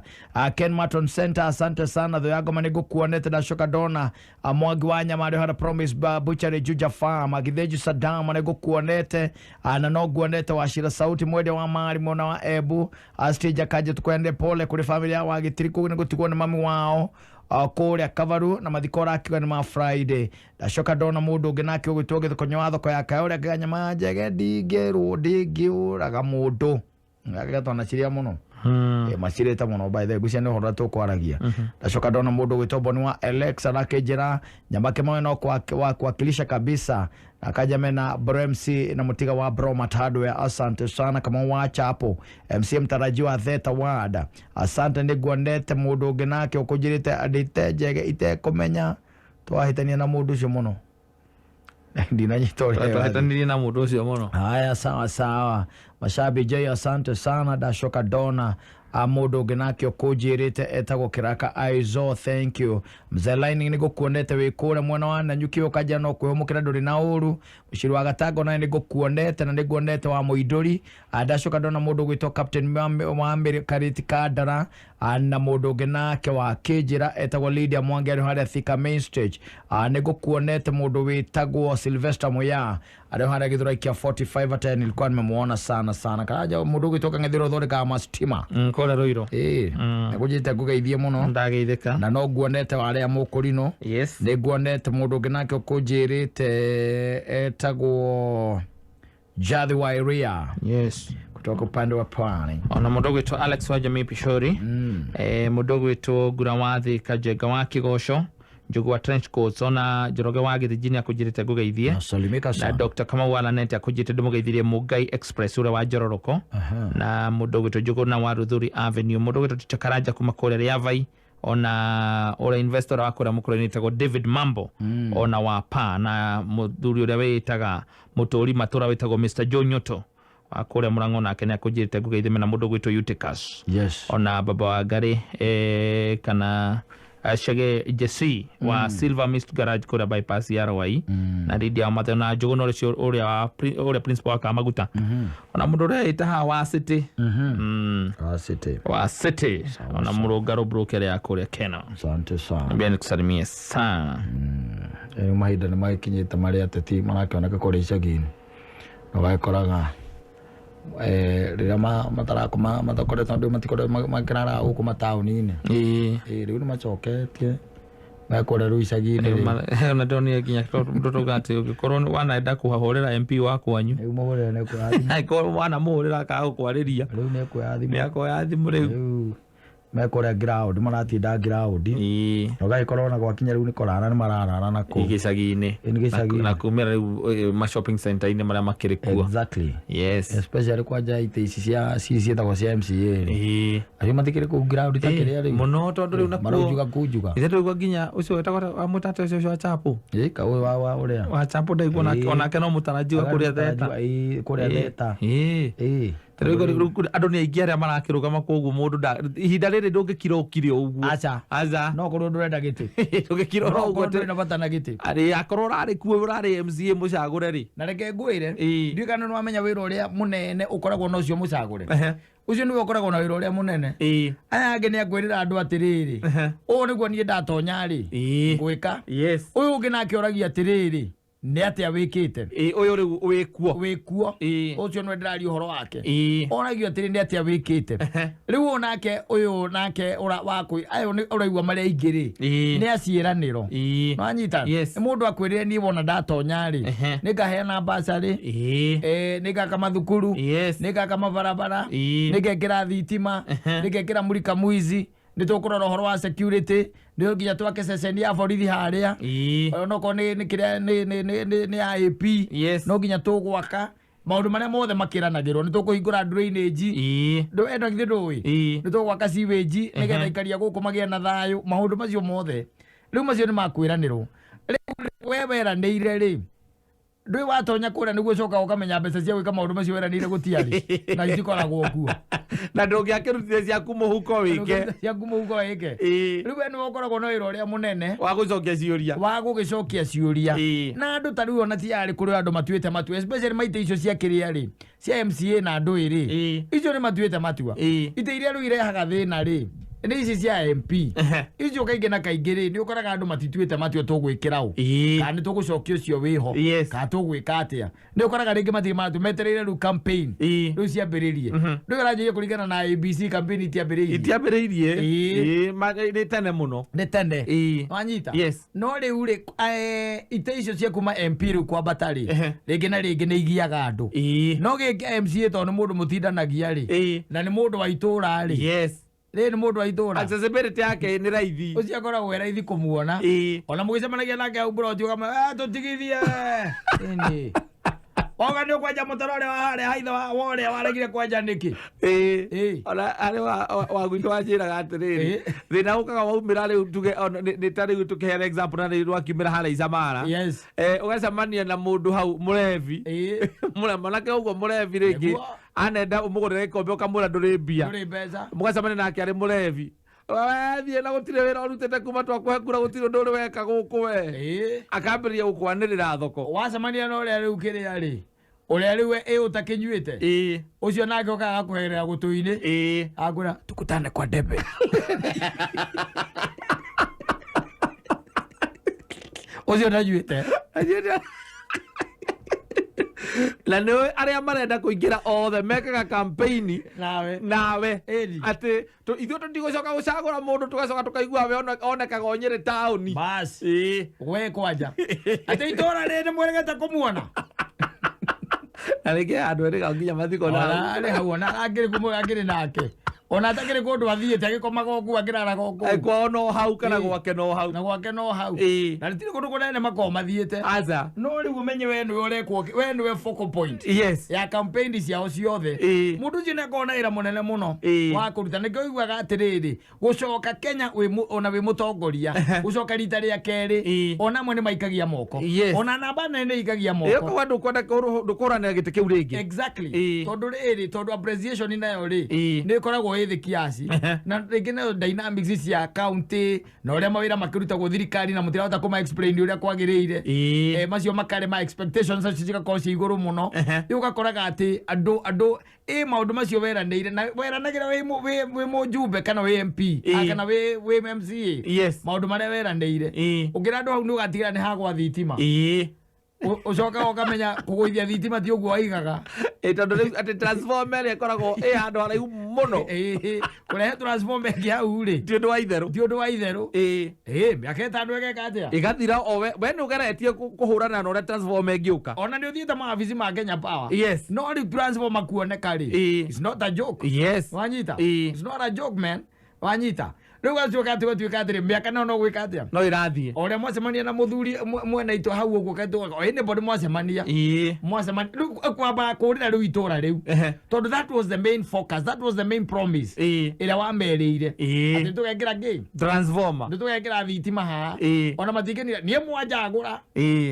Ken Martin Center, asante sana. Thũ ya ngoma nigukuonete. Ndacoka ndona Mwangi wa nyama arĩ hara Promise Butchery Juja Farm. Githĩnju Saddam nigukuonete, na no nguonete Wachira Sauti mwendia wa mari mwena wa Embu. Stage Kanje tukwende pole kuri family ya wa Gitiriku nĩ gũtigwo nĩ mami wao kũrĩa Kavaru, na mathiko ũrakiuga nĩ ma Friday. Ndacoka ndona mũndũ ũngĩ nake ũgwĩtwo Gĩthũkũnyo wa thoko ya Kaĩ ũrĩa kĩga nyama njege ndingĩrwo ndingĩũraga mũndũ agetwo na ciria mũno. Macirĩte mũno by the way, ngwĩciria nĩ ũhoro ũrĩa tũkwaragia. Ndacoka ndona mũndũ ũgwĩtwo Boni wa Alex arakĩnjĩra Nyambake mawe no wa kuwakilisha kabisa, akaja mena Bro MC na Mutiga wa Bro Hardware, asante sana. Kama wacha hapo MC mtarajiwa Theta Ward, asante. Nĩnguonete mũndũ ũngĩ nake ũkũnjĩrĩte andĩte njege itekũmenya twahĩtania na mũndũ ũcio mũno. Ndinanyita ũrĩa Twahĩtanirie na mũndũ ũcio mũno. Haya, sawa sawa. Mashabi J, asante sana. Ndacoka ndona mũndũ ũngĩ nake ũkũnjĩrĩte etagwo Kĩraka Aizo, thank you. Mzee Lining nĩngũkuonete wĩ kũrĩa mwena wa Nanyuki ũkanjĩra no kwĩhũmũkĩra ndũrĩ na ũru. Mũciri wa Gatango naye nĩngũkuonete na nĩnguonete wa Mũindũri. Ndacoka ndona mũndũ ũgwĩtwo Captain wa Kariti Kandara, na mũndũ ũngĩ nake wa Kĩnjĩra etagwo Lydia Mwangi arĩ harĩa Thika Main Stage. Nĩngũkuonete mũndũ wĩtagwo Sylvester Muya arĩ harĩa Gĩthũrai kĩa 45 ate nilikuwa nimemuona sana sana. Karaja mũndũ ũgwĩtwo Kang'ethĩro ũthondekaga mastima kũrĩa Ruiru. Nĩngũnjĩte ngũgeithie mũno. Ndageithĩka. Na no nguonete warĩa mũkũrinũ. Yes. Nĩnguonete mũndũ ũngĩ nake ũkũnjĩrĩte etagwo Jathi wa Iria. Yes. Kutoka upande wa pwani. Ona mũndũ ũgwĩtwo Alex wa Jamii Pishori. Mũndũ ũgwĩtwo Ngura wa Thika Njenga wa Kĩgoco Njugu wa trench coats, ona Njoroge wa Gĩthĩnji nĩakũnjĩrĩte ngũgeithie. Salimika sana. Na Dr. Kamau wa Lanete akũnjĩrĩte ndĩmũgeithirie Mũngai Express ũrĩa wa Njororoko. Na mũndũ ũgwĩtwo Njũgũna wa Ruthuri Avenue, mũndũ ũgwĩtwo Ticha Karanja kuma kũrĩa Rĩavai, ona ũrĩa investor wa kũrĩa mũkũrũ-inĩ wĩtagwo David Mambo, ona wa pa na mũthuri ũrĩa wĩĩtaga mũtũri matũra wĩtagwo Mr. Joe Nyoto wa kũrĩa Mũrang'o nake nĩakũnjĩrĩte ngũgeithie na mũndũ ũgwĩtwo Eutychus. Yes. Ona baba wa Ngarĩ kana Chege Jesse wa Silver Mist Garage kũrĩa bypass ya Rwai, na Lydia Mathe na Njũgũna ũrĩa ũrĩa principal wa Kamaguta, ona mũndũ ũrĩa ĩta haha wa City. Wa City. Wa City. Ona mũrũngarũ broker ya kũrĩa Keno. Asante sana. Mbia nikusalimie sana. Rĩu mahinda nĩ magĩkinyĩte marĩa ateti marakĩoneka kũrĩa icagi-inĩ, ũgagĩkoraga rĩrĩa matarakoma matakoretwo andũ matikoretwo makĩrara gũkũ mataũni-inĩ. Rĩu nĩ macoketie mekũrĩa rĩu icagi-inĩ. Ona ndonire nginya tondũ tauga atĩ ũngĩkorwo wanaenda kũhũrĩra MP wa kwanyu, rĩu mũhũrĩre nĩ kuoya thimũ. Angĩkorwo wanamũhũrĩra akaga gũkwarĩria, rĩu nĩ kuoya thimũ. Nĩ akoya thimũ rĩu. Mekũrĩa ground maratinda ground, na ũgagĩkorwo ona gwakinya rĩu nĩ kũrara nĩ mararara na kũu gĩcagi-inĩ. Gĩcagi-inĩ. Na kumĩra rĩu ma shopping center-inĩ marĩa makĩrĩ kuo. Exactly. Yes. Especially kwanja itĩ ici cia ciĩtagwo cia MCA rĩ, acio matikĩrĩ kũu ground ta kĩrĩa rĩu mũno, tondũ rĩu nakuo maraunjuga kunjuga. Ithe tũigua nginya ũcio wetagwo wa mũtate ũcio wa Chapo. Ka ũyũ wa ũrĩa wa Chapo ndaigua onake no mũtarajiwa kũrĩa Theta. Kũrĩa Theta. Rĩu andũ nĩ aingĩ arĩa marakĩrũgama koguo mũndũ ihinda rĩrĩ ndũngĩkira ũkire ũguo. Aca. Aca. No korwo ndũrenda gĩtĩ. Ndũngĩkira oro ũguo. Ndũrĩ na bata na gĩtĩ. Arĩ akorwo ũrarĩ kuo ũrarĩ MCA mũcagũre rĩ. Na reke ngwĩre, ndiũĩ kana nĩ wamenya wĩra ũrĩa mũnene ũkoragwo na ũcio mũcagũre. Ũcio nĩwe ũkoragwo na wĩra ũrĩa mũnene. Aya angĩ nĩ akwĩrĩra andũ atĩrĩrĩ, ũũ nĩguo niĩ ndatonya rĩ, ngwĩka. Ũyũ ũngĩ nake oragia atĩrĩrĩ, nĩ atĩa wĩkĩte? Ũyũ rĩu wĩkuo. Wĩkuo. Ũcio nĩwe ndĩraria ũhoro wake. Oragio atĩrĩ nĩ atĩa wĩkĩte. Rĩu ũyũ nake ũyũ nake ayũ ũraigua marĩa aingĩ rĩ, nĩ aciĩranĩro. Nĩwanyita? Nĩ mũndũ akwĩrire niĩ wona ndatonya rĩ, nĩngaheana bursary, nĩngaka mathukuru, nĩngaka mabarabara, nĩngekĩra thitima, nĩngekĩra mũrika mwizi, nĩ tũkũrora ũhoro wa security, nĩ nginya twake ceceni ya borithi harĩa, onokorwo nĩ kĩrĩa nĩ IAP, no nginya tũgwaka maũndũ marĩa mothe makĩranagĩrwo, nĩ tũkũhingũra drainage, eno githĩ ndũĩ, nĩ tũgwaka sewage nĩgetha aikaria gũkũ magĩe na thayũ, maũndũ macio mothe rĩu macio nĩ makwĩranĩrwo. Rĩu we weranĩire rĩ, Ndũĩ watonya kũrĩa nĩguo ũcokaga ũkamenya mbeca cia gwĩka maũndũ macio weranĩire gũtiarĩ na itikoragwo kuo. Na ndũngĩakĩrutire ciaku mũhuko wĩke. Ciaku mũhuko wĩke. Rĩu we nĩwe ũkoragwo na wĩra ũrĩa mũnene wa gũcokia ciũria. Wa gũgĩcokia ciũria. Na andũ ta rĩu ona ti arĩ kũrĩ andũ matuĩte matua, especially maita icio cia kĩrĩa rĩ, cia MCA na andũ ĩrĩ. Icio nĩ matuĩte matua. Itĩ iria rĩu irehaga thĩna rĩ, nĩ ici cia MP. Icio kaingĩ na kaingĩ rĩ, nĩ ũkoraga andũ matituĩte matua tũgwĩkĩra ũ. Kana nĩ tũgũcokia ũcio wĩho. Kana tũgwĩka atĩa. Nĩ ũkoraga rĩngĩ matirĩ matua, metereire rĩu campaign. Rĩu ciambĩrĩrie. Rĩu ũranjĩrĩria kũringana na ABC campaign itiambĩrĩirie. Itiambĩrĩirie. Nĩ tene mũno. Nĩ tene. Wanyita? Yes. No rĩu rĩ, itĩ icio cia kuma MP rĩu kwambata rĩ, rĩngĩ na rĩngĩ nĩ igiaga andũ. No gĩkĩ MCA tondũ nĩ mũndũ mũtindanagia rĩ, na nĩ mũndũ wa itũũra rĩ. Yes. Rĩ nĩ mũndũ wa itũũra. Accessibility yake nĩ raithi. Ũcio akoragwo e raithi kũmuona. Ona mũgĩcemanagia nake hau mburoti ũkamwĩra, tũtigithie. Ĩni. Oga nĩ ũkwenja mũtaro ũrĩa wa harĩa haitha wa ũrĩa waregire kwenja nĩkĩ? Ona harĩ wa gwitũ wanjĩraga atĩrĩrĩ, thĩna ũkaga waumĩra rĩu tuge nĩ ta rĩu tũkĩheana example na rĩu rwakiumĩra harĩa Isamara. Yes. Ũgacemania na mũndũ hau mũrebi. Mwanake ũguo mũrebi rĩngĩ anenda ũmũgũrĩre gĩkombe ũkamwĩra ndũrĩ mbia. Ndũrĩ mbeca. Mũgacemania nake arĩ mũrebi. Wathiĩ na gũtirĩ wĩra ũrutĩte kuma twakũhe kura gũtirĩ ũndũ ũrĩ weka gũkũ we. Akambĩrĩria gũkwanĩrĩra thoko. Wacemania na ũrĩa rĩu kĩrĩa rĩ, ũrĩa rĩu ĩ ũtakĩnyuĩte. Ũcio nake ũkaga gakũherera gũtũ-inĩ. Akwĩra tukutane kwa debe. Ũcio ndanyuĩte. Na nĩ arĩa marenda kũingĩra othe mekaga campaign nawe atĩ ithuĩ tũtigũcoka gũcagũra mũndũ tũgacoka tũkaigua we onekaga o Nyĩrĩ taũni. Bas. We kwanja. Atĩ itũũra rĩrĩ nĩmũregete kũmuona. Na rĩngĩ andũ erĩ nginya mathiko na arĩ hau ona akĩrĩ kũmwe akĩrĩ nake. Ona atakĩrĩ kũndũ athiĩte agĩkomaga o kũu akĩraraga o kũu. Kwao no hau kana gwake no hau. Na gwake no hau. Na rĩtirĩ kũndũ kũnene makoragwo mathiĩte. Aca. No rĩu ũmenye we nĩwe ũrekwo, we nĩwe focal point. Yes. Ya campaign ciao ciothe. Mũndũ ũcio nĩakoragwo na wĩra mũnene mũno wa kũruta. Nĩkĩo ũiguaga atĩrĩrĩ, gũcoka Kenya ona wĩ mũtongoria, gũcoka rita rĩa kerĩ, ona amwe nĩ maikagia moko. Ona namba nene nĩ ikagia moko. Ũkauga ndũkwenda ndũkũranĩra gĩtĩ kĩu rĩngĩ. Exactly. Tondũ rĩrĩ, tondũ appreciation nayo rĩ, nĩ ĩkoragwo ĩ thĩ kiasi. Na rĩngĩ nayo dynamics cia county na ũrĩa mawĩra makĩrutagwo thirikari na mũtirahota kũma explain ũrĩa kwagĩrĩire. Macio makarema expectations acio cigakorwo ciĩ igũrũ mũno. Rĩu ũgakoraga atĩ andũ maũndũ macio weranĩire na weranagĩra wĩ mũjumbe kana wĩ MP kana wĩ MCA. Yes. Maũndũ marĩa weranĩire. Ũngĩra andũ hau nĩ ũgatigĩra nĩ hagwa thitima. Ũcokaga ũkamenya kũgũithia thitima ti ũguo waigaga. Tondũ rĩu atĩ transformer ĩrĩa ĩkoragwo ĩ handũ haraihu mũno. Kũrehe transformer ĩngĩ hau rĩ, ti ũndũ wa itherũ. Ti ũndũ wa itherũ. Mĩaka ĩtano ĩgeka atĩa? Ĩgathira o we nĩ ũgeretie kũhũrana na ũrĩa transformer ĩngĩũka. Ona nĩ ũthiĩte mawabici ma Kenya Power. Yes. No rĩu transformer kuoneka rĩ, it's not a joke. Yes. Wanyita? It's not a joke, man. Wanyita? Rĩu gacoka atĩ gwatuĩka atĩrĩ, mĩaka nayo no gwĩka atĩa? No ĩrathiĩ. O ũrĩa mwacemania na mũthuri mwena itũ hau ũguo kaitũ, o anybody mwacemania. Mwacemania. Rĩu kwamba kũrĩra rĩu itũũra rĩu. Tondũ that was the main focus, that was the main promise. Ĩrĩa wamerĩire. Atĩ nĩtũgekĩra kĩ? Transformer. Nĩtũgekĩra thitima haha. Ona matingĩnira, niĩ mwanjagũra.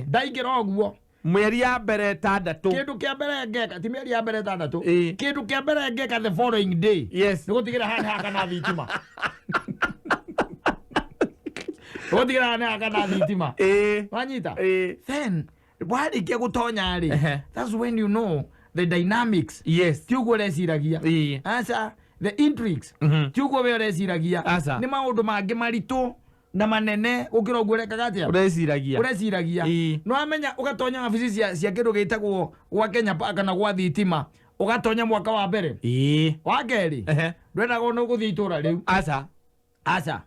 Ndaingĩra ũguo. Mweri ya mbere ĩtandatũ. Kĩndũ kĩa mbere ngeka, ti mĩeri ya mbere ĩtandatũ. Kĩndũ kĩa mbere ngeka the following day. Yes. Nĩ gũtigĩra haha hakana thitima. Gũtigĩra haha hakana thitima. Wanyita? Then, warĩkia gũtonya rĩ, that's when you know the dynamics. Yes. Ti ũguo ũreciragia. Aca, the intrigues. Ti ũguo we ũreciragia. Aca. Nĩ maũndũ mangĩ maritũ na manene gũkĩra ũguo ũrekaga atĩa? Ũreciragia. Ũreciragia. Nĩ wamenya ũgatonya wabici cia kĩndũ gĩtagwo gwa Kenya Power kana gwa thitima, ũgatonya mwaka wa mbere. Wa kerĩ, ndwendaga ona gũthiĩ itũũra rĩu. Aca. Aca.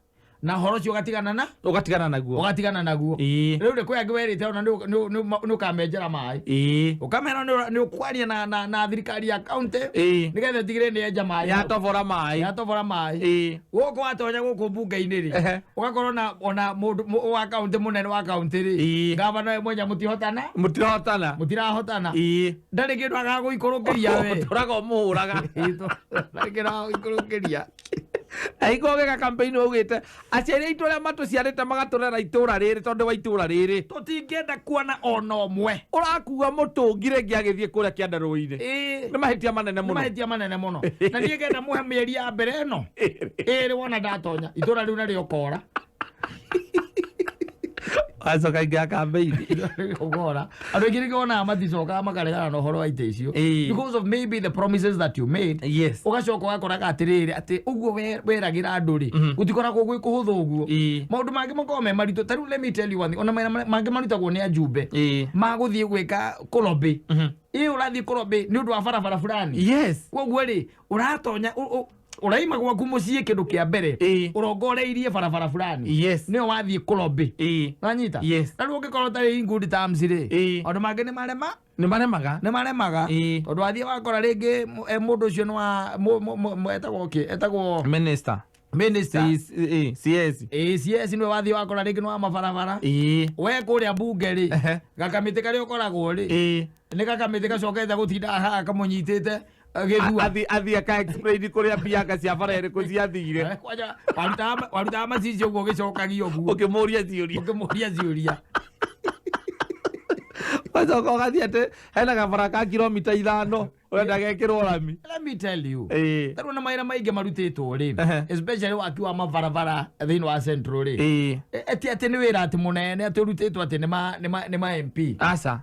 Na ũhoro ũcio ũgatigana na? Ũgatigana naguo. Ũgatigana naguo. Rĩu rĩ kwĩ angĩ werĩte ona nĩ ũkamenjera maĩ. Ũkamera nĩ ũkwaria na thirikari ya county nĩgetha ĩtigĩrĩre nĩ yenja maĩ. Yatobora maĩ. Yatobora maĩ. Gũkũ watonya gũkũ mbunge-inĩ rĩ, ũgakorwo ona mũndũ wa county mũnene wa county rĩ, gavana we mwenya mũtihotana. Mũtirahotana. Mũtirahotana. Ndarĩ kĩndũ agagũikũrũkĩria we. Ũtũraga ũmũhũraga. Ndarĩ kĩndũ agagũikũrũkĩria. Aiko geka campaign waugĩte aciari aitũ arĩa matũciarĩte magatũrera itũra rĩrĩ tondũ wa itũra rĩrĩ tũtingĩenda kuona ona ũmwe ũrakua mũtũngi rĩngĩ agĩthiĩ kũrĩa kĩandarũa-inĩ. Nĩ mahĩtia manene nĩ mũno. Mahĩtia manene mũno, na niĩ ngenda mũhe mĩeri ya mbere ĩno ĩrĩ wona ndatonya itũra rĩu narĩo kora. Wacoka ingĩ campaign. Ũkora andũ aingĩ nĩkĩo wonaga maticokaga makaregana na ũhoro wa itĩ icio because of maybe the promises that you made. Ũgacoka ũgakoraga atĩrĩrĩ, atĩ ũguo weragĩra andũ rĩ, gũtikoragwo gwĩ kũhũthũ ũguo. Maũndũ mangĩ makoragwo me maritũ. Ta rĩu, let me tell you one thing, ona mangĩ marutagwo nĩ ajumbe magũthiĩ gwĩka kũlobby. Ĩ, ũrathiĩ kũlobby nĩ ũndũ wa barabara fulani. Koguo rĩ, ũratonya ũraima gwaku mũciĩ, kĩndũ kĩa mbere ũrongoreirie barabara fulani, nĩyo wathiĩ kũlobby. Wanyita? Na rĩu ũngĩkorwo ũtarĩ in good terms rĩ, maũndũ mangĩ nĩ marema. Nĩ maremaga. Nĩ maremaga, tondũ wathiĩ wakora rĩngĩ mũndũ ũcio nĩ wa etagwo kĩ, etagwo Minister. Minister. CS. Ĩ, CS nĩwe wathiĩ wakora rĩngĩ nĩ wa mabarabara. We kũrĩa bunge rĩ, gakamĩtĩ karĩa ũkoragwo rĩ, nĩ gakamĩtĩ gacokete gũtinda haha kamũnyitĩte gĩthua. Athi aka explain kũrĩa mbianga cia bara ĩrĩkũ ciathire. Kwanja warutaga macicio ũguo ũgĩcokagia ũguo. Ũkĩmũria ciũria. Ũkĩmũria ciũria. Wacoka ũgathiĩ atĩ hena gabara ka kilomita 5 ũrenda gekĩrwo rami. Let me tell you, tarĩu na mawĩra maingĩ marutĩtwo rĩ, especially waki wa mabarabara thĩinĩ wa Central rĩ, eti atĩ nĩ wĩra atĩ mũnene atĩ ũrutĩtwo atĩ nĩ ma MP. Aca,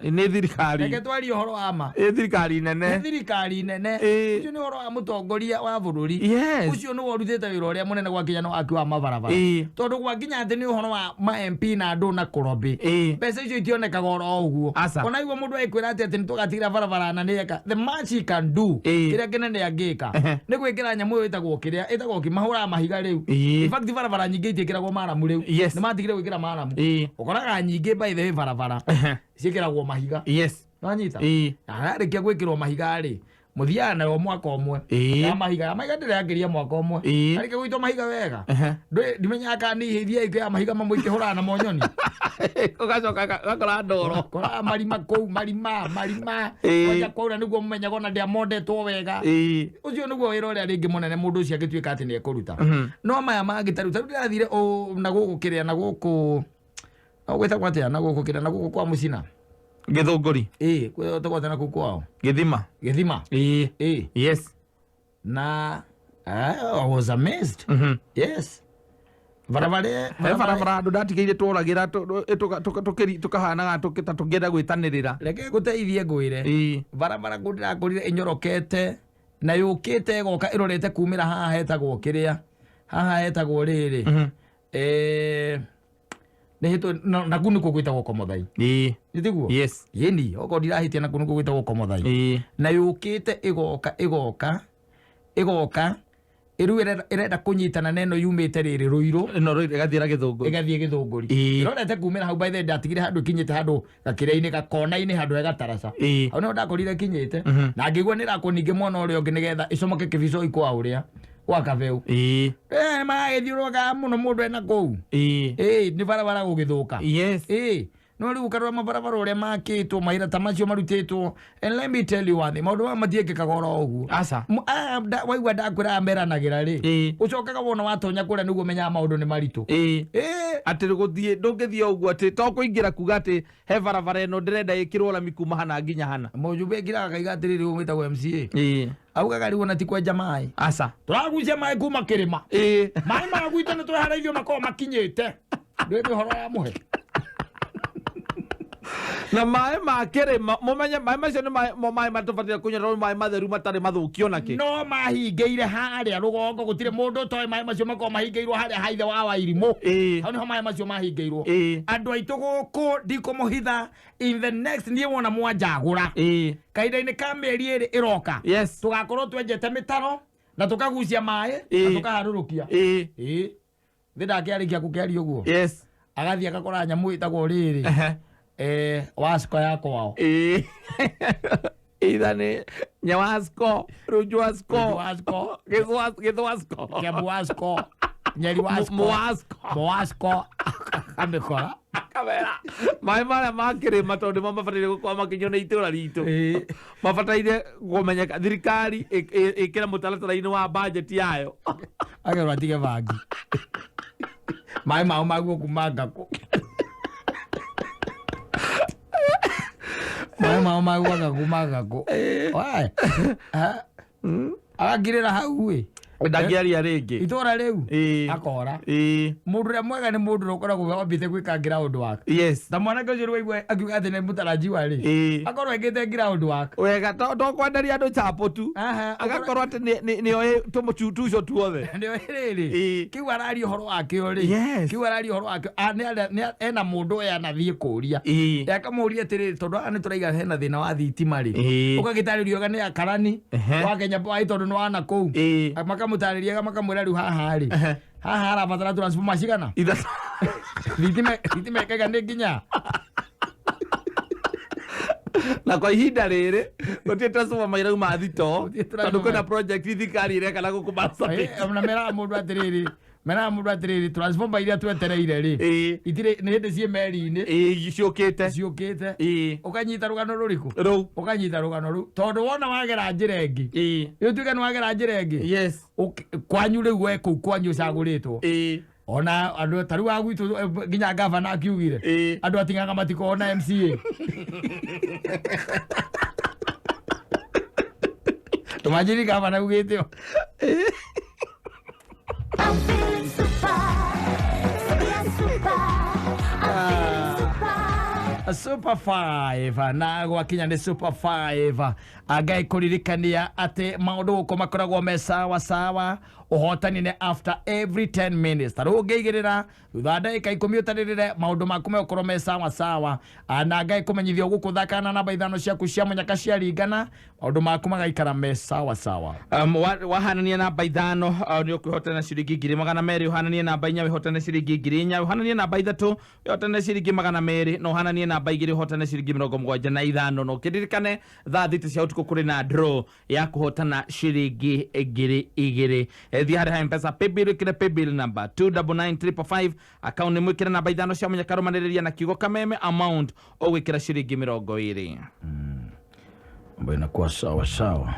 nĩ thirikari. Reke twarie ũhoro wa ma. Ĩ, thirikari nene. Nĩ thirikari nene. Ũcio nĩ ũhoro wa mũtongoria wa bũrũri. Ũcio nĩwe ũrutĩte wĩra ũrĩa mũnene gwakinya nĩ waki wa mabarabara, tondũ gwakinya atĩ nĩ ũhoro wa ma MP na andũ na kũlobby, mbeca icio itionekaga oro ũguo. Aca. Ona igua mũndũ agĩkwĩra atĩ nĩ tũgatigĩra barabara na nĩeka, the much he can do, kĩrĩa kĩnene angĩka nĩ gwĩkĩra nyamũ ĩyo ĩtagwo kĩrĩa ĩtagwo kĩ, mahũraga mahiga rĩu. In fact, barabara nyingĩ itiĩkĩragwo maramu rĩu. Nĩ matigire gwĩkĩra maramu. Ũkoraga nyingĩ, by the way, barabara ciĩkĩragwo mahiga. Nĩwanyita? Na yarĩkia gwĩkĩrwo mahiga rĩ, mũthiaga nayo mwaka ũmwe ya mahiga. Ya mahiga ndĩrakĩria mwaka ũmwe. Yarĩkia gũitwo mahiga wega, ndimenyaga kana nĩ ithiaga ikĩoya mahiga mamwe ikĩhũraga namo nyoni. Ũgacoka gakora ndoro. Kora marima kũu, marima marima. Kwanja kwaura nĩguo mũmenyaga ona ndĩamondetwo wega. Ũcio nĩguo wĩra ũrĩa rĩngĩ mũnene mũndũ ũcio angĩtuĩka atĩ nĩ ekũruta. No maya mangĩ, tarĩu ndĩrathire na gũkũ kĩrĩa, na gũkũ gwĩtagwo atĩa, na gũkũ kĩrĩa, na gũkũ kwa mũcina. Gĩthũngũri. Ĩ, gwĩtagwo atĩa na kũu kwao? Gĩthima. Gĩthima. Ĩ. Na I was amazed. Yes, barabara. He barabara andũ ndatigĩire tworagĩra tũkahanaga ta tũngĩenda gwĩtanĩrĩra. Reke ngũteithie ngwĩre, barabara kũ ndĩrakorire ĩnyorokete na yũkĩte ĩgoka ĩrorete kumĩra haha hetagwo kĩrĩa, haha hetagwo rĩrĩ, nĩ hĩtũ na kuu nĩkuo gwĩtagwo Komothai. Nĩ tiguo? Yes. Yĩni okorwo ndirahĩtia, na kuu nĩkuo gwĩtagwo Komothai. Na yũkĩte ĩgoka ĩgoka ĩgoka, ĩrĩu ĩrenda kũnyitana na ĩno yumĩte rĩrĩ Rũirũ. Ĩno Rũirũ ĩgathiĩ na Gĩthũngũri. Ĩgathiĩ Gĩthũngũri. Ĩrorete kumĩra hau. By the way, ndatigire handũ ĩkinyĩte handũ gakĩrĩa-inĩ, gakona-inĩ, handũ he gataraca. Hau nĩho ndakorire ĩkinyĩte, na ngĩigua nĩ ĩrakwo ningĩ mwena ũrĩa ũngĩ nĩgetha ĩcomoke kĩbicoi kwa ũrĩa gwa kabeu. Magagĩthiũrũrũkaga mũno mũndũ ena kũu. Ĩ, nĩ barabara gũgĩthũka. Ĩ, no rĩu ũkarora mabarabara ũrĩa makĩtwo, mawĩra ta macio marutĩtwo, and let me tell you one thing, maũndũ maya matiĩkĩkaga oro ũguo. Aca. Aya waigua ndakwĩra meranagĩra rĩ, ũcokaga wona watonya kũrĩa nĩguo ũmenyaga maũndũ nĩ maritũ. Atĩ gũthiĩ ndũngĩthiĩ o ũguo atĩ to kũingĩra kuga atĩ he barabara ĩno ndĩrenda ĩkĩrwo rami kuma hana nginya hana. Mũjumbe ĩkiraga akaiga atĩrĩrĩ, ũyũ wĩtagwo MCA augaga rĩu ona ti kwenja maĩ. Aca. Tũragucia maĩ kuma kĩrĩma. Maĩ ma gwitũ nĩ twehereirio, makoragwo makinyĩte ndwĩ ũhoro wa mũhe. Na maĩ ma kĩrĩma, mũmenye maĩ macio nĩ mo maĩ matũbataire kũnyua tondũ maĩ matheru matarĩ mathũkio nakĩ. No mahingĩire harĩa rũgongo, gũtirĩ mũndũ ũtoĩ maĩ macio makoragwo mahingĩirwo harĩa ha ithe wa Wairimũ. Hau nĩho maĩ macio mahingĩirwo. Andũ aitũ gũkũ, ndikũmũhitha, in the next, niĩ wona mwanjagũra, kahinda-inĩ ka mĩeri 2 ĩroka, tũgakorwo twenjete mĩtaro na tũkagucia maĩ na tũkaharũrũkia. Ĩ, thĩ ndakĩarĩkia gũkĩaria ũguo, agathiĩ agakora nyamũ ĩtagwo rĩrĩ, Wasco ya kwao. Either nĩ Nyawasco, Runjwasco, Runjwasco, Gĩthwasco, Kiambu Wasco, Nyeri Wasco, Mwasco. Mwasco, akamĩkora. Kamera maĩ marĩa ma kĩrĩma tondũ nĩmo mabataire gũkorwo makĩnyuo nĩ itũra ritũ, mabataire kũmenyeka thirikari ĩkĩre mũtaratara-inĩ wa bajeti yayo. Agerwo atige bangi, maĩ mao maguo kuma ngakũ, maĩ mao maguaga kuma ngakũ. Agakirĩra hau ĩ. Ndangĩaria rĩngĩ. Itũra rĩu akora. Mũndũ ũrĩa mwega nĩ mũndũ ũrĩa ũkoragwo wambĩte gwĩka ground work. Ta mwanake ũcio waigua akiuga atĩ nĩ mũtarajiwa rĩ, akorwo ekĩte ground work wega, to kwenderia andũ chapo tu, agakorwo atĩ nĩoĩ tũmũtu tucio tuothe. Nĩoĩ rĩrĩ kĩu araria ũhoro wakĩo rĩ, kĩu araria ũhoro wakĩo ena mũndũ ũyũ anathiĩ kũria, akamũria atĩrĩrĩ, tondũ haha nĩ tũraiga hena thĩna wa thitima rĩ, ũgagĩtarĩrio wega nĩ akarani wa Kenya Power tondũ nĩ wana kũu, makamũtarĩria makamwĩra rĩu haha rĩ, haha harabatara transformer cigana, ithatũ, thitima ĩkaiga nĩ nginya. Na kwa ihinda rĩrĩ gũtirĩ transformer irauma thito tondũ kwĩna project thirikari ĩreka na gũkũ Marsabit. Na meraga mũndũ atĩrĩrĩ, meraga mũndũ atĩrĩrĩ, transformer iria twetereire rĩ, itirĩ nĩ hĩndĩ ciĩ meri-inĩ, ciũkĩte, ciũkĩte. Ũkanyita rũgano rũrĩkũ? Rũu. Ũkanyita rũgano rũu tondũ wona wagera njĩra ĩngĩ, ũtuĩke nĩ wagera njĩra ĩngĩ kwanyu rĩu, we kũu kwanyu ũcagũrĩtwo, ona andũ ta rĩu a gwitũ nginya gavana akiugire andũ ating'ang'a matikorwo na MCA. Tũmanjĩri gavana augĩte o. Super 5 na gwakinya nĩ Super 5 angai kũririkania atĩ maũndũ gũkũ makoragwo me sawa sawa. Ũhotani nĩ after every 10 minutes, ta rĩu ũngĩigĩrĩra thutha wa ndagĩka 10 ũtarĩrĩre maũndũ maku megũkorwo me sawa sawa. Na ngai kũmenyithia gũkũ thakana na namba 5 ciaku cia mũnyaka ciaringana, maũndũ maku magaikara me sawa sawa. Wahanania namba 5 nĩ ũkwĩhotana ciringi 200,000, ũhananie namba 4 wĩhotane ciringi 4,000, ũhananie namba 3 wĩhotane ciringi 200, na ũhananie namba 2 ũhotane ciringi 75. Na ũkĩririkane thaa 6 cia ũtukũ kũrĩ na draw ya kũhotana ciringi 2,000. Thiĩ harĩ M-Pesa paybill, ĩkĩre paybill number 299555, account nĩ mwĩkĩre namba 5 cia mũnyaka, rũmanĩrĩria na kiugo kameme, amount ũgwĩkĩra ciringi 20. Mambo inakuwa sawa sawa.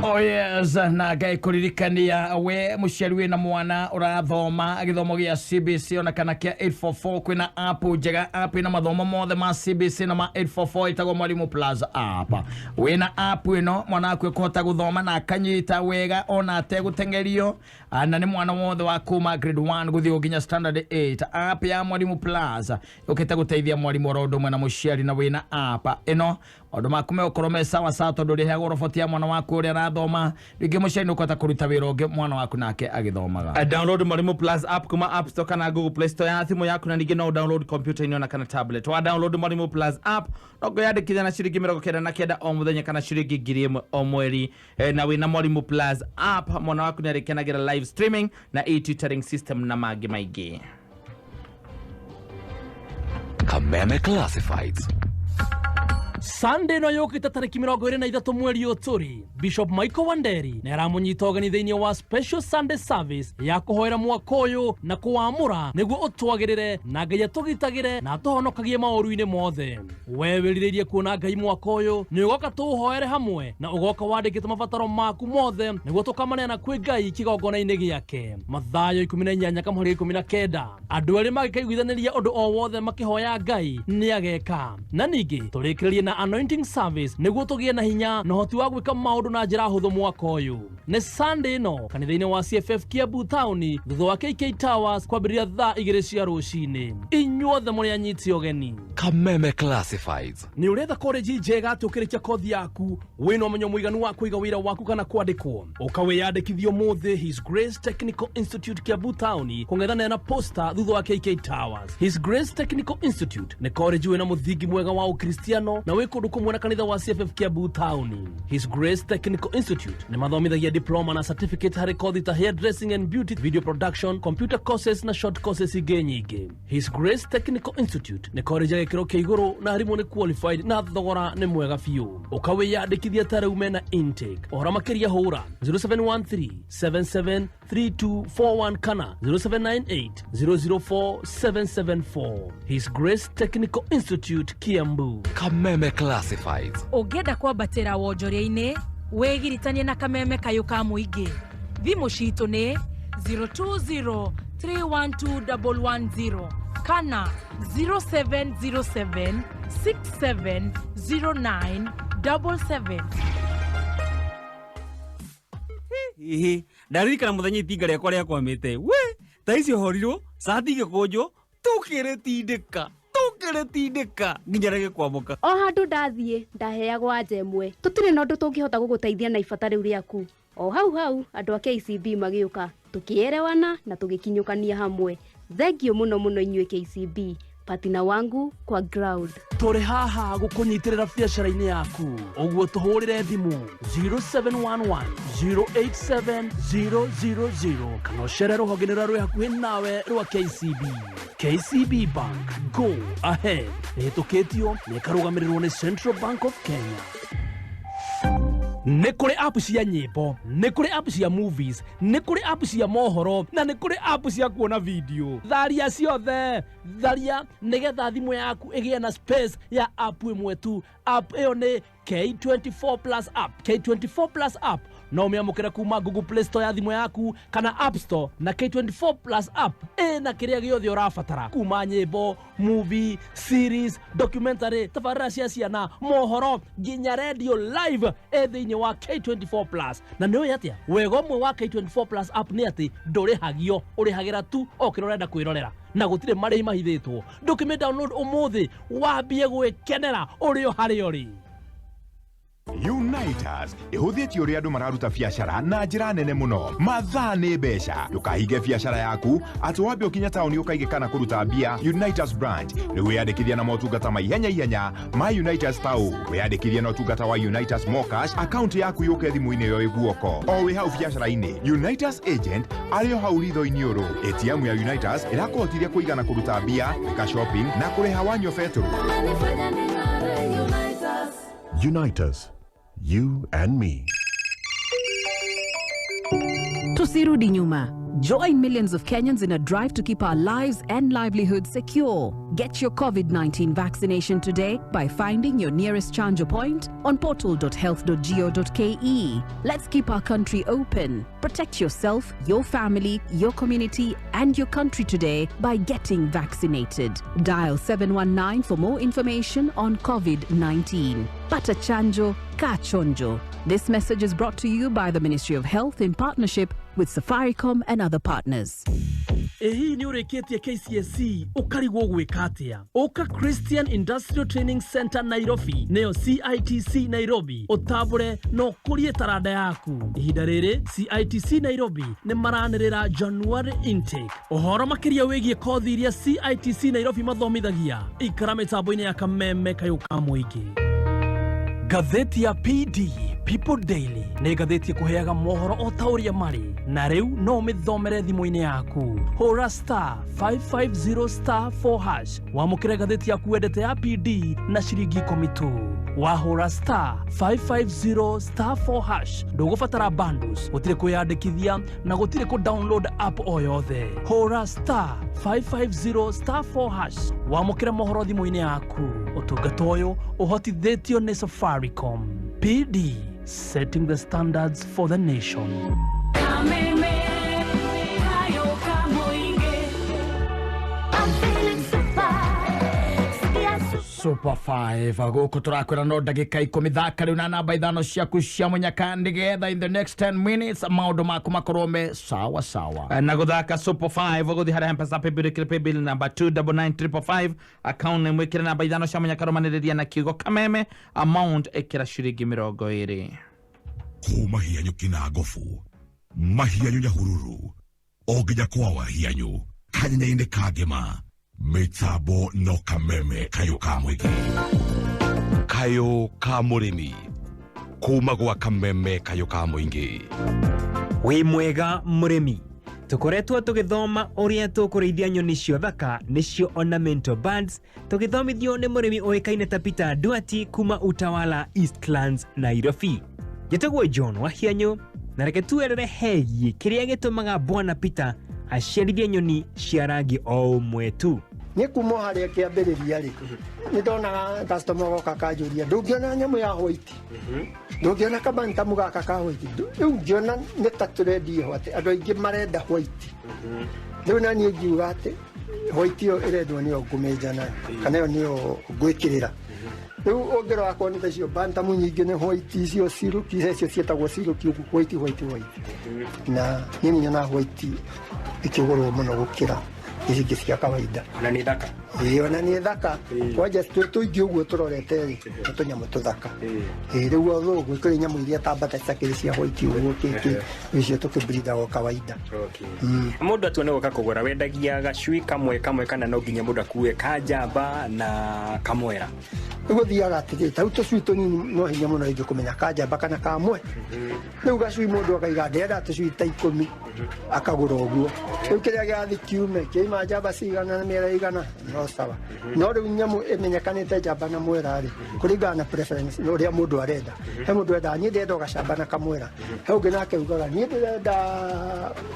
Oh yes, na ngai kũririkania we mũciari wĩna mwana ũrathoma gĩthomo gĩa CBC ona kana kĩa 844, kwĩna app njega, app ĩna mathomo mothe ma CBC na ma 844 ĩtagwo Mwalimu Plus app. Wĩna app ĩno mwana waku ekũhota gũthoma na akanyita wega ona ategũteng'erio, na nĩ mwana wothe wa kuma grade 1 gũthiĩ nginya standard 8. App ya Mwalimu Plus yũkĩte gũteithia mwarimũ oro ũndũ ũmwe na mũciari, na wĩna app ĩno maũndũ maku megũkorwo me sawa sawa tondũ ũrĩheagwo roboti ya mwana waku ũrĩa arathoma. Rĩngĩ mũciari nĩ ũkũhota kũruta wĩra ũngĩ mwana waku nake agĩthomaga. Download Mwalimu Plus app kuma App Store kana Google Play Store ya thimũ yaku, na ningĩ no download computer-inĩ ona kana tablet. Wa download Mwalimu Plus app no kwĩyandĩkithia na ciringi 99 o mũthenya kana ciringi 1,000 o mweri. Na wĩna Mwalimu Plus app mwana waku nĩ arĩkenagĩra live streaming na e-tutoring system na mangĩ maingĩ. Kameme Classifieds. Sunday no yũkĩte tarĩki 23 mweri ũyũ tũrĩ, Bishop Michael Wanderi nĩ aramũnyita ũgeni thĩinĩ wa special Sunday service ya kũhoera mwaka ũyũ na kũwamũra nĩguo ũtwagĩrĩre na Ngai atũgitagĩre na atũhonokagie maũru-inĩ mothe. We wĩrirĩirie kuona Ngai mwaka ũyũ, nĩ ũgoka tũũhoere hamwe na ũgoka wandĩkĩte mabataro maku mothe nĩguo tũkamaneana kwĩ Ngai kĩgongona-inĩ gĩake. Mathayo 18:19. Andũ erĩ mangĩkaiguithanĩria ũndũ o wothe makĩhoya Ngai nĩ ageka. Na ningĩ tũrĩkĩrĩrie na anointing service nĩguo tũgĩe na hinya na ũhoti wa gwĩka maũndũ na njĩra hũthũ mwaka ũyũ. Nĩ Sunday ĩno kanitha-inĩ wa CFF Kiambu Town thutha wa KK Towers kwambĩrĩria thaa 2 cia rũcinĩ. Inyuothe mũrĩ anyiti ũgeni. Kameme Classifieds. Nĩ ũretha college njega atĩ ũkĩrĩkia kothi yaku wĩna ũmenyo mũiganu wa kũiga wĩra waku kana kwandĩkwo, ũkawĩyandĩkithia ũmũthĩ His Grace Technical Institute Kiambu Town kũng'ethanĩra na Posta thutha wa KK Towers. His Grace Technical Institute nĩ college wĩna mũthingi mwega wa ũkristiano na wĩ kũndũ kũmwe na kanitha wa CFF Kiambu Town. His Grace Technical Institute nĩ mathomithagia diploma na certificate harĩ kothi ta hairdressing and beauty, video production, computer courses na short courses ingĩ nyingĩ. His Grace Technical Institute nĩ college ya gĩkĩro kĩa igũrũ na arimũ nĩ qualified na thogora nĩ mwega biũ. Ũkawĩyandĩkithia ta rĩu mena intake. Ũhoro makĩria hũra 0713 77 3241 kana 0798 004 774. His Grace Technical Institute, Kiambu. Kameme Classifieds. Ũngĩenda kwambatĩra wonjoria-inĩ, wĩgiritanie na Kameme Kayũ ka Mũingĩ. Thimũ citũ nĩ 020 312 110 kana 0707 6709 77. Ihi ndaririkana muthenya itinga rĩakwa rĩakwamĩte we ta icio horirwo cati igĩkũnjwo tũkĩrĩtindĩka tũkĩrĩtindĩka nginya rĩgĩkwamũka. O handũ ndathiĩ ndaheagwo anja ĩmwe, tũtirĩ na ũndũ tũngĩhota gũgũteithia na ibata rĩu rĩaku. O hau hau andũ a KCB magĩũka, tũkĩerewana na tũgĩkinyũkania hamwe. Thengio mũno mũno inyuĩ KCB, patina wangu kwa ground. Tũrĩ haha gũkũnyitĩrĩra biacara-inĩ yaku, ũguo tũhũrĩre thimũ 0711 087 000 kana ũcere rũhonge-inĩ rũrĩa rwĩ hakuhĩ nawe rwa KCB. KCB Bank, go ahead. Ĩhĩtũkĩtio na ĩkarũgamĩrĩrwo nĩ Central Bank of Kenya. Nĩ kũrĩ app cia nyĩmbo, nĩ kũrĩ app cia movies, nĩ kũrĩ app cia mohoro, na nĩ kũrĩ app cia kuona video. Tharia ciothe, tharia nĩgetha thimũ yaku ĩgĩe na space ya app ĩmwe tu. App ĩyo nĩ K24 Plus app. K24 Plus app no ũmĩamũkĩre kuma Google Play Store ya thimũ yaku kana App Store, na K24 Plus app ĩna kĩrĩa gĩothe ũrabatara, kuma nyĩmbo, movie, series, documentary, tabarĩra cia ciana, mohoro, nginya radio live ĩ thĩinĩ wa K24 Plus. Na nĩ ũĩ atĩa wega ũmwe wa K24 Plus app nĩ atĩ ndũrĩhagio, ũrĩhagĩra tu o kĩrĩa ũrenda kwĩrorera na gũtirĩ marĩhi mahithĩtwo. Ndũkĩmĩ download ũmũthĩ wambie gwĩkenera ũrĩ o harĩa ũrĩ. Unitas ĩhũthĩtie ũrĩa andũ mararuta biacara na njĩra nene mũno. Mathaa nĩ mbeca, ndũkahinge biacara yaku atĩ wambe ũkinya taũni ũkaige kana kũruta mbia. Unitas branch rĩu wĩyandĩkithia na motungata ma ihenya ihenya ma Unitas tau wĩyandĩkithia na ũtungata wa Unitas Mocash, akaunti yaku yũke thimũ-inĩ ĩyo ĩ guoko o wĩ hau biacara-inĩ. Unitas agent arĩ o hau ritho-inĩ ũrũ. ATM ya Unitas ĩrakũhotithia kũigana kũruta mbia, gwĩka shopping na kũrĩha wanyua betũrũ. Unitas. You and me. Tusirudi nyuma. Join millions of Kenyans in a drive to keep our lives and livelihoods secure. Get your COVID-19 vaccination today by finding your nearest Chanjo point on portal.health.go.ke. Let's keep our country open. Protect yourself, your family, your community, and your country today by getting vaccinated. Dial 719 for more information on COVID-19. Pata chanjo, ka chonjo. This message is brought to you by the Ministry of Health in partnership with Safaricom and other partners. Ĩ hihi nĩ ũrĩkĩtie KCSE ũkarigwo gwĩka atĩa? Ũka Christian Industrial Training Center Nairobi, nĩyo CITC Nairobi, ũtambũre na ũkũrie taranda yaku. Ihinda rĩrĩ CITC Nairobi nĩ maranĩrĩra January intake. Ũhoro makĩria wĩgiĩ kothi iria CITC Nairobi mathomithagia, ikara mĩtambo-inĩ ya Kameme Kayũ ka Mũingĩ. Ngathĩti ya PD, People Daily, nĩ ngathĩti ĩkũheaga mohoro o ta ũrĩa marĩ, na rĩu no ũmĩthomere thimũ-inĩ yaku. Hũra *550*4# wamũkĩre ngathĩti yaku wendete ya PD na ciringi 10 tu. Wahũra *550*4# ndũgũbatara bundles, gũtirĩ kwĩyandĩkithia na gũtirĩ kũ download app o yothe. Hũra *550*4# wamũkĩre mohoro thimũ-inĩ yaku. Ũtungata ũyũ ũhotithĩtio nĩ Safaricom. PD, setting the standards for the nation. Kameme, kayo ka Mũingĩ. I'm feeling super. Super 5 gũkũ tũrakwĩra no ndagĩka 10 thaka rĩu na namba 5 ciaku cia mũnyaka nĩgetha in the next 10 minutes maũndũ maku makorwo me sawa sawa. Na gũthaka Super 5 ũgũthiĩ harĩa Mpesa paybill, ĩkĩre paybill namba 299555, account name ĩkĩre namba 5 cia mũnyaka, rũmanĩrĩria na kiugo Kameme, amount ĩkĩra ciringi 20. Kuma hianyu Kinangobu, mahianyu Nyahururu, o nginya kwa wahianyu kanyenya-inĩ ka ngĩma, mĩtambo no Kameme Kayũ ka Mũingĩ. Kayũ ka mũrĩmi kuma gwa Kameme Kayũ ka Mũingĩ. Wĩ mwega mũrĩmi, tũkoretwo tũgĩthoma ũrĩa tũkũrĩithia nyoni cia thaka nĩcio ornamental birds, tũgĩthomithio nĩ mũrĩmi ũĩkaine ta Peter Duati kuma Utawala Eastlands, Nairobi. Njĩtagwo John Wahianyũ. Na reke tuerere hegiĩ kĩrĩa gĩtũmaga Bwana Peter aciarithie nyoni cia rangi o ũmwe tu. Nĩ kuma harĩa kĩambĩrĩria rĩ, nĩ ndonaga customer goka kanjũria, ndũngĩona nyamũ ya white, ndũngĩona kabantamu gaka ka white. Rĩu ngĩona nĩ ta tũrendio atĩ andũ aingĩ marenda white. Rĩu na niĩ ngiuga atĩ white ĩyo ĩrendwo nĩyo ngũmĩnja nayo, kana ĩyo nĩyo ngwĩkĩrĩra. Rĩu ũngĩrora akorwo nĩ ta icio bantamu nyingĩ nĩ white, icio silky, icio ciĩtagwo silky ũguo, white white white. Na niĩ nĩ nyonaga white ĩkĩgũrwo mũno gũkĩra ici ingĩ cia kawaida. Ona nĩ thaka. Ĩĩ, ona nĩ thaka. Kwanja twĩ tũingĩ ũguo tũrorete rĩ, nĩ tũnyamũ tũthaka. Ĩĩ, rĩu although gwĩ kũrĩ nyamũ iria ta mbata citakĩrĩ cia white ũguo kĩkĩ, icio tũkĩbreedaga o kawaida. Mũndũ atua nĩ gũka kũgũra, wendagia gacui kamwe kamwe kana no nginya mũndũ akue kanjamba na kamwera? Gũthiaga atĩrĩ, ta rĩu tũcui tũnini no hinya mũno rĩngĩ kũmenya kanjamba kana kamwe. Rĩu gacui mũndũ akaiga ndĩrenda tũcui ta 10, akagũra ũguo. Rĩu kĩrĩa gĩathi kiume kĩaima njamba cigana na mĩera igana, no sawa. No rĩu nyamũ ĩmenyekanĩte njamba na mwera rĩ, kũringana na preference na ũrĩa mũndũ arenda. He mũndũ endaga niĩ ndĩrenda o gacamba na kamwera, he ũngĩ nake ugaga niĩ ndĩrenda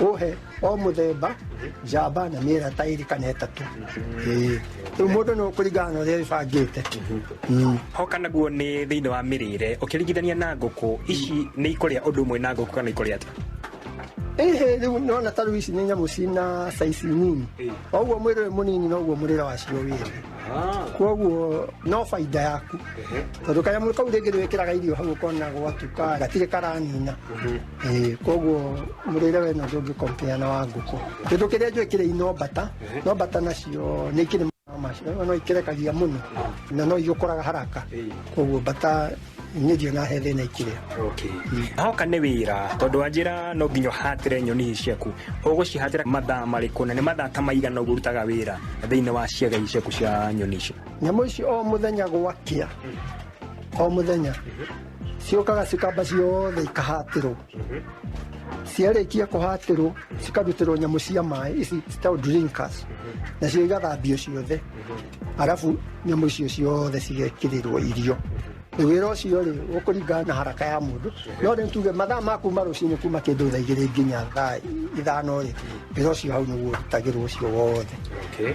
ũhe o mũthemba njamba na mĩera ta 2 kana 3. Ĩĩ, rĩu mũndũ no kũringana na ũrĩa ĩbangĩte. Hoka naguo nĩ thĩinĩ wa mĩrĩre ũkĩringithania na ngũkũ ici, nĩ ikũrĩa ũndũ ũmwe na ngũkũ kana ikũrĩa atĩa? Ĩhĩ, rĩu nona ta rĩu ici nĩ nyamũ cina size nini, oguo mwĩrĩ wĩ mũnini noguo mũrĩre wacio wĩ thĩ, koguo no baida yaku, tondũ kanyamũ kau rĩngĩ nĩwĩkĩraga irio hau ũkona gwatuka gatirĩ karanina. Ĩĩ, koguo mũrĩre we no ndũngĩ compare na wa ngũkũ. Kĩndũ kĩrĩa njũĩ kĩrĩ no mbata, no mbata nacio nĩ ikĩrĩ macio, no ikĩrekagia mũno na no igũkũraga haraka, koguo mbata niĩ ndionaga he thĩna ikĩrĩa. Hoka nĩ wĩra, tondũ wanjĩra no nginya ũhatĩre nyoni ici ciaku, ũgũcihatĩra mathaa marĩkũ na nĩ mathaa ta maigana ũguo ũrutaga wĩra thĩinĩ wa ciaga ici ciaku cia nyoni ici? Nyamũ ici o mũthenya gwakĩa, o mũthenya ciũkaga cikamba ciothe ikahatĩrwo. Ciarĩkia kũhatĩrwo cikarutĩrwo nyamũ cia maĩ ici citagwo drinkers, nacio igathambio ciothe, arabu nyamũ icio ciothe cigekĩrĩrwo irio. Wĩra ũcio rĩ, ũkũringana na haraka ya mũndũ, no rĩu tuge mathaa ma kuma rũcinĩ kuma kĩndũ thaa 2 nginya thaa 5 rĩ, wĩra ũcio hau nĩguo ũrutagĩrwo ũcio wothe.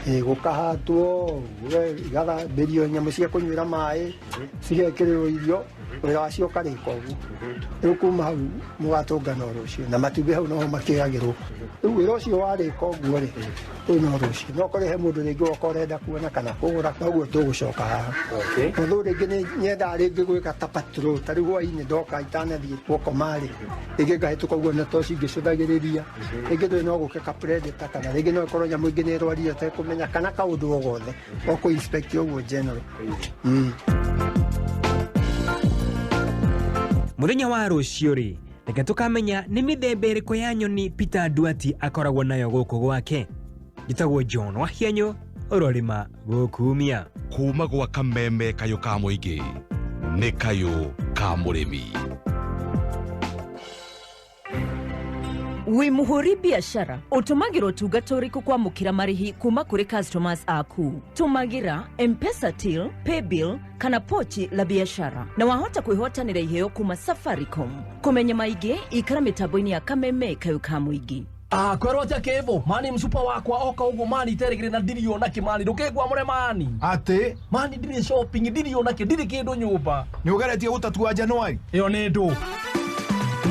Ĩĩ, gũkahatwo, igathambĩrio nyamũ cia kũnyuĩra maĩ, cigekĩrĩrwo irio, wĩra wacio ũkarĩka ũguo. Rĩu kuma hau mũgatũngana o rũciũ, na matumbĩ hau noho makĩgagĩrwo. Rĩu wĩra ũcio warĩka ũguo rĩ, rĩu no rũciũ. No korwo he mũndũ rĩngĩ woka ũrenda kuona kana kũgũra, noguo tũgũcoka haha. Tondũ rĩngĩ nĩ nyendaga rĩngĩ gwĩka ta patrol, ta rĩu hwainĩ ndoka itanathiĩ gũkoma rĩ, rĩngĩ ngahĩtũka ũguo na toci ngĩcũthagĩrĩria, rĩngĩ ndũĩ no gũke ka predator, kana rĩngĩ no ĩkorwo nyamũ ĩngĩ nĩ ĩrwarire ũtekũmenya, kana kaũndũ o gothe, o kũ inspect ũguo general. Mũthenya wa rũciũ rĩ, reke tũkamenya nĩ mĩthemba ĩrĩkũ ya nyoni Peter Nduati akoragwo nayo gũkũ gwake. Njĩtagwo John Wahianyũ, ũrorĩma gũkumia. Kuma gwa kameme kayũ ka mũingĩ nĩ kayũ ka mũrĩmi. Wĩ mũhũri biacara, ũtũmagĩra ũtungata ũrĩkũ kwamũkĩra marĩhi kuma kũrĩ customers aku? Tũmagĩra M-Pesa till, paybill kana pochi la biashara, na wahota kwĩhotanĩra iheo kuma Safaricom. Kũmenya maingĩ, ikara mĩtambo-inĩ ya kameme kayũ ka mũingĩ. Kwerwo atia kivu mani msupa wakwa oka uguo mani iterigire na ndiri ona ki mani ndukigwamure mani ati mani ndiri shopping ndiri ona ki ndiri kindu nyumba ni ugeretie gutatua Januari iyo ni ndu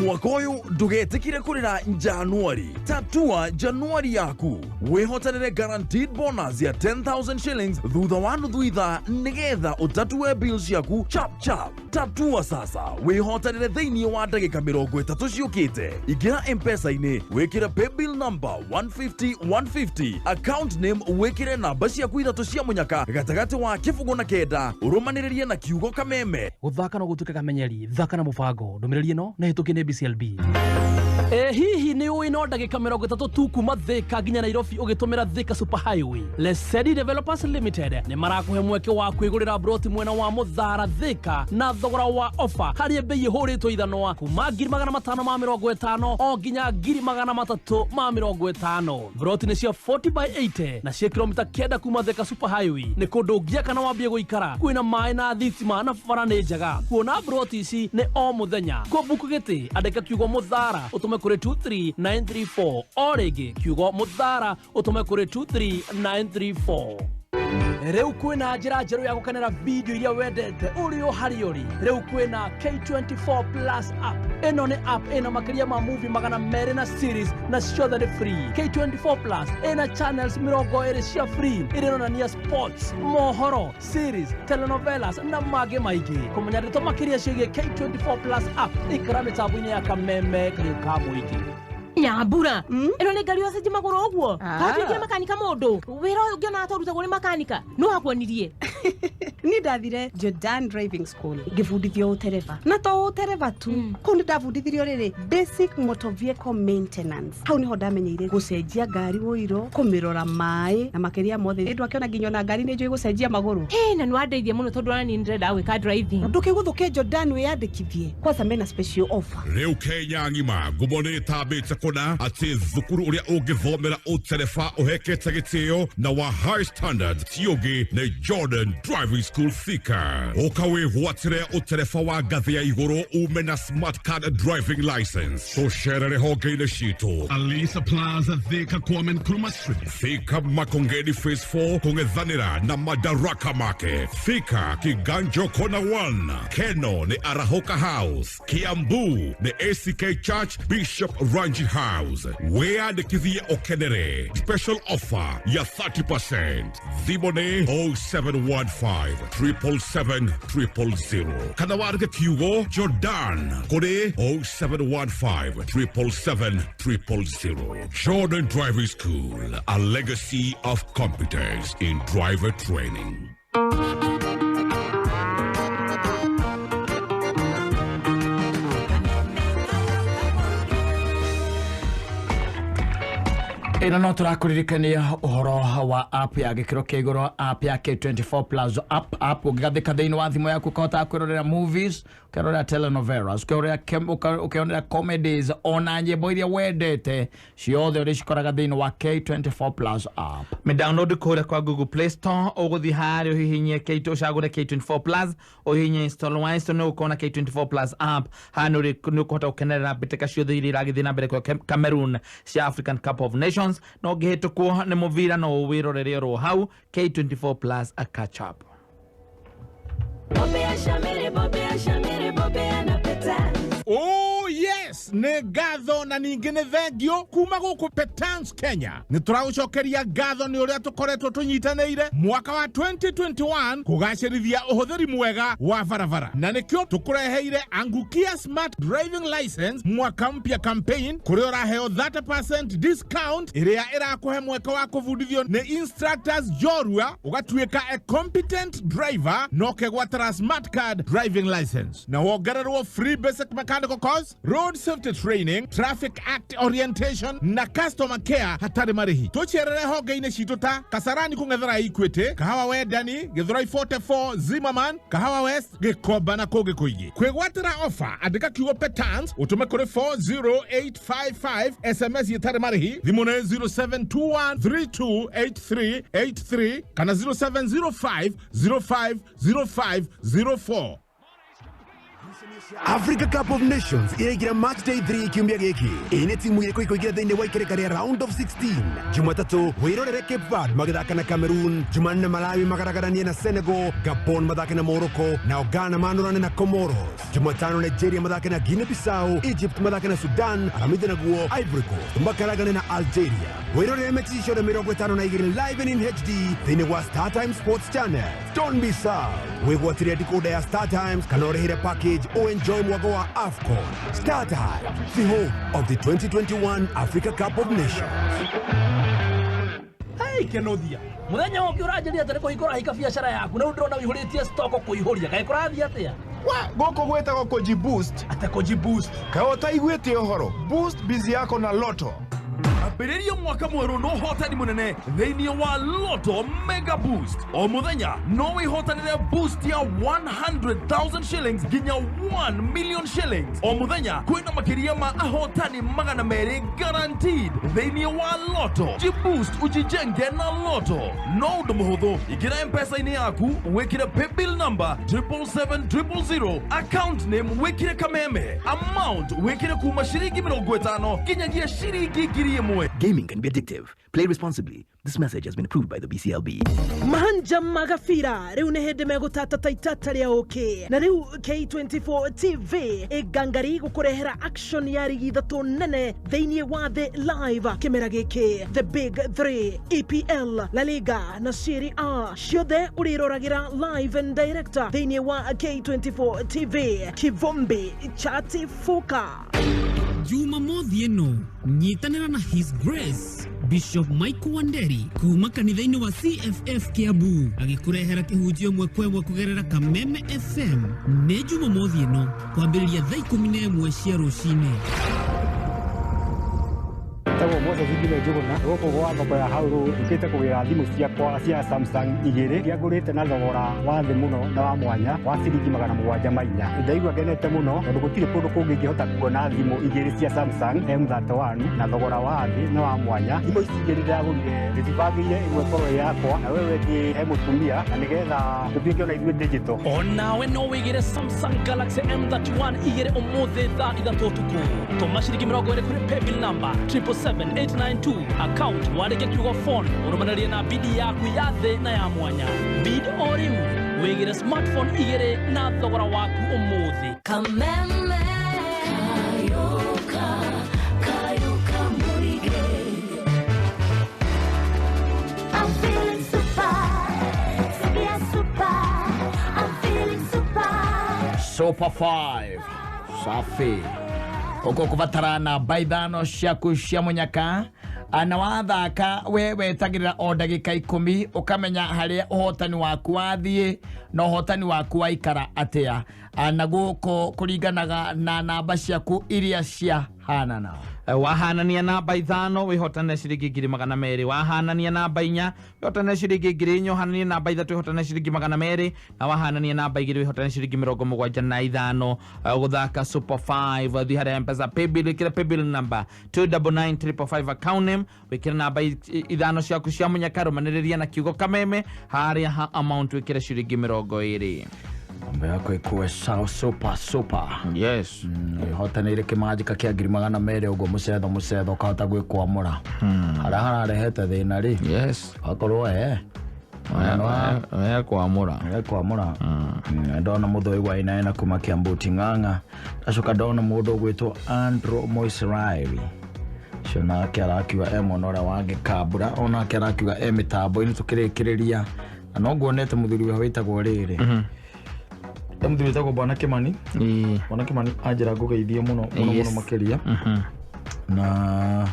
Mwaka ũyũ ndũgetĩkire kũrĩra Januari. Tatua Januari yaku wĩhotanĩre guaranteed bonus ya 10,000 shillings thutha wa nuthu ithaa nĩgetha ũtatue bills ciaku chap chap. Tatua sasa wĩhotanĩre thĩinĩ wa ndagĩka 30 ciũkĩte. Ingĩra M-Pesa-inĩ wĩkĩre paybill number 150 150, account name wĩkĩre namba ciaku ithatũ cia mũnyaka gatagatĩ wa 0 na 9, ũrũmanĩrĩrie na kiugo kameme. Gũthaka no gũtuĩke kamenyeri, thaka na mũbango. Ndũmĩrĩri ĩno nĩ hĩtũkie nĩ BCLB. Ĩ hihi nĩ ũĩ no ndagĩka 30 tu kuma Thika nginya Nairobi ũgĩtũmĩra Thika Super Highway? Lesedi Developers Limited nĩ marakũhe mweke wa kwĩgũrĩra broti mwena wa Mũthara Thika na thogora wa ofa harĩa bei ĩhũrĩtwo ithanwa kuma 550,000 o nginya 350,000. Broti nĩ cia 40 by 80 na cia kilomita 9 kuma Thika Super Highway. Nĩ kũndũ ũngĩaka na wambie gũikara kwĩna maĩ na thitima na bara nĩ njega. Kuona broti ici nĩ o mũthenya. Kũbuku gĩtĩ andĩka kiugo Mũthara ũtũme kũrĩ 23934 o rĩngĩ kiugo Mũthara ũtũme kũrĩ 23934. Rĩu kwĩna njĩra njerũ ya gũkenera video iria wendete ũrĩ o harĩa ũrĩ. Rĩu kwĩna K24 Plus app. Ĩno nĩ app ĩna makĩria ma movie 200 na series na ciothe nĩ free. K24 Plus ĩna channels 20 cia free iria ironania sports, mohoro, series, telenovelas na mangĩ maingĩ. Kũmenya ndeto makĩria ciĩgiĩ K24 Plus app ikara mĩtambo-inĩ ya Kameme Kayũ ka Mũingĩ. Nyambura ĩno nĩ ngari yocenjia magũrũ ũguo gatuĩkire makanika mũndũ wĩra ũyũ ũngĩona atorutagwo nĩ makanika no akuonirie. Ni ndathire Jordan Driving School ngĩbundithio ũtereba na to ũtereba tu kũu nĩ ndabundithirio rĩrĩ basic motor vehicle maintenance. Hau nĩho ndamenyeire gũcenjia ngari ũiro, kũmĩrora maĩ na makĩria mothe ĩndũ akĩona nginya ona ngari nĩ njũĩ gũcenjia magũrũ. Ĩ na nĩwandeithia mũno tondũ ona niĩ nĩndĩrenda gwĩka driving. Ndũkĩgũthũke Jordan wĩyandĩkithie kwanza mena special offer. Rĩu Kenya ng'ima ngumo nĩ ĩtambĩte kũna atĩ thukuru ũrĩa ũngĩthomera ũtereba ũhekete gĩtĩo na wa high standard ti ũngĩ nĩ Jordan Driving School Thika. Ũka wĩgwatĩre ũtereba wa ngathĩ ya igũrũ ume na smart card driving license. Tũcerere honge-inĩ citũ Alisa Plaza, Thika, Kwame Nkrumah Street, Thika Makongeni Phase 4 kũng'ethanĩra na Madaraka Market, Thika Kiganjo Corner 1, Keno nĩ Arahoka House, Kiambu nĩ ACK Church Bishop Ranji House. Wĩyandĩkithie ũkenere special offer ya 30%. Thimũ nĩ 0715 777 000 kana wandĩke kiugo Jordan kũrĩ 0715 777 000. Jordan Driving School, a legacy of competence in driver training. Ĩno no tũrakũririkania ũhoro wa app ya gĩkĩro kĩa igũrũ, app ya K24 Plus app ũngĩgathĩka thĩinĩ wa thimũ yaku ũkahota kwĩrorera movies, ũkerorera telenovelas, ũkeonera comedies ona nyĩmbo iria wendete ciothe ũrĩcikoraga thĩinĩ wa K24 Plus app. Me download kũrĩa kwa Google Play Store ũgũthiĩ harĩa ũhihinye K2 ũcagũre K24 Plus ũhihinye install wa install nĩ ũkona K24 Plus app. Haha nĩ ũkũhota gũkenerera mbĩtĩka ciothe iria iragĩthiĩ na mbere kwa Cameroon cia African Cup of Nations no ngĩhĩtũkwo nĩ mũbira no wĩrorere oro hau K24 Plus a catch up. Oh yes, nĩ ngatho na ningĩ nĩ thengio kuma gũkũ Petans Kenya. Nĩ tũragũcokeria ngatho nĩ ũrĩa tũkoretwo tũnyitanĩire mwaka wa 2021 kũgacĩrithia ũhũthĩri mwega wa barabara, na nĩkĩo tũkũreheire Angukia Smart Driving License mwaka mpya campaign kũrĩa ũraheo 30% discount ĩrĩa ĩrakũhe mweke wa kũbundithio nĩ instructors njorua ũgatuĩka a competent driver na ũkegwatĩra smart card driving license na wongererwo free basic mechanical course, road safety training, traffic act orientation na customer care hatarĩ marĩhi. Tũcerere honge-inĩ citũ ta Kasarani kũng'ethera Equity, Kahawa Wendani, Githurai 44, Zimmerman, Kahawa West, Gĩkomba na kũngĩ kũingĩ. Kwĩgwatĩra offer andĩka kiugo Petans ũtũme kũrĩ 40855 SMS ĩtarĩ marĩhi. Thimũ nĩ 0721328383 kana 0705 050504. Africa Cup of Nations iraingira match day 3 kiumia gĩkĩ. Ĩ nĩ timu ĩrĩkũ ĩkũingĩra thĩinĩ wa ikereka rĩa round of 16? Jumatatũ wĩrorere Cape Verde magĩthaka na Cameroon, Jumanne Malawi magaragaranie na Senegal, Gabon mathake na Morocco, nao Ghana manũrane na Comoros. Jumatano Nigeria mathake na Guinea Bissau, Egypt mathake na Sudan, Aramithi naguo Ivory Coast makaragane na Algeria. Wĩrorere mechi ciothe 52 live and in HD thĩinĩ wa Star Times Sports Channel. Don't miss out. Wĩgwatĩre decoder ya Star Times kana ũrĩhĩre package or enjoy mwaka wa AFCON. Star Times, the home of the 2021 Africa Cup of Nations. Hey, Kenothia, muthenya ũngĩ ũranjĩria atĩ nĩ kũhingũra hika biacara yaku na rĩu ndĩrona wĩihũrĩtie stoko kũihũria. Kaĩ kũrathiĩ atĩa? We, gũkũ gwĩtagwo kũji-boost. Ate kũji-boost? Kaĩ ũtaiguĩte ũhoro? Boost biz yako na Lotto. Ambĩrĩria mwaka mwerũ na ũhotani mũnene thĩinĩ wa Lotto Mega Boost. O mũthenya no wĩhotanĩre boost ya 100,000 shillings nginya 1 million shillings. O mũthenya kwĩna makĩria ma ahotani 200 guaranteed thĩinĩ wa Lotto. Jiboost ujijenge na Lotto. No ũndũ mũhũthũ, ingĩra M-Pesa-inĩ yaku wĩkĩre paybill number 777 000, account name wĩkĩre Kameme, amount wĩkĩre kuma ciringi 50 nginyagia ciringi 1,000. Gaming can be addictive. Play responsibly. This message has been approved by the BCLB. Mahanja magabira riu nĩ hĩndĩ megũtata ta itata rĩa ũkĩ na rĩu K24 TV ĩngangari gũkũrehera action ya rigi ithatũ nene thĩinĩ wa thĩ live kĩmera gĩkĩ, The Big 3, EPL, La Liga na Serie A, ciothe ũrĩroragĩra live and direct thĩinĩ wa K24 TV. Kivumbi chatifuka. Jumamothi ĩno nyitanĩra na His Grace Bishop Michael Wanderi kuma kanitha-inĩ wa CFF Kiambu agĩkũrehera kĩhunjio ĩmwe kwa ĩmwe kũgerera Kameme FM. Nĩ Jumamothi ĩno kwambĩrĩria thaa 11 cia rũcinĩ. Tagwo Moses Ngine Njuguna gũkũ gwa thoko ya hau njũkĩte kũgĩra thimũ ciakwa cia Samsung igĩrĩ iria ngũrĩte na thogora wa thĩ mũno na wa mwanya wa ciringi 704. Ndaigua ngenete mũno tondũ gũtirĩ kũndũ kũngĩ ingĩhota kuona thimũ igĩrĩ cia Samsung M31 na thogora wa thĩ na wa mwanya. Thimũ ici igĩrĩ ndĩragũrire ndĩcibangĩire ĩmwe ĩkorwo ĩ yakwa na wewe ĩngĩ he mũtumia na nĩgetha tũtuĩke ona ithuĩ digital. Onawe no wĩgĩre Samsung Galaxy M31 igĩrĩ ũmũthĩ thaa 3 ũtukũ. Tũma ciringi 20 kũrĩ paybill number 777 892, account wandĩke kiugo phone ũrũmanĩrie na bidi yaku ya thĩ na ya mwanya. Bid o rĩu wĩgĩre smartphone igĩrĩ na thogora waku ũmũthĩ. Kameme Kayoka Kayoka Muige. I'm feeling super, super, super. I'm feeling super. Super 5 safi uko kubatara namba ithano ciaku cia munyaka na wathaka we wetagĩrĩra o ndagĩka 10 ũkamenya harĩa ũhotani waku wathiĩ na ũhotani waku waikara atĩa, na gũkũ kũringanaga na namba ciaku iria ciahanana. Wahanania namba 5 wihotane ciringi 200,000, wahanania namba 4 wihotane ciringi 4,000, wahanania namba 3 wihotane ciringi 200, na wahanania namba 2 wihotane ciringi 75. Guthaka Super 5 thi haria M-Pesa paybill, ikira paybill number 299555, account name wikira namba 5 ciaku cia munyaka rumaniriria na kiugo Kameme haria ha amount wikira ciringi 20. Mambo yako ikuwe sawa, super super. Yes. Hotanire kimajika kia 200,000 uguo mucetho mucetho ukahota gwikwamura. Haria hararehete thina ri. Yes. Akorwo kwamura. Kwamura. Ndona muthoi wa inaena kuma Kiambu Ting'ang'a. Ndacoka ndona mundu ugwitwo Andrew Moisraeli. Cio nake arakiuga e mwena ũrĩa wa Gĩkambura, onake arakiuga e mĩtambo-inĩ tũkĩrĩkĩrĩria. Na no nguonete mũthuri ũrĩa wĩtagwo rĩrĩ. Mũthuri wĩtagwo Bwana Kimani. Bwana Kimani anjĩra ngũgeithie mũno mũno mũno makĩria. Na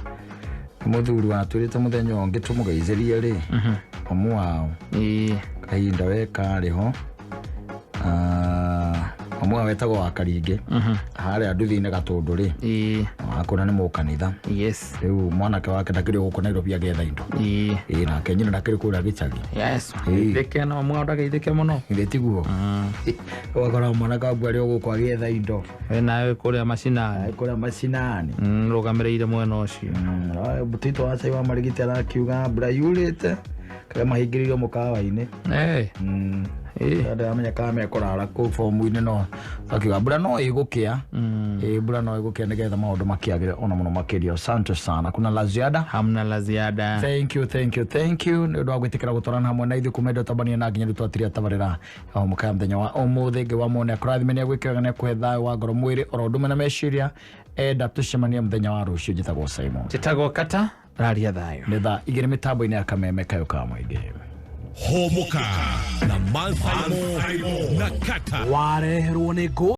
mũthuri watwĩrĩte mũthenya ũngĩ tũmũgeithĩrie rĩ mamu wao kahinda we karĩ ho. Mamu wao wetagwo wa Karingĩ harĩa nduthi-inĩ Gatũndũ rĩ wakũra nĩ mũkanitha. Yes. Rĩu mwanake wake ndakĩrĩ gũkũ Nairobi agĩetha indo. Nake nyina ndakĩrĩ kũrĩa gĩcagi. Yes. Geithĩke na mamu wao ndageithĩke mũno. Githĩ tiguo? Ũgakora mwanake waku arĩ o gũkũ agĩetha indo. We nawe kũrĩa macinani. Kũrĩa macinani. Rũgamĩrĩire mwena ũcio. Mũtitũ wa cai wa Marigiti arakiuga mbura yurĩte karĩa mahingĩrĩirio mũkawa-inĩ. Ndĩramenya kana mekũrara kũu bomu-inĩ no akiuga mbura no ĩgũkĩa. Mbura no ĩgũkĩa nĩgetha maũndũ makĩagĩre ona mũno makĩria. Asante sana. Kuna la ziada? Hamna la ziada. Thank you, thank you, thank you. Nĩ ũndũ wa gwĩtĩkĩra gũtwarana hamwe na ithuĩ kuma indo tabania na nginya rĩu twatiria tabarĩra ya mũkaya mũthenya wa ũmũthĩ. Ngai wa muone akũrathime nĩ agwĩkĩraga nĩ akũhe thayũ wa ngoro mwĩrĩ oro ũndũ ũmwe na meciria. Enda tũcemanie mũthenya wa rũciũ. Njĩtagwo Simon. Njĩtagwo Kata. Raria thayũ. Nĩ thaa 2 mĩtambo-inĩ ya Kameme Kayo ka Mũingĩ. Homoka na Mansaimo na Kata wareherwo nĩ ngũ.